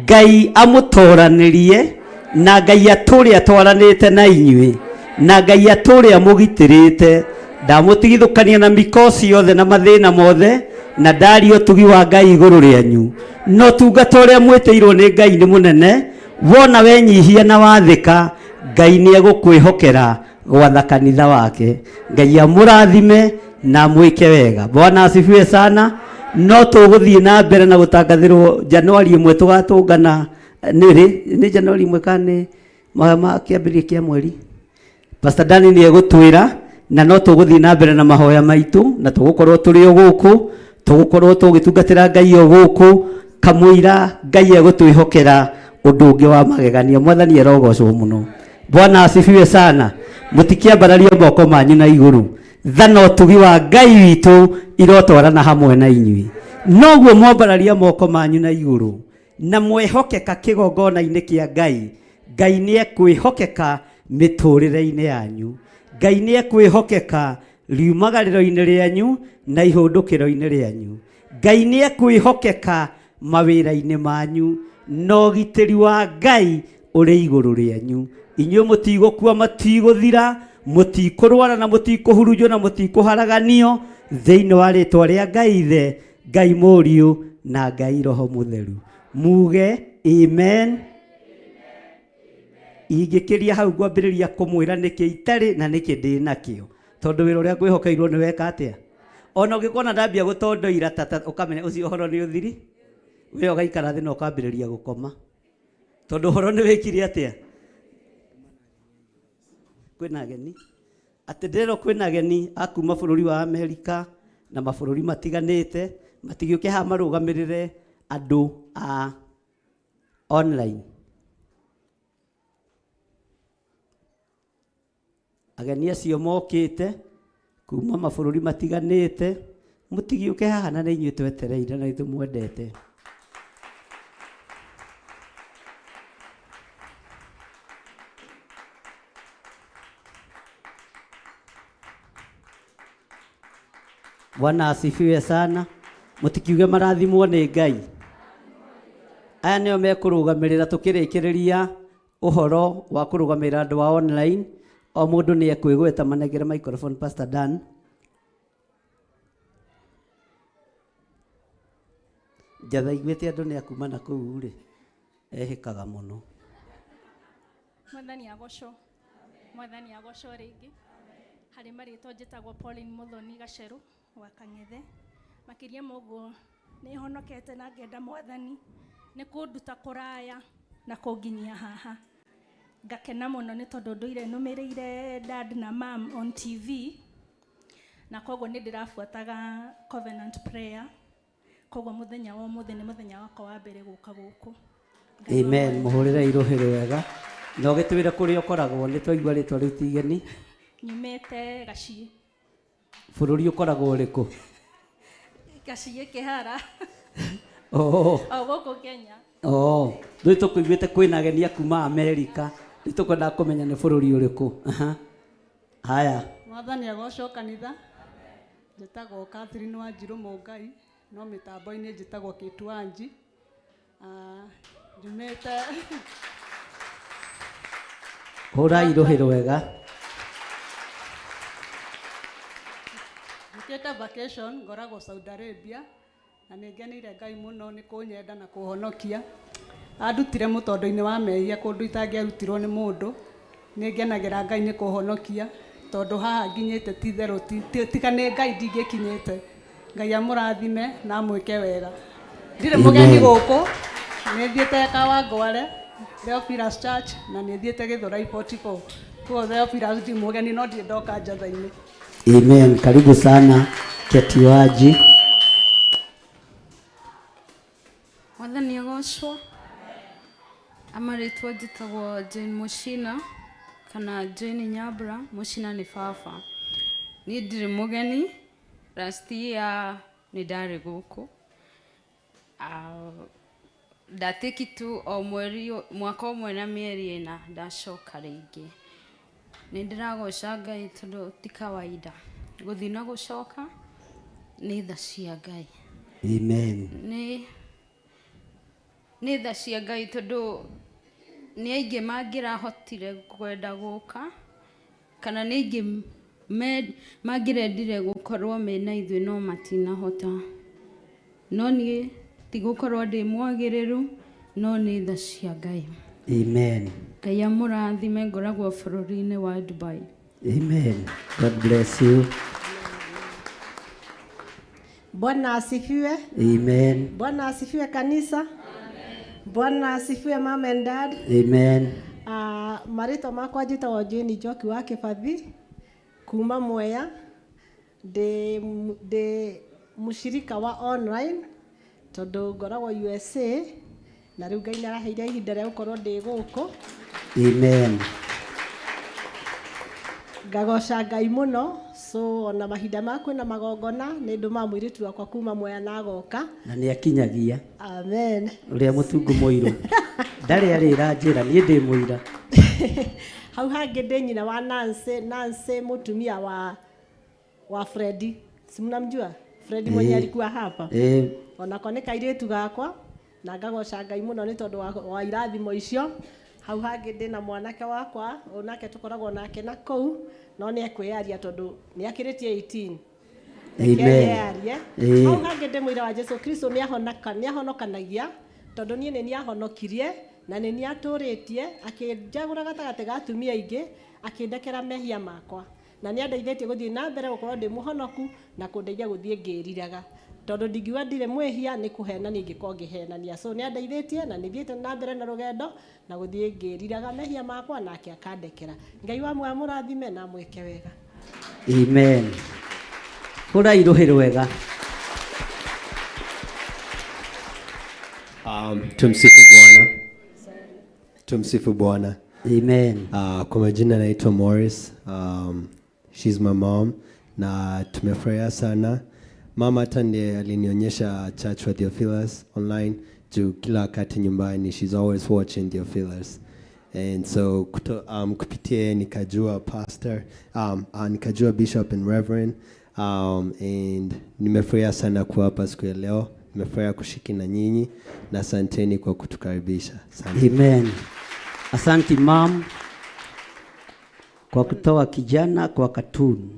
Ngai amũtoranĩrie na Ngai atũre atwaranĩte na inyuĩ na Ngai atũre amũgitĩrĩte, ndamũtigithũkania na mikosi yothe na mathĩna mothe, na ndaria ũtugi wa Ngai igũrũ rĩanyu. Na ũtungata ũrĩa mwĩtĩirwo nĩ Ngai nĩ mũnene. Wona wenyihia na wathĩka, Ngai nĩ egũkwĩhokera gwatha kanitha wake. Ngai amũrathime na amwĩke wega. Bwana asifiwe sana. No tũgũthiĩ na mbere na gũtangathĩrwo Januari ĩmwe tũgatũngana. Nĩ rĩ? Nĩ Januari ĩmwe kana nĩ ma kĩambĩrĩria kĩa mweri? Pastor Dani nĩ egũtwĩra, na no tũgũthiĩ na mbere na mahoya maitũ, na tũgũkorwo tũrĩ o gũkũ, tũgũkorwo tũgĩtungatĩra Ngai o gũkũ kamũira Ngai egũtwĩhokera ũndũ ũngĩ wa magegania. Mwathani arogocwo mũno. Bwana asifiwe sana. Mũtikĩambararie moko manyu na igũrũ. Tha na ũtugi wa Ngai witũ irotwarana hamwe na inyuĩ. Noguo mwambararia moko manyu na igũrũ na mwehokeka kĩgongona-inĩ kĩa Ngai, Ngai nĩ ekwĩhokeka mĩtũrĩre-inĩ yanyu. Ngai nĩ ekwĩhokeka riumagarĩro-inĩ rĩanyu na ihũndũkĩro-inĩ rĩanyu. Ngai nĩ ekwĩhokeka mawĩra-inĩ manyu, na ũgitĩri wa Ngai ũrĩ igũrũ rĩanyu. Inyuĩ mũtigũkua, matigũthira, mũtikũrwara na mũtikũhurunjwo na mũtikũharaganio, thĩinĩ wa rĩtwa rĩa Ngai Ithe, Ngai Mũriũ na Ngai Roho Mũtheru. Muge amen. Ingĩkĩria hau ngwambĩrĩria kũmwĩra nĩkĩ itarĩ na nĩkĩ ndĩ nakĩo, tondũ wĩra ũrĩa ngwĩhokeirwo nĩ weka atĩa. Ona ũngĩkona ndambia gũtondoira tata, ũkamenya ũcio ũhoro nĩ ũthiri, we ũgaikara thĩ na ũkambĩrĩria gũkoma, tondũ ũhoro nĩ wĩkire atĩa. Kwĩna ageni atĩ ndĩrerwo kwĩna ageni a kuma bũrũri wa Amerika na mabũrũri matiganĩte, matigĩũke haha marũgamĩrĩre andũ a online. Ageni acio mokĩte kuma mabũrũri matiganĩte, mũtigĩũke haha na nĩ inyuĩ twetereire na nĩ tũmwendete. Bwana asifiwe sana. Mũtikiuge marathimwo nĩ Ngai. Aya nĩo mekũrũgamĩrĩra tũkĩrĩkĩrĩria ũhoro wa kũrũgamĩrĩra andũ a online. O mũndũ nĩ ekwĩgweta, manengere microphone Pastor Dan. Njatha iguĩte andũ nĩ akuma na kũu rĩ, ehĩkaga mũno. Mwathani agocwo. Mwathani agocwo rĩngĩ. Harĩ marĩtwa njĩtagwo Pauline Muthoni Gacerũ wa Kang'ethe. Makĩria ma ũguo nĩ honokete na ngenda Mwathani nĩ kũnduta kũraya na kũnginyia haha. Ngakena mũno nĩ tondũ ndũire nũmĩrĩire dad na mom on TV, na koguo nĩ ndĩrabuataga Covenant Prayer. Koguo mũthenya wa ũmũthĩ nĩ mũthenya wakwa wa mbere gũka gũkũ. Amen. Mũhũrĩre irũhĩ rwega. Na ũgĩtwĩre kũrĩa ũkoragwo, nĩ twaigua rĩtwa rĩu ti igeni. Nyumĩte Gaciĩ. Bũrũri ũkoragwo ũrĩkũ? Gaciĩ Kĩhara. Oh. O gũkũ Kenya. Oh, rĩu tũkũiguĩte kwĩna ageni a kuma Amerika, rĩu tũkwendaga kũmenya nĩ bũrũri ũrĩkũ. Aha. Haya. Mwathani agocwo kanitha. Njĩtagwo Catherine Wanjirũ Mũngai, no mĩtambo-inĩ njĩtagwo Kĩtuanji. Njumĩte Hũrai rũhĩ rwega. Njũkĩte vacation, ngoragwo Saudi Arabia, na nĩ ngeneire Ngai mũno nĩ kũnyenda na kũhonokia. Andutire mũtondo-inĩ wa mehia kũndũ itangĩarutirwo nĩ mũndũ. Nĩ ngenagĩra Ngai nĩ kũhonokia tondũ haha nginyĩte ti itherũ tiga nĩ Ngai ndingĩkinyĩte. Ngai amũrathime na amwĩke wega. Ndirĩ mũgeni gũkũ, nĩ thiĩte Kawangware, Theophilus Church, na nĩ thiĩte Gĩthũrai 44. Koguo Theophilus ndi mũgeni no ndirĩ ndoka njatha-inĩ. Amen. Karibu sana Ketiwaji. Mwathani agocwo. Amarĩtwa njĩtagwo Jane Mũcina kana Jane Nyambura, Mũcina nĩ baba. Niĩ ndirĩ mũgeni, last year nĩ ndarĩ gũkũ. Ah, ndatĩki tu o mweri mwaka ũmwe na mĩeri ĩna ndacoka rĩngĩ. Nĩ ndĩragoca Ngai tondũ ti kawaida gũthiĩ na gũcoka nĩ tha cia Ngai. Amen. Nĩ tha cia Ngai tondũ nĩ aingĩ mangĩrahotire kwenda gũka kana nĩ aingĩ mangĩrendire gũkorwo mena ithuĩ no matinahota. No niĩ ti gũkorwo ndĩ mwagĩrĩru no nĩ tha cia Ngai. Amen. Ngai amũrathime, ngoragwo bũrũri-inĩ wa Dubai. Amen. God bless you. Bwana asifiwe. Amen. Bwana asifiwe kanisa. Bwana asifiwe mom and dad. Amen. Marĩtwa makwa njĩtagwo Jane Njoki wa Kĩbathi kuma Mwea, ndĩ mũshirika wa online tondũ ngoragwo USA na rĩu Ngai nĩaraheire ihinda rĩa gũkorwo ndĩ gũkũ. Amen. Ngagoca Ngai mũno, so ona mahinda ma kwĩna magongona nĩ ndũmaga mũirĩtu wakwa kuma Mwea na agoka. Na nĩ akinyagia. Amen. Ũrĩa mũtungu mũirũ. Ndarĩ arĩra njĩra, niĩ ndĩ mũira. Hau hangĩ ndĩ nyina wa Nancy, Nancy mũtumia wa Freddy. Si mnamjua? Freddy mwenye alikuwa hapa. Onako nĩ kairĩtu gakwa na ngagoca Ngai mũno nĩ tondũ wa irathimo icio. Hau hangĩ ndĩ na mwanake wakwa, onake tũkoragwo nake na kũu, no nĩ ekwĩyaria tondũ nĩ akĩrĩtie 18. Amen. Amen. Hau hangĩ ndĩ mũira wa Jesu Kristo nĩahonokanagia tondũ niĩ nĩ nĩahonokirie na nĩ nĩatũrĩtie akĩnjagũra gatagatĩ ga atumia aingĩ akĩndekera mehia makwa na nĩandeithĩtie gũthiĩ na mbere gũkorwo ndĩ mũhonoku na kũndeithia gũthiĩ ngĩriraga tondũ ndingiuga ndirĩ mwĩhia nĩ kũhenania ingĩkorwo ngĩhenania. So nĩandeithĩtie na nĩthiĩte na mbere na rũgendo na gũthiĩ ngĩriraga mehia makwa nake akandekera. Ngai wa muoyo amũrathime na amwĩke wega. Amen. Hũrai rũhĩ rwega. Tumsifu Bwana. Tumsifu Bwana. Amen. Kwa majina naitwa Morris. She's my mom na tumefurahia sana. Mama hata ndiye alinionyesha Church wa Theophilus online juu kila wakati nyumbani she's always watching Theophilus. And so kupitia nikajua pastor, nikajua bishop and reverend, and nimefurahia sana kuwa hapa siku ya leo. Nimefurahia kushiriki na nyinyi na asanteni kwa kutukaribisha. Asante. Amen. Asante mom kwa kutoa kijana kwa cartoon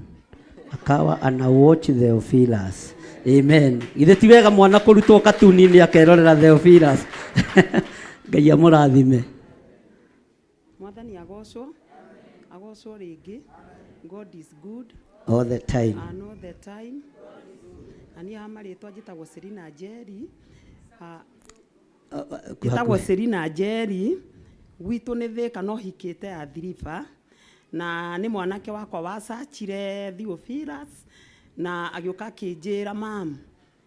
akawa ana watch Theophilus. Amen. Ithe ti wega mwana kũrutwo katuni-inĩ akerorera Theophilus. Ngai amũrathime. Mwathani agocwo, agocwo rĩngĩ. God is good all the time. And all the time. Na niĩ haha marĩtwa njĩtagwo Selina Njeri. Njĩtagwo Selina Njeri. Gwitũ nĩ Thĩka no hikĩte Athi River. Na nĩ mwanake wakwa wacachire Theophilus na agĩũka akĩnjĩra mam,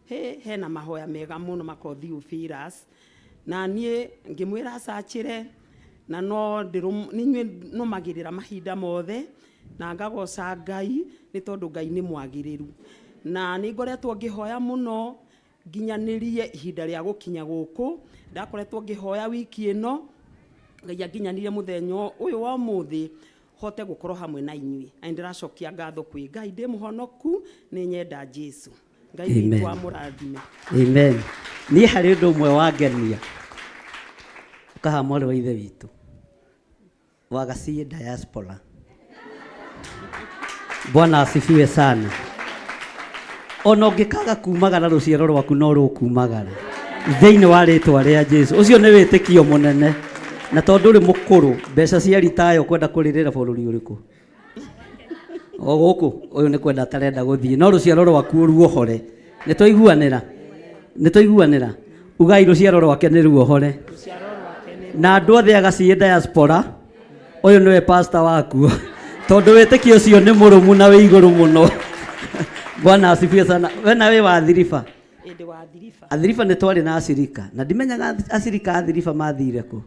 he hena mahoya mega mũno makorwo Theophilus. Na niĩ ngĩmwĩra acachĩre na no nĩ inyuĩ nũmagĩrĩra mahinda mothe na ngagoca Ngai nĩ tondũ Ngai nĩ mwagĩrĩru. Na nĩ ngoretwo ngĩhoya mũno nginyanĩrie ihinda rĩa gũkinya gũkũ. Ndakoretwo ngĩhoya wiki ĩno Ngai anginyanĩrie mũthenya ũyũ wa ũmũthĩ hote gũkorwo hamwe na inyuĩ. Na nĩndĩracokia ngatho kwĩ Ngai, ndĩ mũhonoku, nĩ nyenda Jesu. Ngai witũ amũrathime. Amen. Niĩ harĩ ũndũ ũmwe wangenia. Ũkaha mwarĩ wa ithe witũ. Wa Gacii diaspora. Bwana asifiwe sana. Ona ũngĩkaga kumagara rũciaro rwaku no rũkumagara thĩinĩ wa rĩtwa rĩa Jesu. Ũcio nĩ wĩtĩkio mũnene. Na tondũ ũrĩ mũkũrũ, mbeca cia ritaya ũkwenda kũrĩrĩra bũrũri ũrĩkũ? O gũkũ, ũyũ nĩ kwenda atarenda gũthiĩ, no rũciaro rwaku ruohore. Nĩ twaiguanĩra? Nĩ twaiguanĩra? Ugai rũciaro rwake nĩ ruohore. Na andũ othe a Gacii diaspora, ũyũ nĩwe pastor wakuo. Tondũ wĩtĩkio ũcio nĩ mũrũmu na wĩ igũrũ mũno. Bwana asifiwe sana. We na wĩ wa Athiriba? Ĩ ndĩ wa Athiriba. Athiriba nĩ twarĩ na acirika. Na ndimenyaga acirika a Athiriba mathire kũ.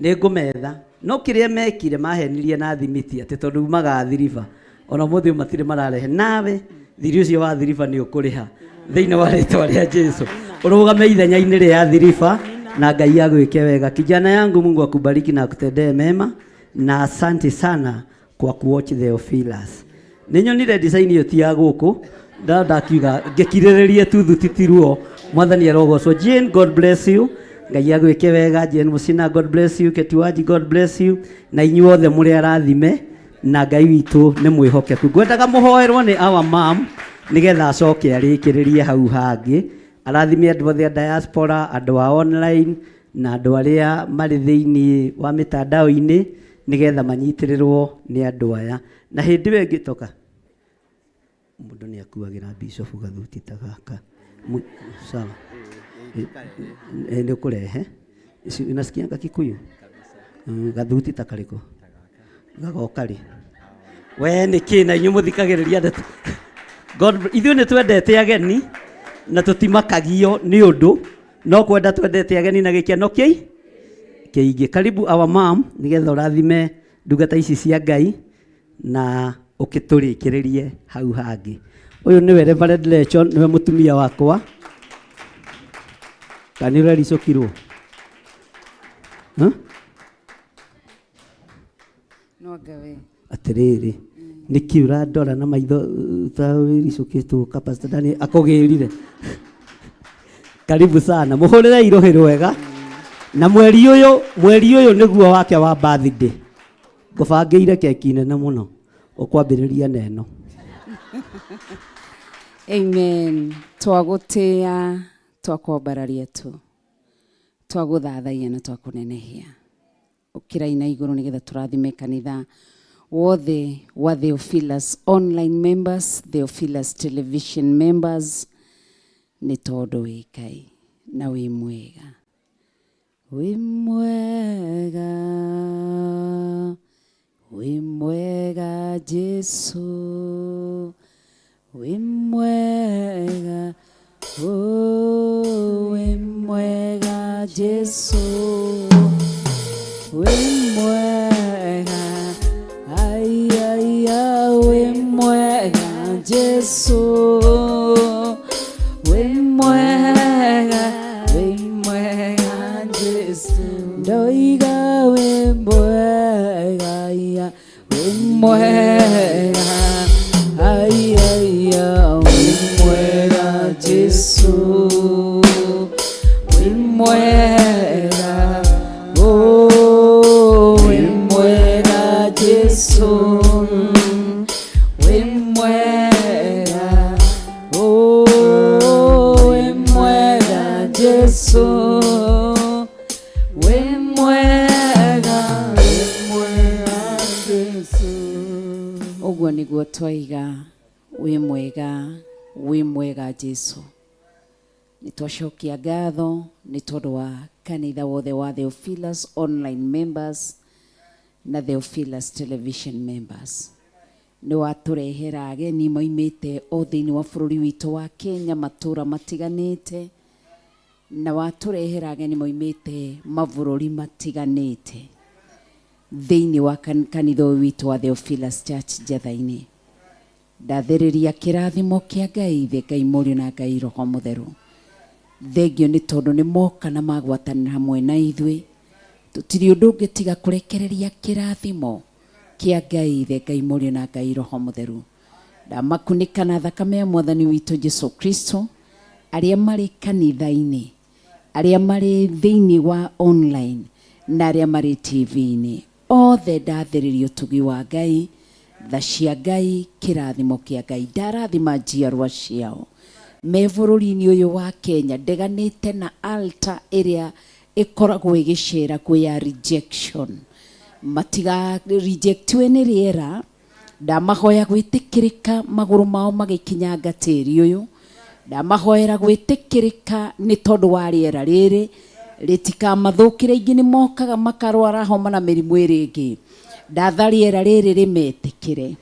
Nĩ ngũmetha. No kĩrĩa mekire mahenirie na thimiti atĩ tondũ umaga Athiriba. Ona ũmũthĩ ũyũ matirĩ mararehe. Nawe thirĩ ũcio wa Athiriba nĩ ũkũrĩha thĩinĩ wa rĩtwa rĩa Jesu. Ũrũgame ithenya-inĩ rĩa Athiriba na Ngai agwĩke wega. Kijana yangu Mungu akubariki na akutendee mema na asante sana kwa kuwatch Theophilus. Nĩ nyonire design ĩyo ti ya gũkũ nda ndakiuga ngĩkirĩrĩrie tu thuti ti ruo. Mwathani arogocwo. Jane, God bless you. Ngai agwĩke wega. Jane Mũcina, God bless you. Ketuaji, God bless you. Na inyuothe mũrĩ arathime na Ngai witũ nĩ mwĩhokeku. Ngwendaga mũhoerwo nĩ our mom nĩgetha acoke arĩkĩrĩrie hau hangĩ. Arathime andũ othe a diaspora, andũ a online na andũ arĩa marĩ thĩinĩ wa mĩtandao-inĩ nĩgetha manyitĩrĩrwo nĩ andũ aya. Na hĩndĩ ĩyo ĩngĩ toka mũndũ nĩ akuagĩra bishop gathuti ta gaka. Sawa. Nĩ ũkũrehe. Unasikianga Kikuyu? Gathuti ta karĩkũ? Gagoka rĩ? We nĩ kĩ na inyuĩ mũthikagĩrĩria ndeto? God, ithuĩ nĩ twendete ageni na tũtimakagio nĩ ũndũ, no kwenda twendete ageni na gĩkeno kĩi kĩingĩ. Karibu our mom, nĩgetha ũrathime ndungata ici cia Ngai na ũkĩtũrĩkĩrĩrie hau hangĩ. Ũyũ nĩwe Reverend Rachel, nĩwe mũtumia wakwa. Kana nĩ ũrericũkirwo? Huh? No anga we. Atĩrĩrĩ, nĩkĩ ũrandora na maitho ta wĩricũkĩtwo ka Pastor Daniel akũgĩrire? Karibu sana. Mũhũrĩre irũhĩ rwega. Na mweri ũyũ, mweri ũyũ nĩguo wake wa birthday. Ngũbangĩire keki nene mũno. Ũkwambĩrĩria na ĩno. Amen. Twagũtĩa, twakwambararia tu. Twagũthathaiya na twakũnenehia. Ũkĩrai na igũrũ nĩgetha tũrathime kanitha wothe wa Theophilus online members, Theophilus television members, nĩ tondũ wĩ Ngai na wĩ mwega. Wĩ mwega, wĩ mwega Jesu, wĩ mwega, oh, wĩ mwega Jesu, wĩ mwega, ai, ai, ai, wĩ mwega Jesu, wĩ mwega, wĩ mwega Jesu, ndoiga wĩ mwega, ya, wĩ mwega, ai, ai, ya, wĩ mwega Jesu, wĩ mwega, oh, wĩ mwega Jesu, wĩ mwega, oh, wĩ mwega Jesu, wĩ mwega, wĩ mwega Jesu. Ũguo nĩguo twaiga wĩ mwega, wĩ mwega Jesu. Nĩ twacokia ngatho nĩ tondũ wa kanitha wothe wa Theophilus online members na Theophilus television members. Nĩ watũrehera ageni moimĩte o thĩinĩ wa bũrũri witũ wa Kenya matũra matiganĩte, na watũrehera ageni moimĩte mabũrũri matiganĩte thĩinĩ wa kanitha ũyũ witũ wa Theophilus Church Njetha-inĩ. Ndathĩrĩria kĩrathimo kĩa Ngai Ithe, Ngai Mũriũ na Ngai Roho Mũtheru. Thengio nĩ tondũ nĩ moka na magwatanĩra hamwe na ithuĩ. Tũtirĩ ũndũ ũngĩ tiga kũrekereria kĩrathimo kĩa Ngai Ithe, Ngai Mũriũ na Ngai Roho Mũtheru. Ndamakunĩka na thakame ya Mwathani witũ Jesu Kristo, arĩa marĩ kanitha-inĩ, arĩa marĩ thĩinĩ wa online na arĩa marĩ TV-inĩ. Othe ndathĩrĩria ũtugi wa Ngai, tha cia Ngai, kĩrathimo kĩa Ngai. Ndarathima njiarwa ciao me bũrũri-inĩ ũyũ wa Kenya. Ndeganĩte na altar ĩrĩa ĩkoragwo ĩgĩcera kuo ya rejection. Matiga rejectwe nĩ rĩera. Ndamahoya gwĩtĩkĩrĩka magũrũ mao magĩkinyanga tĩri ũyũ. Ndamahoera gwĩtĩkĩrĩka nĩ tondũ wa rĩera rĩrĩ rĩtikamathũkĩre. Ingĩ nĩ mokaga makarwara homa na mĩrimũ ĩrĩ ĩngĩ. Ndatha rĩera rĩrĩ rĩmetĩkĩre.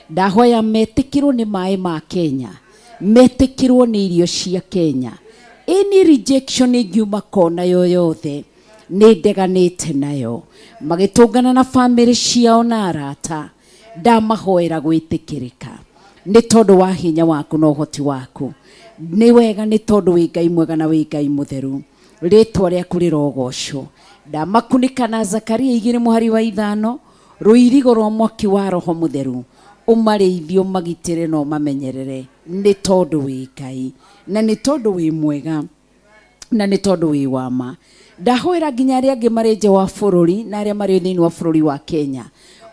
Ndahoya metĩkĩrwo nĩ maĩ ma Kenya, metĩkĩrwo nĩ irio cia Kenya. Any rejection ĩngiuma kona yoyothe nĩ ndeganĩte nayo. Magĩtũngana na bamĩrĩ ciao na arata, ndamahoera gwĩtĩkĩrĩka nĩ tondũ wa hinya waku na ũhoti waku. Nĩ wega nĩ tondũ wĩ Ngai mwega na wĩ Ngai mũtheru. Rĩtwa rĩaku rĩrogocwo. Ndamakunĩka na Zakaria 2 mũhari wa 5, rũirigo rwa mwaki wa Roho Mũtheru ũmarĩithie, ũmagitĩre na ũmamenyerere, nĩ tondũ wĩ Ngai na nĩ tondũ wĩ mwega na nĩ tondũ wĩ wa ma. Ndahoera nginya arĩa angĩ marĩ nja wa bũrũri na arĩa marĩ thĩinĩ wa bũrũri wa Kenya,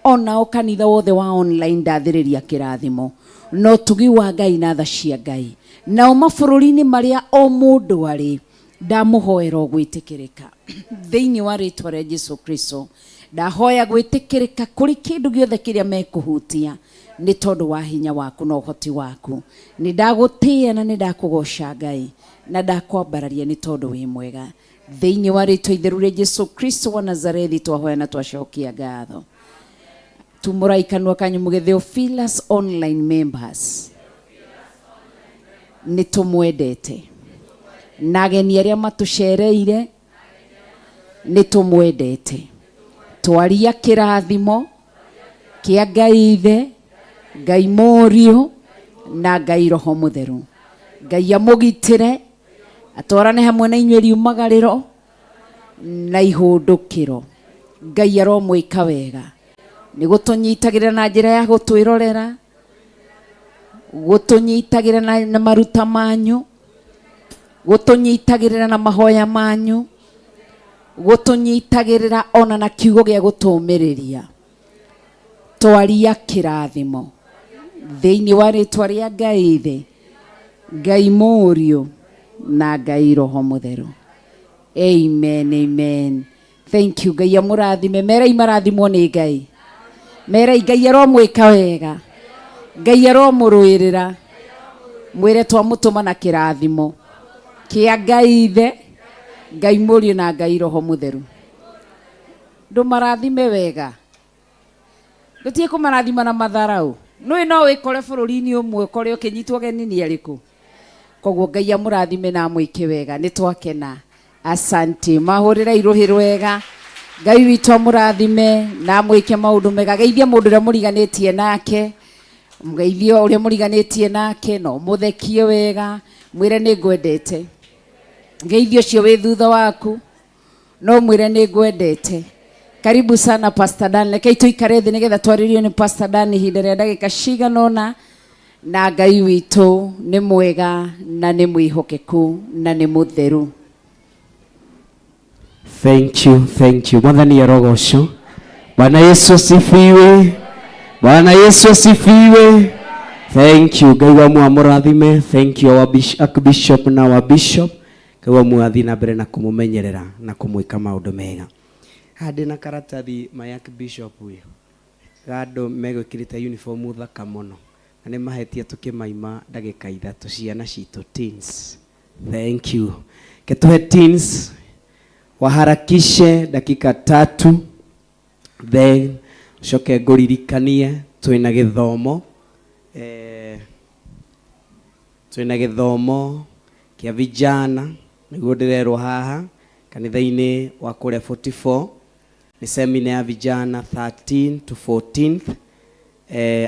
onao kanitha wothe wa online ndathĩrĩria kĩrathimo na ũtugi wa Ngai na tha cia Ngai. Nao mabũrũri-inĩ marĩa o mũndũ arĩ, ndamũhoera gwĩtĩkĩrĩka thĩinĩ wa rĩtwa rĩa Jesu Kristo. Ndahoya gwĩtĩkĩrĩka kũrĩ kĩndũ gĩothe kĩrĩa mekũhutia nĩ tondũ wa hinya waku na ũhoti waku. Nĩ ndagũtĩĩa na nĩ ndakũgoca Ngai na ndakwambararia nĩ tondũ wĩ mwega. Thĩinĩ wa rĩtwa itheru rĩa Jesu Kristo wa Nazarethi twahoya na twacokia ngatho. Tumũrai kanua kanyu muge Theophilus online members nĩ tũmwendete, na ageni arĩa matũcereire nĩ tũmwendete. Twaria kĩrathimo kĩa Ngai Ithe, Ngai Mũriũ na Ngai Roho Mũtheru. Ngai amũgitĩre, atwarane hamwe na inyuĩ riumagarĩro na ihũndũkĩro. Ngai aromwĩka wega nĩ gũtũnyitagĩrĩra na njĩra ya gũtwĩrorera, gũtũnyitagĩrĩra na maruta manyu, gũtũnyitagĩrĩra na mahoya manyu, gũtũnyitagĩrĩra ona na kiugo gĩa gũtũmĩrĩria. Twaria kĩrathimo thĩinĩ wa rĩtwa rĩa Ngai Ithe, Ngai Mũriũ na Ngai Roho Mũtheru. Amen, amen. Thank you. Ngai amũrathime. Merai marathimwo nĩ Ngai. Merai Ngai aromwĩka wega. Ngai aromũrũĩrĩra. Mwĩre twamũtũma na kĩrathimo kĩa Ngai Ithe, Ngai Mũriũ na Ngai Roho Mũtheru. Ndũmarathime wega. Ndũtige kũmarathima na matharau. Nũĩ no wĩkore bũrũri-inĩ ũmwe ũkore ũkĩnyitwo ũgeni nĩ arĩkũ. Koguo Ngai amũrathime na amwĩke wega. Nĩ twakena. Asante. Mahũrĩrai rũhĩ rwega. Ngai witũ amũrathime na amwĩke maũndũ mega. Geithia mũndũ ũrĩa mũriganĩtie nake. Mũgeithie ũrĩa mũriganĩtie nake no mũthekie wega. Mwĩre nĩ ngwendete. Geithia ũcio wĩ thutha waku no mwĩre nĩ ngwendete. Karibu sana Pastor Dan. Rekei tũikare thĩ nĩgetha twarĩrio nĩ Pastor Dan ihinda rĩa ndagĩka cigana ũna. Na Ngai witũ nĩ mwega na nĩ mwĩhokeku na nĩ mũtheru. Thank you, thank you. Mwathani arogocwo. Bwana Yesu asifiwe. Bwana Yesu asifiwe. Thank you. Ngai wa mwamũrathime. Thank you our Archbishop na our Bishop. Ngai wa mwathi na mbere na kũmũmenyerera na kũmwĩka maũndũ mega. Haha ndĩna karatathi my Archbishop ũyũ ga andũ megwĩkĩrĩte uniform thaka mũno na nĩ mahetie tũkĩmaima ndagĩka 3 ciana citũ teens. Thank you. Ketuhe teens waharakishe dakika 3 then ucoke ngũririkanie twĩna gĩthomo twĩna gĩthomo kĩa vijana nĩguo ndĩrerwo haha kanitha-inĩ wa kũrĩa 44 nĩ seminar ya vijana 13 to 14th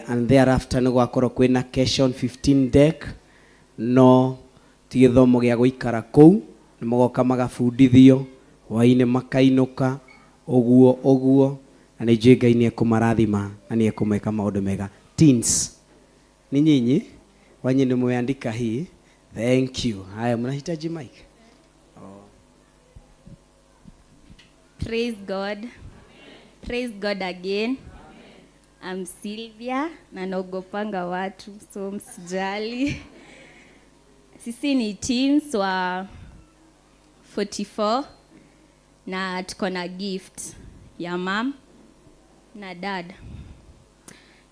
and thereafter nĩ gwakorwo kwĩna kesho on 15 deck no ti gĩthomo gĩa gũikara kũu nĩ magoka magabundithio hwaĩ-inĩ makainũka ũguo ũguo na nĩ njũĩ Ngai nĩ ekũmarathima na nĩ ekũmeka maũndũ mega. Teens ni nyinyi wanyi nĩ mmeandika hii. Thank you. Haya, mnahitaji mic? Oh. Praise God. Praise God again. I'm Sylvia na naogopanga watu, so msijali. Sisi ni teens wa 44 na tuko na gift ya mom na dad.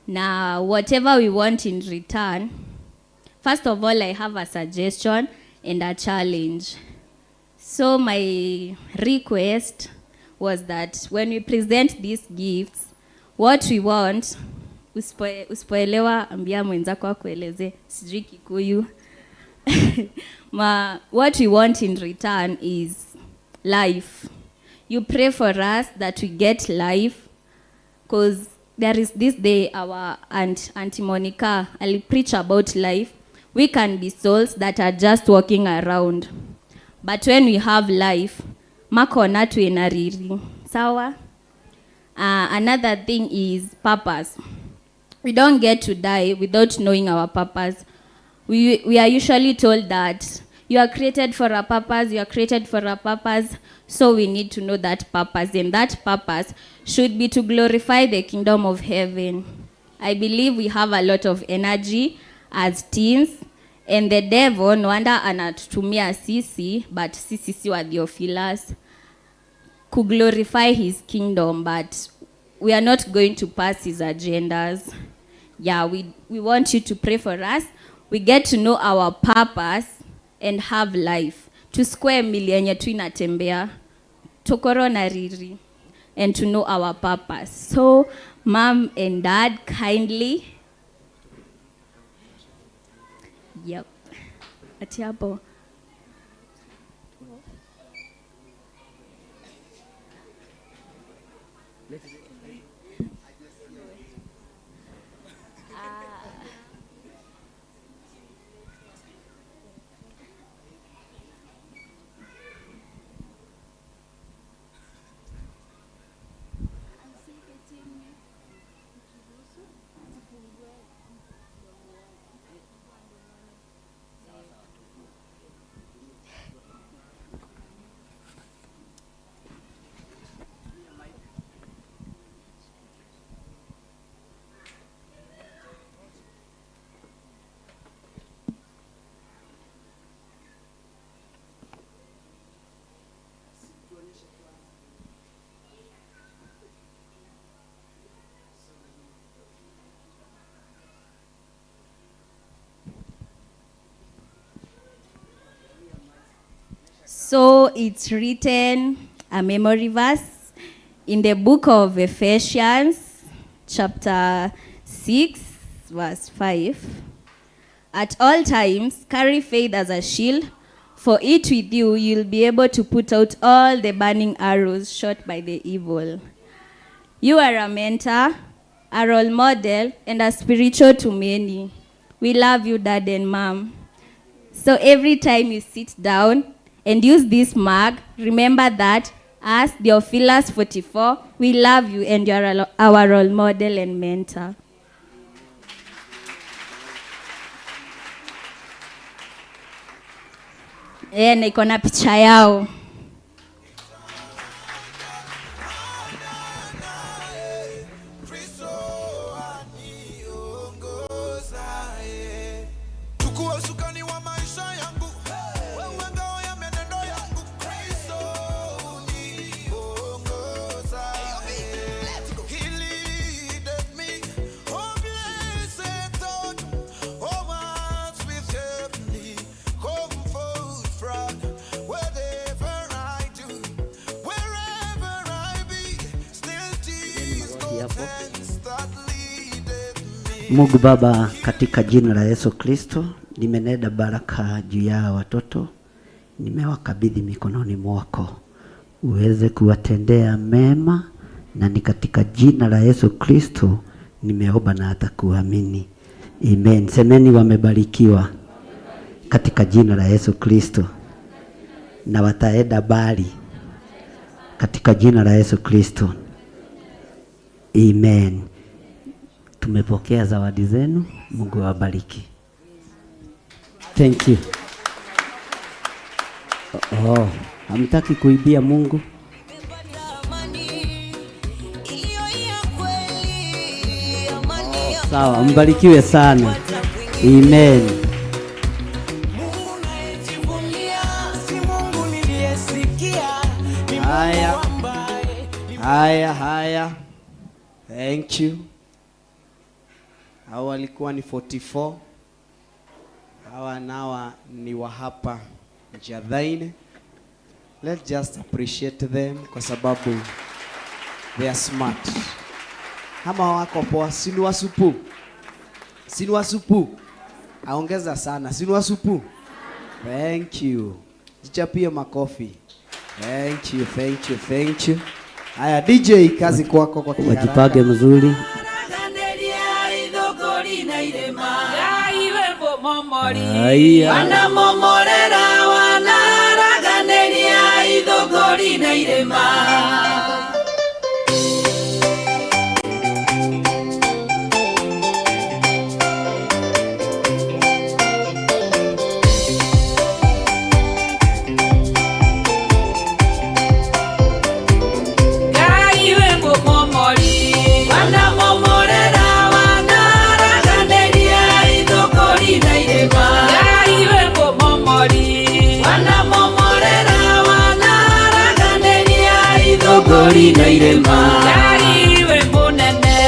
Na whatever we want in return, first of all, I have a suggestion and a challenge. So my request was that when we present these gifts, what we want, usipoelewa ambia mwenzako akueleze, sijui Kikuyu. What we want in return is life. You pray for us that we get life, because there is this day our aunt, Auntie Monica, I'll preach about life. We can be souls that are just walking around. But when we have life, makona tuinariri. Sawa? Another thing is purpose. We don't get to die without knowing our purpose. We are usually told that you are created for a purpose, you are created for a purpose, so we need to know that purpose. And that purpose should be to glorify the kingdom of heaven. I believe we have a lot of energy as teens, and the devil, no wonder anatutumia sisi, but sisi si wa Theophilus, ku glorify his kingdom, but we are not going to pass his agendas. Yeah, we want you to pray for us. We get to know our purpose and have life. To square mili yenye tu inatembea, tokoro na riri, and to know our purpose. So, Mom and Dad, kindly. Yep. Ati hapo. So it's written, a memory verse, in the book of Ephesians, chapter 6, verse 5. At all times, carry faith as a shield, for it with you, you'll be able to put out all the burning arrows shot by the evil. You are a mentor, a role model, and a spiritual to many. We love you, Dad and Mom. So every time you sit down and use this mug, remember that as Theophilus 44, we love you and you are our role model and mentor. Na iko na picha yao. Mungu Baba, katika jina la Yesu Kristo, nimenena baraka juu ya watoto, nimewakabidhi mikononi mwako, uweze kuwatendea mema, na ni katika jina la Yesu Kristo nimeomba na hata kuamini. Amen. Semeni wamebarikiwa katika jina la Yesu Kristo, na wataenda mbali katika jina la Yesu Kristo. Amen. Tumepokea zawadi zenu. Mungu awabariki. Thank you. Oh, hamtaki kuibia Mungu? Sawa, mbarikiwe sana. Amen. Haya, haya, haya. Thank you. Hao walikuwa ni 44. Hawa nawa ni wa hapa Njathaini. Let's just appreciate them kwa sababu they are smart. Kama wako poa, si ni wasupu? Si ni wasupu? Aongeza sana, si ni wasupu? Thank you. Jichapie makofi. Thank you, thank you, thank you. Haya DJ, kazi kwako kwa kiharaka. Wajipange mzuri. Haya. Wanamomorera wanaraganĩria ithũngũri na irĩma. Ngai wĩ mũmomori. Wanamomorera wanaraganĩria ithũngũri na irĩma. Ngai wĩ mũmomori. Wanamomorera wanaraganĩria ithũngũri na irĩma. Ngai wĩ mũnene,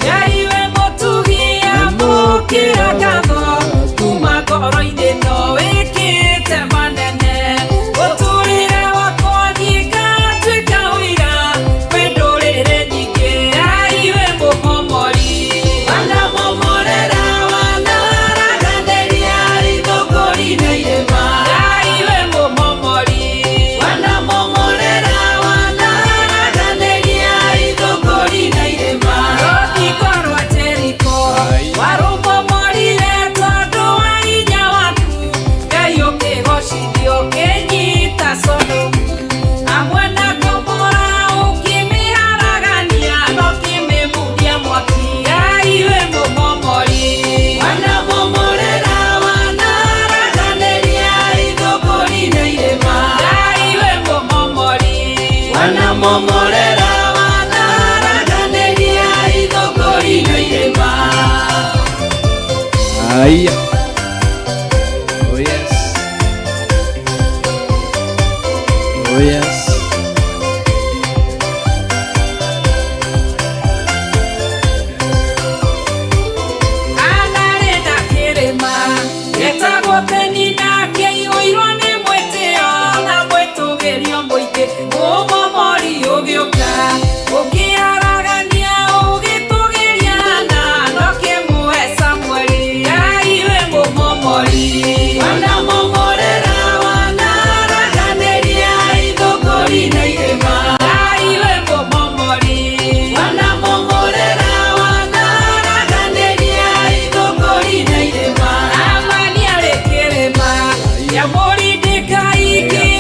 Ngai wĩ mũtugi, amũkĩra ngatho kuma ngoro-inĩ no wĩkĩte manene. Mũtũrĩre wakwa niĩ ngatuĩka ũira kwĩ ndũrĩrĩ nyingĩ. Ngai wĩ mũmomori. Wanamomorera wanaraganĩria ithũngũri na irĩma. Ngai wĩ mũmomori. Wanamomorera wanaraganĩria ithũngũri na irĩma. Rũthingo rwa Jeriko warũmomorire tondũ wa hinya waku. Ngai ũkĩgocithio ũkĩnyita Sodomu hamwe na Gomora ũkĩmĩharagania na ũkĩmĩmundia mwaki. Ngai wĩ mũmomori. Wanamomorera wanaraganĩria ithũngũri na irĩma. Ngai wĩ mũmomori. Wanamomorera wanaraganĩria ithũngũri na irĩma. Haya. Oh yes. Oh yes. Anarĩ na kĩrĩma gĩtagwo Penina kĩiyũirwo nĩ mwĩtĩo na mwĩtũgĩrio mũingĩ. Mũmomori ũgĩũka ũkĩaragania ũgĩtũgĩria na ũkĩmũhe Samueli. Ngai wĩ mũmomori. Wanamomorera wanaraganĩria ithũngũri na irĩma. Ngai wĩ mũmomori. Wanamomorera wanaraganĩria ithũngũri na irĩma. Amani arĩ kĩrĩma kĩa Mordecai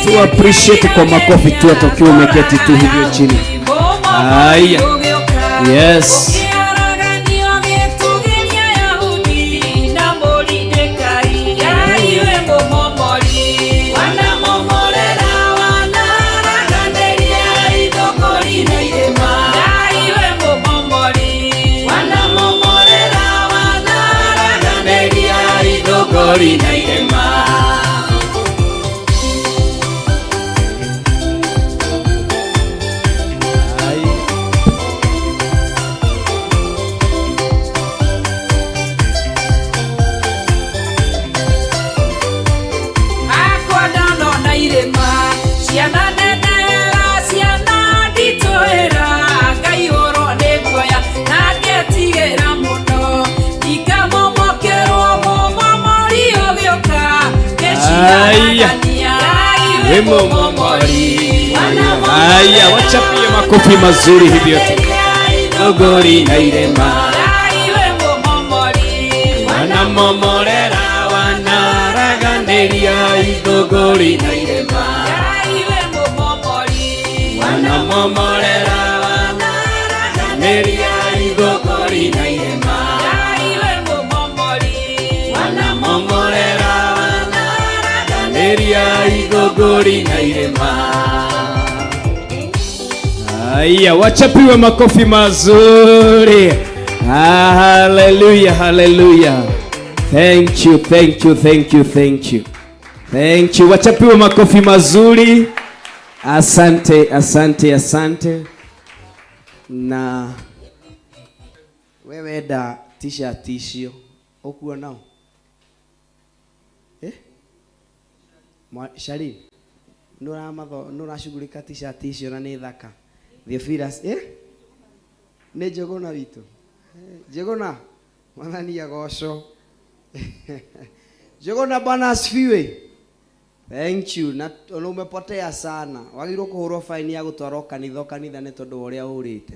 Tu appreciate kwa makofi tu hata ukiwa umeketi tu hivyo chini. Haya. Yes. Ũkĩaraganio gĩtũgĩria Yahudi na Mordecai. Ngai wĩ mũmomori. Wanamomorera wanaraganĩria ithũngũri na irĩma. Ngai wĩ mũmomori. Wanamomorera wanaraganĩria ithũngũri na irĩma. Akwa ndanona irĩma ciana nenehera ciana nditũhĩra ngaihũrwo nĩ guoya na ngetigĩra mũno ndikamomokerwo mũmomori ũgĩũka Haya. ngĩciaragania Ngai wĩ Wĩ mũmomori. Haya, wachapie makofi mazuri hivyo tu. Ithũngũri na irĩma. Ngai wĩ mũmomori. Wanamomorera wanaraganĩria ithũngũri na irĩma. Ngai wĩ mũmomori. Wanamomorera wanaraganĩria ithũngũri na irĩma. Ngai wĩ mũmomori. Wanamomorera wanaraganĩria ithũngũri na irĩma. Haya, wachapiwe makofi mazuri. Hallelujah, hallelujah. Thank you, thank you, thank you, thank you. Thank you. Wachapiwe makofi mazuri. Asante, asante, asante. Na we wenda t-shirt icio ũkuona ũ? Eh? Shalini, nĩũracugurika t-shirt icio na nĩ thaka. Theophilus, eh? Nĩ Njũgũna witũ. Njũgũna, Mwathani agocwo. Njũgũna, Bwana asifiwe. Thank you. Na ona umepotea sana. Wagĩrĩirwo kũhũrwo faini ya gũtwarwo kanitha o kanitha nĩ tondũ wa ũrĩa ũrĩte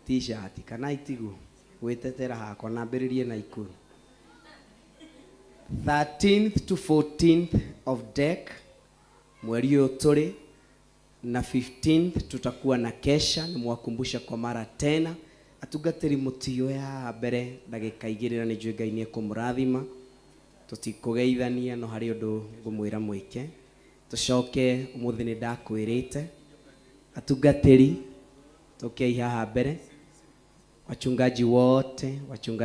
t-shirt kana itiguo gwĩtetera hakwa na ambĩrĩrie na Ikuru. 13th to 14th of Dec, mweri ũyũ tũrĩ na 15th tutakuwa na kesha. Nimwakumbusha kwa mara tena, atungatĩri mũtioe haha mbere ndagĩka igĩrĩ na nĩ njũĩ Ngai nĩ ekũmũrathima. Tũtikũgeithania no harĩ ũndũ ngũmwĩra mwĩke. Tũcoke ũmũthĩ nĩ ndakwĩrĩte atungatĩri tũkei haha mbere, wachungaji wote, wachungaji.